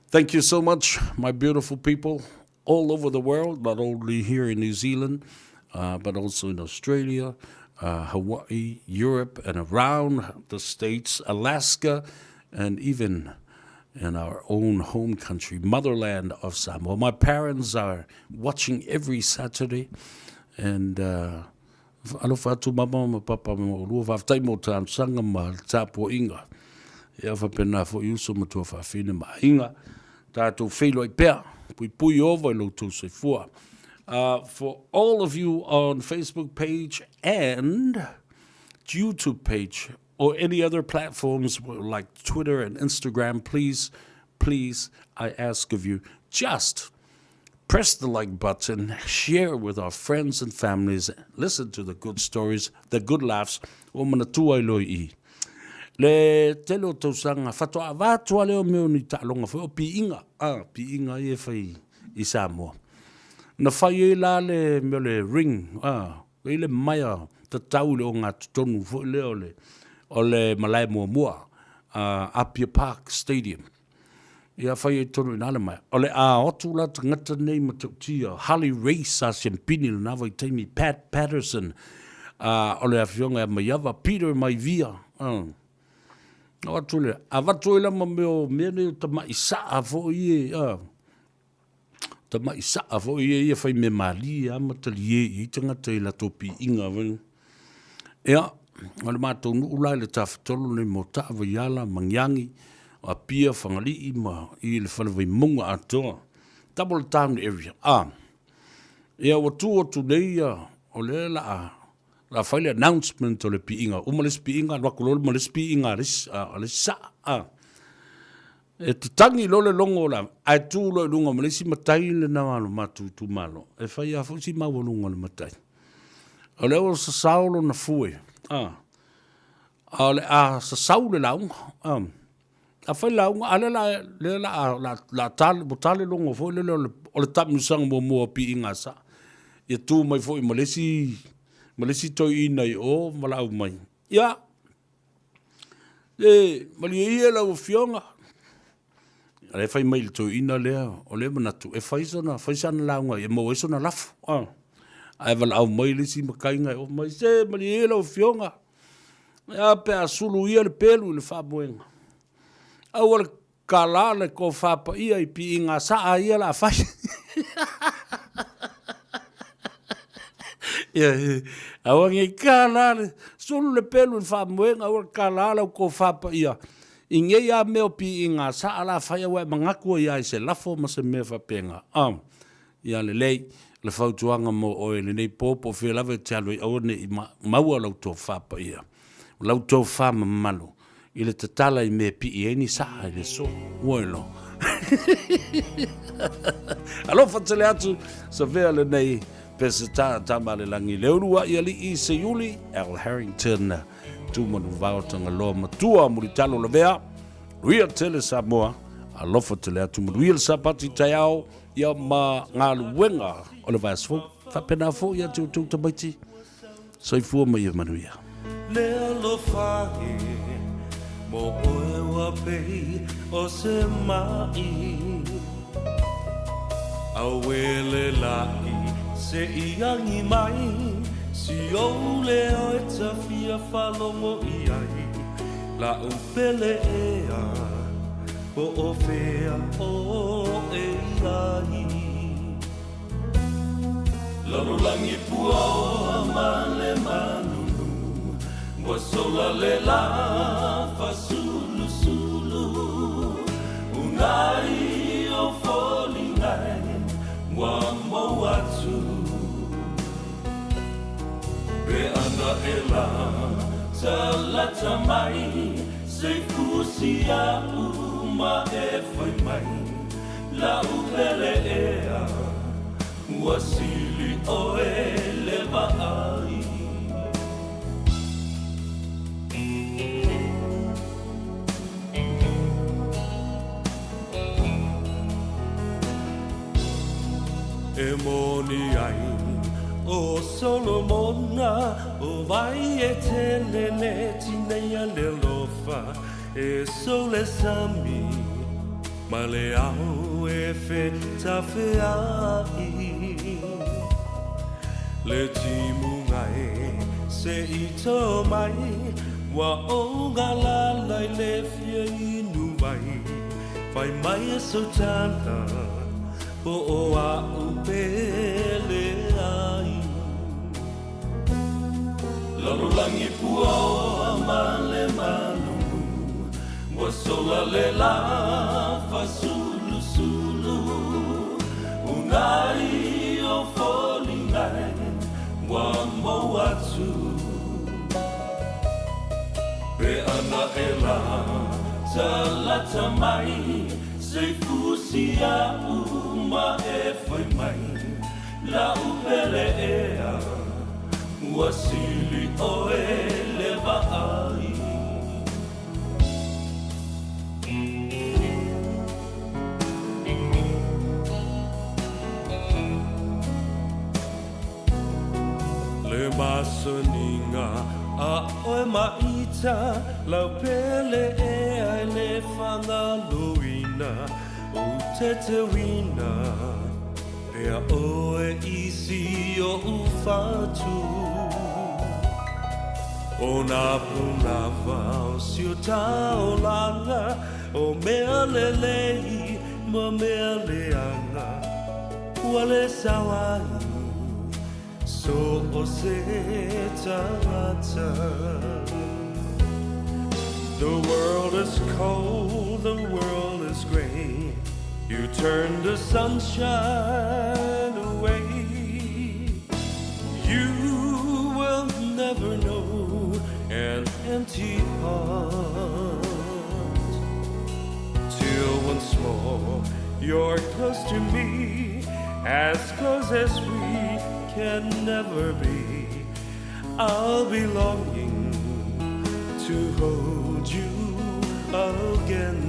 [SPEAKER 2] Thank you so much, my beautiful people all over the world, not only here in New Zealand, uh, but also in Australia, uh, Hawaii, Europe, and around the States, Alaska, and even in our own home country, motherland of Samoa. My parents are watching every Saturday, and uh, Alofa atu mama ma papa ma oulua, faafetai mo talosaga ma le tapuaiga. Ia faapena foi uso ma tuafafine ma aiga, tatou feiloai pea, puipui ova i lo outou soifua. Uh, for all of you on Facebook page and YouTube page or any other platforms like Twitter and Instagram, please, please, I ask of you, just press the like button, share with our friends and families, listen to the good stories, the good laughs, o manatua i loi i. Le tele o tausaga, whatoa avātua leo mea o ni taaloga foi, o piiga, a, piiga ia e fai i Samoa. Na fai ai la le mea o le ring, a, i le maea tatau i le ogatotonu foi lea o le, o le malae muamua, a, Apia Park Stadium. Ia fai ai tonu i nā le maea. O le a otu la tagata nei matautia, Harley Race sa siampini lena vaitaimi, Pat Patterson, a, o le afioga ia Maiava, Peter Maivia, a. O atu le, avatu ai la ma mea o mea nei o tama'i sa'a foi e, a. Tama'i sa'a foi ia ia fai mea malie lava ma talie i ai tagata i latou piiga foi. Ia, o le matou nuu la i le Tafatolu nei Motaa, Vaiala, Magiagi, o Apia, Fagalii ma i le Fale Vaimauga atoa. Double town area. A, ia ua tu atu nei ia, o lea la a, la fai le announcement o le piiga. Uma le isi piiga, alu atu loa ma le isi piiga a le isi, a le isi sa'a. A. E tatangi loa le logo o le ae tu loa i luga ma le isi matai lena o lo matou itumalo. E fai lava foi si maualuga o le matai. O lea ua sasao lona fue, a, a o le a sasau le lauga, a. A fai lauga, a lea la, lea la, la, la ta, ua ta le logo foi lele o le, o le taamilosaga muamua o Piiga Sa. Ia tu mai foi ma le isi, ma le isi toeaina i o valaau mai. Ia, E malie ia lau afioga. A lea fai mai i le toeaina lea, o lea manatu e fai sona, fai sana lauga e maua ai sona lafo. Ah. Ae valaau mai le isi makaiga e oo mai, se malie ia lau afioga. A pe a sulu ia le pelu i le faamoega. Aua le Kala le kofa paia i piiga saa ia la fai. Ia, aua nei kala le sulu le pelu i le faamoega aua le kala lau kofa paia i nei a mea o piiga saa la fai aua e manatu ai a i se lafo ma se mea faapena. Ah, ia lelei le fautuaga mo oe i lenei po, po o fea lava e te alu ai aua ne i maua lau tofa paia, lau tofa mamalu i le tatala i mea e pii ai ni saa i le aso. Ua iloa. Alofa tele atu, Savea lenei Peseta Tamalelagi Leulua'i Alii Seiuli Al Harrington Tumanuvao Tagaloa Matua Mulitalo Lavea Manuia tele Samoa Alofa tele atu manuia le Sapati taeao ia ma galuega o le vaiaso fou. Faapena foi ia te outou tamaiti. Soifua ma ia manuia.
[SPEAKER 1] Le alofa e mo oe. ua pei o se ma'i. Auele la'i se i agi mai, si ou leo e ta fia faalogo i ai, la'u pele ea, po o fea oe i ai. Lalolagi puaoa ma le malulu, ua sola le lā fasulusulu. Unai o foliga e ua mou atu. Pe ana e la talata mai, se i fusi a'u ma e fai mai, la'u pele ea, ua sili oe le vaai. E moni ai ʻo Solomona, ʻO wai e tele le tineia le alofa, E sou le sami ma le ao e fetafea'i. Le timuga e se i tō mai, Ua ou galala i le fia inu wai, Fai mai e sou tala, po o a'u pele ai. Lalolagi puaoa ma le malulu, Ua sola le lā fasulusulu. Unai o foliga e ua mou atu. Pe ana e la talata mai, Se i fusi a'u ma e fai mai, La'u pele ea, ua sili oe le vaai. Le masaniga a oe maʻita, Lau pele ea e le faagaloina, Ou te teuina pea oe i si oʻu fatu. ʻO nā pūlava o si o taolaga, ʻO mea lelei ma mea leaga, Ua le sao ai so o se tagata. The world is cold, the world is gray, You turn the sunshine away. You will never know an empty heart Till once more you're close to me, As close as we can never be. I'll be longing to hold you again.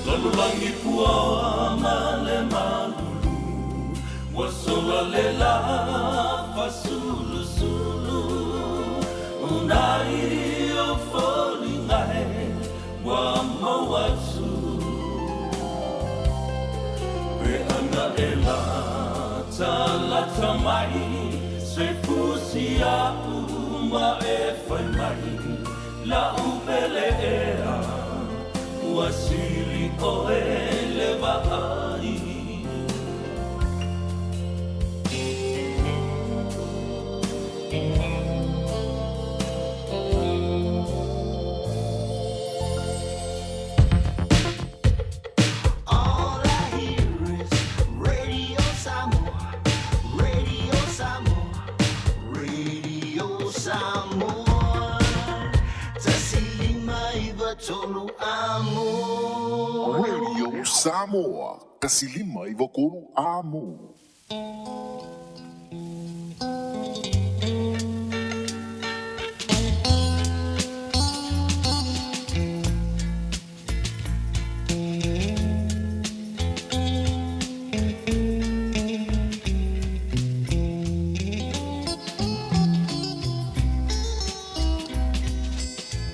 [SPEAKER 1] Lalolagi puaoa ma le malulu, Ua sola le lā fasulusulu. Unai o foliga e ua mau atu. Pe ana e latalata mai, Se fusi a'u ma e fai mai, La'u pele ea, ua sili oe le vaai.
[SPEAKER 6] All I hear is Radio Samoa, Radio Samoa.
[SPEAKER 5] Samoa 1593 Amo.
[SPEAKER 4] Radio Samoa, 1593 Amo.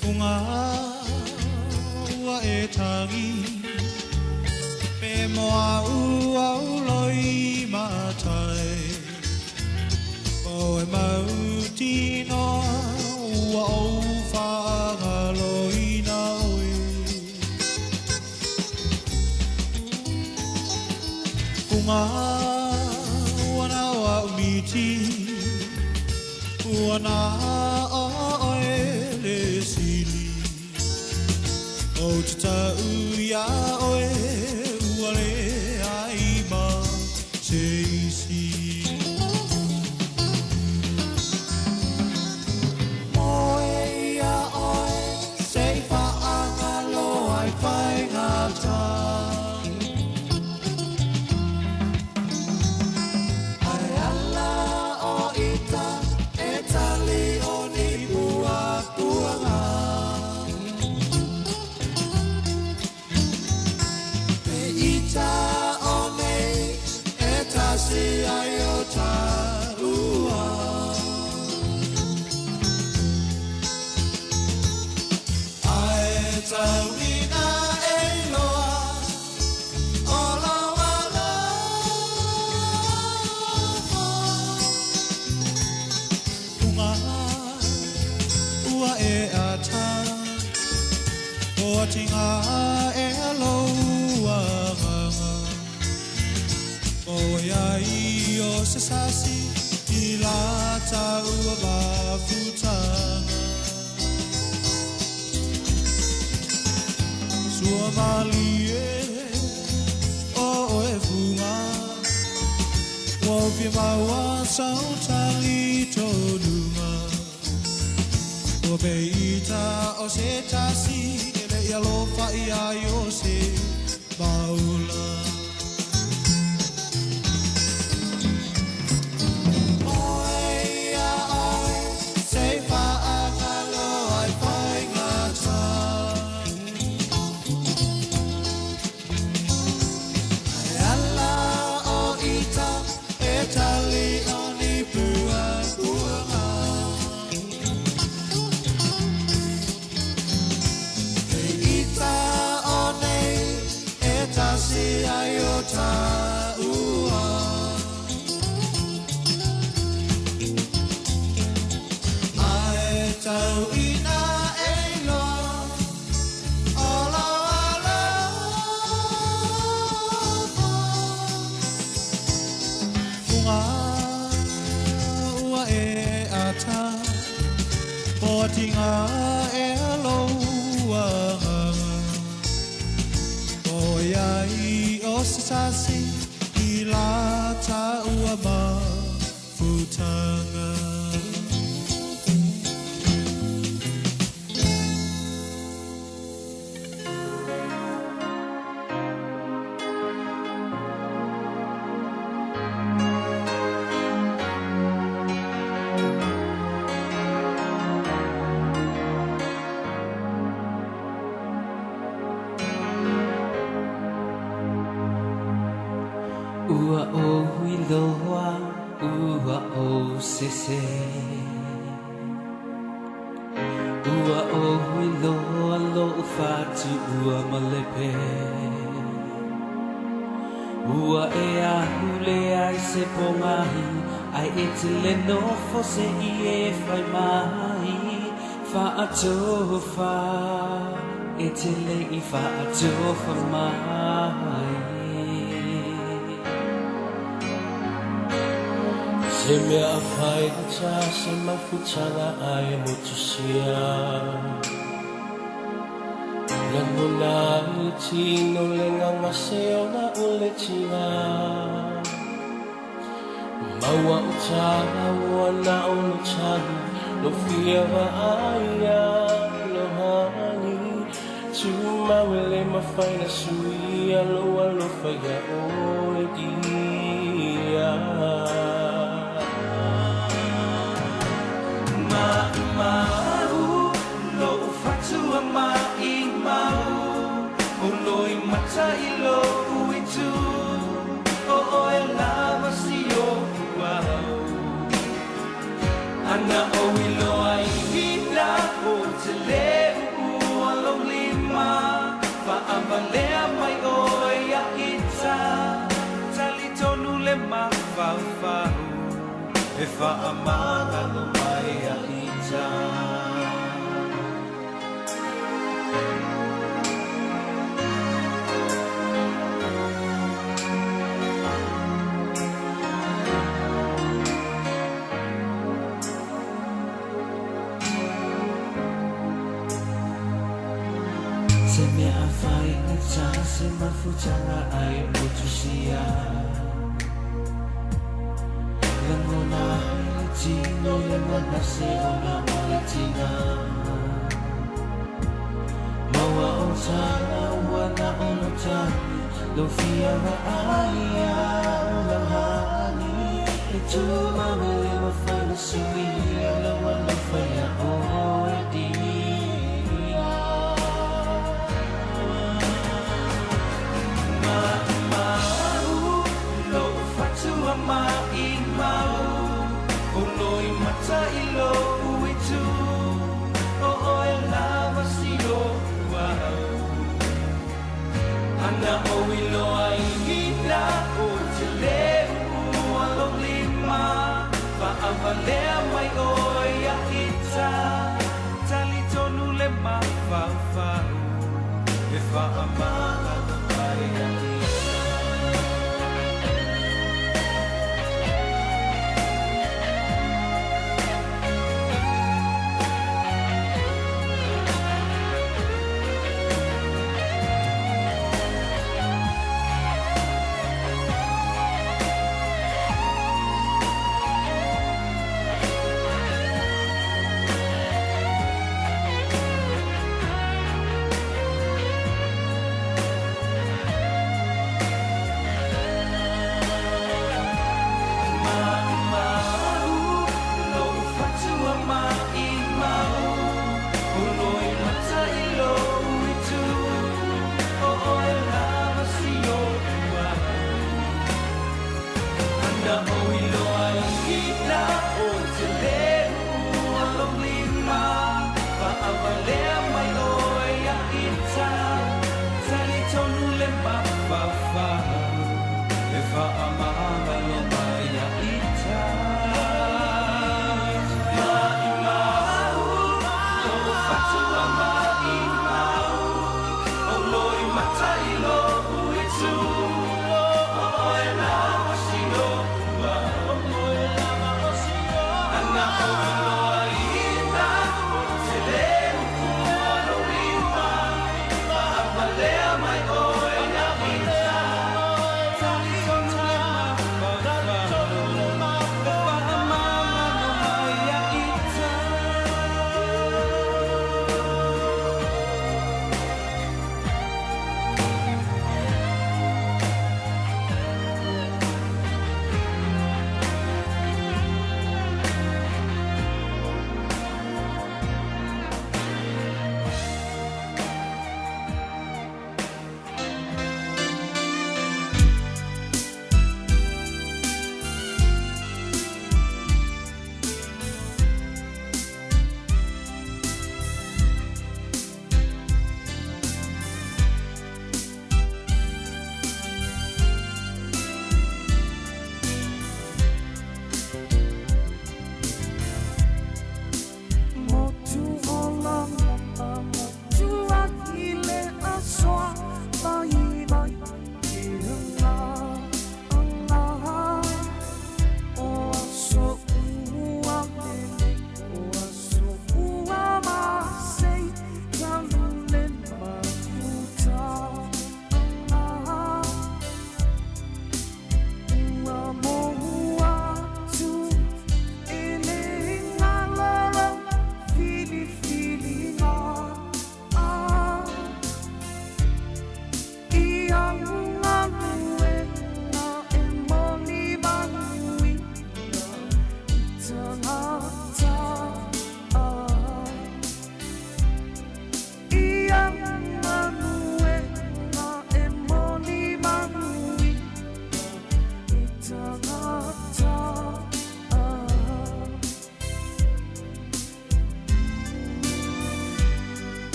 [SPEAKER 3] Funga ua e tangi Pe moa ua uloi matai Po e mau tino ua ou whaangaloina oi Funga ua na ua umiti Ua na oe le sili O te tau ia oe ua le ai ma se isi Moe ia oe se i whaangalo ai whaingata Ai ala o ita e tali o ni pua puanga Pe ita o nei e tasi ai o tarua Ai tauina e loa o lau alofa Unga ua e ata O atinga e aloa nganga O iai o se sasi i la taua mafutanga Sua malie o oe funga Ua fia maua sau tali tonunga Ua peita o se tasi E le ia lofa ia i o se maula Moe ia oe se i whaangalo ai whaingata Ai ala o ita e tali o ni pua puanga Te ita o nei e tasi ai o taua Ai tau ina e loa o lau alofa Funga ua e ata Po atinga e aloa nganga Po iai o se sasi i la taua mafutanga
[SPEAKER 9] Ua o huiloa, ua o sese Ua o huiloa lo fatu ua malepe Ua e ahule ai se pongahi Ai e te le nofo se i e whai mai Whaatofa e te le i whaatofa mai
[SPEAKER 1] Se mea a whai ta se mafutanga ai motusia Langona i tino le nganga se ona o le tinga Maua o tāna ua na o le tanu Lo fia va'aia lohani Tumau e le mafai na suia Lou alofa iā oe dia Ma'umau Lo'u fatua ma'imau O loi mata i lo'u itu O oe lava si o'u au Ana ou iloa ina o te le uua lou lima Faavalea mai oe ia ita Talitonu le mafaufau E faamagalo mai ia ita Se mea a fai gata se mafutaga ai motusia Lagona ai le tino le manase ona o le tina Maua o tala ua na ono tani Lo fia va'aia o lau hani E tumau e le mafai na suia Lau alofa ia oe dia Ma'umau Lo'u fatua ma'imau O loi mata i lo'u itu O oe lava si o'u au Ana ou iloa ina o te le uua lou lima Faavalea mai oe ia ita Talitonu le mafaufau E faamagalo mai ia ita Ma'umau Lo'u fatua ma'imau O loi mata i lo'u itu O oe lava si o'u au Ana ou iloa ina o te le uua lou lima Faavalea mai oe ia ita Talitonu le mafaufau E faamagalo mai ia ita Ma'imau Lo'u fatua ma'imau O loi mata i lo'u itu O oe lava si o'u au Ana ou iloa ina o te le uua lou lima Faavalea mai oe ia ita Talitonu le mafaufau E faamagalo mai ia ita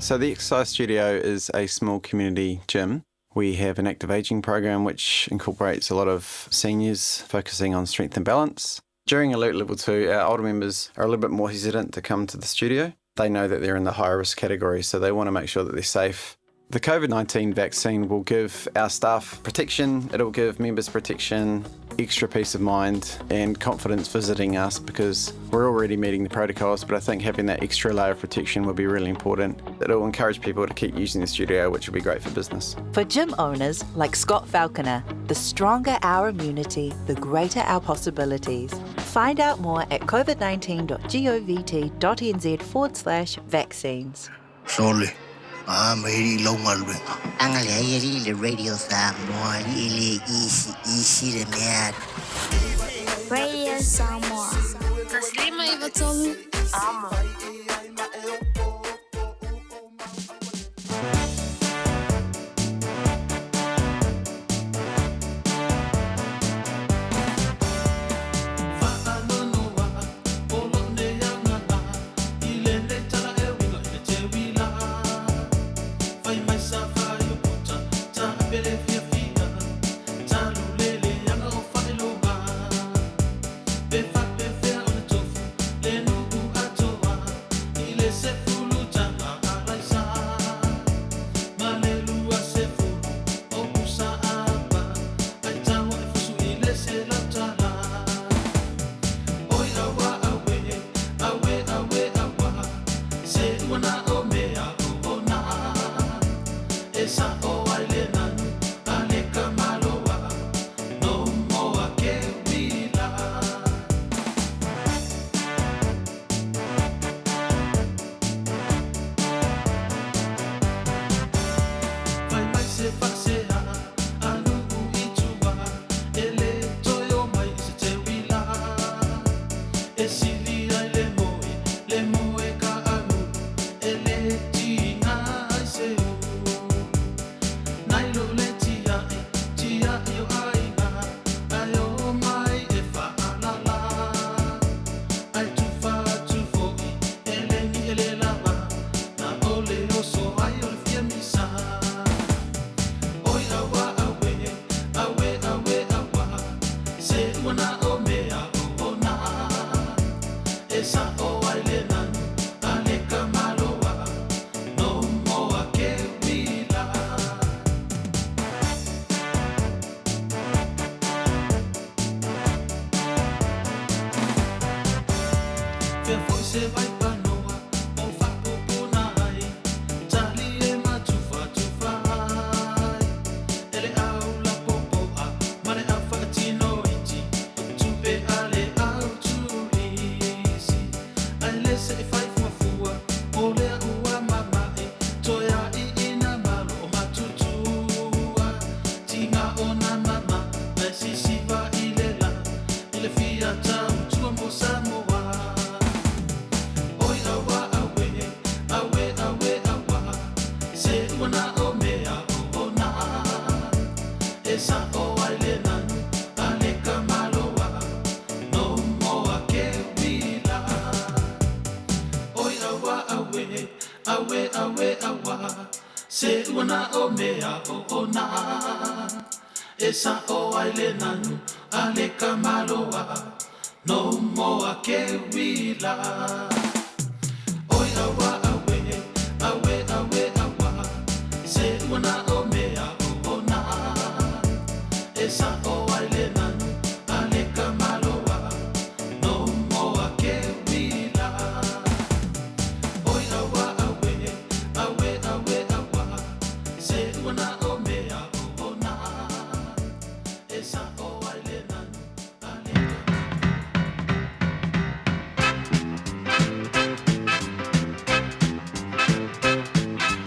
[SPEAKER 7] So the exercise studio is a small community gym. We have an active aging program which incorporates a lot of seniors focusing on strength and balance. During alert level 2, our older members are a little bit more hesitant to come to the studio. They know that they're in the higher risk category, so they want to make sure that they're safe. The COVID-19 vaccine will give our staff protection, it'll give members protection, extra peace of mind and confidence visiting us because we're already meeting the protocols, but I think having that extra layer of protection will be really important. It'll encourage people to keep using the studio, which will be great for business.
[SPEAKER 8] For gym owners like Scott Falconer, the stronger our immunity, the greater our possibilities. Find out more at covid19.govt.nz forward slash vaccines.
[SPEAKER 5] Sole, a mai ri lau galuega. Agalelei alii i le Radio Samoa, alii e le isi isi le mea.
[SPEAKER 12] Radio Samoa. 153 Amo.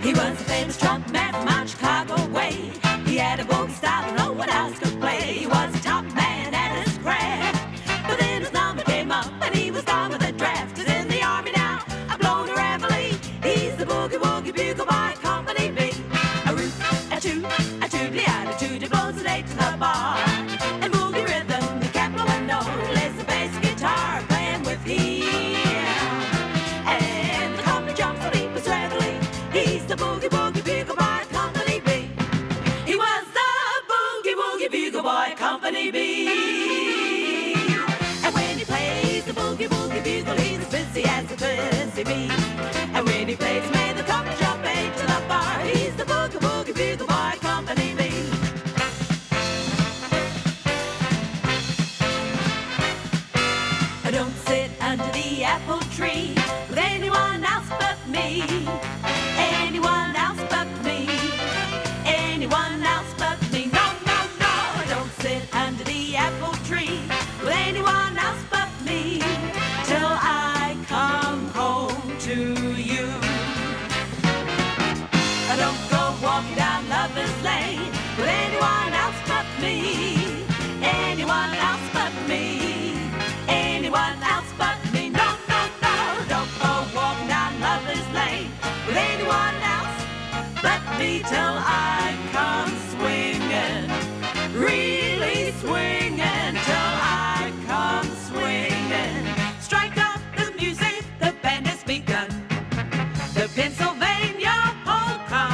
[SPEAKER 17] He was a famous truck man from out Chicago way. He had a boogie style that no one else could play. He was a top man at his craft. But then his number came up and he was gone with the draft. He's in the army now, a blown a reveille. He's the boogie woogie bugle boy, company B. A root, a toot, a toot. be till I come swinging. Really swinging till I come swinging. Strike up the music, the band has begun. The Pennsylvania polka.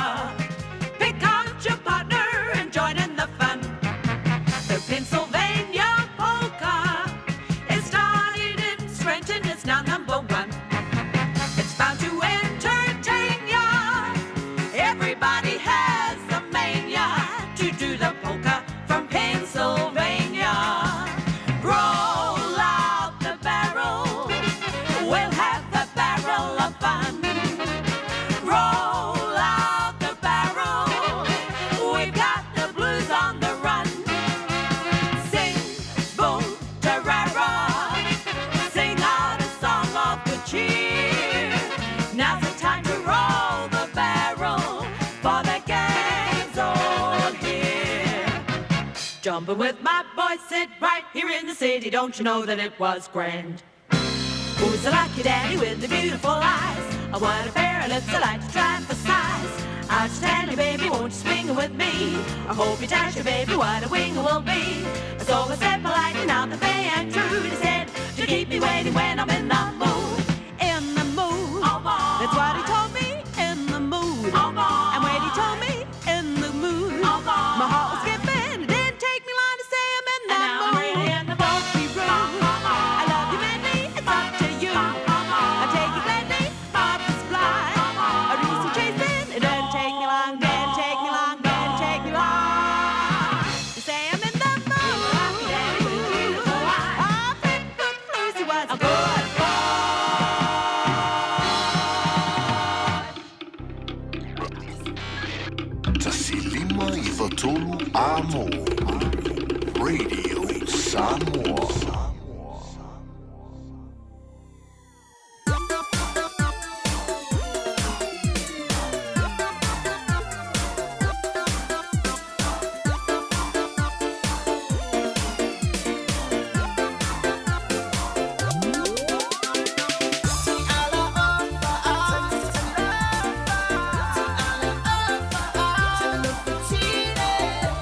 [SPEAKER 17] Pick out your partner and join in the fun. The Pennsylvania polka. It started in Scranton, it's now number one. It's bound to entertain ya. Everybody has the mania to do the polka from Pennsylvania. Roll out the barrel, we'll have the barrel of fun. Roll out the barrel, we've got the blues on the run. Sing, boom, tarara, sing out a song of good cheer. Now's the time to roll the barrel, for the gang's all here. Jumping with my boys, sit right here in the city. Don't you know that it was grand? Who's the lucky daddy with the beautiful eyes? Oh, what a pair of lips I like to try for size. Out Stanley, baby, won't you swing with me? I hope you dash it, baby, what a wing will be. So I said politely, now the fair and true. He said to keep me waiting when I'm in the mood. In the mood. That's what he told me. In the mood. And when he told me, in the mood. My heart was skipping. It didn't take me long to say I'm in the mood. Don't be rude. I love you madly. It's up to you. I take it gladly. Up the supply. A reason chasing. It didn't take me long. Didn't take me long. Didn't take me long. To say I'm in the mood. I picked the blues. He was a good
[SPEAKER 4] Tasilima i Fatolu Amo. Radio Samoa.
[SPEAKER 16] T-A-L-O-F-A.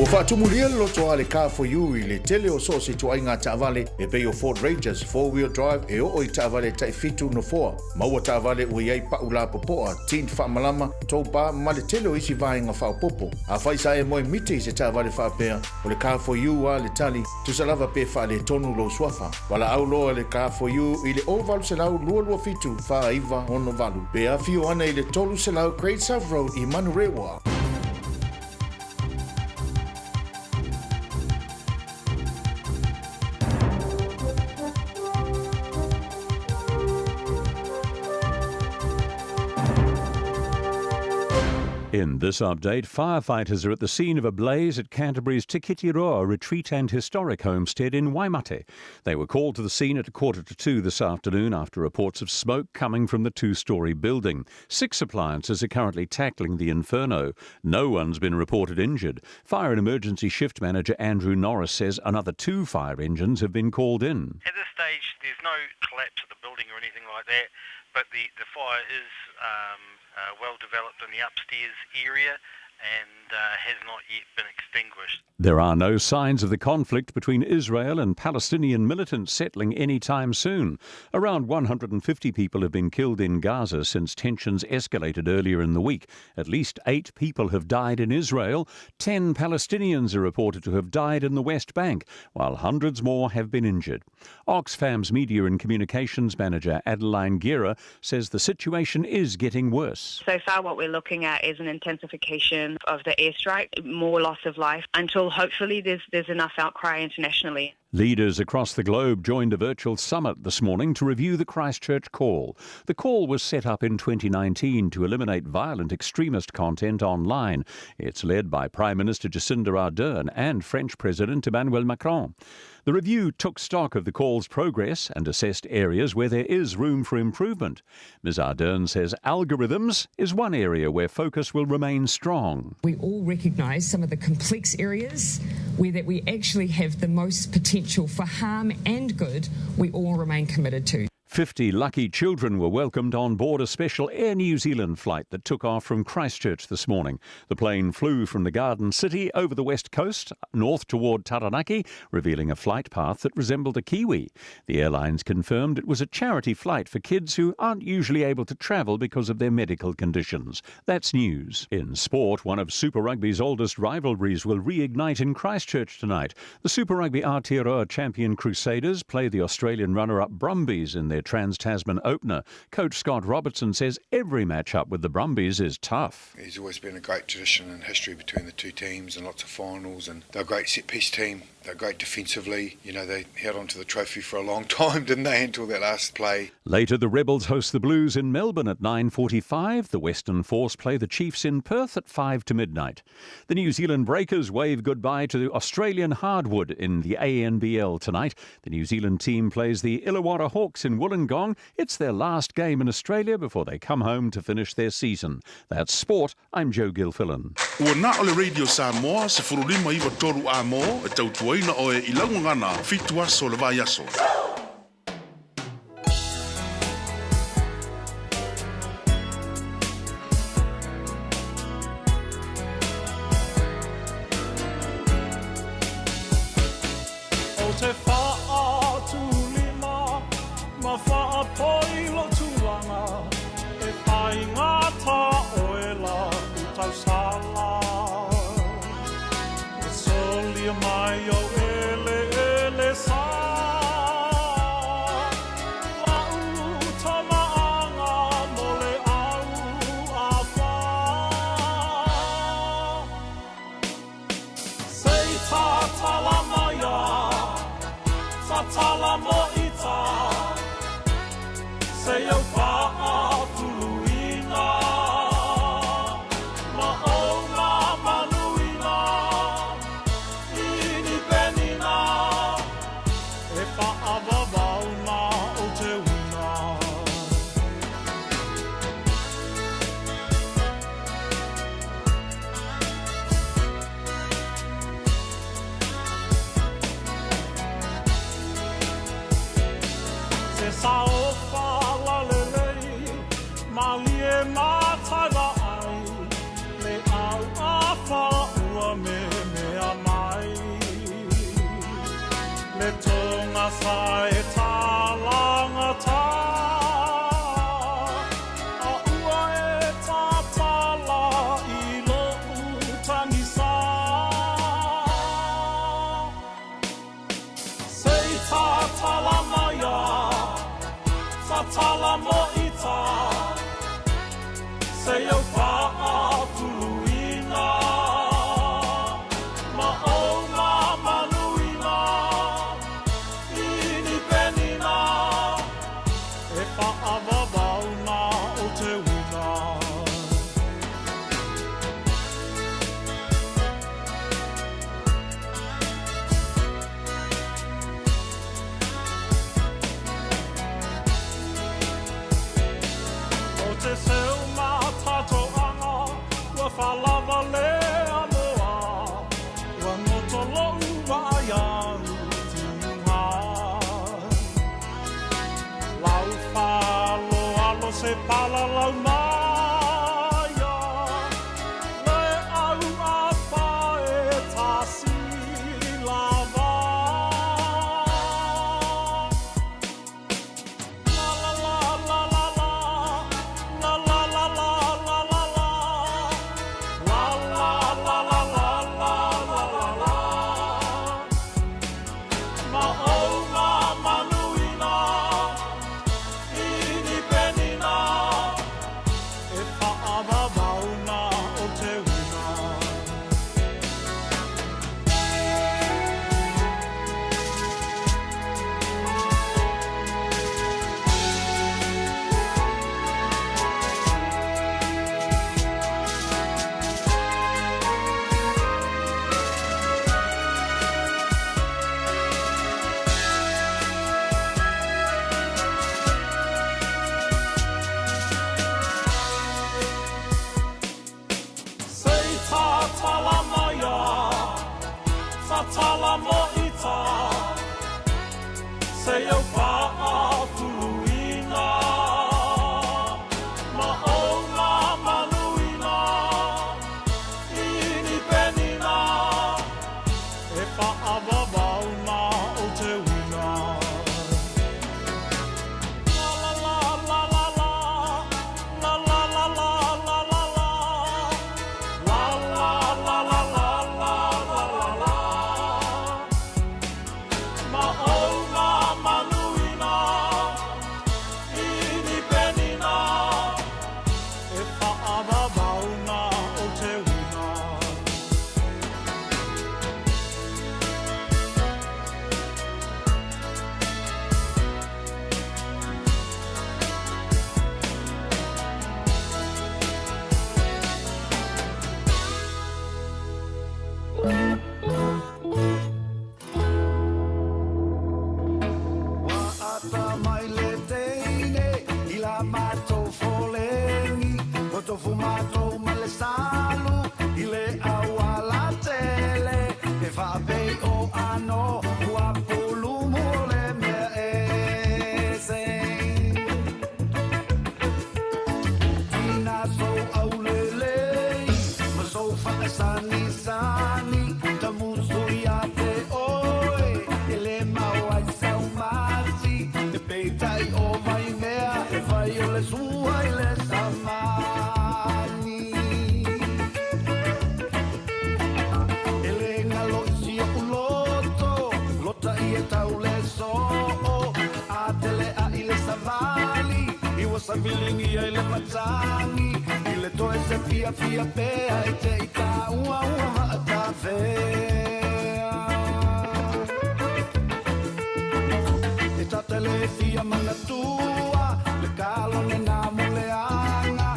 [SPEAKER 20] Ua faatumulia le loto a le Car for You i le tele o so o se ituaiga taavale e pei o Ford Rangers four-wheel drive e oo i taavale tai fitu nofoa. Maua taavale ua i ai pa'u lapopoa, tint faamalama, tow bar ma le tele o isi vaega faaopoopo. Afai sa e moe miti i se taavale faapea, o le Car for You a le tali, tusa lava pe faaletonu lou suafa. Valaau loa le Car for You i le 0800 227 4968 pe afio ana i le 300 Great South Road i Manurewa.
[SPEAKER 16] In this update, firefighters are at the scene of a blaze at Canterbury's Te Kitiroa Retreat and Historic Homestead in Waimate. They were called to the scene at 1:45 this afternoon after reports of smoke coming from the two-storey building. Six appliances are currently tackling the inferno. No one's been reported injured. Fire and Emergency Shift Manager Andrew Norris says another two fire engines have been called in.
[SPEAKER 18] At this stage, there's no collapse of the building or anything like that, but the, the fire is um, well developed in the upstairs area and uh, has not yet been extinguished.
[SPEAKER 16] There are no signs of the conflict between Israel and Palestinian militants settling any time soon. Around 150 people have been killed in Gaza since tensions escalated earlier in the week. At least eight people have died in Israel. Ten Palestinians are reported to have died in the West Bank, while hundreds more have been injured. Oxfam's media and communications manager Adeline Guerra says the situation is getting worse.
[SPEAKER 21] So far, what we're looking at is an intensification of the airstrike, more loss of life, until hopefully there's, there's enough outcry internationally.
[SPEAKER 16] Leaders across the globe joined a virtual summit this morning to review the Christchurch Call. The call was set up in 2019 to eliminate violent extremist content online. It's led by Prime Minister Jacinda Ardern and French President Emmanuel Macron. The review took stock of the call's progress and assessed areas where there is room for improvement. Ms Ardern says algorithms is one area where focus will remain strong.
[SPEAKER 24] We all recognise some of the complex areas where that we actually have the most potential for harm and good we all remain committed to.
[SPEAKER 16] 50 lucky children were welcomed on board a special Air New Zealand flight that took off from Christchurch this morning. The plane flew from the Garden City over the west coast, north toward Taranaki, revealing a flight path that resembled a kiwi. The airlines confirmed it was a charity flight for kids who aren't usually able to travel because of their medical conditions. That's news. In sport, one of Super Rugby's oldest rivalries will reignite in Christchurch tonight. The Super Rugby Aotearoa champion Crusaders play the Australian runner-up Brumbies in their Trans Tasman opener. Coach Scott Robertson says every matchup with the Brumbies is tough.
[SPEAKER 25] There's always been a great tradition and history between the two teams and lots of finals, and they're a great set piece team. They're great defensively. You know, they held onto the trophy for a long time, didn't they, until that last play.
[SPEAKER 16] Later, the Rebels host the Blues in Melbourne at 9.45. The Western Force play the Chiefs in Perth at 5 to midnight. The New Zealand Breakers wave goodbye to the Australian Hardwood in the ANBL tonight. The New Zealand team plays the Illawarra Hawks in Wollongong. It's their last game in Australia before they come home to finish their season. That's sport. I'm Joe Gilfillan.
[SPEAKER 26] Ua na o le Radio Samoa, 15 93 a mō, e tautuaina oe i laugagana, fitu aso le vai aso.
[SPEAKER 27] O te whaatulima ma whaapoi lo tūlanga e whai ngā tā oe la u tausala. Ua solia mai o ele ele sa. ata e tālangata. A ua e tātala i lo'u tagisa. Sei tātala maia, tātala mo ita. Sei au faafuluina, ma ou ma manuina, i ni penina, e faavavauna o te uina. O te seu matatoanga, ua falava lea moa, ua goto lou vaai au tiuga. Lau faloalo se palalau maia, le au afa e tasi lava. La la la la la la, la la la la la la la, la la la la la la la la la. Ma ou ma manuina, i ni penina, e faavavauna o te uina. Sei tātala maia, tātala mo ita. Sei au faafuluina, ma ou ma manuina, i ni penina, e faavavauna o te uina. La la la la la la, la la la la la la la, la la la la la la la la la. Ma ou ma manuina, i ni penina, e faavavauna o te uina.
[SPEAKER 10] Ata mai le teine i la matou foleni o tofu matou ma le salu i le auala tele e faapei o ano ua pulumu o le mea ese. Ina sou aulelei ma sou faasanisani tamusu ia te oe e le mau ai sau masi te peitai o vai mea e fai o le sua i le samani. E le ngalo i si o uloto, lota i e tau le soo, a tele a i le savali, i wa savilingi ai le matangi, i le toe se fia fia pea e te i ta ua ua haatafea. E tatele fia manatua, le kalone nā moleanga,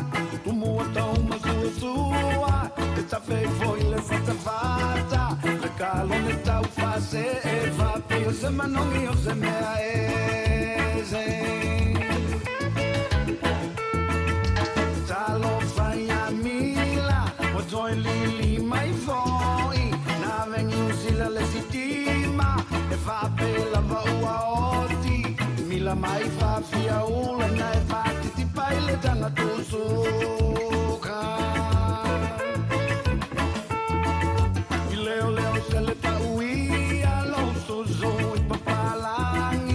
[SPEAKER 10] tumua tau masuasua, e tawhei foi le fatafata, le kalone tau fase e whapi o se manongi o se mea ese. Talo whai a mila, o toi lili mai foi, nā vengi usila le sitima, e whapela wa ua oti, mila mai whawhia ula na e whatiti pai le tanga tusuka. I leo leo se le pauia, lo suzu i papalangi,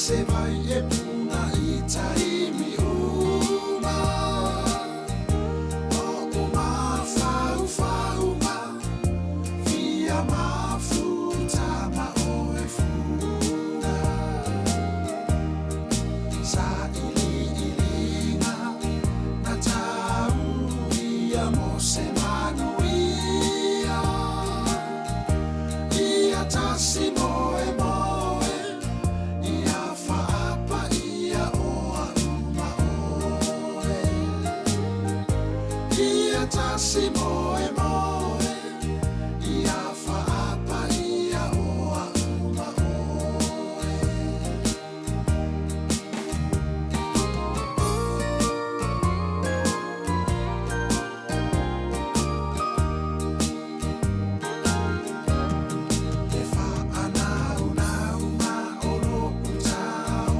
[SPEAKER 10] se vai e puna i taimi uma. O uma whau Fia mafuta ma o e funa. Sa ili ilinga na tau ia mo se manuia. Ia tasi moe moe, ia whaapa ia oa uma oe. Ia tasi moe moe, ia whaapa ia oa uma oe. Le whaanau nau ma o lo uta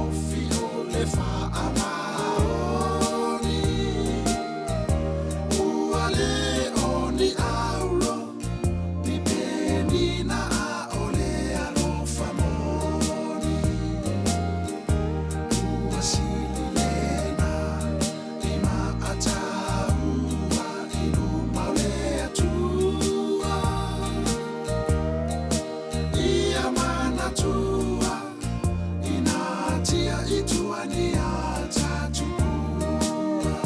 [SPEAKER 10] o fio le whaamaoni. Ua le o ni auro, ni peni na a o le alofa moni. Ua sili lena i maataua i luma o le Atua. Ia manatua ina tia i tua ni a tatupua.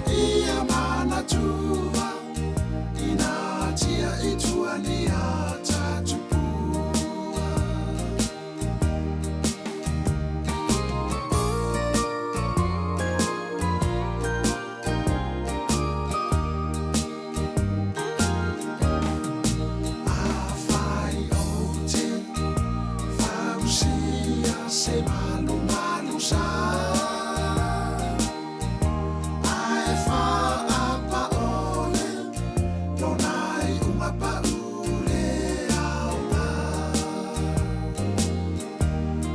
[SPEAKER 10] Ia manatua ina tia i tua ni a tatupua. Afai o te fausia se malu malu sa. Ae whaapa ole, lonai unga pa ule aoga.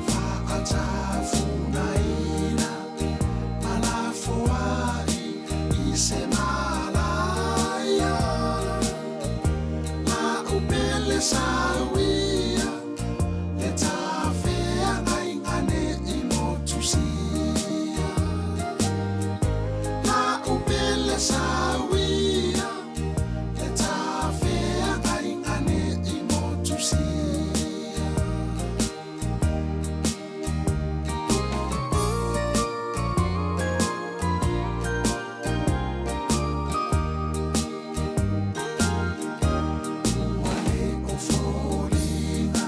[SPEAKER 10] Whaatafunaina, malafoai i se malaia. La upele sauia, le tafea ngaingane i motusia. La upele sauia, le tafea ngaingane i motusia. Ua le o foliga,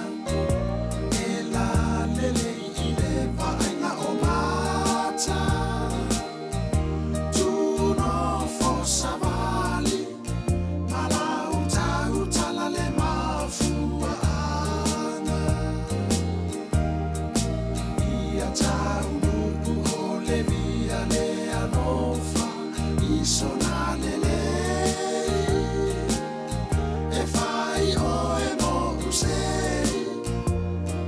[SPEAKER 10] e la lele i le vaaiga o mata. Tunofo savali, malau tau tala le mafuaanga. Ia taunuu o le via le alofa i sona lelei. E whai oe mo usei,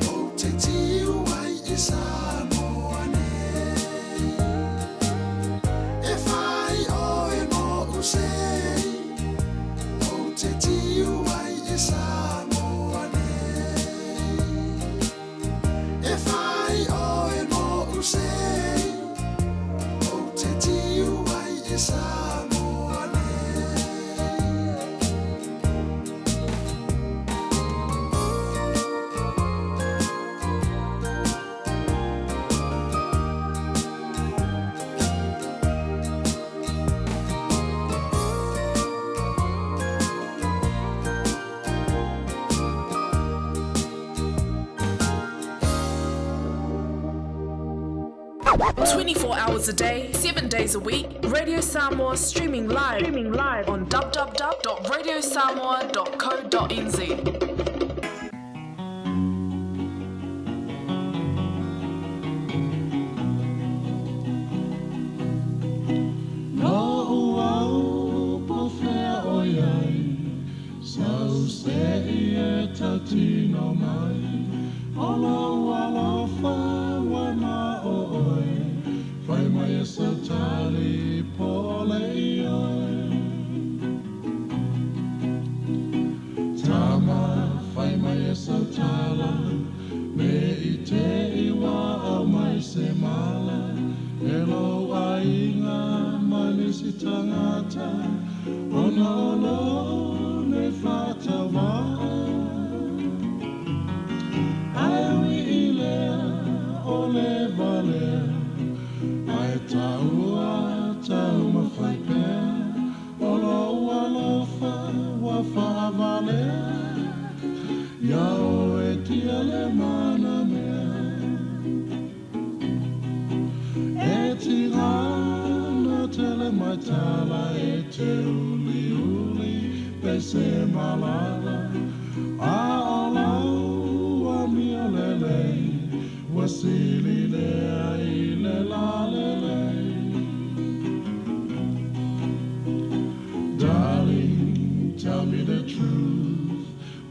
[SPEAKER 10] o te tiu ai i Samoa nei. E whai oe mo usei, o te tiu ai i Samoa nei. E whai oe mo usei, o te tiu ai i Samoa nei.
[SPEAKER 11] 24 hours a day, 7 days a week, Radio Samoa streaming live, on www.radiosamoa.co.nz.
[SPEAKER 10] No uau po fea o iai, sau se i e tautino mai, o lau alofa ua na o oe, fai mai e sa tali po o le i oe. Tama, fai mai e sa tala, me tagata Ona o lou nei faatauvaa Ae ui i lea o le valea Ae taua taumafai pea O lou alofa ua faavalea Iā oe tia le manamea E tiga na tele mai tala e te uliuli pe se malala A o lau amio lelei ua sili lea i le lalelei Darling, tell me the truth,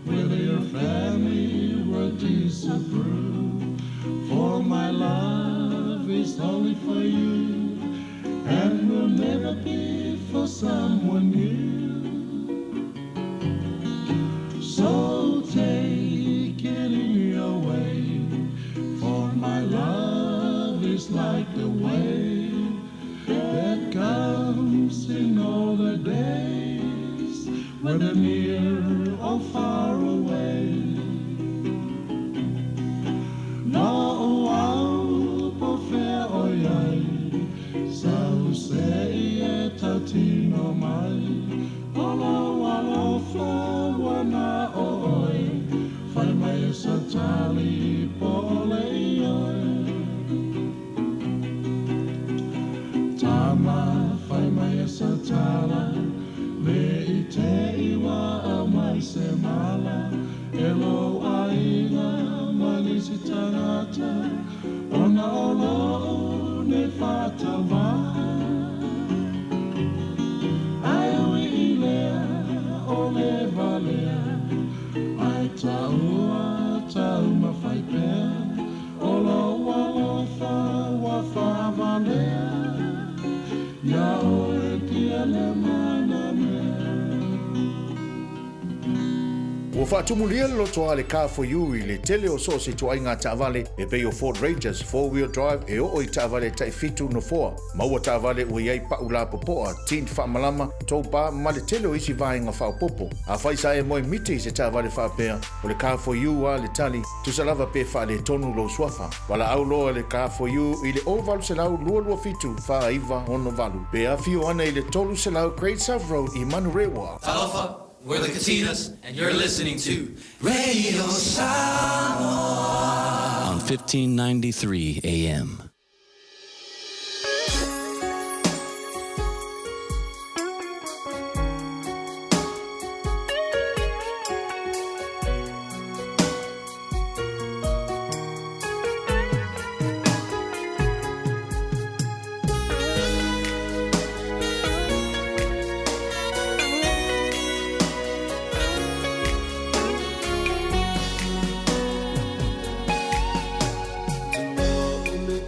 [SPEAKER 10] whether your family would disapprove. For my love is only for you and will never be for someone new. So take it in your way, for my love is like the wave that comes in all the days, whether near or far away. No au po fea o iai, sau se i e tautino mai, o lou alofa ua na o oe, fai mai e sa tali po o le ioe. Tama fai mai e sa tala, le i te iwa au mai se mala, e lou aiga ma nisi tagata, ona o lou nei faatauvaa. Ae ui i lea o le valea, ae taua taumafai pea, o lou alofa ua faavalea, iā oe tia le manamea.
[SPEAKER 20] Ua faatumulia le lotoa a le Car for You i le tele o so o se ituaiga taavale e pei o Ford Rangers four-wheel drive e oo i taavale tai fitu nofoa. Maua taavale ua i ai pau lapopoa, tint faamalama, tow bar ma le tele o isi vaega faaopoopo. Afai sa e moe miti i se taavale faapea, o le Car for You a le tali, tusa lava pe faaletonu lou suafa. Valaau loa le Car for You i le 0800 227 4968 pe afio ane i le 300 Great South Road i Manurewa.
[SPEAKER 9] Talofa, we're the Katinas, and you're listening to Radio Samoa on 1593 AM.
[SPEAKER 1] O le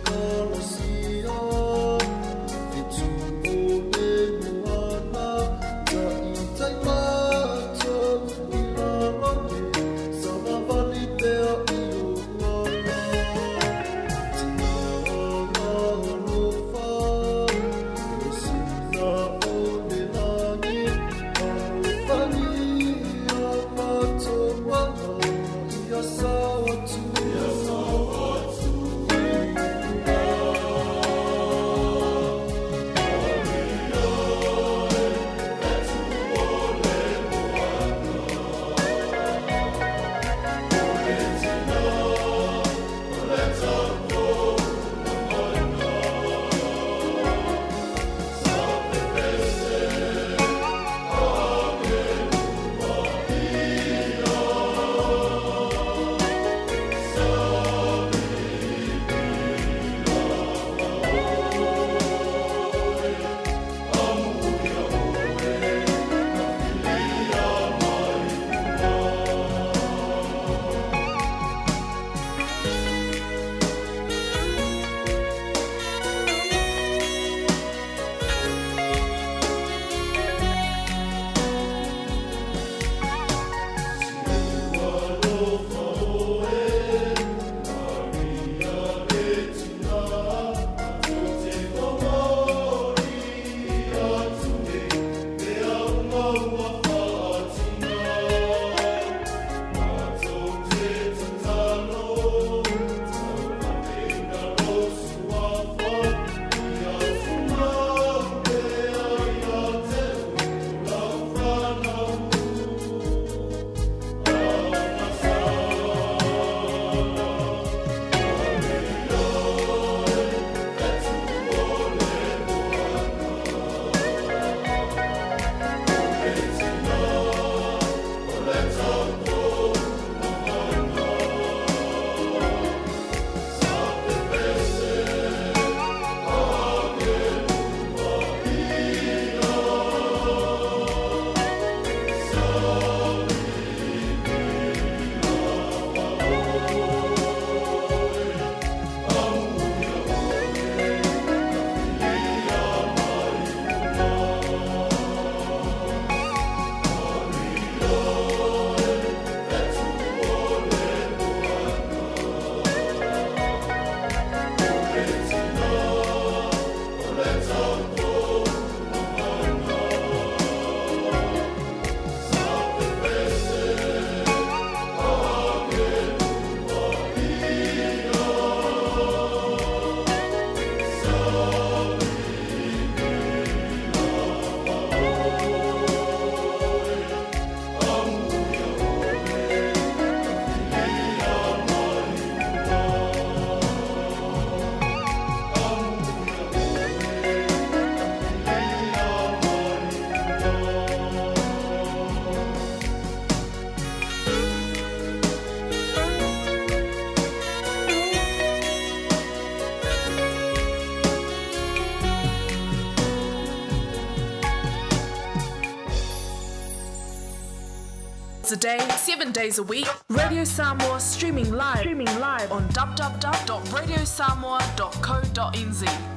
[SPEAKER 11] day, 7 days a week. Radio Samoa streaming live, streaming live on www.radiosamoa.co.nz.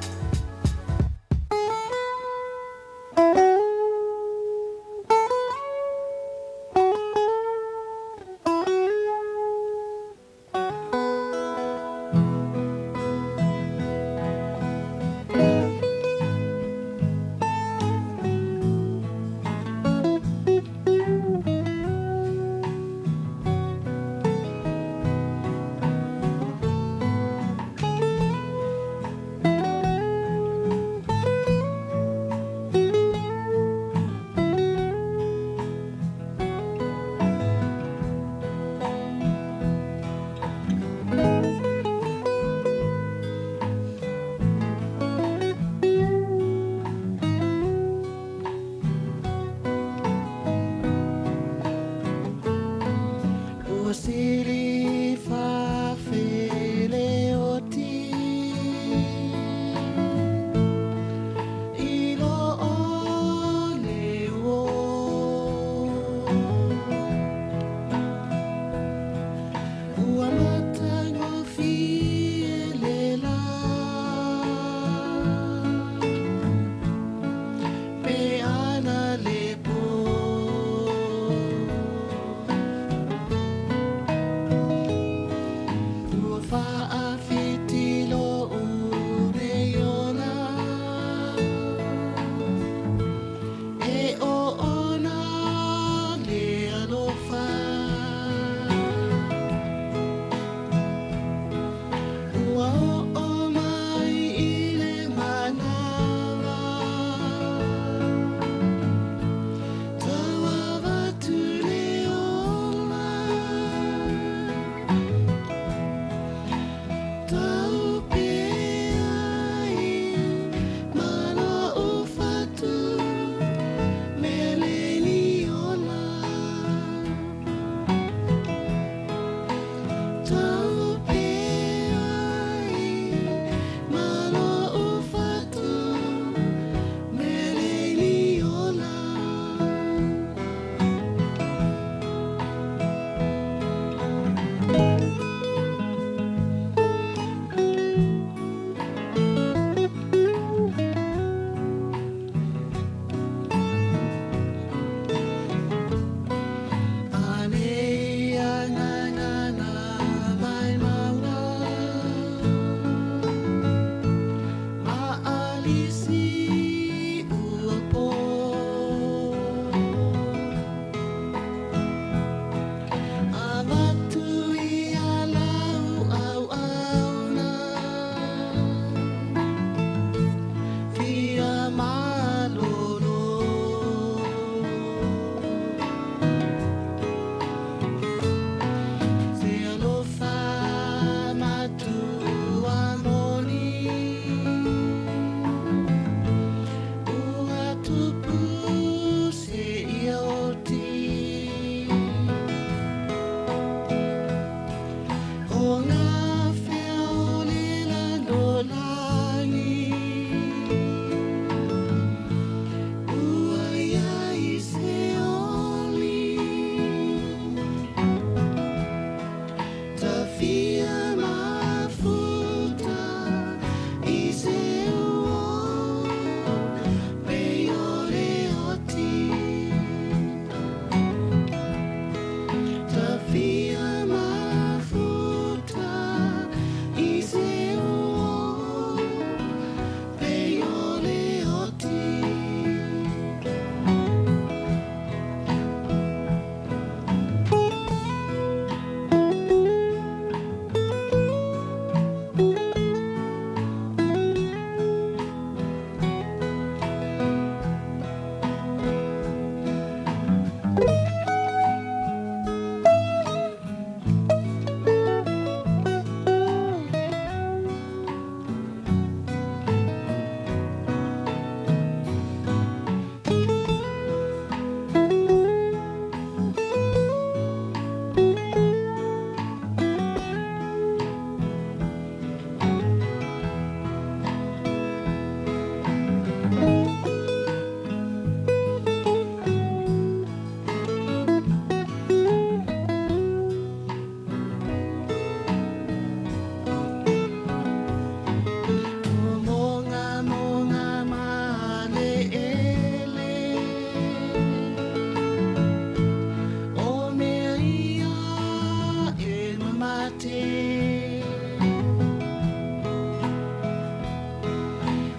[SPEAKER 2] te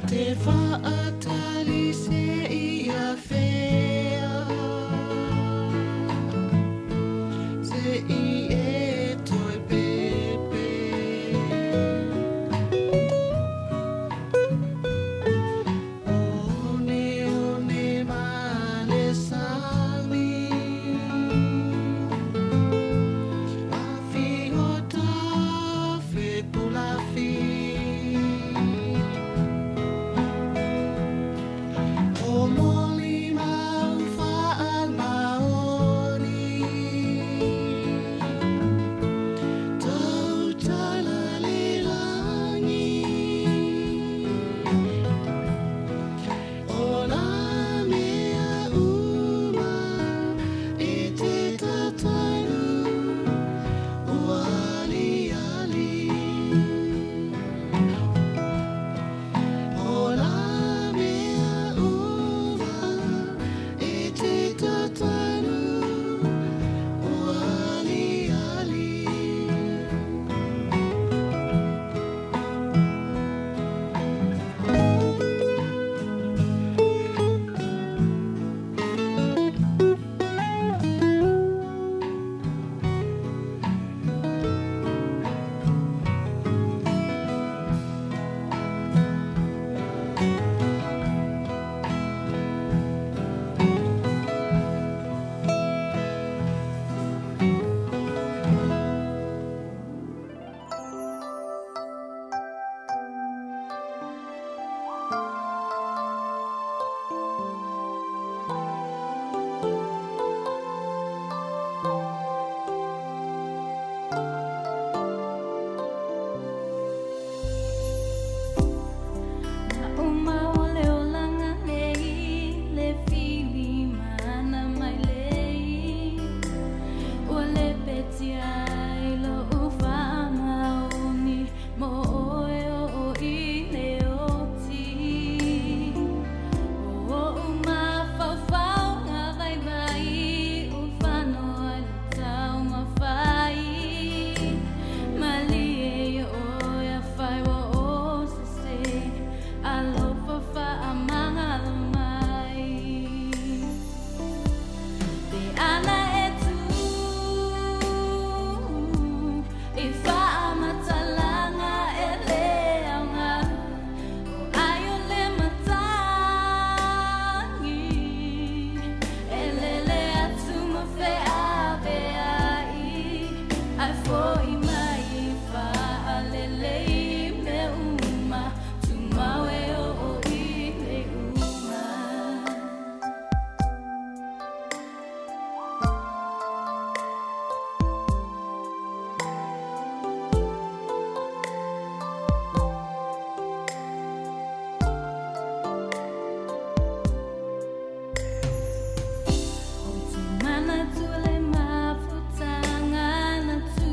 [SPEAKER 2] Te whaatali se ia whea Se i e toi pepe One one ma le sani Afi o ta pulafi O moli mau wha maoni Tau tala le langi O nā mea uma i te tataru o ali ali. O nā mea uma i te tataru o ali ali.
[SPEAKER 13] Na uma o le olanga nei le fili mana mai lei Ua le petia i lo ufa maoni mo oe o o i le oti O o uma faufau ngā vai vai o whanoa le tau mawhai Mali e o ia whai wa o se se Alofa whaamangalo mai Te ana e tū I whaamatalanga e le aunga O ai o le matangi E lele atu mo fe ave ai Ai foi mai whaalelei me uma Tumawe o o i le uma. O te mana tu le mafutanga na tu.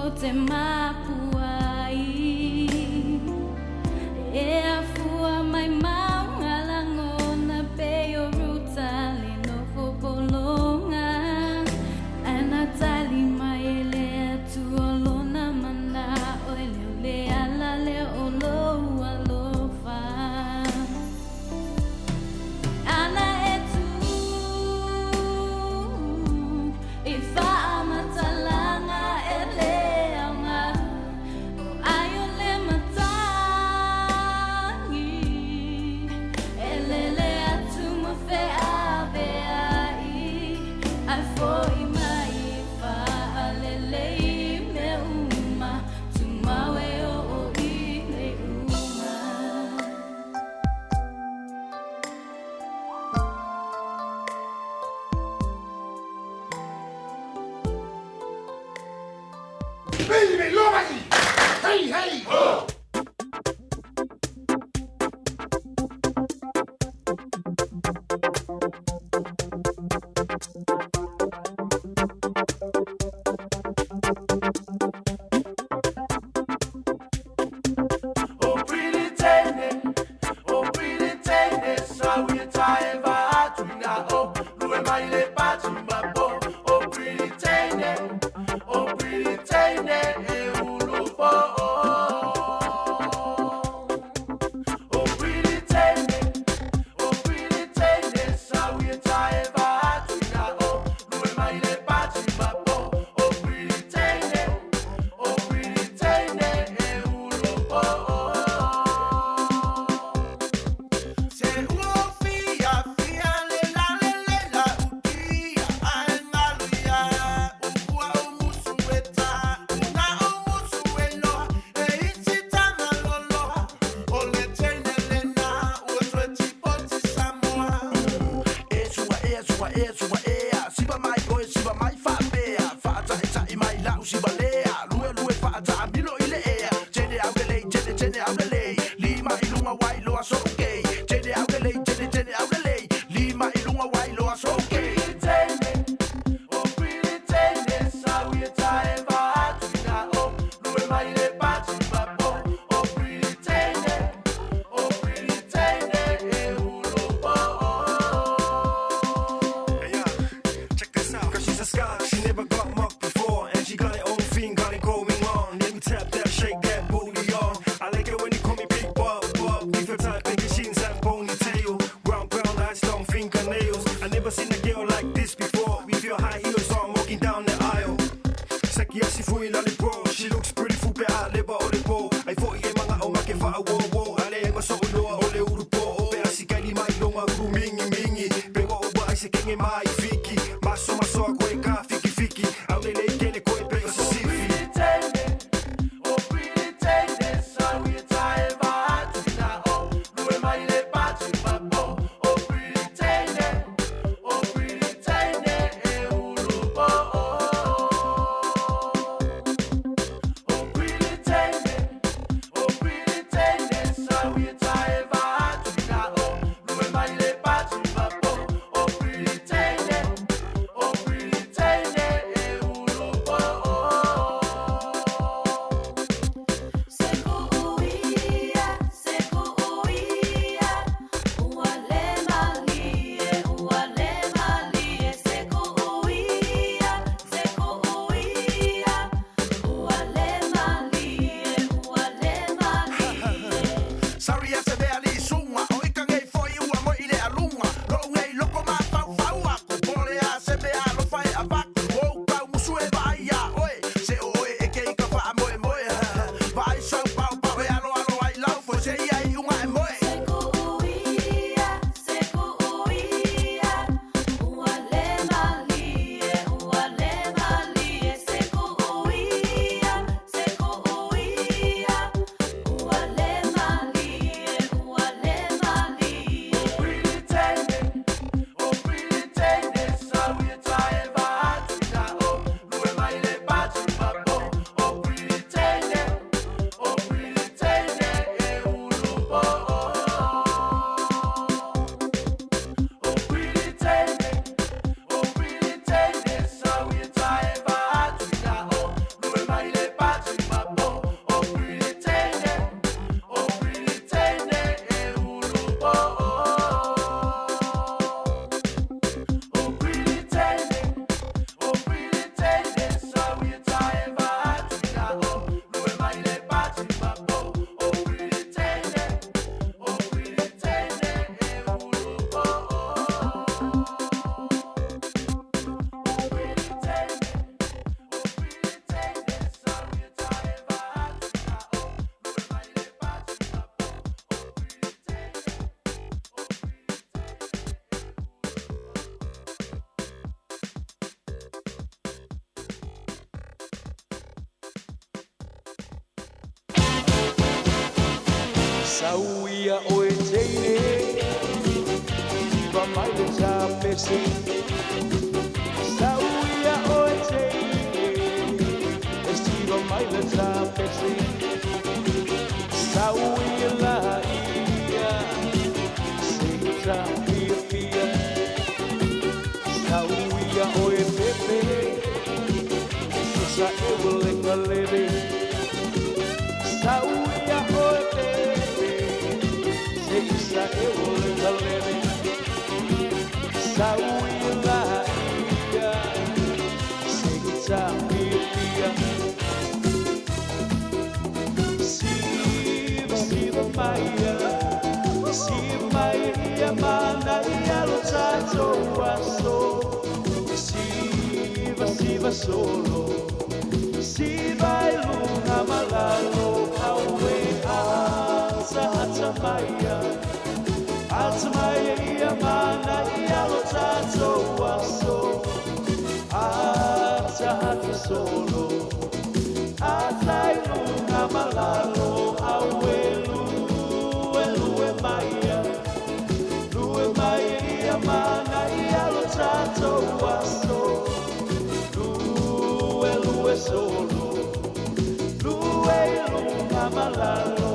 [SPEAKER 13] te mapuai. E afua mai maunga langona pe o ruta le nofo polonga. Ana tali mai e le atua lona mana o e leo le ala le o lou alofa. Ana e tū i whaamatalaga e le aoga o ai o le matangi e lele atu ma feaveai ai foi mai faalelei mea uma tumau e oo i le iuga.
[SPEAKER 4] Hey, hey! Ho!
[SPEAKER 1] O Britene, o Britene, sa ui taeva atu ina o, lue mai le patu mapo. O Britene, o Britene, e ulu po. O Britene, o Britene, sa ui taeva atu ina o, lue mai le patu mapo. O Britene, o Britene, e ulu po. Se ua fia fia le la le le la utia ai ngalu ia ua o musu e ta una o musu e loa e iti tama loloa o le tene le na ua toe tipoti Samoa.
[SPEAKER 10] E sua e sua e sua e siva mai oe siva mai faapea faataʻitaʻi mai laʻu siva lea lue lue faataamilo i le ea tene aulelei tene tene aulelei lima i luga wai loa soukei tene aulelei tene tene aulelei lima i luga wai loa soukei.
[SPEAKER 1] Britene, o Britene, sa ui taeva atu ina o, lue mai le patu mapo. O Britene, o Britene, e ulu po.
[SPEAKER 3] Hey, yeah, check this out. Girl, she's a scar. She never got mocked before. And she got her own thing, got it going on. Let me tap that, shake that booty on. I like it when you call me Big Bob, Bob. With your tight big jeans and ponytail. Brown, brown eyes, long fingernails. I never seen a girl like this before. With your high heels on, walking down the aisle. Seki asi fui lale bro. She looks beautiful, pe a leva o le po. Ai foi e manga o make wha wo wo. Ale e maso o loa o le uru po. O pe asi kaili mai longa uru mingi mingi. Pe wa o wa ai se kenge mai fiki. Maso maso a koe ka fiki fiki. Au le le kele koe pe o se sifi.
[SPEAKER 1] Britene, o Britene, sa ui taeva atu ina o, lue mai le patu mapo. O Britene, o Britene, e ulu po. O
[SPEAKER 10] Sau ia oe teine Siva mai le tapese Sau ia oe teine E siva mai le tapese Sau ia la ia Se uta pia pia Sau ia oe pepe Sosa e ulenga lele Sau ia oe pepe Se isa e ulenga lele Sau ia la ia Se uta pia pia Siva, siva maia Siva maia mana ia lo tato aso Siva, siva solo Siva e lunga malalo Aue ata ata maia Ata maia ia mana ia lo tato aso Ata ata solo Ata i lunga malalo Aue lue lue maia Lue maia ia mana ia lo tato aso Lue lue solo Lue i lunga malalo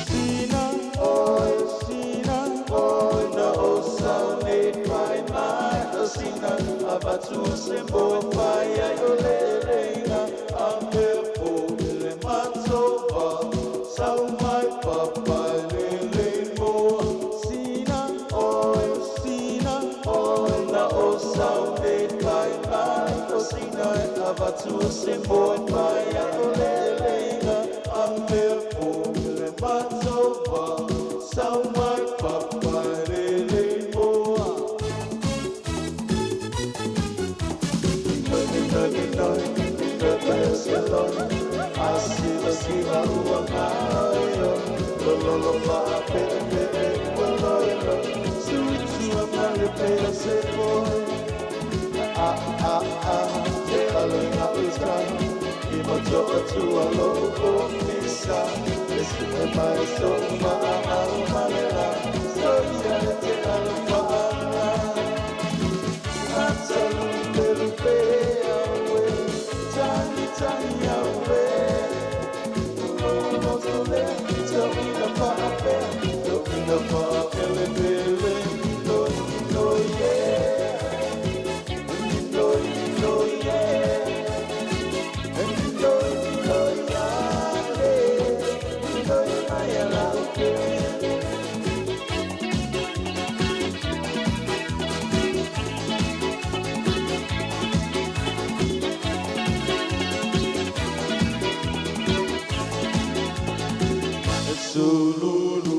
[SPEAKER 10] Sina oi, sina oi, na o saune mai mai o sina avatu se mo pai ai o lelenga a me po le matova sau mai papai le le mo sina oi, sina oi, na o saune mai mai o sina avatu se mo pai ai o lelenga a me po le matova sau mai papai le le mo. Sululu,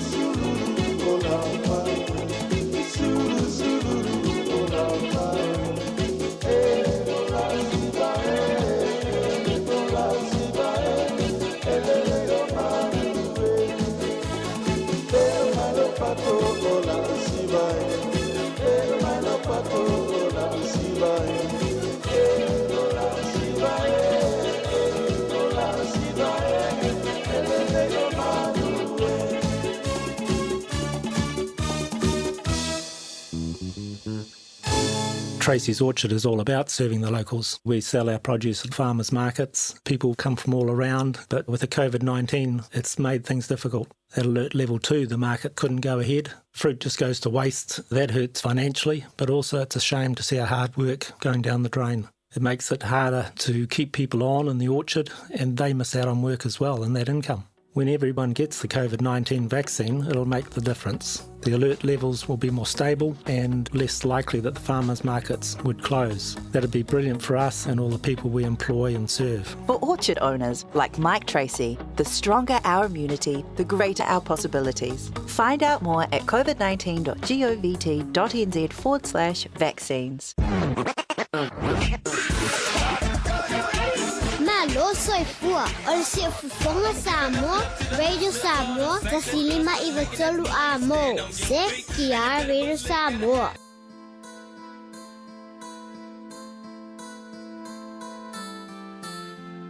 [SPEAKER 10] sululu, ola mai. Sulu, sululu, ola mai. Eh, ola siva, eh, ola siva, eh, elele o manu, eh. Eh, malo pato, ola siva, eh. Eh, malo pato, ola siva, eh. Eh, ola siva, eh, eh, ola siva, eh, elele o manu, eh.
[SPEAKER 6] Tracy's Orchard is all about serving the locals. We sell our produce at farmers markets. People come from all around, but with the COVID-19, it's made things difficult. At alert level 2, the market couldn't go ahead. Fruit just goes to waste. That hurts financially, but also it's a shame to see our hard work going down the drain. It makes it harder to keep people on in the orchard, and they miss out on work as well and that income. When everyone gets the COVID 19 vaccine, it'll make the difference. The alert levels will be more stable and less likely that the farmers' markets would close. That'd be brilliant for us and all the people we employ and serve.
[SPEAKER 7] For orchard owners like Mike Tracy, the stronger our immunity, the greater our possibilities. Find out more at covid19.govt.nz forward slash vaccines.
[SPEAKER 12] Malo soifua o le siufofoga Samoa, Radio Samoa, 1993 a mo. Se ki a Radio Samoa.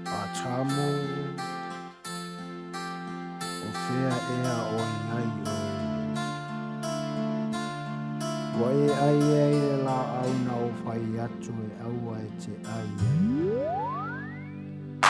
[SPEAKER 8] A tamo o fea ea o i ai oe. Ua e ai ai le la au na o fai atu e aua e te ai ai.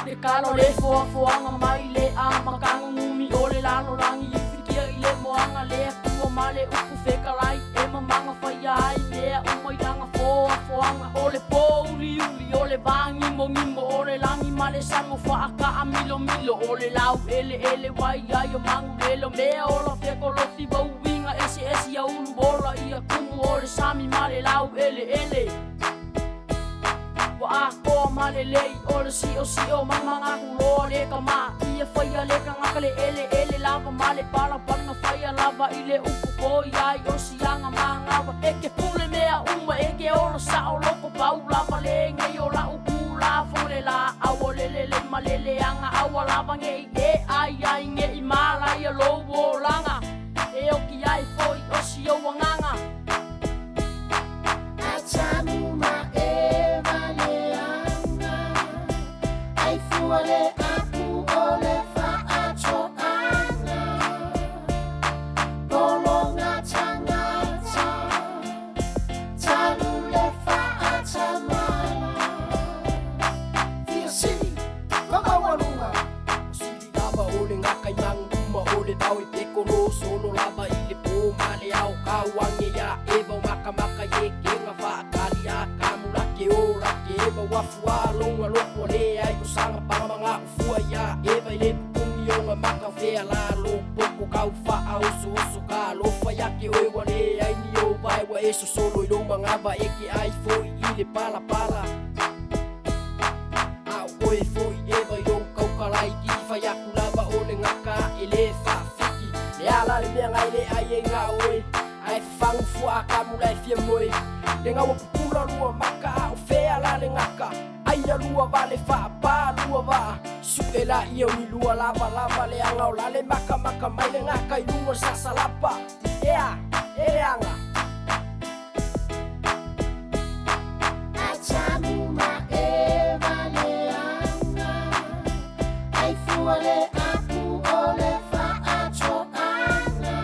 [SPEAKER 14] Le kalo le foafoaga mai le amakagugumi o le lalolagi i fikia i le moaga le atua ma le upu fekalai e mamaga faia ai mea uma i laga foafoaga o le pouliuli o le vagimogimo o le lagi ma le sago faakaamilomilo o le lau eleele wai ai o magulelo mea ola fekolosi vauiga eseese ia ulu ola ia kumu o le sami ma le lau eleele Ua atoa ma lelei o le siosio mamagakuloa le kamā ia faia le tagata le eleele lava ma le palapalaga faia lava i le upu koi ai o siaga magaua e ke pule mea uma e ke ola saoloko pau lava le gei o laʻu kulafono le laau o le lele ma le leaga aua lava geʻi e ai ai geʻi malaia lou olaga e oki ai foi o si ou agaga.
[SPEAKER 2] Atamu ma e valeanga Ai fua le apu o le whaatoanga Polonga tangata Talu le whaatamala
[SPEAKER 10] Fia sili, whamaualunga Sili lava o le gaka i maguma o le vao e pekolo solo lava i le pō ma le ao kauage iā eva o makamaka i ekega faakali a kamu lake o lake eva uafuā loga loku o lē ai o saga pagamagaʻufua iā eva i le pupugi oga maka fea lalo poko kaufaa osooso ka alofa iā ke oe ua lē ai ni ou vae ua e sosolo i lou magava e ke ai foʻi i le palapala a o oe foʻi eva i lou kaukalaikiki fai aku lava o le gaka aʻe lē faafiki le ala le mea gai le ai e gā oe ae fafagu fuaa kamula e fia moe le gaua pupula lua maka a o fea la le gaka aia lua vale faapā lua vaa suʻe laia o ni lua lavalava le aga o lale makamaka mai le gaka i luga o le sasalapa ea e leaga.
[SPEAKER 2] Atamu ma e valeanga Ai fua le apu o le whaatoanga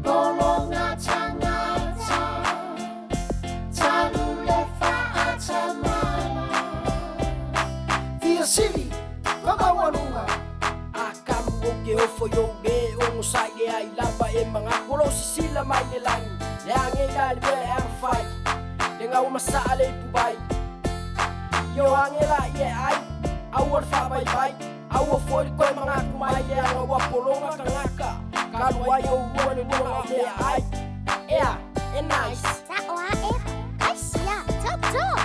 [SPEAKER 2] Polonga tangata Talu le whaatamala
[SPEAKER 10] Fia sili, whamaualunga A kamu o ke ofo i ou lē ogosai le ai lava e magaku o loo sisila mai le lagi le age ila le mea e agafai le gaua masaa le ipuvai i o age laia e ai aua le faavaivai aua foi le toe magaku mai le aga ua pologa tagaka kalu ai ou lua le lua o mea ai ea e nice.
[SPEAKER 12] Sa oa e kai sia top top.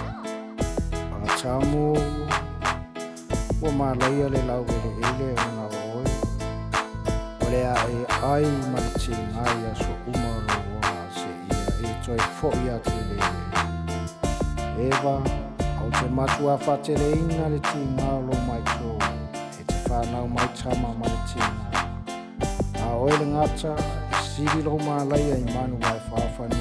[SPEAKER 8] A tamo ua malaia le laueleele ona o oe. O le a e ai ma le tiga i aso uma o lou ola seia e toe foʻi atu i le eleele. Eva, ou te matuā faateleina le tiga o lou maitō, e te fanau mai tama ma le tiga. A oe le gata, e sili lou malaia i manu vae faafanua.